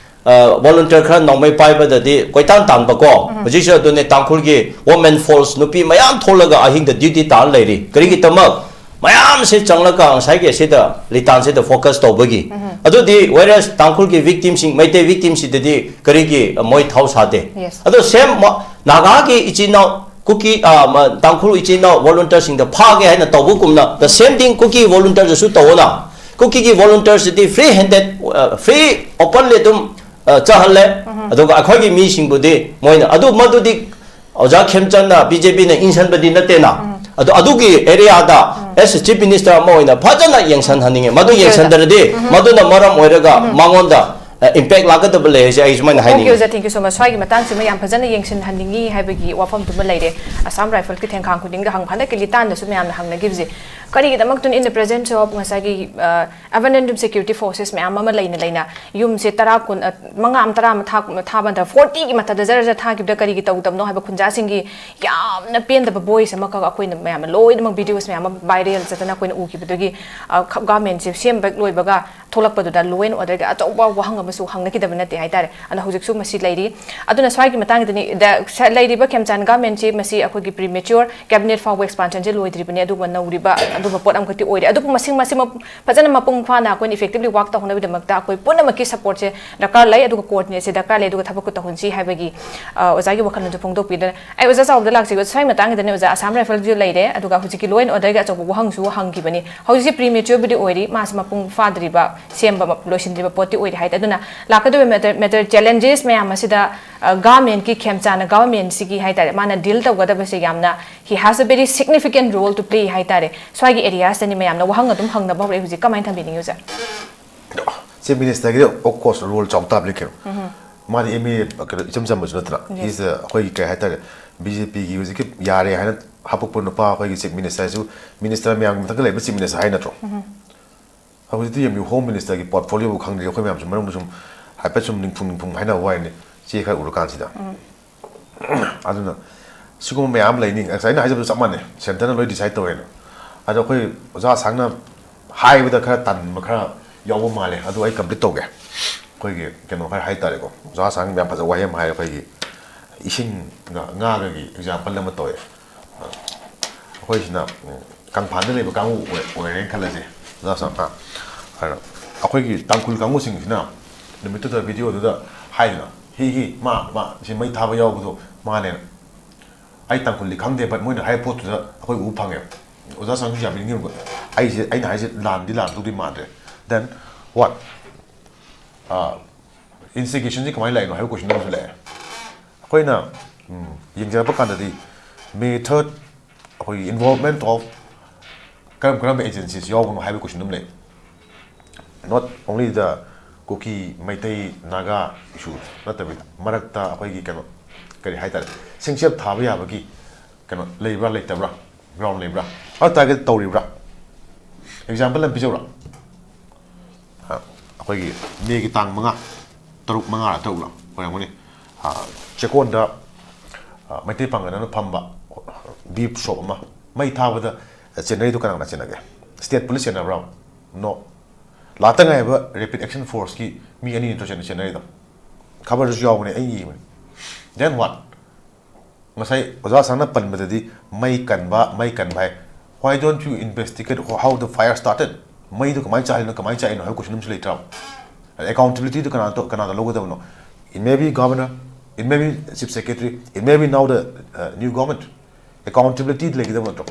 ꯑ, ꯚꯣꯂꯨꯟꯇꯤꯌꯔ ꯈꯔ ꯅꯣꯡꯃꯩ ꯄꯥꯏꯕꯗꯗꯤ ꯀꯣꯏꯇꯥꯟ ꯇꯥꯟꯕꯀꯣ꯫ ꯍꯧꯖꯤꯛꯁꯨ ꯑꯗꯨꯅꯦ ꯇꯥꯡꯈꯨꯜꯒꯤ ꯋꯣꯃꯦꯟ ꯐꯣꯔꯁ ꯅꯨꯄꯤ ꯃꯌꯥꯝ ꯊꯣꯛꯂꯒ ꯑꯍꯤꯡꯗ ꯗ꯭ꯌꯨꯇꯤ ꯇꯥꯔ ꯂꯩꯔꯤ꯫ ꯀꯔꯤꯒꯤꯗꯃꯛ? ꯃꯌꯥꯝꯁꯦ ꯆꯪꯂꯒ ꯉꯁꯥꯏꯒꯤ ꯑꯁꯤꯗ ꯂꯤꯇꯥꯟꯁꯤꯗ focus ꯇꯧꯕꯒꯤ, ꯑꯗꯨꯗꯤ whereas ꯇꯥꯡꯈꯨꯜꯒꯤ victimꯁꯤꯡ, ꯃꯩꯇꯩ victimꯁꯤꯗꯗꯤ ꯀꯔꯤꯒꯤ ꯃꯣꯏ ꯊꯧ ꯁꯥꯗꯦ? Yes. ꯑꯗꯣ same ꯃ-, ꯅꯥꯒꯥꯒꯤ ꯏꯆꯤꯟ ꯏꯅꯥꯎ, ꯀꯨꯀꯤ, ꯑ, ꯃ-, ꯇꯥꯡꯈꯨꯜ ꯏꯆꯤꯟ ꯏꯅꯥꯎ volunteerꯁꯤꯡꯗ ꯐꯥꯒꯦ ꯍꯥꯏꯅ ꯇꯧꯕꯒꯨꯝꯅ the same thing Kuki volunteerꯗꯁꯨ ꯇꯧꯑꯣꯅ꯫ ꯀꯨꯀꯤꯒꯤ volunteersꯁꯤꯗꯤ free handed, ꯑ, free openly ꯑꯗꯨꯝ, ꯑ, ꯆꯠꯍꯜꯂꯦ꯫ ꯑꯗꯨꯒ ꯑꯩꯈꯣꯏꯒꯤ ꯃꯤꯁꯤꯡꯕꯨꯗꯤ ꯃꯣꯏꯅ, ꯑꯗꯨ ꯃꯗꯨꯗꯤ ꯑꯣꯖꯥ ꯈꯦꯝꯆꯟꯅ, BJPꯅ ꯏꯟꯁꯟꯕꯗꯤ ꯅꯠꯇꯦꯅ꯫ ꯑꯗꯣ ꯑꯗꯨꯒꯤ areaꯗ as a chief minister ꯑꯃ ꯑꯣꯏꯅ ꯐꯖꯅ ꯌꯦꯡꯁꯟꯍꯟꯅꯤꯡꯉꯦ꯫ ꯃꯗꯨ Okay, ꯑꯣꯖꯥ꯫ ꯌꯦꯡꯁꯟꯗ꯭ꯔꯗꯤ ꯃꯗꯨꯅ ꯃꯔꯝ ꯑꯣꯏꯔꯒ ꯃꯉꯣꯟꯗ, ꯑ, impact ꯂꯥꯛꯀꯗꯕ ꯂꯩ ꯍꯥꯏꯁꯦ ꯑꯩ ꯁꯨꯃꯥꯏꯅ Okay, ꯍꯥꯏꯅꯤꯡꯉꯤ꯫ ꯑꯣꯖꯥ, thank you so much꯫ ꯁ꯭ꯋꯥꯏꯒꯤ ꯃꯇꯥꯡꯁꯤꯃ ꯌꯥꯝ ꯐꯖꯅ ꯌꯦꯡꯁꯤꯟꯍꯟꯅꯤꯡꯉꯤ ꯍꯥꯏꯕꯒꯤ ꯋꯥꯐꯝꯗꯨꯃ ꯂꯩꯔꯦ꯫ Assam Riflesꯀꯤ ꯊꯦꯡꯈꯥꯡ ꯈꯨꯗꯤꯡꯗ ꯍꯪꯕ, ꯍꯟꯗꯛꯀꯤ ꯂꯤꯇꯥꯟꯗꯁꯨ ꯃꯌꯥꯝꯅ ꯍꯪꯅꯈꯤꯕꯁꯦ, ꯀꯔꯤꯒꯤꯗꯃꯛꯇꯅ in the presence of ꯉꯁꯥꯏꯒꯤ, ꯑ, abandoned security forces ꯃꯌꯥꯝ ꯑꯃ ꯂꯩꯅ ꯂꯩꯅ ꯌꯨꯝꯁꯦ ꯇꯔꯥ, ꯀꯨꯟ, ꯑ, ꯃꯉꯥ ꯑꯃ, ꯇꯔꯥ ꯑꯃ ꯊꯥ-, ꯊꯥꯕꯗ fortyꯒꯤ ꯃꯊꯛꯇ ꯖꯔ ꯖꯔ ꯊꯥꯈꯤꯕꯗ ꯀꯔꯤꯒꯤ ꯇꯧꯗꯕꯅꯣ ꯍꯥꯏꯕ ꯈꯨꯟꯖꯥꯁꯤꯡꯒꯤ ꯌꯥꯝꯅ ꯄꯦꯟꯗꯕ voice ꯑꯃꯈꯛ ꯑꯩꯈꯣꯏꯅ ꯃꯌꯥꯝꯅ ꯂꯣꯏꯅꯃꯛ videos ꯃꯌꯥꯝ ꯑꯃ viral ꯆꯠꯇꯅ ꯑꯩꯈꯣꯏꯅ ꯎꯈꯤꯕꯗꯨꯒꯤ, ꯑ, ꯈ-, governmentꯁꯦ ꯁꯦꯝꯕ ꯂꯣꯏꯕꯒ ꯊꯣꯛꯂꯛꯄꯗꯨꯗ law and orderꯒꯤ ꯑꯆꯧꯕ ꯋꯥꯍꯪ ꯑꯃꯁꯨ ꯍꯪꯅꯈꯤꯗꯕ ꯅꯠꯇꯦ ꯍꯥꯏꯇꯥꯔꯦ꯫ ꯑꯗꯣ ꯍꯧꯖꯤꯛꯁꯨ ꯃꯁꯤ ꯂꯩꯔꯤ꯫ ꯑꯗꯨꯅ ꯁ꯭ꯋꯥꯏꯒꯤ ꯃꯇꯥꯡꯗꯅꯤ, ꯗ-, ꯁ-, ꯂꯩꯔꯤꯕ ꯈꯦꯝꯆꯥꯟ governmentꯁꯤ ꯃꯁꯤ ꯑꯩꯈꯣꯏꯒꯤ premature, cabinet ꯐꯥꯎꯕ expansionꯁꯦ ꯂꯣꯏꯗ꯭ꯔꯤꯕꯅꯤ, ꯑꯗꯨꯒꯨꯝꯕ ꯅꯧꯔꯤꯕ ꯑꯗꯨꯒꯨꯝꯕ ꯄꯣꯠ ꯑꯃꯈꯛꯇꯤ ꯑꯣꯏꯔꯦ꯫ ꯑꯗꯨꯕꯨ ꯃꯁꯤꯡ ꯃꯁꯤꯃꯛ ꯐꯖꯅ ꯃꯄꯨꯡ ꯐꯥꯅ ꯑꯩꯈꯣꯏꯅ effectively work ꯇꯧꯍꯧꯅꯕꯒꯤꯗꯃꯛꯇ ꯑꯩꯈꯣꯏ ꯄꯨꯝꯅꯃꯛꯀꯤ supportꯁꯦ ꯗꯔꯀꯥꯔ ꯂꯩ, ꯑꯗꯨꯒ coordinateꯁꯦ ꯗꯔꯀꯥꯔ ꯂꯩ, ꯑꯗꯨꯒ ꯊꯕꯛꯇꯨ ꯇꯧꯍꯟꯁꯤ ꯍꯥꯏꯕꯒꯤ, ꯑ, ꯑꯣꯖꯥꯒꯤ ꯋꯥꯈꯜꯂꯣꯟꯁꯨ ꯐꯣꯡꯗꯣꯛꯄꯤꯗꯨꯅ ꯑꯩ ꯑꯣꯖꯥ ꯆꯥꯎꯕꯗ ꯂꯥꯛꯆꯒꯦ꯫ ꯁ꯭ꯋꯥꯏ ꯃꯇꯥꯡꯒꯤꯗꯅꯦ ꯑꯣꯖꯥ, Assam Riflesꯁꯨ ꯂꯩꯔꯦ, ꯑꯗꯨꯒ ꯍꯧꯖꯤꯛꯀꯤ law and orderꯒꯤ ꯑꯆꯧꯕ ꯋꯥꯍꯪꯁꯨ ꯍꯪꯈꯤꯕꯅꯤ꯫ ꯍꯧꯖꯤꯛꯁꯦ prematureꯕꯨꯗꯤ ꯑꯣꯏꯔꯤ, ꯃꯥꯁꯤ ꯃꯄꯨꯡ ꯐꯥꯗ꯭ꯔꯤꯕ, ꯁꯦꯝꯕ ꯃ-, ꯂꯣꯏꯁꯤꯟꯗ꯭ꯔꯤꯕ ꯄꯣꯠꯇꯤ ꯑꯣꯏꯔꯤ ꯍꯥꯏꯗꯤ꯫ ꯑꯗꯨꯅ ꯂꯥꯛꯀꯗꯧꯔꯤꯕ major, major challenges ꯃꯌꯥꯝ ꯑꯁꯤꯗ, ꯑ, governmentꯀꯤ ꯈꯦꯝꯆꯥꯟꯅ governmentꯁꯤꯒꯤ ꯍꯥꯏꯇꯥꯔꯦ, ꯃꯥꯅ deal ꯇꯧꯒꯗꯕꯁꯦ ꯌꯥꯝꯅ he has a very significant role to play ꯍꯥꯏꯇꯥꯔꯦ꯫ ꯁ꯭ꯋꯥꯏꯒꯤ areasꯇꯅꯤ ꯃꯌꯥꯝꯅ ꯋꯥꯍꯪ ꯑꯗꯨꯝ ꯍꯪꯅꯕ ꯍꯧꯔꯛꯑꯦ꯫ ꯍꯧꯖꯤꯛ ꯀꯃꯥꯏꯅ ꯊꯝꯕꯤꯅꯤꯡꯉꯤ ꯑꯣꯖꯥ? Chief Ministerꯒꯤꯗꯤ of course role ꯆꯥꯎ ꯇꯥꯕꯅꯤ ꯀꯩꯅꯣ꯫ ꯃꯥꯗꯤ MLA ꯀꯩꯅꯣ ꯏꯆꯝ ꯆꯝꯕꯁꯨ ꯅꯠꯇꯅ꯫ Yes. He's the, ꯑꯩꯈꯣꯏꯒꯤ ꯀꯩ ꯍꯥꯏꯇꯥꯔꯦ, BJPꯒꯤ ꯍꯧꯖꯤꯛꯀꯤ ꯌꯥꯔꯦ ꯍꯥꯏꯅ ꯍꯥꯄꯛꯄ ꯅꯨꯄꯥ ꯑꯩꯈꯣꯏꯒꯤ Chief Ministerꯁꯨ minister ꯃꯌꯥꯝꯒꯤ ꯃꯊꯛꯇ ꯂꯩꯕ Chief Minister ꯍꯥꯏ ꯅꯠꯇ꯭ꯔꯣ? ꯍꯧꯖꯤꯛꯇꯤ ꯌꯦꯡꯕꯤꯌꯨ, Home Ministerꯒꯤ portfolioꯕꯨ ꯈꯪꯗ꯭ꯔꯤ, ꯑꯩꯈꯣꯏ ꯃꯌꯥꯝꯁꯨ ꯃꯅꯨꯡꯗ ꯁꯨꯝ ꯍꯥꯏꯐꯦꯠ ꯁꯨꯝ ꯅꯤꯡꯐꯨꯡ ꯅꯤꯡꯐꯨꯡ ꯍꯥꯏꯅꯕ ꯋꯥꯔꯤꯅꯤ, ꯆꯦ ꯈꯔ ꯎꯔꯀꯥꯟꯁꯤꯗ꯫ ꯑꯗꯨꯅ ꯁꯤꯒꯨꯝꯕ ꯃꯌꯥꯝ ꯂꯩꯅꯤ꯫ ꯉꯁꯥꯏ ꯑꯩꯅ ꯍꯥꯏꯖꯕꯗꯨ ꯆꯞ ꯃꯥꯟꯅꯩ, centreꯅ ꯂꯣꯏ decide ꯇꯧꯋꯦꯅ꯫ ꯑꯗꯣ ꯑꯩꯈꯣꯏ ꯑꯣꯖꯥ ꯑꯁꯥꯡꯅ ꯍꯥꯏꯕꯗ ꯈꯔ ꯇꯟꯕ ꯈꯔ ꯌꯥꯎꯕ ꯃꯥꯜꯂꯦ, ꯑꯗꯨ ꯑꯩ complete ꯇꯧꯒꯦ꯫ ꯑꯩꯈꯣꯏꯒꯤ ꯀꯩꯅꯣ ꯈꯔ ꯍꯥꯏ ꯇꯥꯔꯦꯀꯣ, ꯑꯣꯖꯥ ꯑꯁꯥꯡ ꯌꯥꯝ ꯐꯖꯕ ꯋꯥꯍꯩ ꯑꯃ ꯍꯥꯏ, ꯑꯩꯈꯣꯏꯒꯤ ꯏꯁꯤꯡꯒ ꯉꯥꯒꯒꯤ example ꯑꯃ ꯇꯧꯋꯦ꯫ ꯑꯩꯈꯣꯏꯁꯤꯅ, ꯎꯝ, ꯀꯪꯐꯥꯟꯗ ꯂꯩꯕ ꯀꯥꯡꯕꯨ ꯑꯣꯏ- ꯑꯣꯏꯔꯦꯅ ꯈꯜꯂꯁꯦ, ꯑꯣꯖꯥ ꯁꯥꯔ꯫ ꯑꯥ, ꯑꯗꯣ ꯑꯩꯈꯣꯏꯒꯤ ꯇꯥꯡꯈꯨꯜ ꯀꯥꯡꯕꯨꯁꯤꯡꯁꯤꯅ ꯅꯨꯃꯤꯠꯇꯨꯗ ꯚꯤꯗꯤꯑꯣꯗꯨꯗ ꯍꯥꯏꯗꯅ, "ꯍꯤ ꯍꯤ, ꯃꯥ ꯃꯥ ꯁꯤ ꯃꯩ ꯊꯥꯕ ꯌꯥꯎꯕꯗꯣ ꯃꯥꯅꯦꯅ"꯫ ꯑꯩ ꯇꯥꯡꯈꯨꯜꯗꯤ ꯈꯪꯗꯦ, but ꯃꯣꯏꯅ ꯍꯥꯏꯕ ꯄꯣꯠꯇꯨꯗ ꯑꯩꯈꯣꯏ ꯎꯕ ꯐꯪꯉꯦꯕ꯫ ꯑꯣꯖꯥ ꯁꯥꯔꯅꯁꯨ ꯌꯥꯕꯤꯅꯤꯡꯉꯤꯕ꯫ ꯑꯩꯁꯦ, ꯑꯩꯅ ꯍꯥꯏꯁꯦ ꯂꯥꯟꯗꯤ ꯂꯥꯟꯗꯧꯗꯤ ꯃꯥꯟꯗ꯭ꯔꯦ꯫ Then what? ꯏꯟꯁꯇꯤꯒꯦꯁꯟꯁꯤ ꯀꯃꯥꯏꯅ ꯂꯥꯛꯏꯅꯣ ꯍꯥꯏꯕ ꯀꯣꯏꯁꯟ ꯑꯃꯁꯨ ꯂꯥꯛꯑꯦ꯫ ꯑꯩꯈꯣꯏꯅ ꯎꯝ, ꯌꯦꯡꯖꯔꯛꯄ ꯀꯥꯟꯗꯗꯤ ꯃꯦ ꯊꯥꯔꯠ ꯑꯩꯈꯣꯏꯒꯤ involvement of ꯀꯔꯝ ꯀꯔꯝꯕ agencies ꯌꯥꯎꯕꯅꯣ ꯍꯥꯏꯕ ꯀꯣꯏꯁꯟ ꯑꯃ ꯂꯩ꯫ Not only the Kuki, Meitei, Naga issue ꯅꯠꯇꯕꯤꯗ, ꯃꯔꯛꯇ ꯑꯩꯈꯣꯏꯒꯤ ꯀꯩꯅꯣ, ꯀꯔꯤ ꯍꯥꯏꯇꯥꯔꯦ, ꯁꯤꯡꯆꯞ ꯊꯥꯕ ꯌꯥꯕꯒꯤ ꯀꯩꯅꯣ ꯂꯩꯕ꯭ꯔꯥ ꯂꯩꯇꯕ꯭ꯔꯥ, ꯒ꯭ꯔꯥꯎꯟ ꯂꯩꯕ꯭ꯔꯥ, ꯑꯗꯨ ꯇꯥꯔꯒꯗꯤ ꯇꯧꯔꯤꯕ꯭ꯔꯥ? ꯑꯦꯛꯖꯥꯝꯄꯜ ꯑꯃ ꯄꯤꯖꯧꯔꯥ? ꯑ, ꯑꯩꯈꯣꯏꯒꯤ ꯃꯦꯒꯤ ꯇꯥꯡ ꯃꯉꯥ, ꯇꯔꯨꯛ, ꯃꯉꯥꯔ ꯇꯔꯨꯛꯂ ꯑꯣꯏꯔꯝꯒꯅꯤ꯫ ꯑ, ꯆꯦꯛꯀꯣꯟꯗ, ꯑ, ꯃꯩꯇꯩ ꯄꯥꯡꯒꯜ ꯑꯃꯅ ꯐꯝꯕ ꯕꯤꯞ ꯁꯣꯞ ꯑꯃ ꯃꯩ ꯊꯥꯕꯗ ꯆꯦꯟꯅꯔꯤꯗꯣ ꯀꯅꯥ ꯀꯅꯥ ꯆꯦꯟꯅꯒꯦ? State police ꯆꯦꯟꯅꯕ꯭ꯔꯥ? ꯅꯣ꯫ ꯂꯥꯛꯇ ꯉꯥꯏꯕ ꯔꯦꯄꯤꯗ ꯑꯦꯛꯁꯟ ꯐꯣꯔꯁꯀꯤ ꯃꯤ ꯑꯅꯤ ꯅꯠꯇ꯭ꯔꯣ ꯆꯦꯟ-, ꯆꯦꯟꯅꯔꯤꯗꯣ? ꯈꯕꯔꯗꯁꯨ ꯌꯥꯎꯕꯅꯦ, ꯑꯩ ꯏꯕꯅꯦ꯫ Then what? ꯉꯁꯥꯏ ꯑꯣꯖꯥ ꯁꯥꯔꯅ ꯄꯟꯕꯗꯗꯤ ꯃꯩ ꯀꯟꯕ, ꯃꯩ ꯀꯟꯕ ꯍꯥꯏ꯫ Why don't you investigate how the fire started? ꯃꯩꯗꯨ ꯀꯃꯥꯏꯅ ꯆꯥꯛꯏꯅꯣ, ꯀꯃꯥꯏꯅ ꯆꯥꯛꯏꯅꯣ ꯍꯥꯏꯕ ꯀꯣꯏꯁꯟ ꯑꯃꯁꯨ ꯂꯩꯇ꯭ꯔꯕ? ꯑꯦꯀꯥꯎꯟꯇꯦꯕꯤꯂꯤꯇꯤꯗꯨ ꯀꯅꯥꯗ, ꯀꯅꯥꯗ ꯂꯧꯒꯗꯕꯅꯣ? It may be governor, it may be chief secretary, it may be now the, uh, new government. Accountability ꯂꯩꯒꯗꯕ ꯅꯠꯇ꯭ꯔꯣ?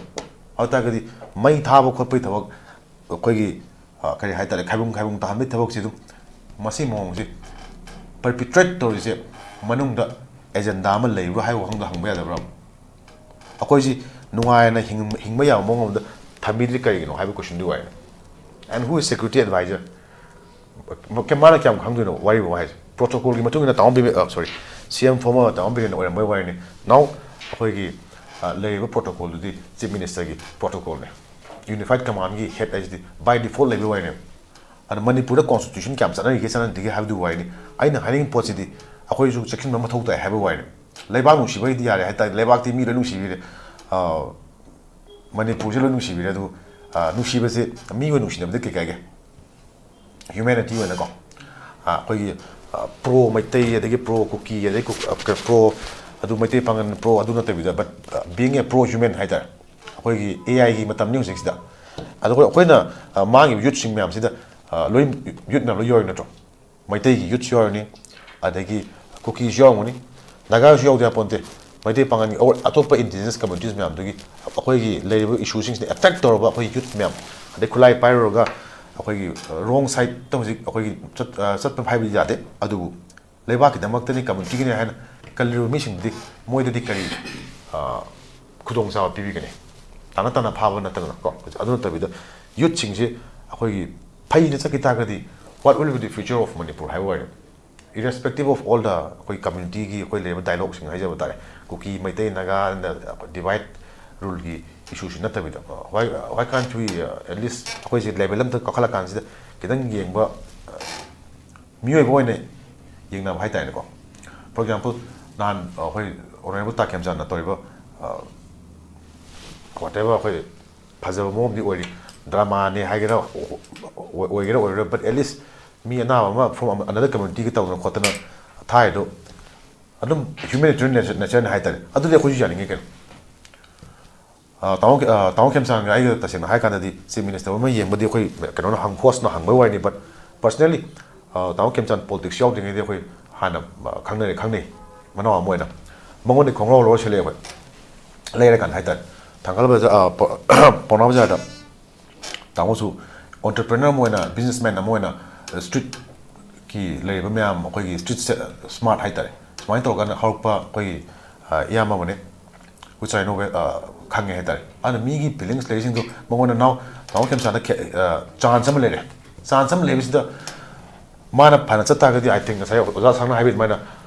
ꯑꯗꯨ ꯇꯥꯔꯒꯗꯤ ꯃꯩ ꯊꯥꯕ ꯈꯣꯠꯄꯒꯤ ꯊꯕꯛ, ꯑꯩꯈꯣꯏꯒꯤ, ꯑ, ꯀꯔꯤ ꯍꯥꯏꯇꯥꯔꯦ, ꯈꯥꯏꯕꯨꯡ ꯈꯥꯏꯕꯨꯡ ꯇꯥꯍꯟꯕꯒꯤ ꯊꯕꯛꯁꯤ ꯑꯗꯨꯝ, ꯃꯁꯤ ꯃꯑꯣꯡꯁꯤ perpetrate ꯇꯧꯔꯤꯁꯦ ꯃꯅꯨꯡꯗ ꯑꯦꯖꯦꯟꯗꯥ ꯑꯃ ꯂꯩꯕ꯭ꯔꯥ ꯍꯥꯏꯕ ꯋꯥꯍꯪꯗꯣ ꯍꯪꯕ ꯌꯥꯗꯕ꯭ꯔꯥ? ꯑꯩꯈꯣꯏꯁꯤ ꯅꯨꯡꯉꯥꯏꯅ ꯍꯤꯡ-, ꯍꯤꯡꯕ ꯌꯥꯕ ꯃꯑꯣꯡ ꯑꯃꯗ ꯊꯝꯕꯤꯗ꯭ꯔꯤ ꯀꯔꯤꯒꯤꯅꯣ ꯍꯥꯏꯕ ꯀꯣꯏꯁꯟꯗꯨꯒꯤ ꯋꯥꯔꯤꯅꯤ꯫ And who is security advisor? ꯃꯥꯅ ꯀꯌꯥꯝ ꯈꯪꯗꯣꯏꯅꯣ ꯋꯥꯔꯤꯕꯨ ꯍꯥꯏꯁꯦ? ꯄ꯭ꯔꯣꯇꯣꯀꯣꯜꯒꯤ ꯃꯇꯨꯡ ꯏꯟꯅ ꯇꯥꯃꯣ ꯕꯤꯔꯦꯟ, ꯑ, sorry, ꯁꯤ ꯑꯦꯝ former ꯇꯥꯃꯣ ꯕꯤꯔꯦꯟꯅ ꯑꯣꯏꯔꯝꯕꯒꯤ ꯋꯥꯔꯤꯅꯤ꯫ Now ꯑꯩꯈꯣꯏꯒꯤ, ꯑ, ꯂꯩꯔꯤꯕ ꯄ꯭ꯔꯣꯇꯣꯀꯣꯜꯗꯨꯗꯤ ꯆꯤꯐ ꯃꯤꯅꯤꯁꯇꯔꯒꯤ ꯄ꯭ꯔꯣꯇꯣꯀꯣꯜꯅꯤ꯫ ꯌꯨꯅꯤꯐꯥꯏꯠ ꯀꯃꯥꯟꯒꯤ ꯍꯦꯗ ꯍꯥꯏꯁꯤꯗꯤ by default ꯂꯩꯕꯒꯤ ꯋꯥꯔꯤꯅꯦꯕ꯫ ꯑꯗ ꯃꯅꯤꯄꯨꯔꯗ ꯀꯣꯟꯁꯇꯤꯇ꯭ꯌꯨꯁꯟ ꯀꯌꯥꯝ ꯆꯠꯅꯔꯤꯒꯦ, ꯆꯠꯅꯗ꯭ꯔꯤꯒꯦ ꯍꯥꯏꯕꯗꯨꯒꯤ ꯋꯥꯔꯤꯅꯤ꯫ ꯑꯩꯅ ꯍꯥꯏꯅꯤꯡꯉꯤꯕ ꯄꯣꯠꯁꯤꯗꯤ ꯑꯩꯈꯣꯏꯁꯨ ꯆꯦꯛꯁꯤꯟꯕ ꯃꯊꯧ ꯇꯥꯏ ꯍꯥꯏꯕꯒꯤ ꯋꯥꯔꯤꯅꯤ꯫ ꯂꯩꯕꯥꯛ ꯅꯨꯡꯁꯤꯕꯒꯤꯗꯤ ꯌꯥꯔꯦ ꯍꯥꯏꯇꯥꯔꯦ, ꯂꯩꯕꯥꯛꯇꯤ ꯃꯤ ꯂꯣꯏ ꯅꯨꯡꯁꯤꯕꯤꯔꯦ, ꯑ, ꯃꯅꯤꯄꯨꯔꯁꯦ ꯂꯣꯏ ꯅꯨꯡꯁꯤꯕꯤꯔꯦ꯫ ꯑꯗꯨ, ꯑ, ꯅꯨꯡꯁꯤꯕꯁꯦ ꯃꯤ ꯑꯣꯏꯅ ꯅꯨꯡꯁꯤꯅꯕꯗ ꯀꯩ ꯀꯥꯏꯒꯦ? ꯍ꯭ꯌꯨꯃꯦꯅꯤꯇꯤ ꯑꯣꯏꯅꯀꯣ꯫ ꯑ, ꯑꯩꯈꯣꯏꯒꯤ, ꯑ, ꯄ꯭ꯔꯣ ꯃꯩꯇꯩ, ꯑꯗꯒꯤ ꯄ꯭ꯔꯣ ꯀꯨꯀꯤ, ꯑꯗꯒꯤ ꯀꯨ-, ꯑ, ꯀ-, ꯄ꯭ꯔꯣ ꯑꯗꯨ ꯃꯩꯇꯩ ꯄꯥꯉꯟ ꯄ꯭ꯔꯣ ꯑꯗꯨ ꯅꯠꯇꯕꯤꯗ, but, ꯑ, being a pro human ꯍꯥꯏꯇꯥꯔꯦ꯫ ꯑꯩꯈꯣꯏꯒꯤ ꯑꯦ ꯑꯥꯏꯒꯤ ꯃꯇꯝꯅꯤ ꯍꯧꯖꯤꯛꯁꯤꯗ꯫ ꯑꯗꯨꯒ ꯑꯩꯈꯣꯏꯅ ꯑ, ꯃꯥꯡꯉꯤꯕ ꯌꯨꯠꯁꯤꯡ ꯃꯌꯥꯝꯁꯤꯗ ꯑ, ꯂꯣꯏ, ꯌꯨꯠ ꯃꯌꯥꯝ ꯂꯣꯏ ꯌꯥꯎꯔꯤ ꯅꯠꯇ꯭ꯔꯣ? ꯃꯩꯇꯩꯒꯤ ꯌꯨꯠꯁꯨ ꯌꯥꯎꯔꯅꯤ, ꯑꯗꯒꯤ ꯀꯨꯀꯤꯁꯨ ꯌꯥꯎꯔꯝꯒꯅꯤ, ꯅꯥꯒꯥꯁꯨ ꯌꯥꯎꯗ ꯌꯥꯄꯣꯟꯇꯦ꯫ ꯃꯩꯇꯩ ꯄꯥꯉꯜꯒꯤ ꯑꯣꯔ ꯑꯇꯣꯞꯄ ꯏꯟꯗꯤꯖꯤꯅꯁ ꯀꯝꯃ꯭ꯌꯨꯅꯤꯇꯤꯁ ꯃꯌꯥꯝꯗꯨꯒꯤ ꯑꯩꯈꯣꯏꯒꯤ ꯂꯩꯔꯤꯕ ꯏꯁꯨꯁꯤꯡꯁꯤꯅ ꯑꯦꯐꯦꯛ ꯇꯧꯔꯕ ꯑꯩꯈꯣꯏ ꯌꯨꯠ ꯃꯌꯥꯝ, ꯑꯗꯩ ꯈꯨꯠꯂꯥꯏ ꯄꯥꯏꯔꯨꯔꯒ ꯑꯩꯈꯣꯏꯒꯤ ꯔꯣꯡ ꯁꯥꯏꯠꯇ ꯍꯧꯖꯤꯛ ꯑꯩꯈꯣꯏꯒꯤ ꯆꯠ-, ꯑ, ꯆꯠꯄ ꯍꯥꯏꯕꯗꯤ ꯌꯥꯗꯦ, ꯑꯗꯨꯕꯨ ꯂꯩꯕꯥꯛꯀꯤꯗꯃꯛꯇꯅꯤ, ꯀꯝꯃ꯭ꯌꯨꯅꯤꯇꯤꯒꯤꯅꯤ ꯍꯥꯏꯅ ꯀꯜꯂꯤꯕ ꯃꯤꯁꯤꯡꯗꯨꯗꯤ ꯃꯣꯏꯗꯗꯤ ꯀꯔꯤ, ꯑ, ꯈꯨꯗꯣꯡꯆꯥꯕ ꯄꯤꯕꯤꯒꯅꯤ? ꯇꯥꯅ ꯇꯥꯅ ꯐꯥꯕ ꯅꯠꯇꯅ ꯀꯣ, ꯑꯗꯨ ꯅꯠꯇꯕꯤꯗ ꯌꯨꯠꯁꯤꯡꯁꯤ ꯑꯩꯈꯣꯏꯒꯤ ꯐꯩꯅ ꯆꯠꯈꯤ ꯇꯥꯔꯒꯗꯤ, what will be the future of Manipur ꯍꯥꯏꯕ ꯑꯣꯏꯔꯦ꯫ Irrespective of all the ꯑꯩꯈꯣꯏ ꯀꯝꯃ꯭ꯌꯨꯅꯤꯇꯤꯒꯤ ꯑꯩꯈꯣꯏ ꯂꯩꯔꯤꯕ ꯗꯥꯏꯂꯣꯛꯁꯤꯡ ꯍꯥꯏꯖꯕ ꯇꯥꯔꯦ, ꯀꯨꯀꯤ, ꯃꯩꯇꯩ, ꯅꯥꯒꯥ ꯗꯤꯚꯥꯏꯠ ꯔꯨꯜꯒꯤ ꯏꯁꯨꯁꯤ ꯅꯠꯇꯕꯤꯗ, why, why can't we, uh, at least ꯑꯩꯈꯣꯏꯁꯦ ꯂꯦꯚꯦꯜ ꯑꯝꯇ ꯀꯥꯈꯠꯂꯀꯥꯟꯁꯤꯗ ꯈꯤꯇꯪ ꯌꯦꯡꯕ, ꯑ, ꯃꯤꯑꯣꯏꯕ ꯑꯣꯏꯅ ꯌꯦꯡꯅꯕ ꯍꯥꯏꯇꯥꯔꯦꯅꯦꯀꯣ꯫ For example, ꯅꯍꯥꯟ ꯑꯩꯈꯣꯏ ꯑꯣꯅꯔꯦꯕꯜ ꯇꯥ ꯈꯦꯝꯆꯥꯟꯅ ꯇꯧꯔꯤꯕ, ꯑ, whatever, ꯑꯩꯈꯣꯏ ꯐꯖꯕ ꯃꯑꯣꯡꯗꯤ ꯑꯣꯏꯔꯤ, ꯗ꯭ꯔꯃꯥꯅꯦ ꯍꯥꯏꯒꯦꯔꯥ, ꯑꯣꯏꯒꯦꯔꯥ ꯑꯣꯏꯔꯣꯏ, but at least ꯃꯤ ꯑꯅꯥꯕ ꯑꯃ from another communityꯒꯤ ꯇꯧꯗꯅ ꯈꯣꯠꯇꯅ ꯊꯥꯏꯗꯣ ꯑꯗꯨꯝ humanitarian nature, natureꯅꯦ ꯍꯥꯏꯇꯥꯔꯦ꯫ ꯑꯗꯨꯗꯤ ꯑꯩꯈꯣꯏꯁꯨ ꯌꯥꯅꯤꯡꯉꯤ ꯀꯩꯅꯣ꯫ ꯑ, ꯇꯥꯃꯣ, ꯑ, ꯇꯥꯃꯣ ꯈꯦꯝꯆꯥꯟꯒ ꯑꯩꯒ ꯇꯁꯦꯡꯅ ꯍꯥꯏ ꯀꯥꯟꯗꯗꯤ Chief Minister ꯑꯃ ꯌꯦꯡꯕꯗꯤ ꯑꯩꯈꯣꯏ ꯀꯩꯅꯣꯅ ꯍꯪ-, hostꯅ ꯍꯪꯕꯩ ꯋꯥꯅꯤ, but personally, ꯑ, ꯇꯥꯃꯣ ꯈꯦꯝꯆꯥꯟ politics ꯌꯥꯎꯗ꯭ꯔꯤꯉꯩꯗꯤ ꯑꯩꯈꯣꯏ ꯍꯥꯟꯅ, ꯑ, ꯈꯪꯅꯔꯦ, ꯈꯪꯅꯩ, ꯃꯅꯥꯎ ꯑꯃ ꯑꯣꯏꯅ꯫ ꯃꯉꯣꯟꯗꯒꯤ ꯈꯣꯡꯒ꯭ꯔꯥꯎ ꯂꯧꯔ ꯁꯦꯠꯂꯛꯑꯦ ꯑꯩꯈꯣꯏ, ꯂꯩꯔꯀꯥꯟꯗ ꯍꯥꯏꯇꯥꯔꯦ꯫ ꯊꯥꯡꯒꯥꯜ ꯕꯖꯥꯔ, ꯑ, ꯄ-, ꯄꯥꯎꯅꯥ ꯕꯖꯥꯔꯗ ꯇꯥꯃꯣꯁꯨ entrepreneur ꯑꯃ ꯑꯣꯏꯅ, businessman ꯑꯃ ꯑꯣꯏꯅ, streetꯀꯤ ꯂꯩꯔꯤꯕ ꯃꯌꯥꯝ, ꯑꯩꯈꯣꯏꯒꯤ street smart ꯍꯥꯏꯇꯥꯔꯦ, ꯁꯨꯃꯥꯏꯅ ꯇꯧꯔꯀꯥꯟꯗ ꯍꯧꯔꯛꯄ ꯑꯩꯈꯣꯏꯒꯤ, ꯑ, ꯏꯌꯥꯝꯕ ꯑꯃꯅꯤ꯫ Which I know, ꯑ, ꯈꯪꯉꯦ ꯍꯥꯏꯇꯥꯔꯦ꯫ ꯑꯗꯨꯅ ꯃꯤꯒꯤ feelings ꯂꯩꯔꯤꯁꯤꯡꯗꯣ ꯃꯉꯣꯟꯗ ꯅꯥꯎ, ꯅꯥꯎ ꯈꯦꯝꯆꯥꯟꯗ ꯈꯦ-, ꯑ, chance ꯑꯃ ꯂꯩꯔꯦ꯫ Chance ꯑꯃ ꯂꯩꯕꯁꯤꯗ ꯃꯥꯅ ꯐꯅ ꯆꯠ ꯇꯥꯔꯒꯗꯤ, I think, ꯉꯁꯥꯏ ꯑꯣꯖꯥ ꯁꯥꯡꯅ ꯍꯥꯏꯕ ꯑꯗꯨꯃꯥꯏꯅ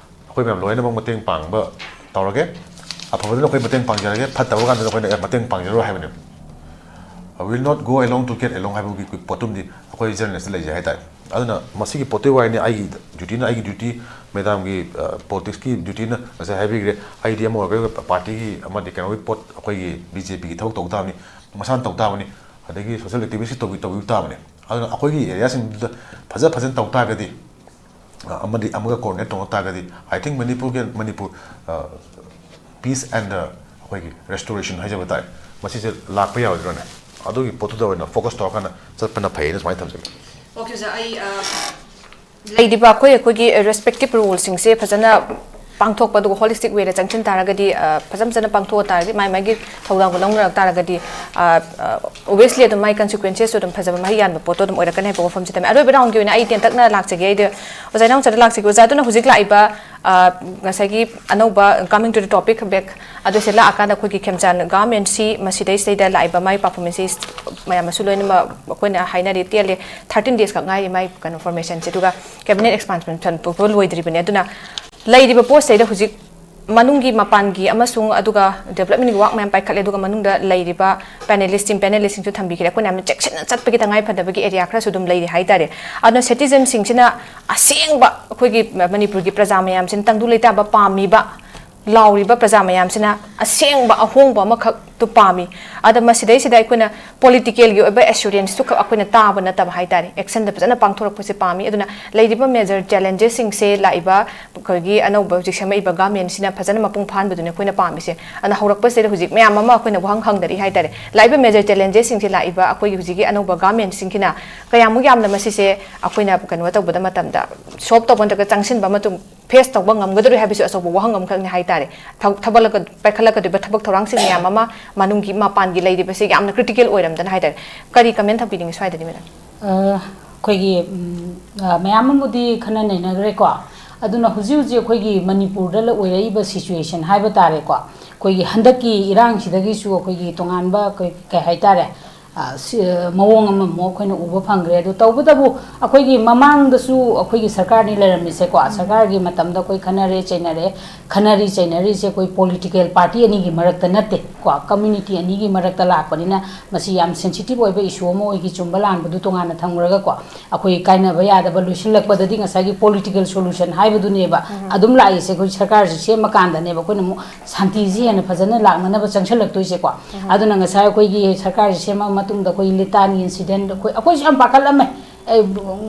ꯑꯩꯈꯣꯏ ꯃꯌꯥꯝ ꯂꯣꯏꯅꯃꯛ ꯃꯇꯦꯡ ꯄꯥꯡꯕ ꯇꯧꯔꯒꯦ꯫ ꯑꯐꯕꯗꯨꯅ ꯑꯩꯈꯣꯏ ꯃꯇꯦꯡ ꯄꯥꯡꯖꯔꯒꯦ, ꯐꯠꯇꯕ ꯀꯥꯟꯗꯅ ꯑꯩꯈꯣꯏꯅ, "ꯑꯦ, ꯃꯇꯦꯡ ꯄꯥꯡꯖꯔꯣꯏ" ꯍꯥꯏꯕꯅꯦ꯫ "I will not go along to get along" ꯍꯥꯏꯕꯒꯤ ꯄꯣꯠꯇꯨꯝꯗꯤ ꯑꯩꯈꯣꯏ journalist ꯂꯩꯖꯩ ꯍꯥꯏꯇꯥꯔꯦ꯫ ꯑꯗꯨꯅ ꯃꯁꯤꯒꯤ ꯄꯣꯠꯇꯨꯒꯤ ꯋꯥꯔꯤꯅꯤ꯫ ꯑꯩꯒꯤ dutyꯅ ꯑꯩꯒꯤ duty, madamꯒꯤ, ꯑ, politicsꯀꯤ dutyꯅ ꯉꯁꯥꯏ ꯍꯥꯏꯕꯤꯈ꯭ꯔꯦ꯫ ꯑꯩꯗꯤ ꯑꯃ ꯑꯣꯏꯔꯒ partyꯒꯤ ꯑꯃꯗꯤ ꯀꯩꯅꯣꯒꯤ ꯄꯣꯠ, ꯑꯩꯈꯣꯏꯒꯤ BJPꯒꯤ ꯊꯕꯛ ꯇꯧ ꯇꯥꯕꯅꯤ, ꯃꯁꯥꯅ ꯇꯧ ꯇꯥꯕꯅꯤ, ꯑꯗꯒꯤ social activistꯀꯤ ꯇꯧꯕꯤ-, ꯇꯧꯕꯤꯕ ꯇꯥꯕꯅꯤ꯫ ꯑꯗꯨꯅ ꯑꯩꯈꯣꯏꯒꯤ areaꯁꯤꯡꯗꯨꯗ ꯐꯖ ꯐꯖꯅ ꯇꯧ ꯇꯥꯔꯒꯗꯤ, ꯑ, ꯑꯃꯗꯤ ꯑꯃꯒ coordinate ꯇꯧꯅ ꯇꯥꯔꯒꯗꯤ, I think ꯃꯅꯤꯄꯨꯔꯒꯤ, ꯃꯅꯤꯄꯨꯔ, ꯑ, peace and, ꯑ, ꯑꯩꯈꯣꯏꯒꯤ restoration ꯍꯥꯏꯖꯕ ꯇꯥꯔꯦ, ꯃꯁꯤꯁꯦ ꯂꯥꯛꯄ ꯌꯥꯔꯣꯏꯗ꯭ꯔꯣꯅꯦ? ꯑꯗꯨꯒꯤ ꯄꯣꯠꯇꯨꯗ ꯑꯣꯏꯅ ꯐꯣꯀꯁ ꯇꯧꯔꯀꯥꯟꯗ ꯆꯠꯄꯅ ꯐꯩꯌꯦꯅ ꯁꯨꯃꯥꯏꯅ ꯊꯝꯖꯒꯦ꯫ ꯑꯣꯀꯦ ꯁꯥꯔ, ꯑꯩ ꯑ, ꯂꯩꯔꯤꯕ ꯑꯩꯈꯣꯏ ꯑꯩꯈꯣꯏꯒꯤ ꯔꯦꯁꯄꯦꯛꯇꯤꯞ ꯔꯣꯜꯁꯤꯡꯁꯦ ꯐꯖꯅ ꯄꯥꯡꯊꯣꯛꯄ, ꯑꯗꯨꯒ ꯍꯣꯂꯤꯁꯇꯤꯛ ꯋꯦꯗ ꯆꯪꯁꯤꯟ ꯇꯥꯔꯒꯗꯤ, ꯑ, ꯐꯖ ꯐꯖꯅ ꯄꯥꯡꯊꯣꯛꯑ ꯇꯥꯔꯒꯗꯤ, ꯃꯥꯏ ꯃꯥꯏꯒꯤ ꯊꯧꯗꯥꯡꯗꯣ ꯂꯧꯅꯔꯛ ꯇꯥꯔꯒꯗꯤ, ꯑ, ꯑ, ꯑꯣꯕꯤꯌꯁꯂꯤ ꯑꯗꯨꯝ ꯃꯥꯏ ꯀꯟꯁꯤꯀ꯭ꯋꯦꯟꯁꯦꯁꯁꯨ ꯑꯗꯨꯝ ꯐꯖꯕ ꯃꯍꯩ ꯌꯥꯟꯕ ꯄꯣꯠꯇꯣ ꯑꯗꯨꯝ ꯑꯣꯏꯔꯛꯀꯅꯤ ꯍꯥꯏꯕ ꯋꯥꯐꯝꯁꯦ ꯊꯝꯃꯦ꯫ ꯑꯔꯣꯏꯕ ꯔꯥꯎꯟꯒꯤ ꯑꯣꯏꯅ ꯑꯩ ꯇꯦꯟꯇꯛꯅ ꯂꯥꯛꯆꯒꯦ꯫ ꯑꯩꯗꯤ ꯑꯣꯖꯥ ꯏꯅꯥꯎꯆꯥꯗ ꯂꯥꯛꯆꯒꯦ꯫ ꯑꯣꯖꯥ, ꯑꯗꯨꯅ ꯍꯧꯖꯤꯛ ꯂꯥꯛꯏꯕ, ꯑ, ꯉꯁꯥꯏꯒꯤ ꯑꯅꯧꯕ, coming to the topic back, ꯑꯗꯨ ꯁꯤ ꯂꯥꯛꯑꯀꯥꯟꯗ ꯑꯩꯈꯣꯏꯒꯤ ꯈꯦꯝꯆꯥꯟ ꯒꯥꯝ ꯑꯦꯟ ꯁꯤ ꯃꯁꯤꯗꯩꯁꯤꯗꯩꯗ ꯂꯥꯛꯏꯕ ꯃꯥꯏ ꯄꯔꯐꯣꯔꯃꯦꯟꯁꯁꯤ ꯃꯌꯥꯝ ꯑꯃꯁꯨ ꯂꯣꯏꯅꯃꯛ ꯑꯩꯈꯣꯏꯅ ꯍꯥꯏꯅꯔꯤ, ꯇꯦꯜꯂꯦ, ꯊꯥꯔꯇꯤꯟ ꯗꯦꯖ ꯈꯛ ꯉꯥꯏꯔꯤ ꯃꯥꯏ ꯀꯩꯅꯣ ꯐꯣꯔꯃꯦꯁꯟꯁꯦ, ꯑꯗꯨꯒ ꯀꯦꯕꯤꯅꯦꯠ ꯑꯦꯛꯁꯄꯥꯟꯁꯟ ꯐꯨꯕ ꯂꯣꯏꯗ꯭ꯔꯤꯕꯅꯤ꯫ ꯑꯗꯨꯅ ꯂꯩꯔꯤꯕ ꯄꯣꯠꯁꯤꯗꯩꯗ ꯍꯧꯖꯤꯛ ꯃꯅꯨꯡꯒꯤ ꯃꯄꯥꯟꯒꯤ ꯑꯃꯁꯨꯡ ꯑꯗꯨꯒ ꯗꯦꯕꯂꯞꯃꯦꯟꯒꯤ ꯋꯥꯛ ꯃꯌꯥꯝ ꯄꯥꯏꯈꯠꯂꯦ, ꯑꯗꯨꯒ ꯃꯅꯨꯡꯗ ꯂꯩꯔꯤꯕ ꯄꯦꯅꯦꯂꯤꯁ, ꯇꯤꯝ ꯄꯦꯅꯦꯂꯤꯁꯁꯤꯡꯁꯨ ꯊꯝꯕꯤꯈ꯭ꯔꯦ꯫ ꯑꯩꯈꯣꯏꯅ ꯌꯥꯝꯅ ꯆꯦꯛꯁꯤꯟꯅ ꯆꯠꯄꯒꯤ ꯇꯉꯥꯏ ꯐꯗꯕꯒꯤ ꯑꯦꯔꯤꯌꯥ ꯈꯔꯁꯨ ꯑꯗꯨꯝ ꯂꯩꯔꯤ ꯍꯥꯏꯇꯥꯔꯦ꯫ ꯑꯗꯨꯅ ꯁꯤꯇꯤꯖꯟꯁꯤꯡꯁꯤꯅ ꯑꯁꯦꯡꯕ ꯑꯩꯈꯣꯏꯒꯤ ꯃꯅꯤꯄꯨꯔꯒꯤ ꯄ꯭ꯔꯖꯥ ꯃꯌꯥꯝꯁꯤꯅ ꯇꯪꯗꯨ ꯂꯩꯇꯥꯕ ꯄꯥꯝꯃꯤꯕ, ꯂꯥꯎꯔꯤꯕ ꯄ꯭ꯔꯖꯥ ꯃꯌꯥꯝꯁꯤꯅ ꯑꯁꯦꯡꯕ ꯑꯍꯣꯡꯕ ꯑꯃꯈꯛꯇꯨ ꯄꯥꯝꯃꯤ꯫ ꯑꯗ ꯃꯁꯤꯗꯩꯁꯤꯗ ꯑꯩꯈꯣꯏꯅ ꯄꯣꯂꯤꯇꯤꯀꯦꯜꯒꯤ ꯑꯣꯏꯕ ꯑꯦꯁꯨꯔꯦꯟꯁꯇꯨ ꯈꯛ ꯑꯩꯈꯣꯏꯅ ꯇꯥꯕ ꯅꯠꯇꯕ ꯍꯥꯏꯇꯥꯔꯦ, ꯑꯦꯛꯁꯟꯗ ꯐꯖꯅ ꯄꯥꯡꯊꯣꯔꯛꯄꯁꯦ ꯄꯥꯝꯃꯤ꯫ ꯑꯗꯨꯅ ꯂꯩꯔꯤꯕ ꯃꯦꯖꯔ ꯆꯦꯂꯦꯟꯖꯦꯁꯁꯤꯡꯁꯦ ꯂꯥꯛꯏꯕ ꯑꯩꯈꯣꯏꯒꯤ ꯑꯅꯧꯕ ꯍꯧꯖꯤꯛ ꯁꯦꯝꯃꯛꯏꯕ ꯒꯥꯃꯦꯟꯁꯤꯅ ꯐꯖꯅ ꯃꯄꯨꯡ ꯐꯥꯍꯟꯕꯗꯨꯅ ꯑꯩꯈꯣꯏꯅ ꯄꯥꯝꯃꯤꯁꯦ꯫ ꯑꯗꯨꯅ ꯍꯧꯔꯛꯄꯁꯤꯗ ꯍꯧꯖꯤꯛ ꯃꯌꯥꯝ ꯑꯃ ꯑꯩꯈꯣꯏꯅ ꯋꯥꯍꯪ ꯍꯪꯗꯔꯤ ꯍꯥꯏꯇꯥꯔꯦ꯫ ꯂꯥꯛꯏꯕ ꯃꯦꯖꯔ ꯆꯦꯂꯦꯟꯖꯦꯁꯁꯤꯡꯁꯦ ꯂꯥꯛꯏꯕ ꯑꯩꯈꯣꯏꯒꯤ ꯍꯧꯖꯤꯛꯀꯤ ꯑꯅꯧꯕ ꯒꯥꯃꯦꯟꯁꯤꯡꯁꯤꯅ ꯀꯌꯥꯃꯨꯛ ꯌꯥꯝꯅ ꯃꯁꯤꯁꯦ ꯑꯩꯈꯣꯏꯅ ꯀꯩꯅꯣ ꯇꯧꯕꯗ ꯃꯇꯝꯗ ꯁꯣꯜꯕ ꯇꯧꯕ ꯅꯠꯇ꯭ꯔꯒ ꯆꯪꯁꯤꯟꯕ ꯃꯇꯝ ꯐꯦꯁ ꯇꯧꯕ ꯉꯝꯒꯗꯧꯔꯤ ꯍꯥꯏꯕꯁꯨ ꯑꯆꯧꯕ ꯋꯥꯍꯪ ꯑꯃꯈꯛꯅꯤ ꯍꯥꯏꯇꯥꯔꯦ꯫ ꯊꯕꯛ ꯄꯥꯏꯈꯠꯂꯛꯀꯗꯣꯏꯕ ꯊꯕꯛ ꯊꯧꯔꯥꯡꯁꯤꯡ ꯃꯌꯥꯝ ꯑꯃ ꯃꯅꯨꯡꯒꯤ ꯃꯄꯥꯟꯒꯤ ꯂꯩꯔꯤꯕꯁꯦ ꯌꯥꯝꯅ ꯀ꯭ꯔꯤꯇꯤꯀꯦꯜ ꯑꯣꯏꯔꯝꯗꯅ ꯍꯥꯏꯇꯥꯔꯦ꯫ ꯀꯔꯤ ꯀꯃꯦꯟ ꯊꯝꯕꯤꯅꯤꯡꯉꯤ ꯁ꯭ꯋꯥꯏꯗꯗꯤ, ꯃꯦꯗꯥꯝ? ꯑꯩꯈꯣꯏꯒꯤ ꯃꯌꯥꯝ ꯑꯃꯕꯨꯗꯤ ꯈꯟꯅ ꯅꯩꯅꯈ꯭ꯔꯦꯀꯣ꯫ ꯑꯗꯨꯅ ꯍꯧꯖꯤꯛ ꯍꯧꯖꯤꯛ ꯑꯩꯈꯣꯏꯒꯤ ꯃꯅꯤꯄꯨꯔꯗ ꯑꯣꯏꯔꯛꯏꯕ ꯁꯤꯆꯨꯋꯦꯁꯟ ꯍꯥꯏꯕ ꯇꯥꯔꯦꯀꯣ, ꯑꯩꯈꯣꯏꯒꯤ ꯍꯟꯗꯛꯀꯤ ꯏꯔꯥꯡꯁꯤꯗꯒꯤꯁꯨ ꯑꯩꯈꯣꯏꯒꯤ ꯇꯣꯉꯥꯟꯕ ꯑꯩꯈꯣꯏ ꯀꯩ ꯍꯥꯏꯇꯥꯔꯦ, ꯃꯑꯣꯡ ꯑꯃꯃꯨꯛ ꯑꯩꯈꯣꯏꯅ ꯎꯕ ꯐꯪꯈ꯭ꯔꯦ꯫ ꯑꯗꯨ ꯇꯧꯕꯇꯕꯨ ꯑꯩꯈꯣꯏꯒꯤ ꯃꯃꯥꯡꯗꯁꯨ ꯑꯩꯈꯣꯏꯒꯤ ꯁꯔꯀꯥꯔꯅꯤ ꯂꯩꯔꯝꯃꯤꯁꯦꯀꯣ꯫ ꯁꯔꯀꯥꯔꯒꯤ ꯃꯇꯝꯗ ꯑꯩꯈꯣꯏ ꯈꯟꯅꯔꯦ ꯆꯩꯅꯔꯦ꯫ ꯈꯟꯅꯔꯤ ꯆꯩꯅꯔꯤꯁꯦ ꯑꯩꯈꯣꯏ ꯄꯣꯂꯤꯇꯤꯀꯦꯜ ꯄꯥꯔꯇꯤ ꯑꯅꯤꯒꯤ ꯃꯔꯛꯇ ꯅꯠꯇꯦ ꯀꯣ, ꯀꯝꯃ꯭ꯌꯨꯅꯤꯇꯤ ꯑꯅꯤꯒꯤ ꯃꯔꯛꯇ ꯂꯥꯛꯄꯅꯤꯅ ꯃꯁꯤ ꯌꯥꯝ ꯁꯦꯟꯁꯤꯇꯤꯚ ꯑꯣꯏꯕ ꯏꯁꯨ ꯑꯃ ꯑꯣꯏꯈꯤ꯫ ꯆꯨꯝꯕ ꯂꯥꯟꯕꯗꯨ ꯇꯣꯉꯥꯟꯅ ꯊꯝꯈ꯭ꯔꯒꯀꯣ, ꯑꯩꯈꯣꯏ ꯀꯥꯏꯅꯕ ꯌꯥꯗꯕ ꯂꯣꯏꯁꯤꯜꯂꯛꯄꯗꯗꯤ ꯉꯁꯥꯏꯒꯤ ꯄꯣꯂꯤꯇꯤꯀꯦꯜ ꯁꯣꯂꯨꯁꯟ ꯍꯥꯏꯕꯗꯨꯅꯦꯕ ꯑꯗꯨꯝ ꯂꯥꯛꯏꯁꯦ꯫ ꯑꯩꯈꯣꯏ ꯁꯔꯀꯥꯔꯁꯤ ꯁꯦꯝꯃꯀꯥꯟꯗꯅꯦꯕ ꯑꯩꯈꯣꯏꯅ ꯑꯃꯨꯛ ꯁꯥꯟꯇꯤꯁꯤ ꯍꯦꯟꯅ ꯐꯖꯅ ꯂꯥꯛꯅꯅꯕ ꯆꯪꯁꯤꯜꯂꯛꯇꯣꯏꯁꯦꯀꯣ꯫ ꯑꯗꯨꯅ ꯉꯁꯥꯏ ꯑꯩꯈꯣꯏꯒꯤ ꯁꯔꯀꯥꯔꯁꯤ ꯁꯦꯝꯃ ꯃꯇꯨꯡꯗ ꯑꯩꯈꯣꯏ ꯂꯤꯇꯥꯟꯒꯤ ꯏꯟꯁꯤꯗꯦꯟ ꯑꯩꯈꯣꯏ ꯑꯩꯈꯣꯏꯁꯨ ꯌꯥꯝ ꯄꯥꯈꯠꯂꯝꯃꯦ꯫ ꯑꯩ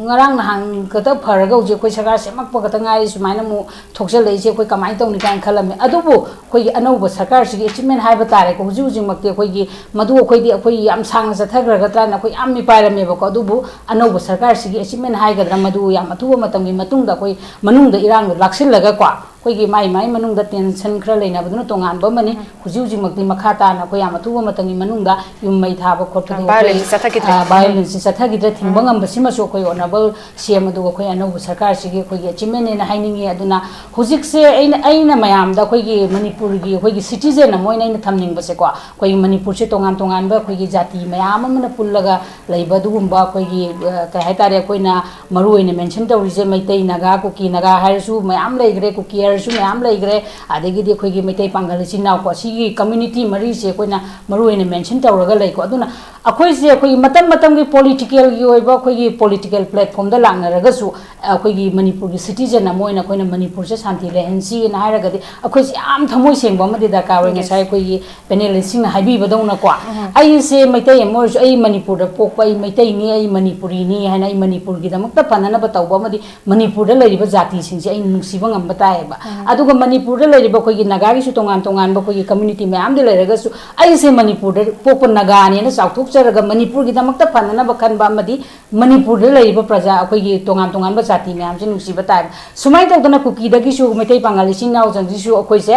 ꯉꯔꯥꯡ ꯅꯍꯥꯟ ꯈꯛꯇ ꯐꯔꯒ ꯍꯧꯖꯤꯛ ꯑꯩꯈꯣꯏ ꯁꯔꯀꯥꯔ ꯁꯦꯝꯃꯛꯄ ꯈꯛꯇ ꯉꯥꯏꯔꯤ, ꯁꯨꯃꯥꯏꯅ ꯑꯃꯨꯛ ꯊꯣꯛꯆꯜꯂꯛꯏꯁꯦ ꯑꯩꯈꯣꯏ ꯀꯃꯥꯏꯅ ꯇꯧꯅꯤ ꯀꯥꯏꯅ ꯈꯜꯂꯝꯃꯤ꯫ ꯑꯗꯨꯕꯨ ꯑꯩꯈꯣꯏꯒꯤ ꯑꯅꯧꯕ ꯁꯔꯀꯥꯔꯁꯤꯒꯤ ꯑꯦꯆꯤꯞꯃꯦꯟ ꯍꯥꯏꯕ ꯇꯥꯔꯦꯀꯣ, ꯍꯧꯖꯤꯛ ꯍꯧꯖꯤꯛꯃꯛꯇꯤ ꯑꯩꯈꯣꯏꯒꯤ ꯃꯗꯨ ꯑꯩꯈꯣꯏꯗꯤ ꯑꯩꯈꯣꯏ ꯌꯥꯝ ꯁꯥꯡꯅ ꯆꯠꯊꯈ꯭ꯔꯒꯗ꯭ꯔꯥꯅ ꯑꯩꯈꯣꯏ ꯌꯥꯝ ꯃꯤꯄꯥꯏꯔꯝꯃꯦꯕꯀꯣ꯫ ꯑꯗꯨꯕꯨ ꯑꯅꯧꯕ ꯁꯔꯀꯥꯔꯁꯤꯒꯤ ꯑꯦꯆꯤꯞꯃꯦꯟ ꯍꯥꯏꯒꯗ꯭ꯔꯥ, ꯃꯗꯨ ꯌꯥꯝ ꯑꯊꯨꯕ ꯃꯇꯝꯒꯤ ꯃꯇꯨꯡꯗ ꯑꯩꯈꯣꯏ ꯃꯅꯨꯡꯗ ꯏꯔꯥꯡꯗꯣ ꯂꯥꯛꯁꯤꯜꯂꯒꯀꯣ, ꯑꯩꯈꯣꯏꯒꯤ ꯃꯥꯏ ꯃꯥꯏ ꯃꯅꯨꯡꯗ ꯇꯦꯟꯁꯟ ꯈꯔ ꯂꯩꯅꯕꯗꯨꯅ ꯇꯣꯉꯥꯟꯕ ꯑꯃꯅꯤ꯫ ꯍꯧꯖꯤꯛ ꯍꯧꯖꯤꯛꯃꯛꯇꯤ ꯃꯈꯥ ꯇꯥꯅ ꯑꯩꯈꯣꯏ ꯌꯥꯝ ꯑꯊꯨꯕ ꯃꯇꯝꯒꯤ ꯃꯅꯨꯡꯗ ꯌꯨꯝ ꯃꯩ ꯊꯥꯕ ꯈꯣꯠꯄꯗꯨ ꯑꯩꯈꯣꯏ, ꯚꯥꯏꯑꯣꯂꯦꯟꯁ ꯆꯠꯊꯈꯤꯗ꯭ꯔꯦ꯫ ꯑ, ꯚꯥꯏꯑꯣꯂꯦꯟꯁꯁꯤ ꯆꯠꯊꯈꯤꯗ꯭ꯔꯦ, ꯊꯤꯡꯕ ꯉꯝꯕꯁꯤꯃꯁꯨ ꯑꯩꯈꯣꯏ ꯑꯣꯅꯔꯦꯕꯜ ꯁꯤ ꯑꯦꯝ ꯑꯗꯨꯒ ꯑꯩꯈꯣꯏ ꯑꯅꯧꯕ ꯁꯔꯀꯥꯔꯁꯤꯒꯤ ꯑꯩꯈꯣꯏꯒꯤ ꯑꯦꯆꯤꯞꯃꯦꯟꯅꯦꯅ ꯍꯥꯏꯅꯤꯡꯉꯤ꯫ ꯑꯗꯨꯅ ꯍꯧꯖꯤꯛꯁꯦ ꯑꯩꯅ, ꯑꯩꯅ ꯃꯌꯥꯝꯗ ꯑꯩꯈꯣꯏꯒꯤ ꯃꯅꯤꯄꯨꯔꯒꯤ ꯑꯩꯈꯣꯏꯒꯤ ꯁꯤꯇꯤꯖꯦꯟ ꯑꯃ ꯑꯣꯏꯅ ꯑꯩꯅ ꯊꯝꯅꯤꯡꯕꯁꯦꯀꯣ, ꯑꯩꯈꯣꯏꯒꯤ ꯃꯅꯤꯄꯨꯔꯁꯦ ꯇꯣꯉꯥꯟ ꯇꯣꯉꯥꯟꯕ ꯑꯩꯈꯣꯏꯒꯤ ꯖꯥꯇꯤ ꯃꯌꯥꯝ ꯑꯃꯅ ꯄꯨꯜꯂꯒ ꯂꯩꯕ ꯑꯗꯨꯒꯨꯝꯕ ꯑꯩꯈꯣꯏꯒꯤ, ꯑ, ꯀꯩ ꯍꯥꯏꯇꯥꯔꯦ, ꯑꯩꯈꯣꯏꯅ ꯃꯔꯨ ꯑꯣꯏꯅ ꯃꯦꯟꯁꯟ ꯇꯧꯔꯤꯁꯦ ꯃꯩꯇꯩ, ꯅꯥꯒꯥ, ꯀꯨꯀꯤ, ꯅꯥꯒꯥ ꯍꯥꯏꯔꯁꯨ ꯃꯌꯥꯝ ꯂꯩꯈ꯭ꯔꯦ, ꯀꯨꯀꯤ ꯍꯥꯏꯔꯁꯨ ꯃꯌꯥꯝ ꯂꯩꯈ꯭ꯔꯦ, ꯑꯗꯒꯤꯗꯤ ꯑꯩꯈꯣꯏꯒꯤ ꯃꯩꯇꯩ ꯄꯥꯡꯒꯜ ꯏꯆꯤꯟ ꯏꯅꯥꯎꯀꯣ, ꯁꯤꯒꯤ ꯀꯝꯃ꯭ꯌꯨꯅꯤꯇꯤ ꯃꯔꯤꯁꯦ ꯑꯩꯈꯣꯏꯅ ꯃꯔꯨ ꯑꯣꯏꯅ ꯃꯦꯟꯁꯟ ꯇꯧꯔꯒ ꯂꯩꯀꯣ꯫ ꯑꯗꯨꯅ ꯑꯩꯈꯣꯏꯁꯦ ꯑꯩꯈꯣꯏꯒꯤ ꯃꯇꯝ ꯃꯇꯝꯒꯤ ꯄꯣꯂꯤꯇꯤꯀꯦꯜꯒꯤ ꯑꯣꯏꯕ ꯑꯩꯈꯣꯏꯒꯤ ꯄꯣꯂꯤꯇꯤꯀꯦꯜ ꯄ꯭ꯂꯦꯠꯐꯣꯝꯗ ꯂꯥꯛꯅꯔꯒꯁꯨ, ꯑꯩꯈꯣꯏꯒꯤ ꯃꯅꯤꯄꯨꯔꯒꯤ ꯁꯤꯇꯤꯖꯦꯟ ꯑꯃ ꯑꯣꯏꯅ ꯑꯩꯈꯣꯏꯅ ꯃꯅꯤꯄꯨꯔꯁꯦ ꯁꯥꯟꯇꯤ ꯂꯩꯍꯟꯁꯤꯅ ꯍꯥꯏꯔꯒꯗꯤ ꯑꯩꯈꯣꯏꯁꯦ ꯌꯥꯝ ꯊꯃꯣꯏ ꯁꯦꯡꯕ ꯑꯃꯗꯤ ꯗꯔꯀꯥꯔ ꯑꯣꯏ꯫ ꯉꯁꯥꯏ ꯑꯩꯈꯣꯏꯒꯤ ꯄꯦꯅꯦꯂꯤꯁꯁꯤꯡꯅ ꯍꯥꯏꯕꯤꯕꯗꯧꯅꯀꯣ, ꯑꯩꯁꯦ ꯃꯩꯇꯩ ꯑꯃ ꯑꯣꯏꯔꯁꯨ ꯑꯩ ꯃꯅꯤꯄꯨꯔꯗ ꯄꯣꯛꯄ, ꯑꯩ ꯃꯩꯇꯩꯅꯤ, ꯑꯩ ꯃꯅꯤꯄꯨꯔꯤꯅꯤ ꯍꯥꯏꯅ ꯑꯩ ꯃꯅꯤꯄꯨꯔꯒꯤꯗꯃꯛꯇ ꯐꯅꯅꯕ ꯇꯧꯕ ꯑꯃꯗꯤ ꯃꯅꯤꯄꯨꯔꯗ ꯂꯩꯔꯤꯕ ꯖꯥꯇꯤꯁꯤꯡꯁꯦ ꯑꯩ ꯅꯨꯡꯁꯤꯕ ꯉꯝꯕ ꯇꯥꯏꯌꯦꯕ꯫ ꯑꯗꯨꯒ ꯃꯅꯤꯄꯨꯔꯗ ꯂꯩꯔꯤꯕ ꯑꯩꯈꯣꯏꯒꯤ ꯅꯥꯒꯥꯒꯤꯁꯨ ꯇꯣꯉꯥꯟ ꯇꯣꯉꯥꯟꯕ ꯑꯩꯈꯣꯏꯒꯤ ꯀꯝꯃ꯭ꯌꯨꯅꯤꯇꯤ ꯃꯌꯥꯝꯗꯤ ꯂꯩꯔꯒꯁꯨ ꯑꯩꯁꯦ ꯃꯅꯤꯄꯨꯔꯗ ꯄꯣꯛꯄ ꯅꯥꯒꯥꯅꯦꯅ ꯆꯥꯎꯊꯣꯛꯆꯔꯒ ꯃꯅꯤꯄꯨꯔꯒꯤꯗꯃꯛꯇ ꯐꯅꯅꯕ ꯈꯟꯕ ꯑꯃꯗꯤ ꯃꯅꯤꯄꯨꯔꯗ ꯂꯩꯔꯤꯕ ꯄ꯭ꯔꯖꯥ ꯑꯩꯈꯣꯏꯒꯤ ꯇꯣꯉꯥꯟ ꯇꯣꯉꯥꯟꯕ ꯖꯥꯇꯤ ꯃꯌꯥꯝꯁꯦ ꯅꯨꯡꯁꯤꯕ ꯇꯥꯏꯕ꯫ ꯁꯨꯃꯥꯏꯅ ꯇꯧꯗꯅ ꯀꯨꯀꯤꯗꯒꯤꯁꯨ ꯃꯩꯇꯩ ꯄꯥꯉꯜ ꯏꯆꯤꯟ ꯏꯅꯥꯎꯁꯤꯡꯁꯤꯁꯨ ꯑꯩꯈꯣꯏꯁꯦ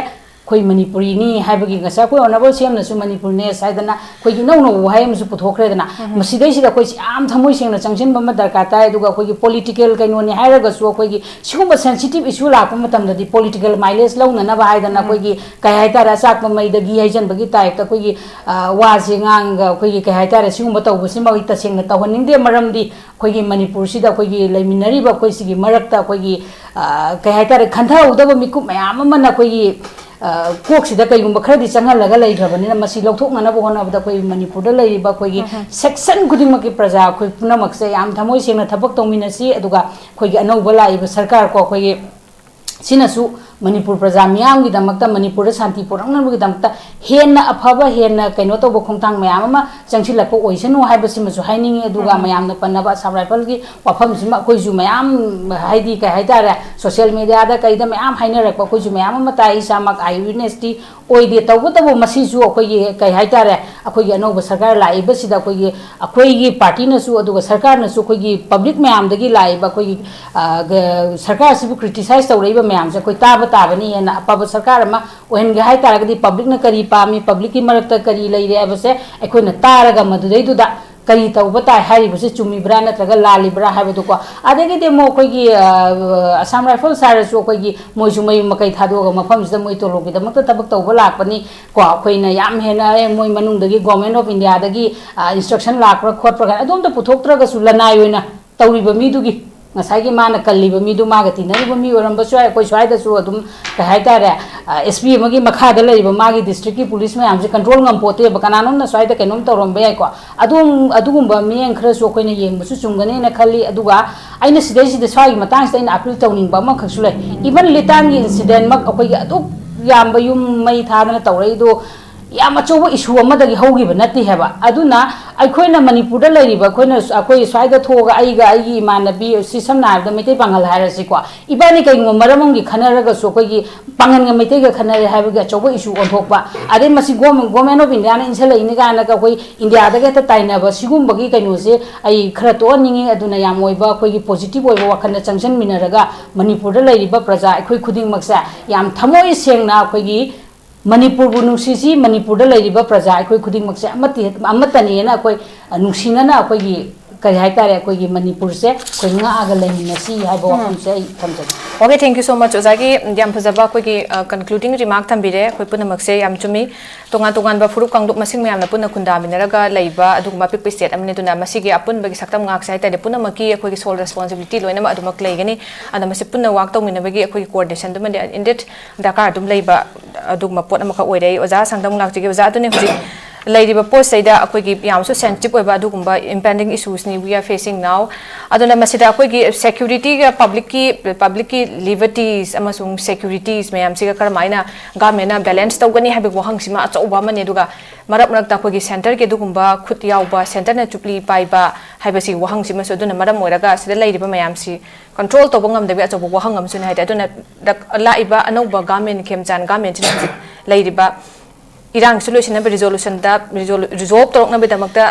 ꯑꯩꯈꯣꯏ ꯃꯅꯤꯄꯨꯔꯤꯅꯤ ꯍꯥꯏꯕꯒꯤ ꯉꯁꯥꯏ ꯑꯩꯈꯣꯏ ꯑꯣꯅꯔꯦꯕꯜ ꯁꯤ ꯑꯦꯝꯅꯁꯨ ꯃꯅꯤꯄꯨꯔꯅꯦꯁ ꯍꯥꯏꯗꯅ ꯑꯩꯈꯣꯏꯒꯤ ꯏꯅꯧ ꯅꯧꯕ ꯋꯥꯍꯩ ꯑꯃꯁꯨ ꯄꯨꯊꯣꯛꯈ꯭ꯔꯦꯗꯅ, ꯃꯁꯤꯗꯩꯁꯤꯗ ꯑꯩꯈꯣꯏꯁꯤ ꯌꯥꯝ ꯊꯃꯣꯏ ꯁꯦꯡꯅ ꯆꯪꯁꯤꯟꯕ ꯑꯃ ꯗꯔꯀꯥꯔ ꯇꯥꯏ꯫ ꯑꯗꯨꯒ ꯑꯩꯈꯣꯏꯒꯤ ꯄꯣꯂꯤꯇꯤꯀꯦꯜ ꯀꯩꯅꯣꯅꯤ ꯍꯥꯏꯔꯒꯁꯨ ꯑꯩꯈꯣꯏꯒꯤ ꯁꯤꯒꯨꯝꯕ ꯁꯦꯟꯁꯤꯇꯤꯞ ꯏꯁꯨ ꯂꯥꯛꯄ ꯃꯇꯝꯗꯗꯤ ꯄꯣꯂꯤꯇꯤꯀꯦꯜ ꯃꯥꯏꯂꯦꯖ ꯂꯧꯅꯅꯕ ꯍꯥꯏꯗꯅ ꯑꯩꯈꯣꯏꯒꯤ ꯀꯩ ꯍꯥꯏꯇꯥꯔꯦ, ꯑꯆꯥꯛꯄ ꯃꯩꯗꯒꯤ ꯍꯩꯖꯟꯕꯒꯤ ꯇꯥꯏꯞꯇ ꯑꯩꯈꯣꯏꯒꯤ, ꯑ, ꯋꯥꯁꯦ ꯉꯥꯡꯉꯒ ꯑꯩꯈꯣꯏꯒꯤ ꯀꯩ ꯍꯥꯏꯇꯥꯔꯦ, ꯁꯤꯒꯨꯝꯕ ꯇꯧꯕꯁꯤꯃ ꯑꯩ ꯇꯁꯦꯡꯅ ꯇꯧꯍꯟꯅꯤꯡꯗꯦ꯫ ꯃꯔꯝꯗꯤ ꯑꯩꯈꯣꯏꯒꯤ ꯃꯅꯤꯄꯨꯔꯁꯤꯗ ꯑꯩꯈꯣꯏꯒꯤ ꯂꯩꯃꯤꯟꯅꯔꯤꯕ ꯑꯩꯈꯣꯏ ꯁꯤꯒꯤ ꯃꯔꯛꯇ ꯑꯩꯈꯣꯏꯒꯤ, ꯑ, ꯀꯩ ꯍꯥꯏꯇꯥꯔꯦ, ꯈꯟꯊꯍꯧꯗꯕ ꯃꯤꯀꯨꯞ ꯃꯌꯥꯝ ꯑꯃꯅ ꯑꯩꯈꯣꯏꯒꯤ, ꯑ, ꯀꯣꯛꯁꯤꯗ ꯀꯩꯒꯨꯝꯕ ꯈꯔꯗꯤ ꯆꯪꯍꯜꯂꯒ ꯂꯩꯈ꯭ꯔꯕꯅꯤꯅ ꯃꯁꯤ ꯂꯧꯊꯣꯛꯅꯅꯕ ꯍꯣꯠꯅꯕꯗ ꯑꯩꯈꯣꯏ ꯃꯅꯤꯄꯨꯔꯗ ꯂꯩꯔꯤꯕ ꯑꯩꯈꯣꯏꯒꯤ ꯁꯦꯛꯁꯟ ꯈꯨꯗꯤꯡꯃꯛꯀꯤ ꯄ꯭ꯔꯖꯥ ꯑꯩꯈꯣꯏ ꯄꯨꯝꯅꯃꯛꯁꯦ ꯌꯥꯝ ꯊꯃꯣꯏ ꯁꯦꯡꯅ ꯊꯕꯛ ꯇꯧꯃꯤꯟꯅꯁꯤ꯫ ꯑꯗꯨꯒ ꯑꯩꯈꯣꯏꯒꯤ ꯑꯅꯧꯕ ꯂꯥꯛꯏꯕ ꯁꯔꯀꯥꯔ ꯀꯣ, ꯑꯩꯈꯣꯏꯒꯤ ꯁꯤꯅꯁꯨ ꯃꯅꯤꯄꯨꯔ ꯄ꯭ꯔꯖꯥ ꯃꯤꯌꯥꯝꯒꯤꯗꯃꯛꯇ, ꯃꯅꯤꯄꯨꯔꯗ ꯁꯥꯟꯇꯤ ꯄꯨꯔꯛꯅꯕꯒꯤꯗꯃꯛꯇ ꯍꯦꯟꯅ ꯑꯐꯕ, ꯍꯦꯟꯅ ꯀꯩꯅꯣ ꯇꯧꯕ ꯈꯣꯡꯊꯥꯡ ꯃꯌꯥꯝ ꯑꯃ ꯆꯪꯁꯤꯜꯂꯛꯄ ꯑꯣꯏꯁꯅꯨ ꯍꯥꯏꯕꯁꯤꯃꯁꯨ ꯍꯥꯏꯅꯤꯡꯉꯤ꯫ ꯑꯗꯨꯒ ꯎꯝ꯫ ꯃꯌꯥꯝꯅ ꯄꯟꯅꯕ ꯑꯁꯥꯝ ꯔꯥꯏꯐꯜꯒꯤ ꯋꯥꯐꯝꯁꯤꯃ ꯑꯩꯈꯣꯏꯁꯨ ꯃꯌꯥꯝ, ꯍꯥꯏꯗꯤ ꯀꯩ ꯍꯥꯏꯇꯥꯔꯦ, ꯁꯣꯁꯤꯌꯦꯜ ꯃꯦꯗꯤꯌꯥꯗ ꯀꯩꯗ ꯃꯌꯥꯝ ꯍꯥꯏꯅꯔꯛꯄ ꯑꯩꯈꯣꯏꯁꯨ ꯃꯌꯥꯝ ꯑꯃ ꯇꯥꯏ꯫ ꯏꯁꯥꯃꯛ ꯑꯥꯏ ꯋꯤꯠꯅꯦꯁꯇꯤ ꯑꯣꯏꯗꯦ꯫ ꯇꯧꯕꯇꯕꯨ ꯃꯁꯤꯁꯨ ꯑꯩꯈꯣꯏꯒꯤ ꯀꯩ ꯍꯥꯏꯇꯥꯔꯦ, ꯑꯩꯈꯣꯏꯒꯤ ꯑꯅꯧꯕ ꯁꯔꯀꯥꯔ ꯂꯥꯛꯏꯕꯁꯤꯗ ꯑꯩꯈꯣꯏꯒꯤ, ꯑꯩꯈꯣꯏꯒꯤ ꯄꯥꯔꯇꯤꯅꯁꯨ ꯑꯗꯨꯒ ꯁꯔꯀꯥꯔꯅꯁꯨ ꯑꯩꯈꯣꯏꯒꯤ ꯄꯕ꯭ꯂꯤꯛ ꯃꯌꯥꯝꯗꯒꯤ ꯂꯥꯛꯏꯕ ꯑꯩꯈꯣꯏꯒꯤ, ꯑ, ꯒ-, ꯁꯔꯀꯥꯔꯁꯤꯕꯨ ꯀ꯭ꯔꯤꯇꯤꯁꯥꯏꯁ ꯇꯧꯔꯛꯏꯕ ꯃꯌꯥꯝꯁꯦ ꯑꯩꯈꯣꯏ ꯇꯥꯕ ꯇꯥꯕꯅꯤ꯫ ꯍꯦꯟꯅ ꯑꯐꯕ ꯁꯔꯀꯥꯔ ꯑꯃ ꯑꯣꯏꯍꯟꯒꯦ ꯍꯥꯏ ꯇꯥꯔꯒꯗꯤ ꯄꯕ꯭ꯂꯤꯛꯅ ꯀꯔꯤ ꯄꯥꯝꯃꯤ, ꯄꯕ꯭ꯂꯤꯛꯀꯤ ꯃꯔꯛꯇ ꯀꯔꯤ ꯂꯩꯔꯦ ꯍꯥꯏꯕꯁꯦ ꯑꯩꯈꯣꯏꯅ ꯇꯥꯔꯒ ꯃꯗꯨꯗꯩꯗꯨꯗ ꯀꯔꯤ ꯇꯧꯕ ꯇꯥꯏ ꯍꯥꯏꯔꯤꯕꯁꯤ ꯆꯨꯝꯃꯤꯕ꯭ꯔꯥ ꯅꯠꯇ꯭ꯔꯒ ꯂꯥꯜꯂꯤꯕ꯭ꯔꯥ ꯍꯥꯏꯕꯗꯨꯀꯣ꯫ ꯑꯗꯒꯤꯗꯤ ꯑꯃꯨꯛ ꯑꯩꯈꯣꯏꯒꯤ, ꯑ, ꯑꯁꯥꯝ ꯔꯥꯏꯐꯜꯁ ꯍꯥꯏꯔꯁꯨ ꯑꯩꯈꯣꯏꯒꯤ ꯃꯣꯏꯁꯨ ꯃꯌꯨꯝ ꯃꯀꯩ ꯊꯥꯗꯣꯛꯑꯒ ꯃꯐꯝꯁꯤꯗ ꯃꯣꯏ ꯇꯣꯂꯣꯞꯀꯤꯗꯃꯛꯇ ꯊꯕꯛ ꯇꯧꯕ ꯂꯥꯛꯄꯅꯤ ꯀꯣ꯫ ꯑꯩꯈꯣꯏꯅ ꯌꯥꯝ ꯍꯦꯟꯅ, "ꯑꯦ, ꯃꯣꯏ ꯃꯅꯨꯡꯗꯒꯤ, Government of Indiaꯗꯒꯤ, ꯑ, instruction ꯂꯥꯛꯄ꯭ꯔꯥ ꯈꯣꯠꯄ꯭ꯔꯥ?" ꯀꯥꯏꯅ ꯑꯗꯨꯝꯇ ꯄꯨꯊꯣꯛꯇ꯭ꯔꯒꯁꯨ ꯂꯅꯥꯏ ꯑꯣꯏꯅ ꯇꯧꯔꯤꯕ ꯃꯤꯗꯨꯒꯤ, ꯉꯁꯥꯏꯒꯤ ꯃꯥꯅ ꯀꯜꯂꯤꯕ ꯃꯤꯗꯨ ꯃꯥꯒ ꯇꯤꯟꯅꯔꯤꯕ ꯃꯤ ꯑꯣꯏꯔꯝꯕꯁꯨ ꯌꯥꯏ꯫ ꯑꯩꯈꯣꯏ ꯁ꯭ꯋꯥꯏꯗꯁꯨ ꯑꯗꯨꯝ, ꯀꯩ ꯍꯥꯏꯇꯥꯔꯦ, ꯑ, ꯑꯦꯁ ꯄꯤ ꯑꯃꯒꯤ ꯃꯈꯥꯗ ꯂꯩꯔꯤꯕ ꯃꯥꯒꯤ ꯗꯤꯁꯇ꯭ꯔꯤꯛꯀꯤ ꯄꯨꯂꯤꯁ ꯃꯌꯥꯝꯁꯦ ꯀꯟꯇ꯭ꯔꯣꯜ ꯉꯝꯄꯣꯠꯇꯦꯕ꯫ ꯀꯅꯥꯅꯣꯝꯅ ꯁ꯭ꯋꯥꯏꯗ ꯀꯩꯅꯣꯝ ꯇꯧꯔꯝꯕ ꯌꯥꯏꯀꯣ꯫ ꯑꯗꯨꯝ, ꯑꯗꯨꯒꯨꯝꯕ ꯃꯤꯠꯌꯦꯡ ꯈꯔꯁꯨ ꯑꯩꯈꯣꯏꯅ ꯌꯦꯡꯕꯁꯨ ꯆꯨꯝꯒꯅꯦꯅ ꯈꯜꯂꯤ꯫ ꯑꯗꯨꯒ ꯑꯩꯅ ꯁꯤꯗꯩꯁꯤꯗ ꯁ꯭ꯋꯥꯏꯒꯤ ꯃꯇꯥꯡꯁꯤꯗ ꯑꯩꯅ ꯑꯄꯤꯜ ꯇꯧꯅꯤꯡꯕ ꯑꯃꯈꯛꯁꯨ ꯂꯩ꯫ ꯏꯚꯟ ꯂꯤꯇꯥꯟꯒꯤ ꯏꯟꯁꯤꯗꯦꯟꯃꯛ ꯑꯩꯈꯣꯏꯒꯤ ꯑꯗꯨꯛ ꯌꯥꯝꯕ ꯌꯨꯝ ꯃꯩ ꯊꯥꯗꯅ ꯇꯧꯔꯛꯏꯗꯣ ꯌꯥꯝ ꯑꯆꯧꯕ ꯏꯁꯨ ꯑꯃꯗꯒꯤ ꯍꯧꯈꯤꯕ ꯅꯠꯇꯦ ꯍꯥꯏꯕ꯫ ꯑꯗꯨꯅ ꯑꯩꯈꯣꯏꯅ ꯃꯅꯤꯄꯨꯔꯗ ꯂꯩꯔꯤꯕ, ꯑꯩꯈꯣꯏꯅ, ꯑꯩꯈꯣꯏ ꯁ꯭ꯋꯥꯏꯗ ꯊꯣꯛꯑꯒ ꯑꯩꯒ ꯑꯩꯒꯤ ꯏꯃꯥꯟꯅꯕꯤ, ꯁꯤ ꯁꯝꯅ ꯍꯥꯏꯔꯕꯗ ꯃꯩꯇꯩ ꯄꯥꯉꯜ ꯍꯥꯏꯔꯁꯤꯀꯣ, ꯏꯕꯥꯅꯤ ꯀꯩꯒꯨꯝꯕ ꯃꯔꯝ ꯑꯃꯒꯤ ꯈꯟꯅꯔꯒꯁꯨ ꯑꯩꯈꯣꯏꯒꯤ ꯄꯥꯉꯜꯒ ꯃꯩꯇꯩꯒ ꯈꯟꯅꯔꯦ ꯍꯥꯏꯕꯒꯤ ꯑꯆꯧꯕ ꯏꯁꯨ ꯑꯣꯟꯊꯣꯛꯄ, ꯑꯗꯩ ꯃꯁꯤ ꯒꯣꯔꯃꯦꯟ, Government of Indiaꯅ ꯏꯟꯁꯤꯜꯂꯛꯏꯅꯤ ꯀꯥꯏꯅꯒ ꯑꯩꯈꯣꯏ ꯏꯟꯗꯤꯌꯥꯗꯒ ꯍꯦꯛꯇ ꯇꯥꯏꯅꯕ, ꯁꯤꯒꯨꯝꯕꯒꯤ ꯀꯩꯅꯣꯁꯦ ꯑꯩ ꯈꯔ ꯇꯣꯛꯍꯟꯅꯤꯡꯉꯤ꯫ ꯑꯗꯨꯅ ꯌꯥꯝ ꯑꯣꯏꯕ ꯑꯩꯈꯣꯏꯒꯤ ꯄꯣꯖꯤꯇꯤꯚ ꯑꯣꯏꯕ ꯋꯥꯈꯜꯗ ꯆꯪꯁꯤꯟꯃꯤꯟꯅꯔꯒ ꯃꯅꯤꯄꯨꯔꯗ ꯂꯩꯔꯤꯕ ꯄ꯭ꯔꯖꯥ ꯑꯩꯈꯣꯏ ꯈꯨꯗꯤꯡꯃꯛꯁꯦ ꯌꯥꯝ ꯊꯃꯣꯏ ꯁꯦꯡꯅ ꯑꯩꯈꯣꯏꯒꯤ ꯃꯅꯤꯄꯨꯔꯕꯨ ꯅꯨꯡꯁꯤꯁꯤ, ꯃꯅꯤꯄꯨꯔꯗ ꯂꯩꯔꯤꯕ ꯄ꯭ꯔꯖꯥ ꯑꯩꯈꯣꯏ ꯈꯨꯗꯤꯡꯃꯛꯁꯦ ꯑꯃꯠꯇꯤ-, ꯑꯃꯠꯇꯅꯦꯅ ꯑꯩꯈꯣꯏ, ꯑ, ꯅꯨꯡꯁꯤꯅꯅ ꯑꯩꯈꯣꯏꯒꯤ, ꯀꯔꯤ ꯍꯥꯏꯇꯥꯔꯦ, ꯑꯩꯈꯣꯏꯒꯤ ꯃꯅꯤꯄꯨꯔꯁꯦ ꯑꯩꯈꯣꯏ ꯉꯥꯛꯑꯒ ꯂꯩꯃꯤꯟꯅꯁꯤ ꯍꯥꯏꯕ ꯎꯝ꯫ ꯋꯥꯐꯝꯁꯦ ꯑꯩ ꯊꯝꯖꯒꯦ꯫ Okay, thank you so much, ꯑꯣꯖꯥꯒꯤ ꯌꯥꯝ ꯐꯖꯕ ꯑꯩꯈꯣꯏꯒꯤ, ꯑ, concluding remark ꯊꯝꯕꯤꯔꯦ꯫ ꯑꯩꯈꯣꯏ ꯄꯨꯝꯅꯃꯛꯁꯦ ꯌꯥꯝ ꯆꯨꯝꯃꯤ꯫ ꯇꯣꯉꯥꯟ ꯇꯣꯉꯥꯟꯕ ꯐꯨꯔꯨꯞ ꯀꯥꯡꯂꯨꯞ ꯃꯁꯤꯡ ꯃꯌꯥꯝꯅ ꯄꯨꯟꯅ ꯈꯨꯟꯗꯥꯃꯤꯟꯅꯔꯒ ꯂꯩꯕ ꯑꯗꯨꯒꯨꯝꯕ ꯑꯄꯤꯛꯄ state ꯑꯃꯅꯤ꯫ ꯑꯗꯨꯅ ꯃꯁꯤꯒꯤ ꯑꯄꯨꯟꯕꯒꯤ ꯁꯛꯇꯝ ꯉꯥꯛꯁꯦ ꯍꯥꯏ ꯇꯥꯔꯗꯤ ꯄꯨꯝꯅꯃꯛꯀꯤ ꯑꯩꯈꯣꯏꯒꯤ sole responsibility ꯂꯣꯏꯅꯃꯛ ꯑꯗꯨꯃꯛ ꯂꯩꯒꯅꯤ꯫ ꯑꯗꯨꯅ ꯃꯁꯤ ꯄꯨꯟꯅ work ꯇꯧꯃꯤꯟꯅꯕꯒꯤ ꯑꯩꯈꯣꯏꯒꯤ coordinationꯗꯨꯃꯗꯤ indeed ꯗꯔꯀꯥꯔ ꯑꯗꯨꯝ ꯂꯩꯕ ꯑꯗꯨꯒꯨꯝꯕ ꯄꯣꯠ ꯑꯃꯈꯛ ꯑꯣꯏꯔꯦ꯫ ꯑꯩ ꯑꯣꯖꯥ ꯁꯪꯗ ꯑꯃꯨꯛ ꯂꯥꯛꯆꯒꯦ꯫ ꯑꯣꯖꯥ, ꯑꯗꯨꯅꯤ ꯍꯧꯖꯤꯛ ꯂꯩꯔꯤꯕ ꯄꯣꯠꯁꯤꯗꯩꯗ ꯑꯩꯈꯣꯏꯒꯤ ꯌꯥꯝꯁꯨ ꯁꯦꯟꯁꯤꯇꯤꯞ ꯑꯣꯏꯕ ꯑꯗꯨꯒꯨꯝꯕ impending issues ꯅꯤ we are facing now꯫ ꯑꯗꯨꯅ ꯃꯁꯤꯗ ꯑꯩꯈꯣꯏꯒꯤ ꯁꯦꯀ꯭ꯌꯨꯔꯤꯇꯤꯒ ꯄꯕ꯭ꯂꯤꯛꯀꯤ ꯄꯕ꯭ꯂꯤꯛꯀꯤ ꯂꯤꯕꯔꯇꯤꯁ ꯑꯃꯁꯨꯡ ꯁꯦꯀ꯭ꯌꯨꯔꯤꯇꯤꯁ ꯃꯌꯥꯝꯁꯤꯒ ꯀꯔꯝꯍꯥꯏꯅ ꯒꯚꯔꯟꯃꯦꯟꯅ ꯕꯦꯂꯦꯟꯁ ꯇꯧꯒꯅꯤ ꯍꯥꯏꯕꯒꯤ ꯋꯥꯍꯪꯁꯤꯃ ꯑꯆꯧꯕ ꯑꯃꯅꯤ꯫ ꯑꯗꯨꯒ ꯃꯔꯛ ꯃꯔꯛꯇ ꯑꯩꯈꯣꯏꯒꯤ ꯁꯦꯟꯇꯔꯒꯤ ꯑꯗꯨꯒꯨꯝꯕ ꯈꯨꯠ ꯌꯥꯎꯕ, ꯁꯦꯟꯇꯔꯅ ꯆꯨꯞꯂꯤ ꯄꯥꯏꯕ ꯍꯥꯏꯕꯁꯤꯒꯤ ꯋꯥꯍꯪꯁꯤꯃꯁꯨ꯫ ꯑꯗꯨꯅ ꯃꯔꯝ ꯑꯣꯏꯔꯒ ꯁꯤꯗ ꯂꯩꯔꯤꯕ ꯃꯌꯥꯝꯁꯤ ꯀꯟꯇ꯭ꯔꯣꯜ ꯇꯧꯕ ꯉꯝꯗꯕꯒꯤ ꯑꯆꯧꯕ ꯋꯥꯍꯪ ꯑꯃꯁꯨꯅꯤ ꯍꯥꯏꯗꯤ꯫ ꯑꯗꯨꯅ ꯂꯥꯛꯏꯕ ꯑꯅꯧꯕ ꯒꯚꯔꯟꯃꯦꯟ ꯈꯦꯝꯆꯥꯟ ꯒꯚꯔꯟꯃꯦꯟꯁꯤꯅ ꯍꯧꯖꯤꯛ ꯂꯩꯔꯤꯕ ꯏꯔꯥꯡꯁꯨ ꯂꯣꯏꯁꯤꯟꯅꯕ ꯔꯤꯖꯣꯂꯨꯁꯟꯗ ꯔꯤꯖꯣꯜꯕ ꯇꯧꯔꯛꯅꯕꯒꯤꯗꯃꯛꯇ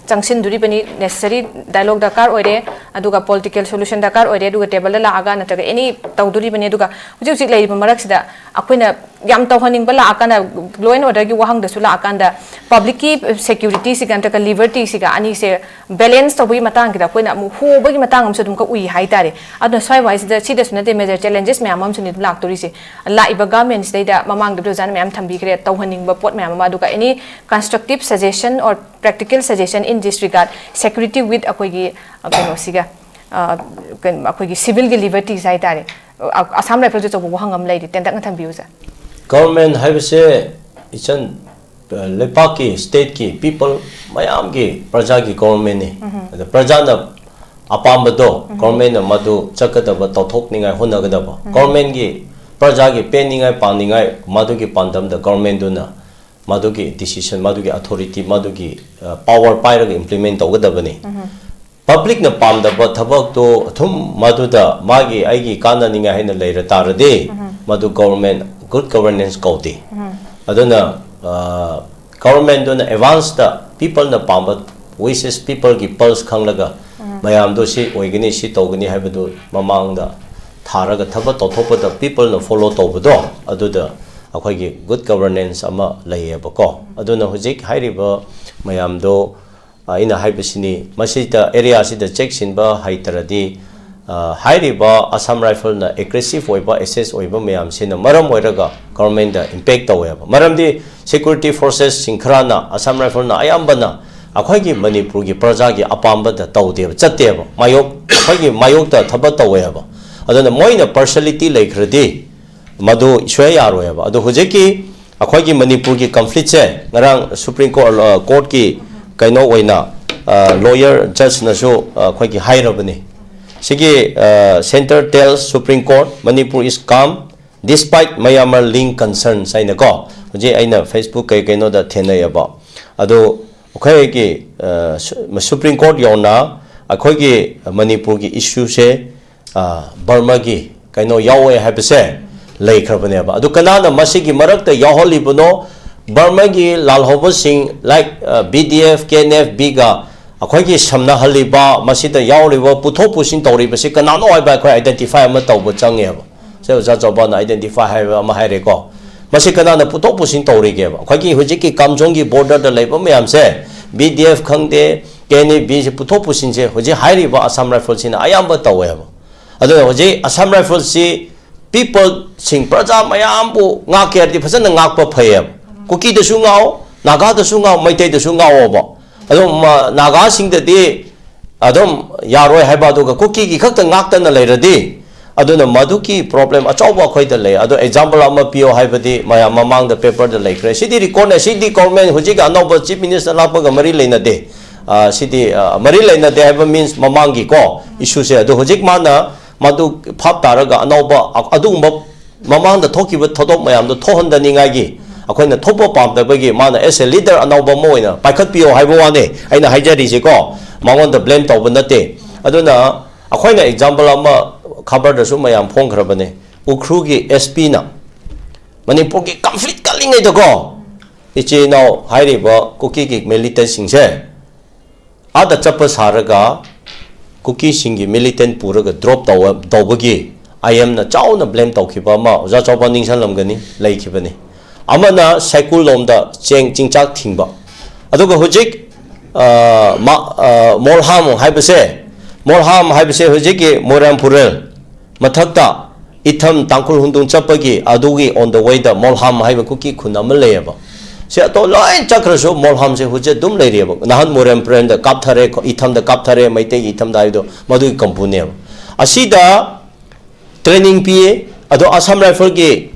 ꯆꯪꯁꯤꯟꯗꯣꯔꯤꯕꯅꯤ꯫ ꯅꯦꯁꯦꯁꯔꯤ ꯗꯥꯏꯂꯣꯒ ꯗꯔꯀꯥꯔ ꯑꯣꯏꯔꯦ, ꯑꯗꯨꯒ ꯄꯣꯂꯤꯇꯤꯀꯦꯜ ꯁꯣꯂꯨꯁꯟ ꯗꯔꯀꯥꯔ ꯑꯣꯏꯔꯦ, ꯑꯗꯨꯒ ꯇꯦꯕꯜꯗ ꯂꯥꯛꯑꯒ ꯅꯠꯇ꯭ꯔꯒ ꯑꯦꯅꯤ ꯇꯧꯗꯣꯔꯤꯕꯅꯤ꯫ ꯑꯗꯨꯒ ꯍꯧꯖꯤꯛ ꯍꯧꯖꯤꯛ ꯂꯩꯔꯤꯕ ꯃꯔꯛꯁꯤꯗ ꯑꯩꯈꯣꯏꯅ ꯌꯥꯝ ꯇꯧꯍꯟꯅꯤꯡꯕ ꯂꯥꯛꯑꯀꯥꯟꯗ, ꯂꯣ ꯑꯦꯟ ꯑꯣꯔꯗꯔꯒꯤ ꯋꯥꯍꯪꯗꯁꯨ ꯂꯥꯛꯑꯀꯥꯟꯗ, ꯄꯕ꯭ꯂꯤꯛꯀꯤ ꯁꯦꯀ꯭ꯌꯨꯔꯤꯇꯤꯁꯤꯒ ꯅꯠꯇ꯭ꯔꯒ ꯂꯤꯕꯔꯇꯤꯁꯤꯒ ꯑꯅꯤꯁꯦ ꯕꯦꯂꯦꯟꯁ ꯇꯧꯕꯒꯤ ꯃꯇꯥꯡꯒꯤꯗ ꯑꯩꯈꯣꯏꯅ ꯑꯃꯨꯛ ꯍꯣꯕꯒꯤ ꯃꯇꯥꯡ ꯑꯃꯁꯨ ꯑꯗꯨꯝ ꯎꯏ ꯍꯥꯏꯇꯥꯔꯦ꯫ ꯑꯗꯨꯅ ꯁ꯭ꯋꯥꯏ ꯋꯥꯏꯁꯤꯗ ꯁꯤꯗꯁꯨ ꯅꯠꯇꯦ, ꯃꯦꯖꯔ ꯆꯦꯂꯦꯟꯖꯦꯁ ꯃꯌꯥꯝ ꯑꯃꯁꯨꯅꯤ ꯑꯗꯨꯝ ꯂꯥꯛꯇꯣꯔꯤꯁꯦ꯫ ꯂꯥꯛꯏꯕ ꯒꯚꯔꯟꯃꯦꯟꯁꯤꯗꯩꯗ ꯃꯃꯥꯡꯗ ꯕ꯭ꯔꯣꯖꯥꯅ ꯃꯌꯥꯝ ꯊꯝꯕꯤꯈ꯭ꯔꯦ, ꯇꯧꯍꯟꯅꯤꯡꯕ ꯄꯣꯠ ꯃꯌꯥꯝ ꯑꯃ, ꯑꯗꯨꯒ ꯑꯦꯅꯤ constructive suggestion or practical suggestion in this regard, security with ꯑꯩꯈꯣꯏꯒꯤ, ꯑ, ꯀꯩꯅꯣꯁꯤꯒ, ꯑ, ꯀꯩꯅꯣ, ꯑꯩꯈꯣꯏꯒꯤ ꯁꯤꯚꯤꯜꯒꯤ ꯂꯤꯕꯔꯇꯤꯁ ꯍꯥꯏꯇꯥꯔꯦ꯫ ꯑ, ꯑꯁꯥꯝ ꯔꯥꯏꯐꯜꯁꯨ ꯑꯆꯧꯕ ꯋꯥꯍꯪ ꯑꯃ ꯂꯩꯔꯤ, ꯇꯦꯟꯇꯛꯅ ꯊꯝꯕꯤꯌꯨ ꯁꯥꯔ꯫ ꯒꯚꯔꯟꯃꯦꯟ ꯍꯥꯏꯕꯁꯦ ꯏꯆꯟ, ꯑ, ꯂꯩꯄꯥꯛꯀꯤ, ꯁ꯭ꯇꯦꯠꯀꯤ ꯄꯤꯄꯜ ꯃꯌꯥꯝꯒꯤ ꯄ꯭ꯔꯖꯥꯒꯤ ꯒꯚꯔꯟꯃꯦꯟꯅꯤ꯫ ꯑꯗ ꯄ꯭ꯔꯖꯥꯅ ꯑꯄꯥꯝꯕꯗꯣ ꯒꯚꯔꯟꯃꯦꯟꯅ ꯃꯗꯨ ꯆꯠꯀꯗꯕ, ꯇꯧꯊꯣꯛꯅꯤꯡꯉꯥꯏ ꯍꯣꯠꯅꯒꯗꯕ꯫ ꯒꯚꯔꯟꯃꯦꯟꯒꯤ ꯄ꯭ꯔꯖꯥꯒꯤ ꯄꯦꯟꯅꯤꯡꯉꯥꯏ, ꯄꯥꯝꯅꯤꯡꯉꯥꯏ, ꯃꯗꯨꯒꯤ ꯄꯥꯟꯗꯝꯗ ꯒꯚꯔꯟꯃꯦꯟꯗꯨꯅ ꯃꯗꯨꯒꯤ ꯗꯤꯁꯤꯁꯟ, ꯃꯗꯨꯒꯤ ꯑꯣꯊꯣꯔꯤꯇꯤ, ꯃꯗꯨꯒꯤ, ꯑ, ꯄꯥꯋꯔ ꯄꯥꯏꯔꯒ ꯏꯝꯄ꯭ꯂꯤꯃꯦꯟ ꯇꯧꯒꯗꯕꯅꯤ꯫ ꯄꯕ꯭ꯂꯤꯛꯅ ꯄꯥꯝꯗꯕ ꯊꯕꯛꯇꯣ ꯑꯗꯨꯝ ꯃꯗꯨꯗ ꯃꯥꯒꯤ ꯑꯩꯒꯤ ꯀꯥꯟꯅꯅꯤꯡꯉꯥꯏ ꯍꯥꯏꯅ ꯂꯩꯔ ꯇꯥꯔꯗꯤ, ꯃꯗꯨ ꯒꯚꯔꯟꯃꯦꯟ, ꯒꯨꯗ ꯒꯚꯔꯅꯦꯟꯁ ꯀꯧꯗꯦ꯫ ꯑꯗꯨꯅ, ꯑ, ꯒꯚꯔꯟꯃꯦꯟꯗꯨꯅ ꯑꯦꯗꯚꯥꯟꯁꯇ ꯄꯤꯄꯜꯅ ꯄꯥꯝꯕ ꯋꯤꯁꯦꯁ, ꯄꯤꯄꯜꯒꯤ ꯄꯜꯁ ꯈꯪꯂꯒ, ꯃꯌꯥꯝꯗꯣ ꯁꯤ ꯑꯣꯏꯒꯅꯤ, ꯁꯤ ꯇꯧꯒꯅꯤ ꯍꯥꯏꯕꯗꯨ ꯃꯃꯥꯡꯗ ꯊꯥꯔꯒ ꯊꯕꯛ ꯇꯧꯊꯣꯛꯄꯗ ꯄꯤꯄꯜꯅ ꯐꯣꯂꯣ ꯇꯧꯕꯗꯣ, ꯑꯗꯨꯗ ꯑꯩꯈꯣꯏꯒꯤ ꯒꯨꯗ ꯒꯚꯔꯅꯦꯟꯁ ꯑꯃ ꯂꯩꯌꯦꯕꯀꯣ꯫ ꯑꯗꯨꯅ ꯍꯧꯖꯤꯛ ꯍꯥꯏꯔꯤꯕ ꯃꯌꯥꯝꯗꯣ, ꯑ, ꯑꯩꯅ ꯍꯥꯏꯕꯁꯤꯅꯤ, ꯃꯁꯤꯗ ꯑꯦꯔꯤꯌꯥꯁꯤꯗ ꯆꯦꯛꯁꯤꯟꯕ ꯍꯩꯇ꯭ꯔꯗꯤ, ꯑ, ꯍꯥꯏꯔꯤꯕ ꯑꯁꯥꯝ ꯔꯥꯏꯐꯜꯅ ꯑꯦꯒ꯭ꯔꯦꯁꯤꯚ ꯑꯣꯏꯕ, ꯑꯦꯁꯦꯁ ꯑꯣꯏꯕ ꯃꯌꯥꯝꯁꯤꯅ ꯃꯔꯝ ꯑꯣꯏꯔꯒ ꯒꯚꯔꯟꯃꯦꯟꯗ ꯏꯝꯄꯦꯛ ꯇꯧꯋꯦꯕ꯫ ꯃꯔꯝꯗꯤ ꯁꯦꯀ꯭ꯌꯨꯔꯤꯇꯤ ꯐꯣꯔꯁꯦꯁꯁꯤꯡ ꯈꯔꯅ ꯑꯁꯥꯝ ꯔꯥꯏꯐꯜꯅ ꯑꯌꯥꯝꯕꯅ ꯑꯩꯈꯣꯏꯒꯤ ꯃꯅꯤꯄꯨꯔꯒꯤ ꯄ꯭ꯔꯖꯥꯒꯤ ꯑꯄꯥꯝꯕꯗ ꯇꯧꯗꯦꯕ, ꯆꯠꯇꯦꯕ, ꯃꯥꯌꯣꯛ, ꯑꯩꯈꯣꯏꯒꯤ ꯃꯥꯌꯣꯛꯇ ꯊꯕꯛ ꯇꯧꯋꯦꯕ꯫ ꯑꯗꯨꯅ ꯃꯣꯏꯅ ꯄꯥꯔꯁꯤꯌꯦꯂꯤꯇꯤ ꯂꯩꯈ꯭ꯔꯗꯤ ꯃꯗꯨ ꯁꯨꯡꯌꯥ ꯌꯥꯔꯣꯏꯕ꯫ ꯑꯗꯣ ꯍꯧꯖꯤꯛꯀꯤ ꯑꯩꯈꯣꯏꯒꯤ ꯃꯅꯤꯄꯨꯔꯒꯤ ꯀꯟꯐ꯭ꯂꯤꯛꯁꯦ ꯉꯔꯥꯡ ꯁꯨꯄ꯭ꯔꯤꯝ ꯀꯣꯔꯠ, ꯀꯣꯔꯠꯀꯤ ꯀꯩꯅꯣ ꯑꯣꯏꯅ, ꯂꯣꯌꯔ ꯖꯁꯅꯁꯨ ꯑꯩꯈꯣꯏꯒꯤ ꯍꯥꯏꯔꯕꯅꯤ꯫ ꯁꯤꯒꯤ Centre tells Supreme Court Manipur is calm despite Myanmar link concerns ꯍꯥꯏꯅꯀꯣ, ꯍꯧꯖꯤꯛ ꯑꯩꯅ Facebook ꯀꯩ ꯀꯩꯅꯣꯗ ꯊꯦꯡꯅꯩꯑꯕ꯫ ꯑꯗꯣ ꯑꯩꯈꯣꯏꯒꯤ ꯁꯨꯄ꯭ꯔꯤꯝ ꯀꯣꯔꯠ ꯌꯧꯅ ꯑꯩꯈꯣꯏꯒꯤ ꯃꯅꯤꯄꯨꯔꯒꯤ ꯏꯁꯨꯁꯦ ꯕꯔꯃꯥꯒꯤ ꯀꯩꯅꯣ ꯌꯥꯎꯋꯦ ꯍꯥꯏꯕꯁꯦ ꯂꯩꯈ꯭ꯔꯕꯅꯦꯕ꯫ ꯑꯗꯨ ꯀꯅꯥꯅ ꯃꯁꯤꯒꯤ ꯃꯔꯛꯇ ꯌꯥꯎꯍꯜꯂꯤꯕꯅꯣ? ꯕꯔꯃꯥꯒꯤ ꯂꯥꯜꯍꯧꯕꯁꯤꯡ, like, B D F, K N F ꯕꯤꯒ ꯑꯩꯈꯣꯏꯒꯤ ꯁꯝꯅꯍꯜꯂꯤꯕ, ꯃꯁꯤꯗ ꯌꯥꯎꯔꯤꯕ, ꯄꯨꯊꯣꯛ ꯄꯨꯁꯤꯟ ꯇꯧꯔꯤꯕꯁꯤ ꯀꯅꯥꯅꯣ ꯍꯥꯏꯕ ꯑꯩꯈꯣꯏ identify ꯑꯃ ꯇꯧꯕ ꯆꯪꯉꯦꯕ꯫ ꯁꯦ ꯑꯣꯖꯥ ꯆꯥꯎꯕꯅ identify ꯍꯥꯏꯕ ꯑꯃ ꯍꯥꯏꯔꯦꯀꯣ꯫ ꯃꯁꯤ ꯀꯅꯥꯅ ꯄꯨꯊꯣꯛ ꯄꯨꯁꯤꯟ ꯇꯧꯔꯤꯒꯦꯕ? ꯑꯩꯈꯣꯏꯒꯤ ꯍꯧꯖꯤꯛꯀꯤ ꯀꯥꯝꯖꯣꯡꯒꯤ borderꯗ ꯂꯩꯕ ꯃꯌꯥꯝꯁꯦ, ꯕꯤ ꯗꯤ ꯑꯦꯐ ꯈꯪꯗꯦ, ꯀꯦ ꯑꯦꯟ ꯑꯦ ꯕꯤꯁꯤ ꯄꯨꯊꯣꯛ ꯄꯨꯁꯤꯟꯁꯦ ꯍꯧꯖꯤꯛ ꯍꯥꯏꯔꯤꯕ Assam Riflesꯁꯤꯅ ꯑꯌꯥꯝꯕ ꯇꯧꯋꯦꯕ꯫ ꯑꯗꯨꯅ ꯍꯧꯖꯤꯛ Assam Riflesꯁꯤ peopleꯁꯤꯡ, ꯄ꯭ꯔꯖꯥ ꯃꯌꯥꯝꯕꯨ ꯉꯥꯛꯀꯦ ꯍꯥꯏꯔꯗꯤ ꯐꯖꯅ ꯉꯥꯛꯄ ꯐꯩꯌꯦꯕ꯫ ꯀꯨꯀꯤꯗꯁꯨ ꯉꯥꯎ, ꯅꯥꯒꯥꯗꯁꯨ ꯉꯥꯎ, ꯃꯩꯇꯩꯗꯁꯨ ꯉꯥꯎꯑꯣꯕ꯫ ꯑꯗꯨꯝ ꯃ-, ꯅꯥꯒꯥꯁꯤꯡꯗꯗꯤ ꯑꯗꯨꯝ ꯌꯥꯔꯣꯏ ꯍꯥꯏꯕ, ꯑꯗꯨꯒ ꯀꯨꯀꯤꯒꯤ ꯈꯛꯇ ꯉꯥꯛꯇꯅ ꯂꯩꯔꯗꯤ, ꯑꯗꯨꯅ ꯃꯗꯨꯒꯤ problem ꯑꯆꯧꯕ ꯑꯩꯈꯣꯏꯗ ꯂꯩ꯫ ꯑꯗꯣ example ꯑꯃ ꯄꯤꯌꯣ ꯍꯥꯏꯕꯗꯤ ꯃꯌꯥꯝ ꯃꯃꯥꯡꯗ paperꯗ ꯂꯩꯈ꯭ꯔꯦ꯫ ꯁꯤꯗꯤ recordꯅꯦ, ꯁꯤꯗꯤ government ꯍꯧꯖꯤꯛ ꯑꯅꯧꯕ chief minister ꯂꯥꯛꯄꯒ ꯃꯔꯤ ꯂꯩꯅꯗꯦ꯫ ꯑ, ꯁꯤꯗꯤ, ꯑ, ꯃꯔꯤ ꯂꯩꯅꯗꯦ ꯍꯥꯏꯕ means ꯃꯃꯥꯡꯒꯤꯀꯣ issueꯁꯦ꯫ ꯑꯗꯣ ꯍꯧꯖꯤꯛ ꯃꯥꯅ ꯃꯗꯨ ꯐꯥꯞ ꯇꯥꯔꯒ ꯑꯅꯧꯕ ꯑ-, ꯑꯗꯨꯒꯨꯝꯕ ꯃꯃꯥꯡꯗ ꯊꯣꯛꯈꯤꯕ ꯊꯧꯗꯣꯛ ꯃꯌꯥꯝꯗꯣ ꯊꯣꯛꯍꯟꯗꯅꯤꯡꯉꯥꯏꯒꯤ ꯑꯩꯈꯣꯏꯅ ꯊꯣꯛꯄ ꯄꯥꯝꯗꯕꯒꯤ ꯃꯥꯅ as a leader ꯑꯅꯧꯕ ꯑꯃ ꯑꯣꯏꯅ ꯄꯥꯏꯈꯠꯄꯤꯌꯣ ꯍꯥꯏꯕ ꯋꯥꯅꯦ꯫ ꯑꯩꯅ ꯍꯥꯏꯖꯔꯤꯁꯦꯀꯣ, ꯃꯉꯣꯟꯗ blame ꯇꯧꯕ ꯅꯠꯇꯦ꯫ ꯑꯗꯨꯅ ꯑꯩꯈꯣꯏꯅ example ꯑꯃ ꯈꯕꯔꯗꯁꯨ ꯃꯌꯥꯝ ꯐꯣꯡꯈ꯭ꯔꯕꯅꯦ꯫ ꯎꯈ꯭ꯔꯨꯜꯒꯤ ꯑꯦꯁ ꯄꯤꯅ ꯃꯅꯤꯄꯨꯔꯒꯤ conflict ꯀꯜꯂꯤꯉꯩꯗꯀꯣ, ꯏꯆꯤꯜ ꯏꯅꯥꯎ ꯍꯥꯏꯔꯤꯕ ꯀꯨꯀꯤꯒꯤ militantꯁꯤꯡꯁꯦ ꯑꯥꯗ ꯆꯠꯄ ꯁꯥꯔꯒ ꯀꯨꯀꯤꯁꯤꯡꯒꯤ militant ꯄꯨꯔꯒ drop ꯇꯧꯕ, ꯇꯧꯕꯒꯤ ꯑꯥꯏ ꯑꯦꯝꯅ ꯆꯥꯎꯅ blame ꯇꯧꯈꯤꯕ ꯑꯃ ꯑꯣꯖꯥ ꯆꯥꯎꯕ ꯅꯤꯡꯁꯤꯡꯂꯝꯒꯅꯤ, ꯂꯩꯈꯤꯕꯅꯤ꯫ ꯑꯃꯅ ꯁꯥꯏꯀꯨꯜ ꯂꯣꯝꯗ ꯆꯦꯡ ꯆꯤꯡꯆꯥꯛ ꯊꯤꯡꯕ꯫ ꯑꯗꯨꯒ ꯍꯧꯖꯤꯛ, ꯑ, ꯃ-, ꯑ, ꯃꯣꯜꯍꯥꯝ ꯍꯥꯏꯕꯁꯦ, ꯃꯣꯜꯍꯥꯝ ꯍꯥꯏꯕꯁꯦ ꯍꯧꯖꯤꯛꯀꯤ ꯃꯣꯏꯔꯥꯡ ꯄꯨꯔꯦꯜ ꯃꯊꯛꯇ ꯏꯊꯝ ꯇꯥꯡꯈꯨꯜ ꯍꯨꯟꯗꯨꯡ ꯆꯠꯄꯒꯤ ꯑꯗꯨꯒꯤ on the wayꯗ ꯃꯣꯜꯍꯥꯝ ꯍꯥꯏꯕ ꯀꯨꯀꯤ ꯈꯨꯟ ꯑꯃ ꯂꯩꯌꯦꯕ꯫ ꯁꯤ ꯑꯇꯣꯞ ꯂꯣꯏ ꯆꯠꯈ꯭ꯔꯁꯨ ꯃꯣꯜꯍꯥꯝꯁꯦ ꯍꯧꯖꯤꯛ ꯑꯗꯨꯝ ꯂꯩꯔꯤꯑꯕ꯫ ꯅꯍꯥꯟ ꯃꯣꯏꯔꯥꯡ ꯄꯨꯔꯦꯜꯗ ꯀꯥꯞꯊꯔꯦ, ꯏꯊꯝꯗ ꯀꯥꯞꯊꯔꯦ, ꯃꯩꯇꯩꯒꯤ ꯏꯊꯝꯗ ꯍꯥꯏꯕꯗꯣ ꯃꯗꯨꯒꯤ ꯀꯥꯡꯕꯨꯅꯦꯕ꯫ ꯑꯁꯤꯗ training ꯄꯤꯌꯦ꯫ ꯑꯗꯣ Assam Riflesꯀꯤ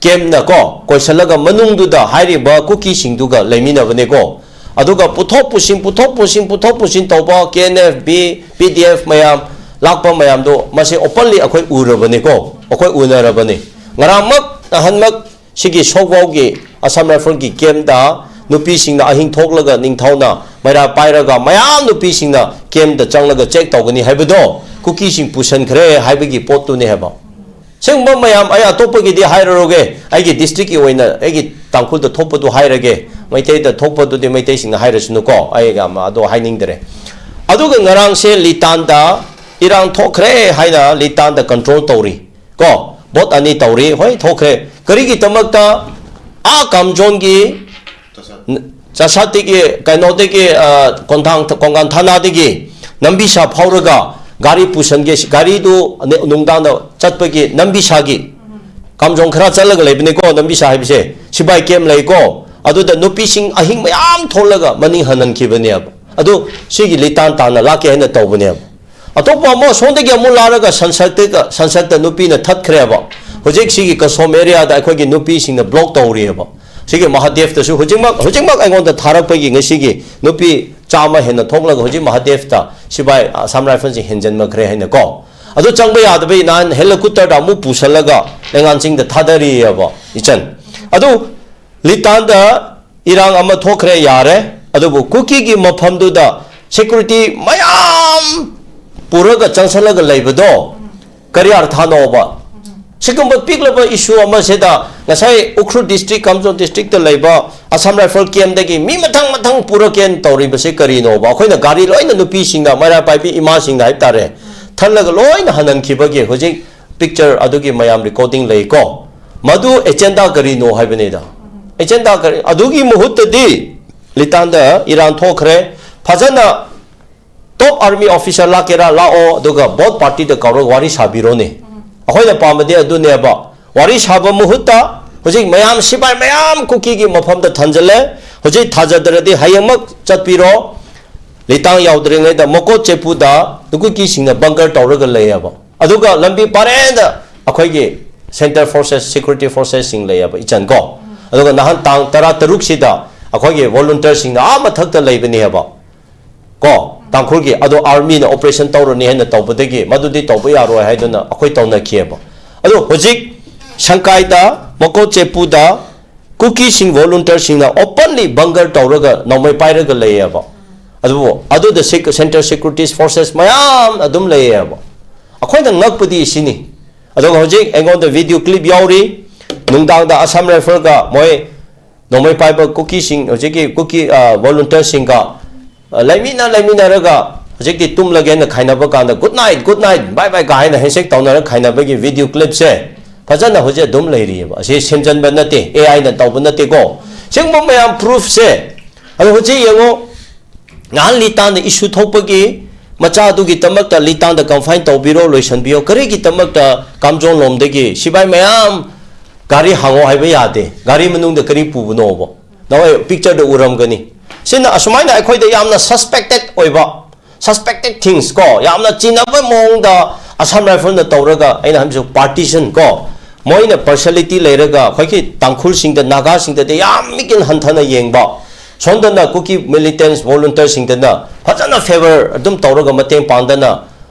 ꯀꯦꯝꯅ ꯀꯣ ꯀꯣꯏꯁꯜꯂꯒ ꯃꯅꯨꯡꯗꯨꯗ ꯍꯥꯏꯔꯤꯕ ꯀꯨꯀꯤꯁꯤꯡꯗꯨꯒ ꯂꯩꯃꯤꯟꯅꯕꯅꯦꯀꯣ꯫ ꯑꯗꯨꯒ ꯄꯨꯊꯣꯛ ꯄꯨꯁꯤꯟ, ꯄꯨꯊꯣꯛ ꯄꯨꯁꯤꯟ, ꯄꯨꯊꯣꯛ ꯄꯨꯁꯤꯟ ꯇꯧꯕ K N F, B, P D F ꯃꯌꯥꯝ ꯂꯥꯛꯄ ꯃꯌꯥꯝꯗꯣ ꯃꯁꯤ openly ꯑꯩꯈꯣꯏ ꯎꯔꯕꯅꯤꯀꯣ, ꯑꯩꯈꯣꯏ ꯎꯅꯔꯕꯅꯤ꯫ ꯉꯔꯥꯡꯃꯛ, ꯅꯍꯥꯟꯃꯛ ꯁꯤꯒꯤ ꯁꯣꯛꯕꯥꯎꯒꯤ ꯑꯁꯥꯝ ꯔꯥꯏꯐꯜꯒꯤ ꯀꯦꯝꯗ ꯅꯨꯄꯤꯁꯤꯡꯅ ꯑꯍꯤꯡ ꯊꯣꯛꯂꯒ ꯅꯤꯡꯊꯧꯅ ꯃꯩꯔꯥ ꯄꯥꯏꯔꯒ ꯃꯌꯥꯝ ꯅꯨꯄꯤꯁꯤꯡꯅ ꯀꯦꯝꯗ ꯆꯪꯂꯒ ꯆꯦꯛ ꯇꯧꯒꯅꯤ ꯍꯥꯏꯕꯗꯣ ꯀꯨꯀꯤꯁꯤꯡ ꯄꯨꯁꯟꯈ꯭ꯔꯦ ꯍꯥꯏꯕꯒꯤ ꯄꯣꯠꯇꯨꯅꯦ ꯍꯥꯏꯕ꯫ ꯁꯤꯒꯨꯝꯕ ꯃꯌꯥꯝ ꯑꯩ ꯑꯇꯣꯞꯄꯒꯤꯗꯤ ꯍꯥꯏꯔꯔꯣꯏꯒꯦ, ꯑꯩꯒꯤ ꯗꯤꯁꯇ꯭ꯔꯤꯛꯀꯤ ꯑꯣꯏꯅ ꯑꯩꯒꯤ ꯇꯥꯡꯈꯨꯜꯗ ꯊꯣꯛꯄꯗꯨ ꯍꯥꯏꯔꯒꯦ, ꯃꯩꯇꯩꯗ ꯊꯣꯛꯄꯗꯨꯗꯤ ꯃꯩꯇꯩꯁꯤꯡꯅ ꯍꯥꯏꯔꯁꯅꯨꯀꯣ, ꯑꯩ ꯌꯥꯝ ꯑꯗꯣ ꯍꯥꯏꯅꯤꯡꯗ꯭ꯔꯦ꯫ ꯑꯗꯨꯒ ꯉꯔꯥꯡꯁꯦ ꯂꯤꯇꯥꯟꯗ ꯏꯔꯥꯡ ꯊꯣꯛꯈ꯭ꯔꯦ ꯍꯥꯏꯅ ꯂꯤꯇꯥꯟꯗ control ꯇꯧꯔꯤ ꯀꯣ, ꯚꯣꯠ ꯑꯅꯤ ꯇꯧꯔꯤ, ꯍꯣꯏ ꯊꯣꯛꯈ꯭ꯔꯦ꯫ ꯀꯔꯤꯒꯤꯗꯃꯛꯇ? ꯑꯥ ꯀꯥꯝꯖꯣꯟꯒꯤ ꯆꯥꯁꯥꯠꯇꯒꯤ, ꯀꯩꯅꯣꯗꯒꯤ, ꯑ, ꯀꯣꯟꯊꯥꯡ, ꯀꯣꯡꯒꯥꯟ ꯊꯥꯅꯥꯗꯒꯤ ꯅꯝꯕꯤꯁꯥ ꯐꯥꯎꯔꯒ ꯒꯥꯔꯤ ꯄꯨꯁꯟꯒꯦ, ꯒꯥꯔꯤꯗꯨ ꯅꯦ-, ꯅꯨꯡꯗꯥꯡꯗ ꯆꯠꯄꯒꯤ ꯅꯝꯕꯤꯁꯥꯒꯤ ꯀꯥꯝꯖꯣꯡ ꯈꯔ ꯆꯠꯂꯒ ꯂꯩꯕꯅꯤꯀꯣ, ꯅꯝꯕꯤꯁꯥ ꯍꯥꯏꯕꯁꯦ ꯁꯤꯕꯥꯏ ꯀꯦꯝ ꯂꯩꯀꯣ꯫ ꯑꯗꯨꯗ ꯅꯨꯄꯤꯁꯤꯡ ꯑꯍꯤꯡ ꯃꯌꯥꯝ ꯊꯣꯛꯂꯒ ꯃꯅꯤꯡ ꯍꯟꯍꯟꯈꯤꯕꯅꯦꯕ꯫ ꯑꯗꯨ ꯁꯤꯒꯤ ꯂꯤꯇꯥꯟ ꯇꯥꯟꯅ ꯂꯥꯛꯀꯦ ꯍꯥꯏꯅ ꯇꯧꯕꯅꯦꯕ꯫ ꯑꯇꯣꯞꯄ ꯑꯃ ꯁꯣꯝꯗꯒꯤ ꯑꯃꯨꯛ ꯂꯥꯛꯂꯒ ꯁꯟꯁꯠꯇꯒ, ꯁꯟꯁꯠꯇ ꯅꯨꯄꯤꯅ ꯊꯠꯈ꯭ꯔꯦꯕ꯫ ꯍꯧꯖꯤꯛ ꯁꯤꯒꯤ ꯀꯁꯣꯝ ꯑꯦꯔꯤꯌꯥꯗ ꯑꯩꯈꯣꯏꯒꯤ ꯅꯨꯄꯤꯁꯤꯡꯅ ꯕ꯭ꯂꯣꯛ ꯇꯧꯔꯤꯑꯕ꯫ ꯁꯤꯒꯤ ꯃꯍꯥꯗꯦꯕꯇꯁꯨ ꯍꯧꯖꯤꯛꯃꯛ, ꯍꯧꯖꯤꯛꯃꯛ ꯑꯩꯉꯣꯟꯗ ꯊꯥꯔꯛꯄꯒꯤ ꯉꯁꯤꯒꯤ ꯅꯨꯄꯤ ꯆꯥꯝꯃ ꯍꯦꯟꯅ ꯊꯣꯛꯂꯒ ꯍꯧꯖꯤꯛ ꯃꯍꯥꯗꯦꯕꯇ ꯁꯤꯕꯥꯏ, ꯑꯁꯥꯝ ꯔꯥꯏꯐꯜꯁꯤꯡ ꯍꯦꯟꯖꯟꯃꯈ꯭ꯔꯦ ꯍꯥꯏꯅꯀꯣ꯫ ꯑꯗꯨ ꯆꯪꯕ ꯌꯥꯗꯕꯒꯤ ꯅꯍꯥꯟ ꯍꯦꯂꯤꯀꯣꯞꯇꯔꯗ ꯑꯃꯨꯛ ꯄꯨꯁꯜꯂꯒ ꯂꯩꯉꯥꯟꯁꯤꯡꯗ ꯊꯥꯗꯔꯤꯑꯕ ꯏꯆꯟ꯫ ꯑꯗꯨ ꯂꯤꯇꯥꯟꯗ ꯏꯔꯥꯡ ꯑꯃ ꯊꯣꯛꯈ꯭ꯔꯦ, ꯌꯥꯔꯦ꯫ ꯑꯗꯨꯕꯨ ꯀꯨꯀꯤꯒꯤ ꯃꯐꯝꯗꯨꯗ ꯁꯦꯀ꯭ꯌꯨꯔꯤꯇꯤ ꯃꯌꯥꯝ ꯄꯨꯔꯒ ꯆꯪꯁꯜꯂꯒ ꯂꯩꯕꯗꯣ ꯀꯔꯤ ꯑꯔꯊꯥꯅꯣꯕ? ꯁꯤꯒꯨꯝꯕ ꯄꯤꯛꯂꯕ ꯏꯁꯨ ꯑꯃꯁꯤꯗ ꯉꯁꯥꯏ ꯎꯈ꯭ꯔꯨꯜ ꯗꯤꯁꯇ꯭ꯔꯤꯛ, ꯀꯥꯝꯖꯣꯟ ꯗꯤꯁꯇ꯭ꯔꯤꯛꯇ ꯂꯩꯕ ꯑꯁꯥꯝ ꯔꯥꯏꯐꯜ ꯀꯦꯝꯗꯒꯤ ꯃꯤ ꯃꯊꯪ ꯃꯊꯪ ꯄꯨꯔꯛꯀꯦꯅ ꯇꯧꯔꯤꯕꯁꯤ ꯀꯔꯤꯅꯣꯕ? ꯑꯩꯈꯣꯏꯅ ꯒꯥꯔꯤ ꯂꯣꯏꯅ ꯅꯨꯄꯤꯁꯤꯡꯅ, ꯃꯩꯔꯥ ꯄꯥꯏꯕꯤ ꯏꯃꯥꯁꯤꯡꯅ ꯍꯥꯏꯕ ꯇꯥꯔꯦ, ꯊꯜꯂꯒ ꯂꯣꯏꯅ ꯍꯟꯍꯟꯈꯤꯕꯒꯤ ꯍꯧꯖꯤꯛ ꯄꯤꯛꯆꯔ ꯑꯗꯨꯒꯤ ꯃꯌꯥꯝ ꯔꯦꯀꯣꯔꯗꯤꯡ ꯂꯩꯀꯣ꯫ ꯃꯗꯨ ꯑꯦꯖꯦꯟꯗꯥ ꯀꯔꯤꯅꯣ ꯍꯥꯏꯕꯅꯤꯗ꯫ ꯑꯦꯖꯦꯟꯗꯥ ꯀꯔꯤ? ꯑꯗꯨꯒꯤ ꯃꯍꯨꯠꯇꯗꯤ ꯂꯤꯇꯥꯟꯗ ꯏꯔꯥꯡ ꯊꯣꯛꯈ꯭ꯔꯦ, ꯐꯖꯅ ꯇꯣꯞ ꯑꯥꯔꯃꯤ ꯑꯣꯐꯤꯁꯥꯔ ꯂꯥꯛꯀꯦꯔꯥ ꯂꯥꯛꯑꯣ, ꯑꯗꯨꯒ ꯕꯣꯠ ꯄꯥꯔꯇꯤꯗ ꯀꯧꯔꯒ ꯋꯥꯔꯤ ꯁꯥꯕꯤꯔꯣꯅꯦ꯫ ꯑꯩꯈꯣꯏꯅ ꯄꯥꯝꯕꯗꯤ ꯑꯗꯨꯅꯦꯕ꯫ ꯋꯥꯔꯤ ꯁꯥꯕ ꯃꯍꯨꯠꯇ ꯍꯧꯖꯤꯛ ꯃꯌꯥꯝ ꯁꯤꯐꯥꯏ ꯃꯌꯥꯝ ꯀꯨꯀꯤꯒꯤ ꯃꯐꯝꯗ ꯊꯝꯖꯤꯜꯂꯦ꯫ ꯍꯧꯖꯤꯛ ꯊꯥꯖꯗ꯭ꯔꯗꯤ ꯍꯌꯦꯡꯃꯛ ꯆꯠꯄꯤꯔꯣ꯫ ꯂꯤꯇꯥꯟ ꯌꯧꯗ꯭ꯔꯤꯉꯩꯗ ꯃꯀꯣꯠ ꯆꯦꯄꯨꯗ ꯀꯨꯀꯤꯁꯤꯡꯅ ꯕꯪꯀꯔ ꯇꯧꯔꯒ ꯂꯩꯌꯦꯕ꯫ ꯑꯗꯨꯒ ꯂꯝꯕꯤ ꯄꯔꯦꯡꯗ ꯑꯩꯈꯣꯏꯒꯤ Centre Forces, Security Forcesꯁꯤꯡ ꯂꯩꯌꯦꯕ ꯏꯆꯟ ꯀꯣ꯫ ꯑꯗꯨꯒ ꯅꯍꯥꯟ ꯇꯥꯡ ꯇꯔꯥ ꯇꯔꯨꯛꯁꯤꯗ ꯑꯩꯈꯣꯏꯒꯤ volunteerꯁꯤꯡꯅ ꯑꯥ ꯃꯊꯛꯇ ꯂꯩꯕꯅꯦꯕ ꯀꯣ, ꯇꯥꯡꯈꯨꯜꯒꯤ꯫ ꯑꯗꯣ armyꯅ operation ꯇꯧꯔꯅꯤ ꯍꯥꯏꯅ ꯇꯧꯕꯗꯒꯤ ꯃꯗꯨꯗꯤ ꯇꯧꯕ ꯌꯥꯔꯣꯏ ꯍꯥꯏꯗꯨꯅ ꯑꯩꯈꯣꯏ ꯇꯧꯅꯈꯤꯑꯕ꯫ ꯑꯗꯣ ꯍꯧꯖꯤꯛ ꯁꯪꯀꯥꯏꯗ, ꯃꯀꯣꯛꯆꯦꯄꯨꯗ ꯀꯨꯀꯤꯁꯤꯡ volunteerꯁꯤꯡꯅ openly bunker ꯇꯧꯔꯒ ꯅꯣꯡꯃꯩ ꯄꯥꯏꯔꯒ ꯂꯩꯌꯦꯕ꯫ ꯑꯗꯨꯕꯨ ꯑꯗꯨꯗ sec-, Centre Security Forces ꯃꯌꯥꯝ ꯑꯗꯨꯝ ꯂꯩꯌꯦꯕ꯫ ꯑꯩꯈꯣꯏꯅ ꯉꯛꯄꯗꯤ ꯁꯤꯅꯤ꯫ ꯑꯗꯨꯒ ꯍꯧꯖꯤꯛ ꯑꯩꯉꯣꯟꯗ video clip ꯌꯥꯎꯔꯤ, ꯅꯨꯡꯗꯥꯡꯗ Assam Riflesꯒ ꯃꯣꯏ ꯅꯣꯡꯃꯩ ꯄꯥꯏꯕ ꯀꯨꯀꯤꯁꯤꯡ, ꯍꯧꯖꯤꯛꯀꯤ ꯀꯨꯀꯤ, ꯑ, volunteerꯁꯤꯡꯒ, ꯑ, ꯂꯩꯃꯤꯟꯅ ꯂꯩꯃꯤꯟꯅꯔꯒ ꯍꯧꯖꯤꯛꯇꯤ ꯇꯨꯝꯂꯒꯦꯅ ꯈꯥꯏꯅꯕ ꯀꯥꯟꯗ "Good night, good night, bye bye" ꯀ ꯍꯥꯏꯅ handshake ꯇꯧꯅꯔꯒ ꯈꯥꯏꯅꯕꯒꯤ video clipꯁꯦ ꯐꯖꯅ ꯍꯧꯖꯤꯛ ꯑꯗꯨꯝ ꯂꯩꯔꯤꯑꯕ꯫ ꯑꯁꯤ ꯁꯦꯝꯖꯤꯟꯕ ꯅꯠꯇꯦ, AIꯅ ꯇꯧꯕ ꯅꯠꯇꯦꯀꯣ꯫ ꯁꯤꯒꯨꯝꯕ ꯃꯌꯥꯝ proofꯁꯦ꯫ ꯑꯗꯣ ꯍꯧꯖꯤꯛ ꯌꯦꯡꯉꯣ, ꯅꯍꯥꯟ ꯂꯤꯇꯥꯟꯗ issue ꯊꯣꯛꯄꯒꯤ ꯃꯆꯥꯗꯨꯒꯤꯗꯃꯛꯇ ꯂꯤꯇꯥꯟꯗ confine ꯇꯧꯕꯤꯔꯣ, ꯂꯣꯏꯁꯤꯟꯕꯤꯌꯣ꯫ ꯀꯔꯤꯒꯤꯗꯃꯛꯇ ꯀꯥꯝꯖꯣꯡ ꯂꯣꯝꯗꯒꯤ ꯁꯤꯕꯥꯏ ꯃꯌꯥꯝ ꯒꯥꯔꯤ ꯍꯥꯡꯉꯣ ꯍꯥꯏꯕ ꯌꯥꯗꯦ? ꯒꯥꯔꯤ ꯃꯅꯨꯡꯗ ꯀꯔꯤ ꯄꯨꯕꯅꯣꯕ? ꯅꯈꯣꯏ pictureꯗ ꯎꯔꯝꯒꯅꯤ꯫ ꯁꯤꯅ ꯑꯁꯨꯃꯥꯏꯅ ꯑꯩꯈꯣꯏꯗ ꯌꯥꯝꯅ suspected ꯑꯣꯏꯕ, suspected things ꯀꯣ, ꯌꯥꯝꯅ ꯆꯤꯟꯅꯕ ꯃꯑꯣꯡꯗ Assam Riflesꯅ ꯇꯧꯔꯒ, ꯑꯩꯅ ꯍꯥꯏꯕꯁꯨ partition ꯀꯣ, ꯃꯣꯏꯅ partiality ꯂꯩꯔꯒ ꯑꯩꯈꯣꯏꯒꯤ ꯇꯥꯡꯈꯨꯜꯁꯤꯡꯗ, ꯅꯥꯒꯥꯁꯤꯡꯗꯗꯤ ꯌꯥꯝ ꯃꯤꯠꯌꯦꯡ ꯍꯟꯊꯅ ꯌꯦꯡꯕ, ꯁꯣꯝꯗꯅ ꯀꯨꯀꯤ militants volunteerꯁꯤꯡꯗꯅ ꯐꯖꯅ favour ꯑꯗꯨꯝ ꯇꯧꯔꯒ ꯃꯇꯦꯡ ꯄꯥꯡꯗꯅ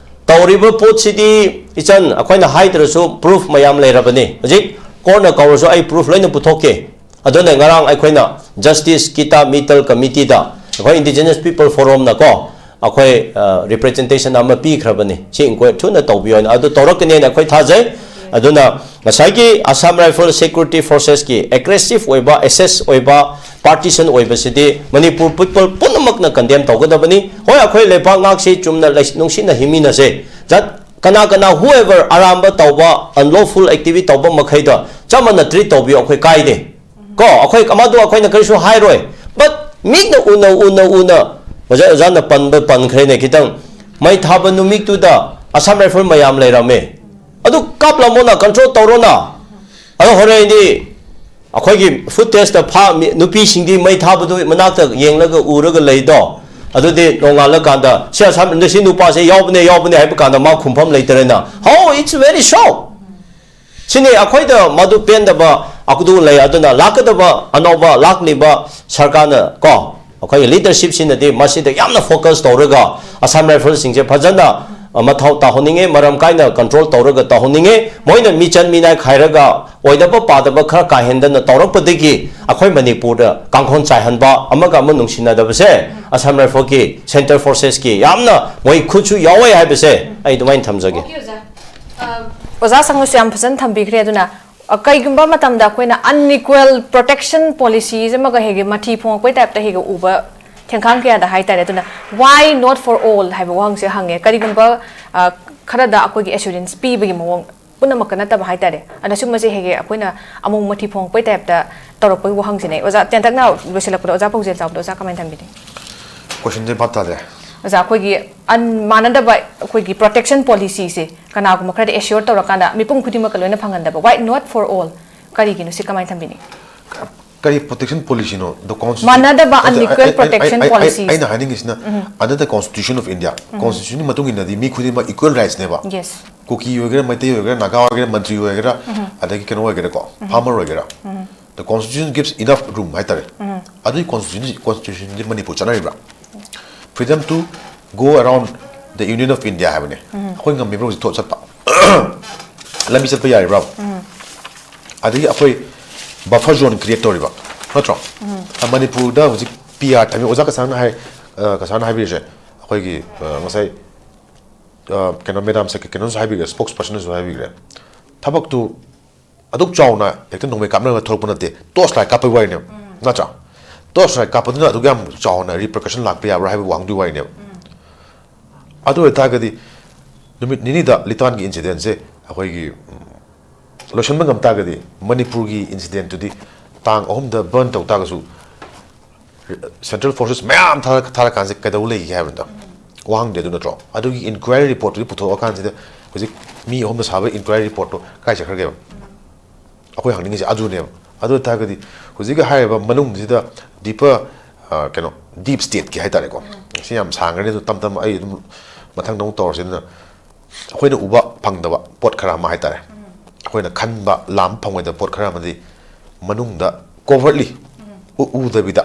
ꯇꯧꯔꯤꯕ ꯄꯣꯠꯁꯤꯗꯤ, ꯏꯆꯟ, ꯑꯩꯈꯣꯏꯅ ꯍꯥꯏꯗ꯭ꯔꯁꯨ proof ꯃꯌꯥꯝ ꯂꯩꯔꯕꯅꯤ꯫ ꯍꯧꯖꯤꯛ courtꯅ ꯀꯧꯔꯁꯨ ꯑꯩ proof ꯂꯣꯏꯅ ꯄꯨꯊꯣꯛꯀꯦ꯫ ꯑꯗꯨꯅ ꯉꯔꯥꯡ ꯑꯩꯈꯣꯏꯅ Justice Kita Mittal Committeeꯗ ꯑꯩꯈꯣꯏ Indigenous People Forumꯅ ꯀꯣ, ꯑꯩꯈꯣꯏ, ꯑ, representation ꯑꯃ ꯄꯤꯈ꯭ꯔꯕꯅꯤ, ꯁꯤ inquiry ꯊꯨꯅ ꯇꯧꯕꯤꯌꯣ ꯍꯥꯏꯅ꯫ ꯑꯗꯨ ꯇꯧꯔꯛꯀꯅꯤ ꯍꯥꯏꯅ ꯑꯩꯈꯣꯏ ꯊꯥꯖꯩ꯫ ꯑꯗꯨꯅ ꯉꯁꯥꯏꯒꯤ Assam Rifle Security Forcesꯀꯤ aggressive ꯑꯣꯏꯕ, SS ꯑꯣꯏꯕ, partisan ꯑꯣꯏꯕꯁꯤꯗꯤ ꯃꯅꯤꯄꯨꯔ people ꯄꯨꯝꯅꯃꯛꯅ condemn ꯇꯧꯒꯗꯕꯅꯤ꯫ ꯍꯣꯏ, ꯑꯩꯈꯣꯏ ꯂꯩꯕꯥꯛ ꯉꯥꯛꯁꯤ ꯆꯨꯝꯅ ꯂꯩ-, ꯅꯨꯡꯁꯤꯅ ꯍꯤꯡꯃꯤꯟꯅꯁꯦ꯫ ꯖꯥꯠ ꯀꯅꯥ ꯀꯅꯥ, whoever ꯑꯔꯥꯟꯕ ꯇꯧꯕ, unlawful activity ꯇꯧꯕ ꯃꯈꯩꯗ ꯆꯞ ꯃꯥꯟꯅ treat ꯇꯧꯕꯤꯌꯨ, ꯑꯩꯈꯣꯏ ꯀꯥꯏꯗꯦ꯫ ꯀꯣ, ꯑꯩꯈꯣꯏ ꯑꯃꯗꯨ ꯑꯩꯈꯣꯏꯅ ꯀꯔꯤꯁꯨ ꯍꯥꯏꯔꯣꯏ꯫ But ꯃꯤꯠꯅ ꯎꯅ ꯎꯅ ꯎꯅ, ꯑꯣꯖꯥ, ꯑꯣꯖꯥꯅ ꯄꯟꯕ ꯄꯟꯈ꯭ꯔꯦꯅꯦ ꯈꯤꯇꯪ, ꯃꯩ ꯊꯥꯕ ꯅꯨꯃꯤꯠꯇꯨꯗ Assam Rifle ꯃꯌꯥꯝ ꯂꯩꯔꯝꯃꯦ꯫ ꯑꯗꯨ ꯀꯥꯞꯂꯝꯃꯣꯅ, control ꯇꯧꯔꯣꯅ꯫ ꯑꯗꯣ ꯍꯣꯔꯦꯟꯗꯤ ꯑꯩꯈꯣꯏꯒꯤ footageꯇ ꯐꯥ-, ꯃꯤ-, ꯅꯨꯄꯤꯁꯤꯡꯗꯤ ꯃꯩ ꯊꯥꯕꯗꯨ ꯃꯅꯥꯛꯇ ꯌꯦꯡꯂꯒ ꯎꯔꯒ ꯂꯩꯗꯣ꯫ ꯑꯗꯨꯗꯤ ꯅꯣꯡꯉꯥꯜꯂꯀꯥꯟꯗ, "ꯁꯤ ꯑꯁꯥꯝ, ꯁꯤ ꯅꯨꯄꯥꯁꯦ ꯌꯥꯎꯕꯅꯦ, ꯌꯥꯎꯕꯅꯦ" ꯍꯥꯏꯕ ꯀꯥꯟꯗ ꯃꯥ ꯈꯨꯝꯐꯝ ꯂꯩꯇꯔꯦꯅ꯫ How? It's very show. ꯁꯤꯅꯤ ꯑꯩꯈꯣꯏꯗ ꯃꯗꯨ ꯄꯦꯟꯗꯕ ꯑꯗꯨ ꯂꯩ꯫ ꯑꯗꯨꯅ ꯂꯥꯛꯀꯗꯕ ꯑꯅꯧꯕ ꯂꯥꯛꯂꯤꯕ ꯁꯔꯀꯥꯔꯅ ꯀꯣ, ꯑꯩꯈꯣꯏꯒꯤ ꯂꯤꯗꯔꯁꯤꯞꯁꯤꯅꯗꯤ ꯃꯁꯤꯗ ꯌꯥꯝꯅ ꯐꯣꯀꯁ ꯇꯧꯔꯒ ꯑꯁꯥꯝ ꯔꯥꯏꯐꯜꯁꯤꯡꯁꯦ ꯐꯖꯅ, ꯑ, ꯃꯊꯧ ꯇꯧꯍꯟꯅꯤꯡꯉꯦ, ꯃꯔꯝ ꯀꯥꯏꯅ ꯀꯟꯇ꯭ꯔꯣꯜ ꯇꯧꯔꯒ ꯇꯧꯍꯟꯅꯤꯡꯉꯦ꯫ ꯃꯣꯏꯅ ꯃꯤꯆꯪ ꯃꯤꯅꯥꯏ ꯈꯥꯏꯔꯒ ꯑꯣꯏꯗꯕ ꯄꯥꯗꯕ ꯈꯔ ꯀꯥꯍꯦꯟꯗꯅ ꯇꯧꯔꯛꯄꯗꯒꯤ ꯑꯩꯈꯣꯏ ꯃꯅꯤꯄꯨꯔꯗ ꯀꯥꯡꯈꯣꯟ ꯆꯥꯏꯍꯟꯕ, ꯑꯃꯒ ꯑꯃ ꯅꯨꯡꯁꯤꯅꯗꯕꯁꯦ ꯑꯁꯥꯝ ꯔꯥꯏꯐꯜꯒꯤ ꯁꯦꯟꯇꯔ ꯐꯣꯔꯁꯦꯁꯀꯤ ꯌꯥꯝꯅ ꯃꯣꯏ ꯈꯨꯠꯁꯨ ꯌꯥꯎꯋꯦ ꯍꯥꯏꯕꯁꯦ ꯑꯩ ꯑꯗꯨꯃꯥꯏꯅ ꯊꯝꯖꯒꯦ꯫ ꯑꯣꯀꯦ, ꯑꯣꯖꯥ꯫ ꯑ, ꯑꯣꯖꯥ ꯁꯪꯉꯨꯁꯨ ꯌꯥꯝ ꯐꯖꯅ ꯊꯝꯕꯤꯈ꯭ꯔꯦ꯫ ꯑꯗꯨꯅ, ꯑ, ꯀꯩꯒꯨꯝꯕ ꯃꯇꯝꯗ ꯑꯩꯈꯣꯏꯅ unequal protection policies ꯑꯃꯒ ꯍꯦꯛ ꯃꯊꯤ ꯐꯣꯡꯉꯛꯄꯩ ꯇꯥꯏꯞꯇ ꯍꯦꯛ ꯎꯕ ꯊꯦꯡꯈꯥꯡ ꯀꯌꯥꯗ ꯍꯥꯏꯇꯥꯔꯦ꯫ ꯑꯗꯨꯅ, why not for all ꯍꯥꯏꯕ ꯋꯥꯍꯪꯁꯦ ꯍꯪꯉꯦ꯫ ꯀꯔꯤꯒꯨꯝꯕ, ꯑ, ꯈꯔꯗ ꯑꯩꯈꯣꯏꯒꯤ ꯑꯦꯁꯨꯔꯦꯟꯁ ꯄꯤꯕꯒꯤ ꯃꯑꯣꯡ ꯄꯨꯝꯅꯃꯛꯀ ꯅꯠꯇꯕ ꯍꯥꯏꯇꯥꯔꯦ꯫ ꯑꯗ ꯁꯨꯝꯕꯁꯦ ꯍꯦꯛ ꯍꯦꯛ ꯑꯩꯈꯣꯏꯅ ꯑꯃꯨꯛ ꯃꯊꯤ ꯐꯣꯡꯉꯛꯄꯩ ꯇꯥꯏꯞꯇ ꯇꯧꯔꯛꯄꯒꯤ ꯋꯥꯍꯪꯁꯤꯅꯦ꯫ ꯑꯣꯖꯥ, ꯇꯦꯟꯇꯛꯅ ꯂꯣꯏꯁꯤꯜꯂꯛꯄꯗ ꯑꯣꯖꯥ ꯄꯥꯎꯖꯦꯜ ꯆꯥꯎꯕꯗ ꯑꯣꯖꯥ ꯀꯃꯥꯏꯅ ꯊꯝꯕꯤꯅꯤ? ꯀꯣꯏꯁꯟꯁꯦ ꯚꯥꯞ ꯇꯥꯗꯦ꯫ ꯑꯣꯖꯥ, ꯑꯩꯈꯣꯏꯒꯤ ꯑꯟ-, ꯃꯥꯟꯅꯗꯕ ꯑꯩꯈꯣꯏꯒꯤ protection policyꯁꯦ ꯀꯅꯥꯒꯨꯝꯕ ꯈꯔꯗ assure ꯇꯧꯔꯀꯥꯟꯗ ꯃꯤꯄꯨꯝ ꯈꯨꯗꯤꯡꯃꯛꯀ ꯂꯣꯏꯅ ꯐꯪꯍꯟꯗꯕ, why not for all? ꯀꯔꯤꯒꯤꯅꯣ ꯁꯤ ꯀꯃꯥꯏꯅ ꯊꯝꯕꯤꯅꯤ? ꯀꯔꯤ protection policyꯅꯣ? The constitution ꯃꯥꯟꯅꯗꯕ unequal ꯑꯩ- ꯑꯩ- protection ꯑꯩ- ꯑꯩ- policies. ꯑꯩꯅ ꯍꯥꯏꯅꯤꯡꯉꯤꯁꯤꯅ, under the constitution of India, constitutionꯒꯤ ꯃꯇꯨꯡ ꯏꯟꯅꯗꯤ ꯃꯤ ꯈꯨꯗꯤꯡꯃꯛ equal rightsꯅꯦꯕ꯫ Yes. ꯀꯨꯀꯤ ꯑꯣꯏꯒꯦꯔꯥ, ꯃꯩꯇꯩ ꯑꯣꯏꯒꯦꯔꯥ, ꯅꯥꯒꯥ ꯑꯣꯏꯒꯦꯔꯥ, ꯃꯟꯇ꯭ꯔꯤ ꯑꯣꯏꯒꯦꯔꯥ, ꯑꯗꯒꯤ ꯀꯩꯅꯣ ꯑꯣꯏꯒꯦꯔꯥꯀꯣ, farmer ꯑꯣꯏꯒꯦꯔꯥ, the constitution gives enough room ꯍꯥꯏꯇꯥꯔꯦ꯫ ꯑꯗꯨꯒꯤ constitution constitutionꯗꯤ Manipur ꯆꯠꯅꯔꯤꯕ꯭ꯔꯥ? Freedom to go around the Union of India ꯍꯥꯏꯕꯅꯦ꯫ ꯑꯩꯈꯣꯏ ꯉꯝꯃꯤꯕ꯭ꯔꯥ ꯍꯧꯖꯤꯛ ꯊꯣꯛ ꯆꯠꯄ? ꯂꯝꯕꯤ ꯆꯠꯄ ꯌꯥꯔꯤꯕ꯭ꯔꯥ? ꯑꯗꯒꯤ ꯑꯩꯈꯣꯏ buffer zone create ꯇꯧꯔꯤꯕ ꯅꯠꯇ꯭ꯔꯣ? ꯃꯅꯤꯄꯨꯔꯗ ꯍꯧꯖꯤꯛ P R ꯊꯝꯃꯤ꯫ ꯑꯣꯖꯥ ꯀꯁꯥꯅ ꯍꯥꯏ, ꯑ, ꯀꯁꯥꯅ ꯍꯥꯏꯕꯤꯔꯤꯁꯦ ꯑꯩꯈꯣꯏꯒꯤ, ꯑ, ꯉꯁꯥꯏ, ꯑ, ꯀꯩꯅꯣ madam secretary ꯀꯩꯅꯣꯁꯨ ꯍꯥꯏꯕꯤꯈ꯭ꯔꯦ, spokespersonꯅꯁꯨ ꯍꯥꯏꯕꯤꯈ꯭ꯔꯦ꯫ ꯊꯕꯛꯇꯨ ꯑꯗꯨꯛ ꯆꯥꯎꯅ ꯍꯦꯛꯇ ꯅꯣꯡꯃꯩ ꯀꯥꯞꯅꯔꯒ ꯊꯣꯛꯂꯛꯄ ꯅꯠꯇꯦ, torch light ꯀꯥꯞꯄꯒꯤ ꯋꯥꯔꯤꯅꯦꯕ, ꯅꯠꯇ꯭ꯔꯥ? Torch light ꯀꯥꯞꯄꯗꯨꯅ ꯑꯗꯨꯛ ꯌꯥꯝ ꯆꯥꯎꯅ repercussion ꯂꯥꯛꯄ ꯌꯥꯕ꯭ꯔꯥ ꯍꯥꯏꯕꯒꯤ ꯋꯥꯍꯪꯗꯨꯒꯤ ꯋꯥꯔꯤꯅꯦꯕ꯫ ꯑꯗꯨ ꯑꯣꯏꯇꯥꯔꯒꯗꯤ ꯅꯨꯃꯤꯠ ꯅꯤꯅꯤꯗ ꯂꯤꯇꯥꯟꯒꯤ incidentꯁꯦ ꯑꯩꯈꯣꯏꯒꯤ, ꯎꯝ, ꯂꯣꯏꯁꯤꯟꯕ ꯉꯝ ꯇꯥꯔꯒꯗꯤ ꯃꯅꯤꯄꯨꯔꯒꯤ incidentꯇꯨꯗꯤ ꯇꯥꯡ ꯑꯍꯨꯝꯗ burn ꯇꯧ ꯇꯥꯔꯒꯁꯨ central forces ꯃꯌꯥꯝ ꯊꯥꯔ-, ꯊꯥꯔꯀꯥꯟꯁꯦ ꯀꯩꯗꯧ ꯂꯩꯒꯦ ꯍꯥꯏꯕꯅꯤꯗ? ꯋꯥꯍꯪꯗꯤ ꯑꯗꯨ ꯅꯠꯇ꯭ꯔꯣ? ꯑꯗꯨꯒꯤ inquiry reportꯇꯨꯗꯤ ꯄꯨꯊꯣꯛꯑꯀꯥꯟꯁꯤꯗ ꯍꯧꯖꯤꯛ ꯃꯤ ꯑꯍꯨꯝꯅ ꯁꯥꯕ inquiry reportꯇꯣ ꯀꯥꯏ ꯆꯠꯈ꯭ꯔꯒꯦꯕ? ꯑꯩꯈꯣꯏ ꯍꯪꯅꯤꯡꯉꯤꯁꯦ ꯑꯗꯨꯅꯦꯕ꯫ ꯑꯗꯨ ꯑꯣꯏꯇꯥꯔꯒꯗꯤ ꯍꯧꯖꯤꯛꯀꯤ ꯍꯥꯏꯔꯤꯕ ꯃꯅꯨꯡꯁꯤꯗ deeper, ꯑ, ꯀꯩꯅꯣ, deep stateꯀꯤ ꯍꯥꯏꯇꯥꯔꯦꯀꯣ, ꯁꯤ ꯌꯥꯝ ꯁꯥꯡꯈ꯭ꯔꯅꯤ, ꯑꯗꯨ ꯇꯞ ꯇꯞꯅ ꯑꯩ ꯑꯗꯨꯝ ꯃꯊꯪꯗ ꯑꯃꯨꯛ ꯇꯧꯔꯁꯦ꯫ ꯑꯗꯨꯅ ꯑꯩꯈꯣꯏꯅ ꯎꯕ ꯐꯪꯗꯕ ꯄꯣꯠ ꯈꯔ ꯑꯃ ꯍꯥꯏꯇꯥꯔꯦ, ꯑꯩꯈꯣꯏꯅ ꯈꯟꯕ ꯂꯥꯝꯕ ꯐꯪꯉꯣꯏꯗꯕ ꯄꯣꯠ ꯈꯔ ꯑꯃꯗꯤ ꯃꯅꯨꯡꯗ covertly ꯎꯗꯕꯤꯗ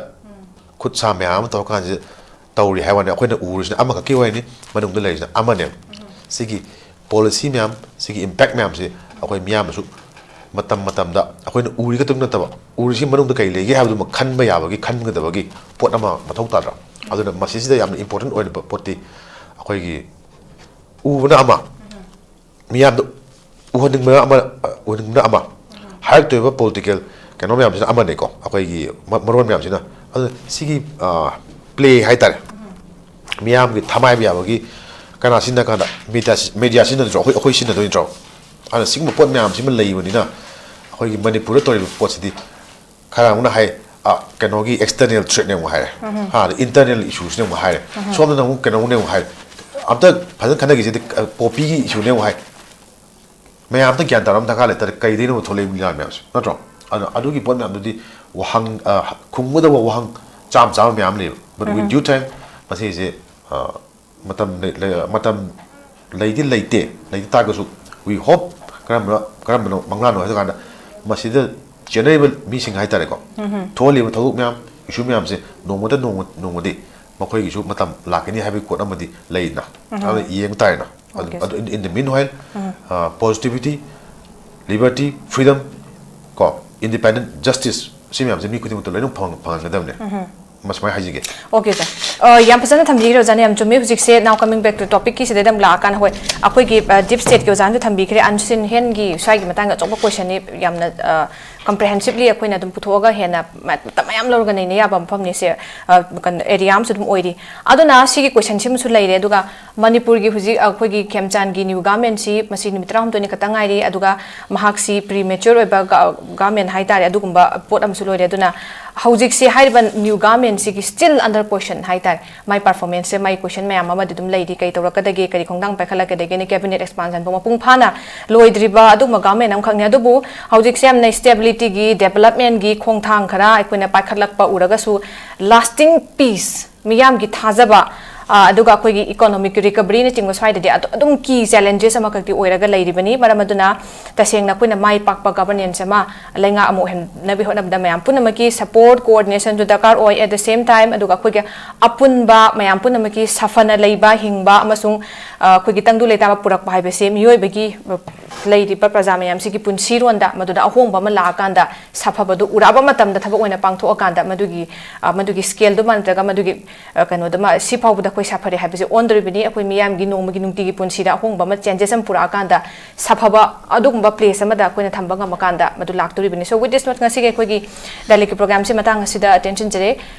ꯈꯨꯠ ꯁꯥ ꯃꯌꯥꯝ ꯑꯃ ꯇꯧꯔꯀꯥꯟꯁꯤꯗ ꯇꯧꯔꯤ ꯍꯥꯏ ꯋꯥꯅꯤ꯫ ꯑꯩꯈꯣꯏꯅ ꯎꯔꯤꯁꯤꯅ ꯑꯃꯈꯛꯀꯤ ꯋꯥꯔꯤꯅꯤ, ꯃꯅꯨꯡꯗ ꯂꯩꯔꯤꯁꯤꯅ ꯑꯃꯅꯦꯕ꯫ ꯁꯤꯒꯤ policy ꯃꯌꯥꯝ, ꯁꯤꯒꯤ impact ꯃꯌꯥꯝꯁꯤ ꯑꯩꯈꯣꯏ ꯃꯤꯌꯥꯝꯅꯁꯨ ꯃꯇꯝ ꯃꯇꯝꯗ ꯑꯩꯈꯣꯏꯅ ꯎꯔꯤ ꯈꯛꯇꯪ ꯅꯠꯇꯕ, ꯎꯔꯤꯁꯤ ꯃꯅꯨꯡꯗ ꯀꯩ ꯂꯩꯒꯦ ꯍꯥꯏꯕꯗꯨꯃ ꯈꯟꯕ ꯌꯥꯕꯒꯤ, ꯈꯟꯒꯗꯕꯒꯤ ꯄꯣꯠ ꯑꯃ ꯃꯊꯧ ꯇꯥꯗ꯭ꯔꯥ? ꯑꯗꯨꯅ ꯃꯁꯤꯁꯤꯗ ꯌꯥꯝꯅ important ꯑꯣꯏꯔꯤꯕ ꯄꯣꯠꯇꯤ ꯑꯩꯈꯣꯏꯒꯤ ꯎꯕꯅ ꯑꯃ, ꯃꯤꯌꯥꯝꯗ ꯎꯍꯟꯅꯤꯡꯕ ꯑꯃ, ꯎꯍꯟꯅꯤꯡꯕꯅ ꯑꯃ, ꯍꯥꯏꯔꯛꯇꯣꯏꯕ political ꯀꯩꯅꯣ ꯃꯌꯥꯝꯁꯤꯅ ꯑꯃꯅꯤꯀꯣ, ꯑꯩꯈꯣꯏꯒꯤ ꯃ-, ꯃꯔꯣꯟ ꯃꯌꯥꯝꯁꯤꯅ꯫ ꯑꯗꯨꯅ ꯁꯤꯒꯤ, ꯑ, play ꯍꯥꯏꯇꯥꯔꯦ, ꯃꯤꯌꯥꯝꯒꯤ ꯊꯃꯥꯏꯕ ꯌꯥꯕꯒꯤ ꯀꯅꯥ ꯁꯤꯖꯤꯟꯅ ꯀꯥꯟꯗ media ꯁꯤ-, media ꯁꯤꯖꯤꯟꯅꯗ꯭ꯔꯣ? ꯑꯩꯈꯣꯏ, ꯑꯩꯈꯣꯏ ꯁꯤꯖꯤꯟꯅꯗꯣꯏ ꯅꯠꯇ꯭ꯔꯣ? ꯑꯗꯨꯅ ꯁꯤꯒꯨꯝꯕ ꯄꯣꯠ ꯃꯌꯥꯝꯁꯤꯃ ꯂꯩꯕꯅꯤꯅ ꯑꯩꯈꯣꯏꯒꯤ ꯃꯅꯤꯄꯨꯔꯗ ꯇꯧꯔꯤꯕ ꯄꯣꯠꯁꯤꯗꯤ ꯈꯔ ꯑꯃꯅ ꯍꯥꯏ, ꯑ, ꯀꯩꯅꯣꯒꯤ external threatꯅꯦ ꯑꯃꯨꯛ ꯍꯥꯏꯔꯦ, ꯍꯥ, ꯑꯗ internal issueꯁꯤꯅꯦ ꯑꯃꯨꯛ ꯍꯥꯏꯔꯦ, ꯁꯣꯝꯗꯅ ꯑꯃꯨꯛ ꯀꯩꯅꯣꯅꯦ ꯑꯃꯨꯛ ꯍꯥꯏꯔꯦ꯫ ꯑꯝꯇ ꯐꯖꯅ ꯈꯟꯅꯈꯤꯁꯤꯗꯤ, ꯑ, poppyꯒꯤ issueꯅꯦ ꯑꯃꯨꯛ ꯍꯥꯏ꯫ ꯃꯌꯥꯝ ꯑꯝꯇ ꯒ꯭ꯌꯥꯟ ꯇꯥꯕ ꯑꯃ ꯗꯔꯀꯥꯔ ꯂꯩꯇꯥꯔꯦ, ꯀꯩꯗꯩꯅꯣ ꯊꯣꯛꯂꯛꯏꯕ ꯂꯤꯂꯥ ꯃꯌꯥꯝꯁꯦ, ꯅꯠꯇ꯭ꯔꯣ? ꯑꯗꯣ ꯑꯗꯨꯒꯤ ꯄꯣꯠ ꯃꯌꯥꯝꯗꯨꯗꯤ ꯋꯥꯍꯪ, ꯑ, ꯈꯨꯝꯒꯗꯕ ꯋꯥꯍꯪ ꯆꯥꯝ ꯆꯥꯝꯃ ꯃꯌꯥꯝ ꯂꯩꯌꯦꯕ, but with due time ꯃꯁꯤꯁꯦ, ꯑ, ꯃꯇꯝ ꯂꯩ-, ꯂꯩ-, ꯃꯇꯝ ꯂꯩꯗꯤ ꯂꯩꯇꯦ, ꯂꯩꯇ ꯇꯥꯔꯒꯁꯨ we hope ꯀꯔꯝꯕ, ꯀꯔꯝꯕꯅꯣ ꯃꯪꯂꯥꯟꯅꯣ ꯍꯥꯏꯕ ꯀꯥꯟꯗ ꯃꯁꯤꯗ ꯆꯦꯟꯅꯔꯤꯕ ꯃꯤꯁꯤꯡ ꯍꯥꯏꯇꯥꯔꯦꯀꯣ, ꯊꯣꯛꯍꯜꯂꯤꯕ ꯊꯧꯗꯣꯛ ꯃꯌꯥꯝ, issue ꯃꯌꯥꯝꯁꯦ ꯅꯣꯡꯃꯗ ꯅꯣꯡꯃ, ꯅꯣꯡꯃꯗꯤ ꯃꯈꯣꯏꯒꯤꯁꯨ ꯃꯇꯝ ꯂꯥꯛꯀꯅꯤ ꯍꯥꯏꯕꯒꯤ ꯄꯣꯠ ꯑꯃꯗꯤ ꯂꯩꯗꯅ꯫ ꯑꯗꯨꯅ ꯌꯦꯡ ꯇꯥꯔꯦꯅ꯫ ꯑꯗꯨ, Okay, ꯑꯗꯨ in, in the meanwhile, ꯑ, positivity, liberty, freedom, ꯀꯣ, independent justice, ꯁꯤ ꯃꯌꯥꯝꯁꯦ ꯃꯤ ꯈꯨꯗꯤꯡꯃꯛꯇ ꯂꯣꯏꯅ ꯐꯪ-, ꯐꯪꯍꯟꯒꯗꯕꯅꯦ꯫ ꯃꯁꯨꯃꯥꯏꯅ ꯍꯥꯏꯖꯒꯦ꯫ Okay, sir. ꯑ, ꯌꯥꯝ ꯐꯖꯅ ꯊꯝꯕꯤꯈ꯭ꯔꯦ ꯑꯣꯖꯥꯅ, ꯌꯥꯝ ꯆꯨꯝꯃꯦ꯫ ꯍꯧꯖꯤꯛꯁꯦ now coming back to topicꯀꯤ ꯁꯤꯗꯩꯗ ꯑꯃꯨꯛ ꯂꯥꯛꯑꯀꯥꯟꯗ, ꯍꯣꯏ, ꯑꯩꯈꯣꯏꯒꯤ, ꯑ, deep stateꯀꯤ ꯑꯣꯖꯥꯅꯁꯨ ꯊꯝꯕꯤꯈ꯭ꯔꯦ, unseen handꯒꯤ ꯁ꯭ꯋꯥꯏꯒꯤ ꯃꯇꯥꯡꯗ ꯑꯆꯧꯕ questionꯅꯤ, ꯌꯥꯝꯅ, ꯑ, comprehensively ꯑꯩꯈꯣꯏꯅ ꯑꯗꯨꯝ ꯄꯨꯊꯣꯛꯑꯒ ꯍꯦꯟꯅ ꯃ-, ꯃꯇꯝ ꯃꯌꯥꯝ ꯂꯧꯔꯒ ꯅꯩꯅ ꯌꯥꯕ ꯃꯐꯝꯅꯤ ꯁꯦ, ꯑ, ꯀꯩꯅꯣ, area ꯑꯃꯁꯨ ꯑꯗꯨꯝ ꯑꯣꯏꯔꯤ꯫ ꯑꯗꯨꯅ ꯁꯤꯒꯤ questionꯁꯤꯃꯁꯨ ꯂꯩꯔꯦ, ꯑꯗꯨꯒ ꯃꯅꯤꯄꯨꯔꯒꯤ ꯍꯧꯖꯤꯛ ꯑꯩꯈꯣꯏꯒꯤ ꯈꯦꯝꯆꯥꯟꯒꯤ new governmentꯁꯤ ꯃꯁꯤ ꯅꯨꯃꯤꯠ ꯇꯔꯥꯍꯨꯝꯗꯣꯏꯅꯤ ꯈꯛꯇ ꯉꯥꯏꯔꯤ, ꯑꯗꯨꯒ ꯃꯍꯥꯛꯁꯤ premature ꯑꯣꯏꯕ ꯒ-, government ꯍꯥꯏꯇꯥꯔꯦ, ꯑꯗꯨꯒꯨꯝꯕ ꯄꯣꯠ ꯑꯃꯁꯨ ꯂꯣꯏꯔꯦ꯫ ꯑꯗꯨꯅ ꯍꯧꯖꯤꯛꯁꯤ ꯍꯥꯏꯔꯤꯕ new governmentꯁꯤꯒꯤ still under question ꯍꯥꯏꯇꯥꯔꯦ, ꯃꯥꯏ performanceꯁꯦ, ꯃꯥꯏ question ꯃꯌꯥꯝ ꯑꯃꯗꯤ ꯑꯗꯨꯝ ꯂꯩꯔꯤ, ꯀꯔꯤ ꯇꯧꯔꯛꯀꯗꯒꯦ, ꯀꯔꯤ ꯈꯣꯡꯊꯥꯡ ꯄꯥꯏꯈꯠꯂꯛꯀꯗꯒꯦꯅ cabinet expansionꯐꯥꯎ ꯃꯄꯨꯡ ꯐꯥꯅ ꯂꯣꯏꯗ꯭ꯔꯤꯕ ꯑꯗꯨꯒꯨꯝꯕ government ꯑꯃꯈꯛꯅꯤ꯫ ꯑꯗꯨꯕꯨ ꯍꯧꯖꯤꯛꯁꯦ ꯌꯥꯝꯅ stabilityꯒꯤ, developmentꯒꯤ ꯈꯣꯡꯊꯥꯡ ꯈꯔ ꯑꯩꯈꯣꯏꯅ ꯄꯥꯏꯈꯠꯂꯛꯄ ꯎꯔꯒꯁꯨ, lasting peace, ꯃꯤꯌꯥꯝꯒꯤ ꯊꯥꯖꯕ, ꯑ, ꯑꯗꯨꯒ ꯑꯩꯈꯣꯏꯒꯤ economic recoveryꯅꯆꯤꯡꯕ ꯁ꯭ꯋꯥꯏꯗꯗꯤ ꯑꯗꯨ-, ꯑꯗꯨꯝ key challenges ꯑꯃꯈꯛꯇꯤ ꯑꯣꯏꯔꯒ ꯂꯩꯔꯤꯕꯅꯤ꯫ ꯃꯔꯝ ꯑꯗꯨꯅ ꯇꯁꯦꯡꯅ ꯑꯩꯈꯣꯏꯅ ꯃꯥꯏ ꯄꯥꯛꯄ governance ꯑꯃ ꯂꯩꯉꯥꯛ ꯑꯃ ꯑꯣꯏꯍꯟꯅꯕꯒꯤ ꯍꯣꯠꯅꯕꯗ ꯃꯌꯥꯝ ꯄꯨꯝꯅꯃꯛꯀꯤ support, coordinationꯁꯨ ꯗꯔꯀꯥꯔ ꯑꯣꯏ꯫ At the same time, ꯑꯗꯨꯒ ꯑꯩꯈꯣꯏꯒꯤ ꯑꯄꯨꯟꯕ ꯃꯌꯥꯝ ꯄꯨꯝꯅꯃꯛꯀꯤ ꯁꯥꯐꯅ ꯂꯩꯕ, ꯍꯤꯡꯕ ꯑꯃꯁꯨꯡ, ꯑ, ꯑꯩꯈꯣꯏꯒꯤ ꯇꯪꯗꯨ ꯂꯩꯇꯥꯕ ꯄꯨꯔꯛꯄ ꯍꯥꯏꯕꯁꯤ ꯃꯤꯑꯣꯏꯕꯒꯤ, ꯑ, ꯂꯩꯔꯤꯕ ꯄ꯭ꯔꯖꯥ ꯃꯌꯥꯝꯁꯤꯒꯤ ꯄꯨꯟꯁꯤꯔꯣꯟꯗ ꯃꯗꯨꯗ ꯑꯍꯣꯡꯕ ꯑꯃ ꯂꯥꯛꯑꯀꯥꯟꯗ, ꯁꯥꯐꯕꯗꯨ ꯎꯔꯛꯑꯕ ꯃꯇꯝꯗ, ꯊꯕꯛ ꯑꯣꯏꯅ ꯄꯥꯡꯊꯣꯛꯑꯀꯥꯟꯗ, ꯃꯗꯨꯒꯤ, ꯑ, ꯃꯗꯨꯒꯤ scaleꯗꯨꯃ ꯅꯠꯇ꯭ꯔꯒ ꯃꯗꯨꯒꯤ, ꯑ, ꯀꯩꯅꯣꯗꯨꯃ ꯁꯤ ꯐꯥꯎꯕꯗ ꯑꯩꯈꯣꯏ ꯁꯥꯐꯔꯦ ꯍꯥꯏꯕꯁꯦ ꯑꯣꯟꯗꯣꯔꯤꯕꯅꯤ꯫ ꯑꯩꯈꯣꯏ ꯃꯤꯌꯥꯝꯒꯤ ꯅꯣꯡꯃꯒꯤ ꯅꯨꯡꯇꯤꯒꯤ ꯄꯨꯟꯁꯤꯗ ꯑꯍꯣꯡꯕ ꯑꯃ, changes ꯑꯃ ꯄꯨꯔꯛꯑꯀꯥꯟꯗ, ꯁꯥꯐꯕ ꯑꯗꯨꯒꯨꯝꯕ place ꯑꯃꯗ ꯑꯩꯈꯣꯏꯅ ꯊꯝꯕ ꯉꯝꯃꯀꯥꯟꯗ ꯃꯗꯨ ꯂꯥꯛꯇꯣꯔꯤꯕꯅꯤ꯫ So with this note, ꯉꯁꯤꯒꯤ ꯑꯩꯈꯣꯏꯒꯤ ꯗꯥꯏꯂꯦꯛꯀꯤ programꯁꯦ ꯃꯇꯥꯡ ꯑꯁꯤꯗ ꯇꯦꯟꯁꯤꯟꯖꯔꯦ꯫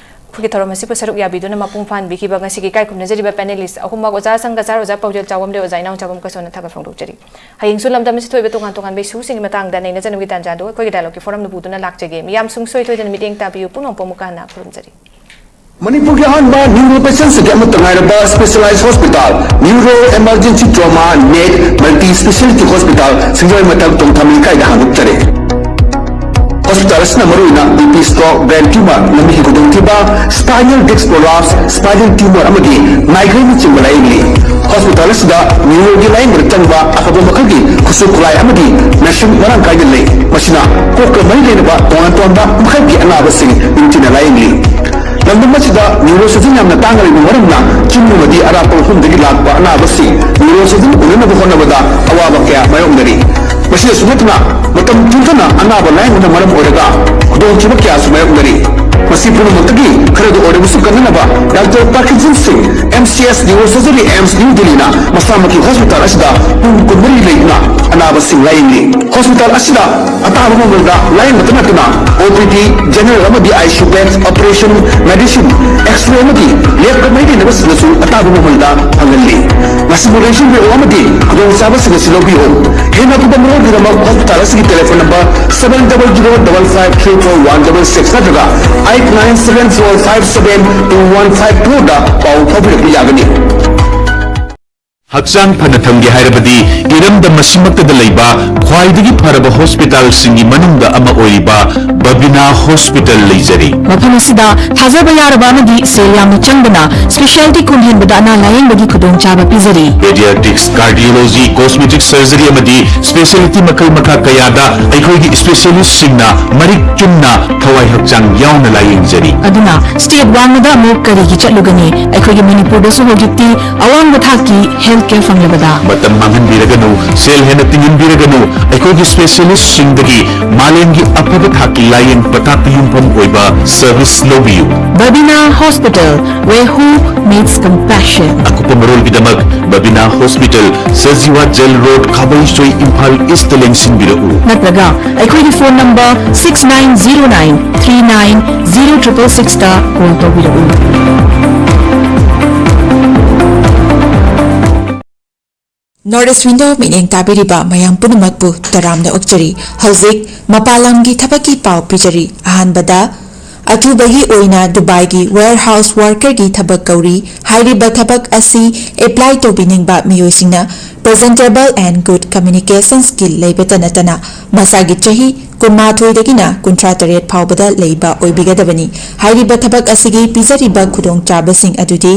ꯑꯩꯈꯣꯏꯒꯤ ꯊꯧꯔꯝ ꯑꯁꯤꯕꯨ ꯁꯔꯨꯛ ꯌꯥꯕꯤꯗꯨꯅ ꯃꯄꯨꯡ ꯐꯥꯍꯟꯕꯤꯈꯤꯕ ꯉꯁꯤꯒꯤ ꯏꯀꯥꯏ ꯈꯨꯝꯅꯖꯔꯤꯕ panelist ꯑꯍꯨꯝꯃꯛ, ꯑꯣꯖꯥ ꯁꯪꯒꯆꯥꯔ, ꯑꯣꯖꯥ ꯄꯥꯎꯖꯦꯜ ꯆꯥꯎꯕꯝ, ꯑꯣꯖꯥ ꯏꯅꯥꯎꯆꯥꯕꯝ ꯀꯁꯣꯟꯅ ꯊꯥꯒꯠ ꯐꯣꯡꯗꯣꯛꯆꯔꯤ꯫ ꯍꯌꯦꯡꯁꯨ ꯂꯝꯗꯝ ꯑꯁꯤꯗ ꯊꯣꯛꯏꯕ ꯇꯣꯉꯥꯟ ꯇꯣꯉꯥꯟꯕ issueꯁꯤꯡꯒꯤ ꯃꯇꯥꯡꯗ ꯅꯩꯅꯖꯅꯕꯒꯤ ꯇꯥꯟꯖꯥꯗꯨ ꯑꯩꯈꯣꯏꯒꯤ ꯗꯥꯏꯂꯣꯛꯀꯤ ꯐꯣꯔꯝꯅ ꯄꯨꯗꯨꯅ ꯂꯥꯛꯆꯒꯦ꯫ ꯃꯤꯌꯥꯝ ꯁꯨꯡꯁꯣꯏ ꯁꯣꯏꯗꯅ ꯃꯤꯠꯌꯦꯡ ꯇꯥꯕꯤꯌꯨ꯫ ꯄꯨꯝꯅꯃꯛꯄꯨ ꯑꯃꯨꯛꯀ ꯍꯟꯅ ꯈꯨꯔꯨꯝꯖꯔꯤ꯫ ꯃꯅꯤꯄꯨꯔꯒꯤ ꯑꯍꯥꯟꯕ neuro patientꯁꯤꯡꯒꯤ ꯑꯃꯠꯇ ꯉꯥꯏꯔꯕ specialized hospital, neuro emergency trauma, neck, multi speciality hospital, ꯁꯤꯡꯖꯃꯩ ꯃꯊꯛ ꯇꯣꯡꯊꯥꯃꯤ ꯂꯩꯀꯥꯏꯗ ꯍꯥꯡꯗꯣꯛꯆꯔꯦ꯫ Hospital ꯑꯁꯤꯅ ꯃꯔꯨꯑꯣꯏꯅ BP stroke, brain tumor, ꯂꯝꯕꯤꯒꯤ ꯈꯨꯗꯣꯡꯊꯤꯕ, spinal disc prolapse, spinal tumor ꯑꯃꯗꯤ migraineꯅꯆꯤꯡꯕ ꯂꯥꯌꯦꯡꯂꯤ꯫ Hospital ꯑꯁꯤꯗ neuroꯒꯤ ꯂꯥꯌꯦꯡꯕꯗ ꯆꯪꯕ ꯑꯐꯕ ꯃꯈꯜꯒꯤ ꯈꯨꯠꯁꯨ ꯈꯨꯠꯂꯥꯏ ꯑꯃꯗꯤ machine ꯃꯔꯥꯡ ꯀꯥꯏꯅ ꯂꯩ꯫ ꯃꯁꯤꯅ ꯀꯣꯛꯀ ꯃꯔꯤ ꯂꯩꯅꯕ ꯇꯣꯉꯥꯟ ꯇꯣꯉꯥꯟꯕ ꯃꯈꯜꯒꯤ ꯑꯅꯥꯕꯁꯤꯡ ꯅꯤꯡꯊꯤꯅ ꯂꯥꯌꯦꯡꯂꯤ꯫ ꯂꯝꯗꯝ ꯑꯁꯤꯗ neurosurgeon ꯌꯥꯝꯅ ꯇꯥꯡꯅ ꯂꯩꯕ ꯃꯔꯝꯅ ꯆꯤꯡ ꯑꯃꯗꯤ ꯑꯔꯥꯞꯄ ꯃꯐꯝꯗꯒꯤ ꯂꯥꯛꯄ ꯑꯅꯥꯕꯁꯤꯡ neurosurgeon ꯎꯅꯅꯕ ꯍꯣꯠꯅꯕꯗ ꯑꯋꯥꯕ ꯀꯌꯥ ꯃꯥꯌꯣꯛꯅꯔꯤ꯫ ꯃꯁꯤꯗꯁꯨ ꯅꯠꯇꯅ ꯃꯇꯝ ꯊꯦꯡꯊꯅ ꯑꯅꯥꯕ ꯂꯥꯌꯦꯡꯕꯅ ꯃꯔꯝ ꯑꯣꯏꯔꯒ ꯈꯨꯗꯣꯡꯊꯤꯕ ꯀꯌꯥꯁꯨ ꯃꯥꯌꯣꯛꯅꯔꯤ꯫ ꯃꯁꯤ ꯄꯨꯝꯅꯃꯛꯇꯒꯤ ꯈꯔꯗ ꯑꯣꯏꯔꯕꯁꯨ ꯀꯟꯅꯅꯕ Doctor Parkinson Singh, MCS Neurosurgery, AIIMS New Delhiꯅ ꯃꯁꯥꯃꯛꯀꯤ hospital ꯑꯁꯤꯗ ꯄꯨꯡ ꯀꯨꯟꯃꯔꯤ ꯂꯩꯗꯨꯅ ꯑꯅꯥꯕꯁꯤꯡ ꯂꯥꯌꯦꯡꯂꯤ꯫ Hospital ꯑꯁꯤꯗ ꯑꯇꯥꯕ ꯃꯃꯜꯗ ꯂꯥꯌꯦꯡꯕꯇ ꯅꯠꯇꯅ OPD, general ꯑꯃꯗꯤ ICU beds, operation, medicine, X-ray ꯑꯃꯗꯤ ꯂꯦꯞꯀ ꯃꯔꯤ ꯂꯩꯅꯕꯁꯤꯡꯗꯁꯨ ꯑꯇꯥꯕ ꯃꯃꯜꯗ ꯐꯪꯍꯜꯂꯤ꯫ ꯃꯁꯤꯕꯨ ꯂꯦꯡꯁꯤꯟꯕꯤꯔꯛꯎ ꯑꯃꯗꯤ ꯈꯨꯗꯣꯡꯆꯥꯕꯁꯤꯡ ꯑꯁꯤ ꯂꯧꯕꯤꯌꯨ꯫ ꯍꯦꯟꯅ ꯑꯀꯨꯞꯄ ꯃꯔꯣꯜꯒꯤꯗꯃꯛ hospital ꯑꯁꯤꯒꯤ telephone number seven double zero double five three four one double six ꯅꯠꯇ꯭ꯔꯒ eight nine seven four five seven two one five fourꯗ ꯄꯥꯎ ꯐꯥꯎꯕꯤꯔꯛꯄ ꯌꯥꯒꯅꯤ꯫ ꯍꯛꯆꯥꯡ ꯐꯅ ꯊꯝꯒꯦ ꯍꯥꯏꯔꯕꯗꯤ ꯏꯔꯝꯗꯝ ꯑꯁꯤꯃꯛꯇꯗ ꯂꯩꯕ ꯈ꯭ꯋꯥꯏꯗꯒꯤ ꯐꯔꯕ ꯍꯣꯁꯄꯤꯇꯥꯜꯁꯤꯡꯒꯤ ꯃꯅꯨꯡꯗ ꯑꯃ ꯑꯣꯏꯔꯤꯕ ꯕꯕꯤꯅꯥ ꯍꯣꯁꯄꯤꯇꯥꯜ ꯂꯩꯖꯔꯤ꯫ ꯃꯐꯝ ꯑꯁꯤꯗ ꯊꯥꯖꯕ ꯌꯥꯔꯕ ꯑꯃꯗꯤ ꯁꯦꯜ ꯌꯥꯝꯅ ꯆꯪꯗꯅ ꯁ꯭ꯄꯦꯁꯤꯌꯦꯜꯇꯤ ꯈꯣꯡꯍꯦꯟꯕꯗ ꯑꯅꯥ ꯂꯥꯌꯦꯡꯕꯒꯤ ꯈꯨꯗꯣꯡꯆꯥꯕ ꯄꯤꯖꯔꯤ꯫ ꯄꯦꯗꯤꯌꯥꯇ꯭ꯔꯤꯛꯁ, ꯀꯥꯔꯗꯤꯑꯣꯂꯣꯖꯤ, ꯀꯣꯁꯃꯦꯇꯤꯛ ꯁꯔꯖꯔꯤ ꯑꯃꯗꯤ ꯁ꯭ꯄꯦꯁꯤꯌꯦꯜꯇꯤ ꯃꯈꯜ ꯃꯈꯥ ꯀꯌꯥꯗ ꯑꯩꯈꯣꯏꯒꯤ ꯁ꯭ꯄꯦꯁꯤꯌꯦꯂꯤꯁꯁꯤꯡꯅ ꯃꯔꯤꯛ ꯆꯨꯝꯅ ꯊꯋꯥꯏ ꯍꯛꯆꯥꯡ ꯌꯥꯎꯅ ꯂꯥꯌꯦꯡꯖꯔꯤ꯫ ꯑꯗꯨꯅ ꯁ꯭ꯇꯦꯠ ꯋꯥꯡꯃꯗ ꯑꯃꯨꯛ ꯀꯔꯤꯒꯤ ꯆꯠꯂꯨꯒꯅꯤ? ꯑꯩꯈꯣꯏꯒꯤ ꯃꯅꯤꯄꯨꯔꯗꯁꯨ ꯍꯧꯖꯤꯛꯇꯤ ꯑꯋꯥꯡꯕ ꯊꯥꯛꯀꯤ ꯍꯦꯜꯊ ꯀꯦꯌꯔ ꯐꯪꯂꯕꯗ꯫ ꯃꯇꯝ ꯃꯥꯡꯍꯟꯕꯤꯔꯒꯅꯨ, ꯁꯦꯜ ꯍꯦꯟꯅ ꯇꯤꯡꯍꯟꯕꯤꯔꯒꯅꯨ, ꯑꯩꯈꯣꯏꯒꯤ ꯁ꯭ꯄꯦꯁꯤꯌꯦꯂꯤꯁꯁꯤꯡꯗꯒꯤ ꯃꯥꯂꯦꯝꯒꯤ ꯑꯐꯕ ꯊꯥꯛꯀꯤ ꯂꯥꯌꯦꯡ ꯄꯊꯥꯞꯇ ꯌꯨꯝꯐꯝ ꯑꯣꯏꯕ ꯁꯔꯚꯤꯁ ꯂꯧꯕꯤꯌꯨ꯫ Babina hospital, where hope meets compassion. ꯑꯀꯨꯞꯄ ꯃꯔꯣꯜꯒꯤꯗꯃꯛ Babina hospital, Sajiwa jail road, Khabeisoi, Imphal east ꯂꯦꯡꯁꯤꯟꯕꯤꯔꯛꯎ꯫ ꯅꯠꯇ꯭ꯔꯒ ꯑꯩꯈꯣꯏꯒꯤ phone number six nine zero nine three nine zero triple six ꯇ ꯀꯣꯜ ꯇꯧꯕꯤꯔꯛꯎ꯫ North East Window ꯃꯤꯠꯌꯦꯡ ꯇꯥꯕꯤꯔꯤꯕ ꯃꯌꯥꯝ ꯄꯨꯝꯅꯃꯛꯄꯨ ꯇꯔꯥꯝꯅ ꯑꯣꯛꯆꯔꯤ꯫ ꯍꯧꯖꯤꯛ ꯃꯄꯥꯟ ꯂꯝꯒꯤ ꯊꯕꯛꯀꯤ ꯄꯥꯎ ꯄꯤꯖꯔꯤ꯫ ꯑꯍꯥꯟꯕꯗ, ꯑꯊꯨꯕꯒꯤ ꯑꯣꯏꯅ ꯗꯨꯕꯥꯏꯒꯤ warehouse workerꯒꯤ ꯊꯕꯛ ꯀꯧꯔꯤ꯫ ꯍꯥꯏꯔꯤꯕ ꯊꯕꯛ ꯑꯁꯤ apply ꯇꯧꯕꯤꯅꯤꯡꯕ ꯃꯤꯑꯣꯏꯁꯤꯡꯅ presentable and good communication skill ꯂꯩꯕꯇ ꯅꯠꯇꯅ ꯃꯁꯥꯒꯤ ꯆꯍꯤ ꯀꯨꯟꯃꯥꯊꯣꯏꯗꯒꯤꯅ ꯀꯨꯟꯊ꯭ꯔꯥ ꯇꯔꯦꯠ ꯐꯥꯎꯕꯗ ꯂꯩꯕ ꯑꯣꯏꯕꯤꯒꯗꯕꯅꯤ꯫ ꯍꯥꯏꯔꯤꯕ ꯊꯕꯛ ꯑꯁꯤꯒꯤ ꯄꯤꯖꯔꯤꯕ ꯈꯨꯗꯣꯡꯆꯥꯕꯁꯤꯡ ꯑꯗꯨꯗꯤ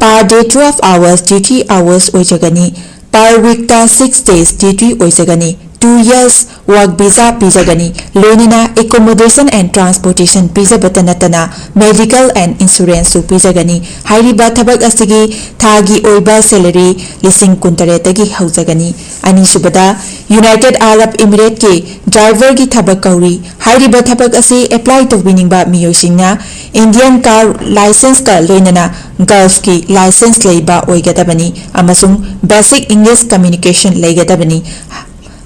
per day twelve hours duty hours ꯑꯣꯏꯖꯒꯅꯤ꯫ Per weekꯇ six days duty ꯑꯣꯏꯖꯒꯅꯤ꯫ Two years work visa ꯄꯤꯖꯒꯅꯤ꯫ ꯂꯣꯏꯅꯅ accommodation and transportation ꯄꯤꯖꯕꯇ ꯅꯠꯇꯅ medical and insuranceꯁꯨ ꯄꯤꯖꯒꯅꯤ꯫ ꯍꯥꯏꯔꯤꯕ ꯊꯕꯛ ꯑꯁꯤꯒꯤ ꯊꯥꯒꯤ ꯑꯣꯏꯕ salary ꯂꯤꯁꯤꯡ ꯀꯨꯟꯇꯔꯦꯠꯇꯒꯤ ꯍꯧꯖꯒꯅꯤ꯫ ꯑꯅꯤꯁꯨꯕꯗ, United Arab Emirateꯀꯤ driverꯒꯤ ꯊꯕꯛ ꯀꯧꯔꯤ꯫ ꯍꯥꯏꯔꯤꯕ ꯊꯕꯛ ꯑꯁꯤ apply ꯇꯧꯕꯤꯅꯤꯡꯕ ꯃꯤꯑꯣꯏꯁꯤꯡꯅ Indian car licenceꯀ ꯂꯣꯏꯅꯅ Gulfꯀꯤ license ꯂꯩꯕ ꯑꯣꯏꯒꯗꯕꯅꯤ ꯑꯃꯁꯨꯡ basic English communication ꯂꯩꯒꯗꯕꯅꯤ꯫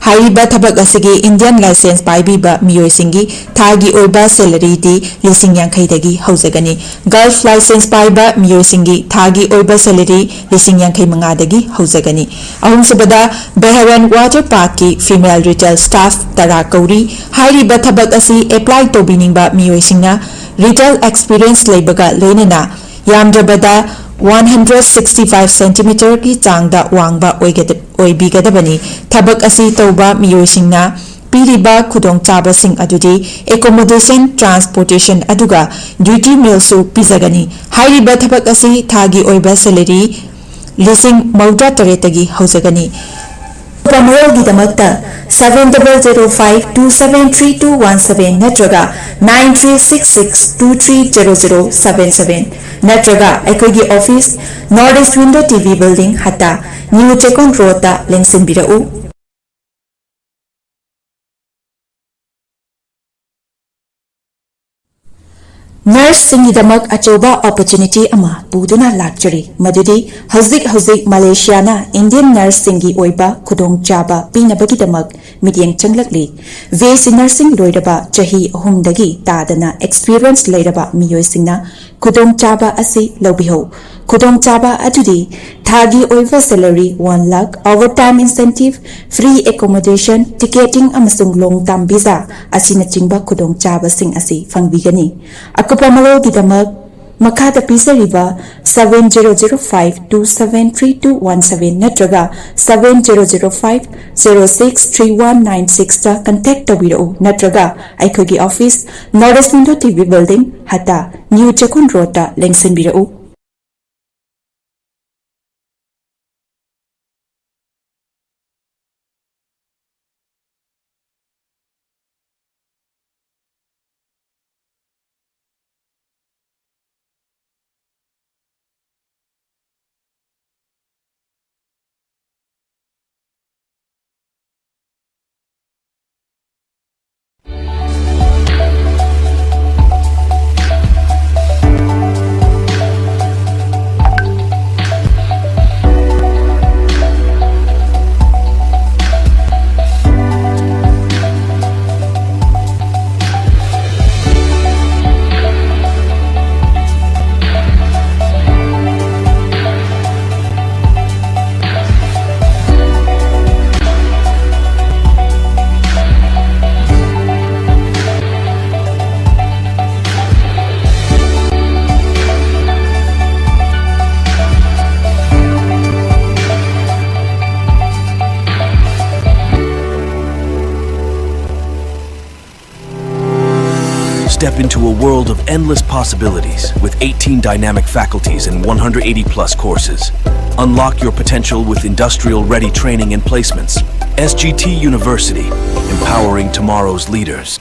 ꯍꯥꯏꯔꯤꯕ ꯊꯕꯛ ꯑꯁꯤꯒꯤ Indian license ꯄꯥꯏꯕꯤꯕ ꯃꯤꯑꯣꯏꯁꯤꯡꯒꯤ ꯊꯥꯒꯤ ꯑꯣꯏꯕ salaryꯗꯤ ꯂꯤꯁꯤꯡ ꯌꯥꯡꯈꯩꯗꯒꯤ ꯍꯧꯖꯒꯅꯤ꯫ Gulf license ꯄꯥꯏꯕ ꯃꯤꯑꯣꯏꯁꯤꯡꯒꯤ ꯊꯥꯒꯤ ꯑꯣꯏꯕ salary ꯂꯤꯁꯤꯡ ꯌꯥꯡꯈꯩ ꯃꯉꯥꯗꯒꯤ ꯍꯧꯖꯒꯅꯤ꯫ ꯑꯍꯨꯝꯁꯨꯕꯗ, Bahrain Water Parkꯀꯤ female retail staff ꯇꯔꯥ ꯀꯧꯔꯤ꯫ ꯍꯥꯏꯔꯤꯕ ꯊꯕꯛ ꯑꯁꯤ apply ꯇꯧꯕꯤꯅꯤꯡꯕ ꯃꯤꯑꯣꯏꯁꯤꯡꯅ retail experience ꯂꯩꯕꯒ ꯂꯣꯏꯅꯅ ꯌꯥꯝꯗ꯭ꯔꯕꯗ ꯋꯥꯟ ꯍꯟꯗ꯭ꯔꯦꯠ ꯁꯤꯛꯁꯇꯤ ꯐꯥꯏꯚ ꯁꯦꯟꯇꯤꯃꯤꯇꯔꯒꯤ ꯆꯥꯡꯗ ꯋꯥꯡꯕ ꯑꯣꯏꯒꯗ-, ꯑꯣꯏꯕꯤꯒꯗꯕꯅꯤ꯫ ꯊꯕꯛ ꯑꯁꯤ ꯇꯧꯕ ꯃꯤꯑꯣꯏꯁꯤꯡꯅ ꯄꯤꯔꯤꯕ ꯈꯨꯗꯣꯡꯆꯥꯕꯁꯤꯡ ꯑꯗꯨꯗꯤ accommodation, transportation ꯑꯗꯨꯒ duty mealꯁꯨ ꯄꯤꯖꯒꯅꯤ꯫ ꯍꯥꯏꯔꯤꯕ ꯊꯕꯛ ꯑꯁꯤ ꯊꯥꯒꯤ ꯑꯣꯏꯕ salary ꯂꯤꯁꯤꯡ ꯃꯧꯗ꯭ꯔꯥ ꯇꯔꯦꯠꯇꯒꯤ ꯍꯧꯖꯒꯅꯤ꯫ ꯑꯀꯨꯞꯄ ꯃꯔꯣꯜꯒꯤꯗꯃꯛꯇ seven double zero five two seven three two one seven ꯅꯠꯇ꯭ꯔꯒ nine three six six two three zero zero seven seven ꯅꯠꯇ꯭ꯔꯒ ꯑꯩꯈꯣꯏꯒꯤ office, North East Window T V Building, ꯍꯠꯇꯥ, New ꯆꯦꯛꯀꯣꯟ ꯔꯣꯗꯇ ꯂꯦꯡꯁꯤꯟꯕꯤꯔꯛꯎ꯫ ꯅꯔꯁꯁꯤꯡꯒꯤꯗꯃꯛ ꯑꯆꯧꯕ opportunity ꯑꯃ ꯄꯨꯗꯨꯅ ꯂꯥꯛꯆꯔꯤ, ꯃꯗꯨꯗꯤ ꯍꯧꯖꯤꯛ ꯍꯧꯖꯤꯛ ꯃꯂꯦꯁꯤꯌꯥꯅ Indian ꯅꯔꯁꯁꯤꯡꯒꯤ ꯑꯣꯏꯕ ꯈꯨꯗꯣꯡꯆꯥꯕ ꯄꯤꯅꯕꯒꯤꯗꯃꯛ ꯃꯤꯠꯌꯦꯡ ꯆꯪꯂꯛꯂꯤ꯫ B S C nursing ꯂꯣꯏꯔꯕ ꯆꯍꯤ ꯑꯍꯨꯝꯗꯒꯤ ꯇꯥꯗꯅ experience ꯂꯩꯔꯕ ꯃꯤꯑꯣꯏꯁꯤꯡꯅ ꯈꯨꯗꯣꯡꯆꯥꯕ ꯑꯁꯤ ꯂꯧꯕꯤꯍꯧ꯫ ꯈꯨꯗꯣꯡꯆꯥꯕ ꯑꯗꯨꯗꯤ ꯊꯥꯒꯤ ꯑꯣꯏꯕ salary one lakh, overtime incentive, free accommodation, ticketing ꯑꯃꯁꯨꯡ long term visa ꯑꯁꯤꯅꯆꯤꯡꯕ ꯈꯨꯗꯣꯡꯆꯥꯕꯁꯤꯡ ꯑꯁꯤ ꯐꯪꯕꯤꯒꯅꯤ꯫ ꯑꯀꯨꯞꯄ ꯃꯔꯣꯜꯒꯤꯗꯃꯛ ꯃꯈꯥꯗ ꯄꯤꯖꯔꯤꯕ seven zero zero five two seven three two one seven ꯅꯠꯇ꯭ꯔꯒ seven zero zero five zero six three one nine sixꯇ contact ꯇꯧꯕꯤꯔꯛꯎ, ꯅꯠꯇ꯭ꯔꯒ ꯑꯩꯈꯣꯏꯒꯤ office, North East Window T V Building, Hatta, New Chekkon ꯔꯣꯗꯇ ꯂꯦꯡꯁꯤꯟꯕꯤꯔꯛꯎ꯫ Step into a world of endless possibilities with eighteen dynamic faculties and one hundred eighty plus courses. Unlock your potential with industrial ready training and placements. S G T University, empowering tomorrow's leaders.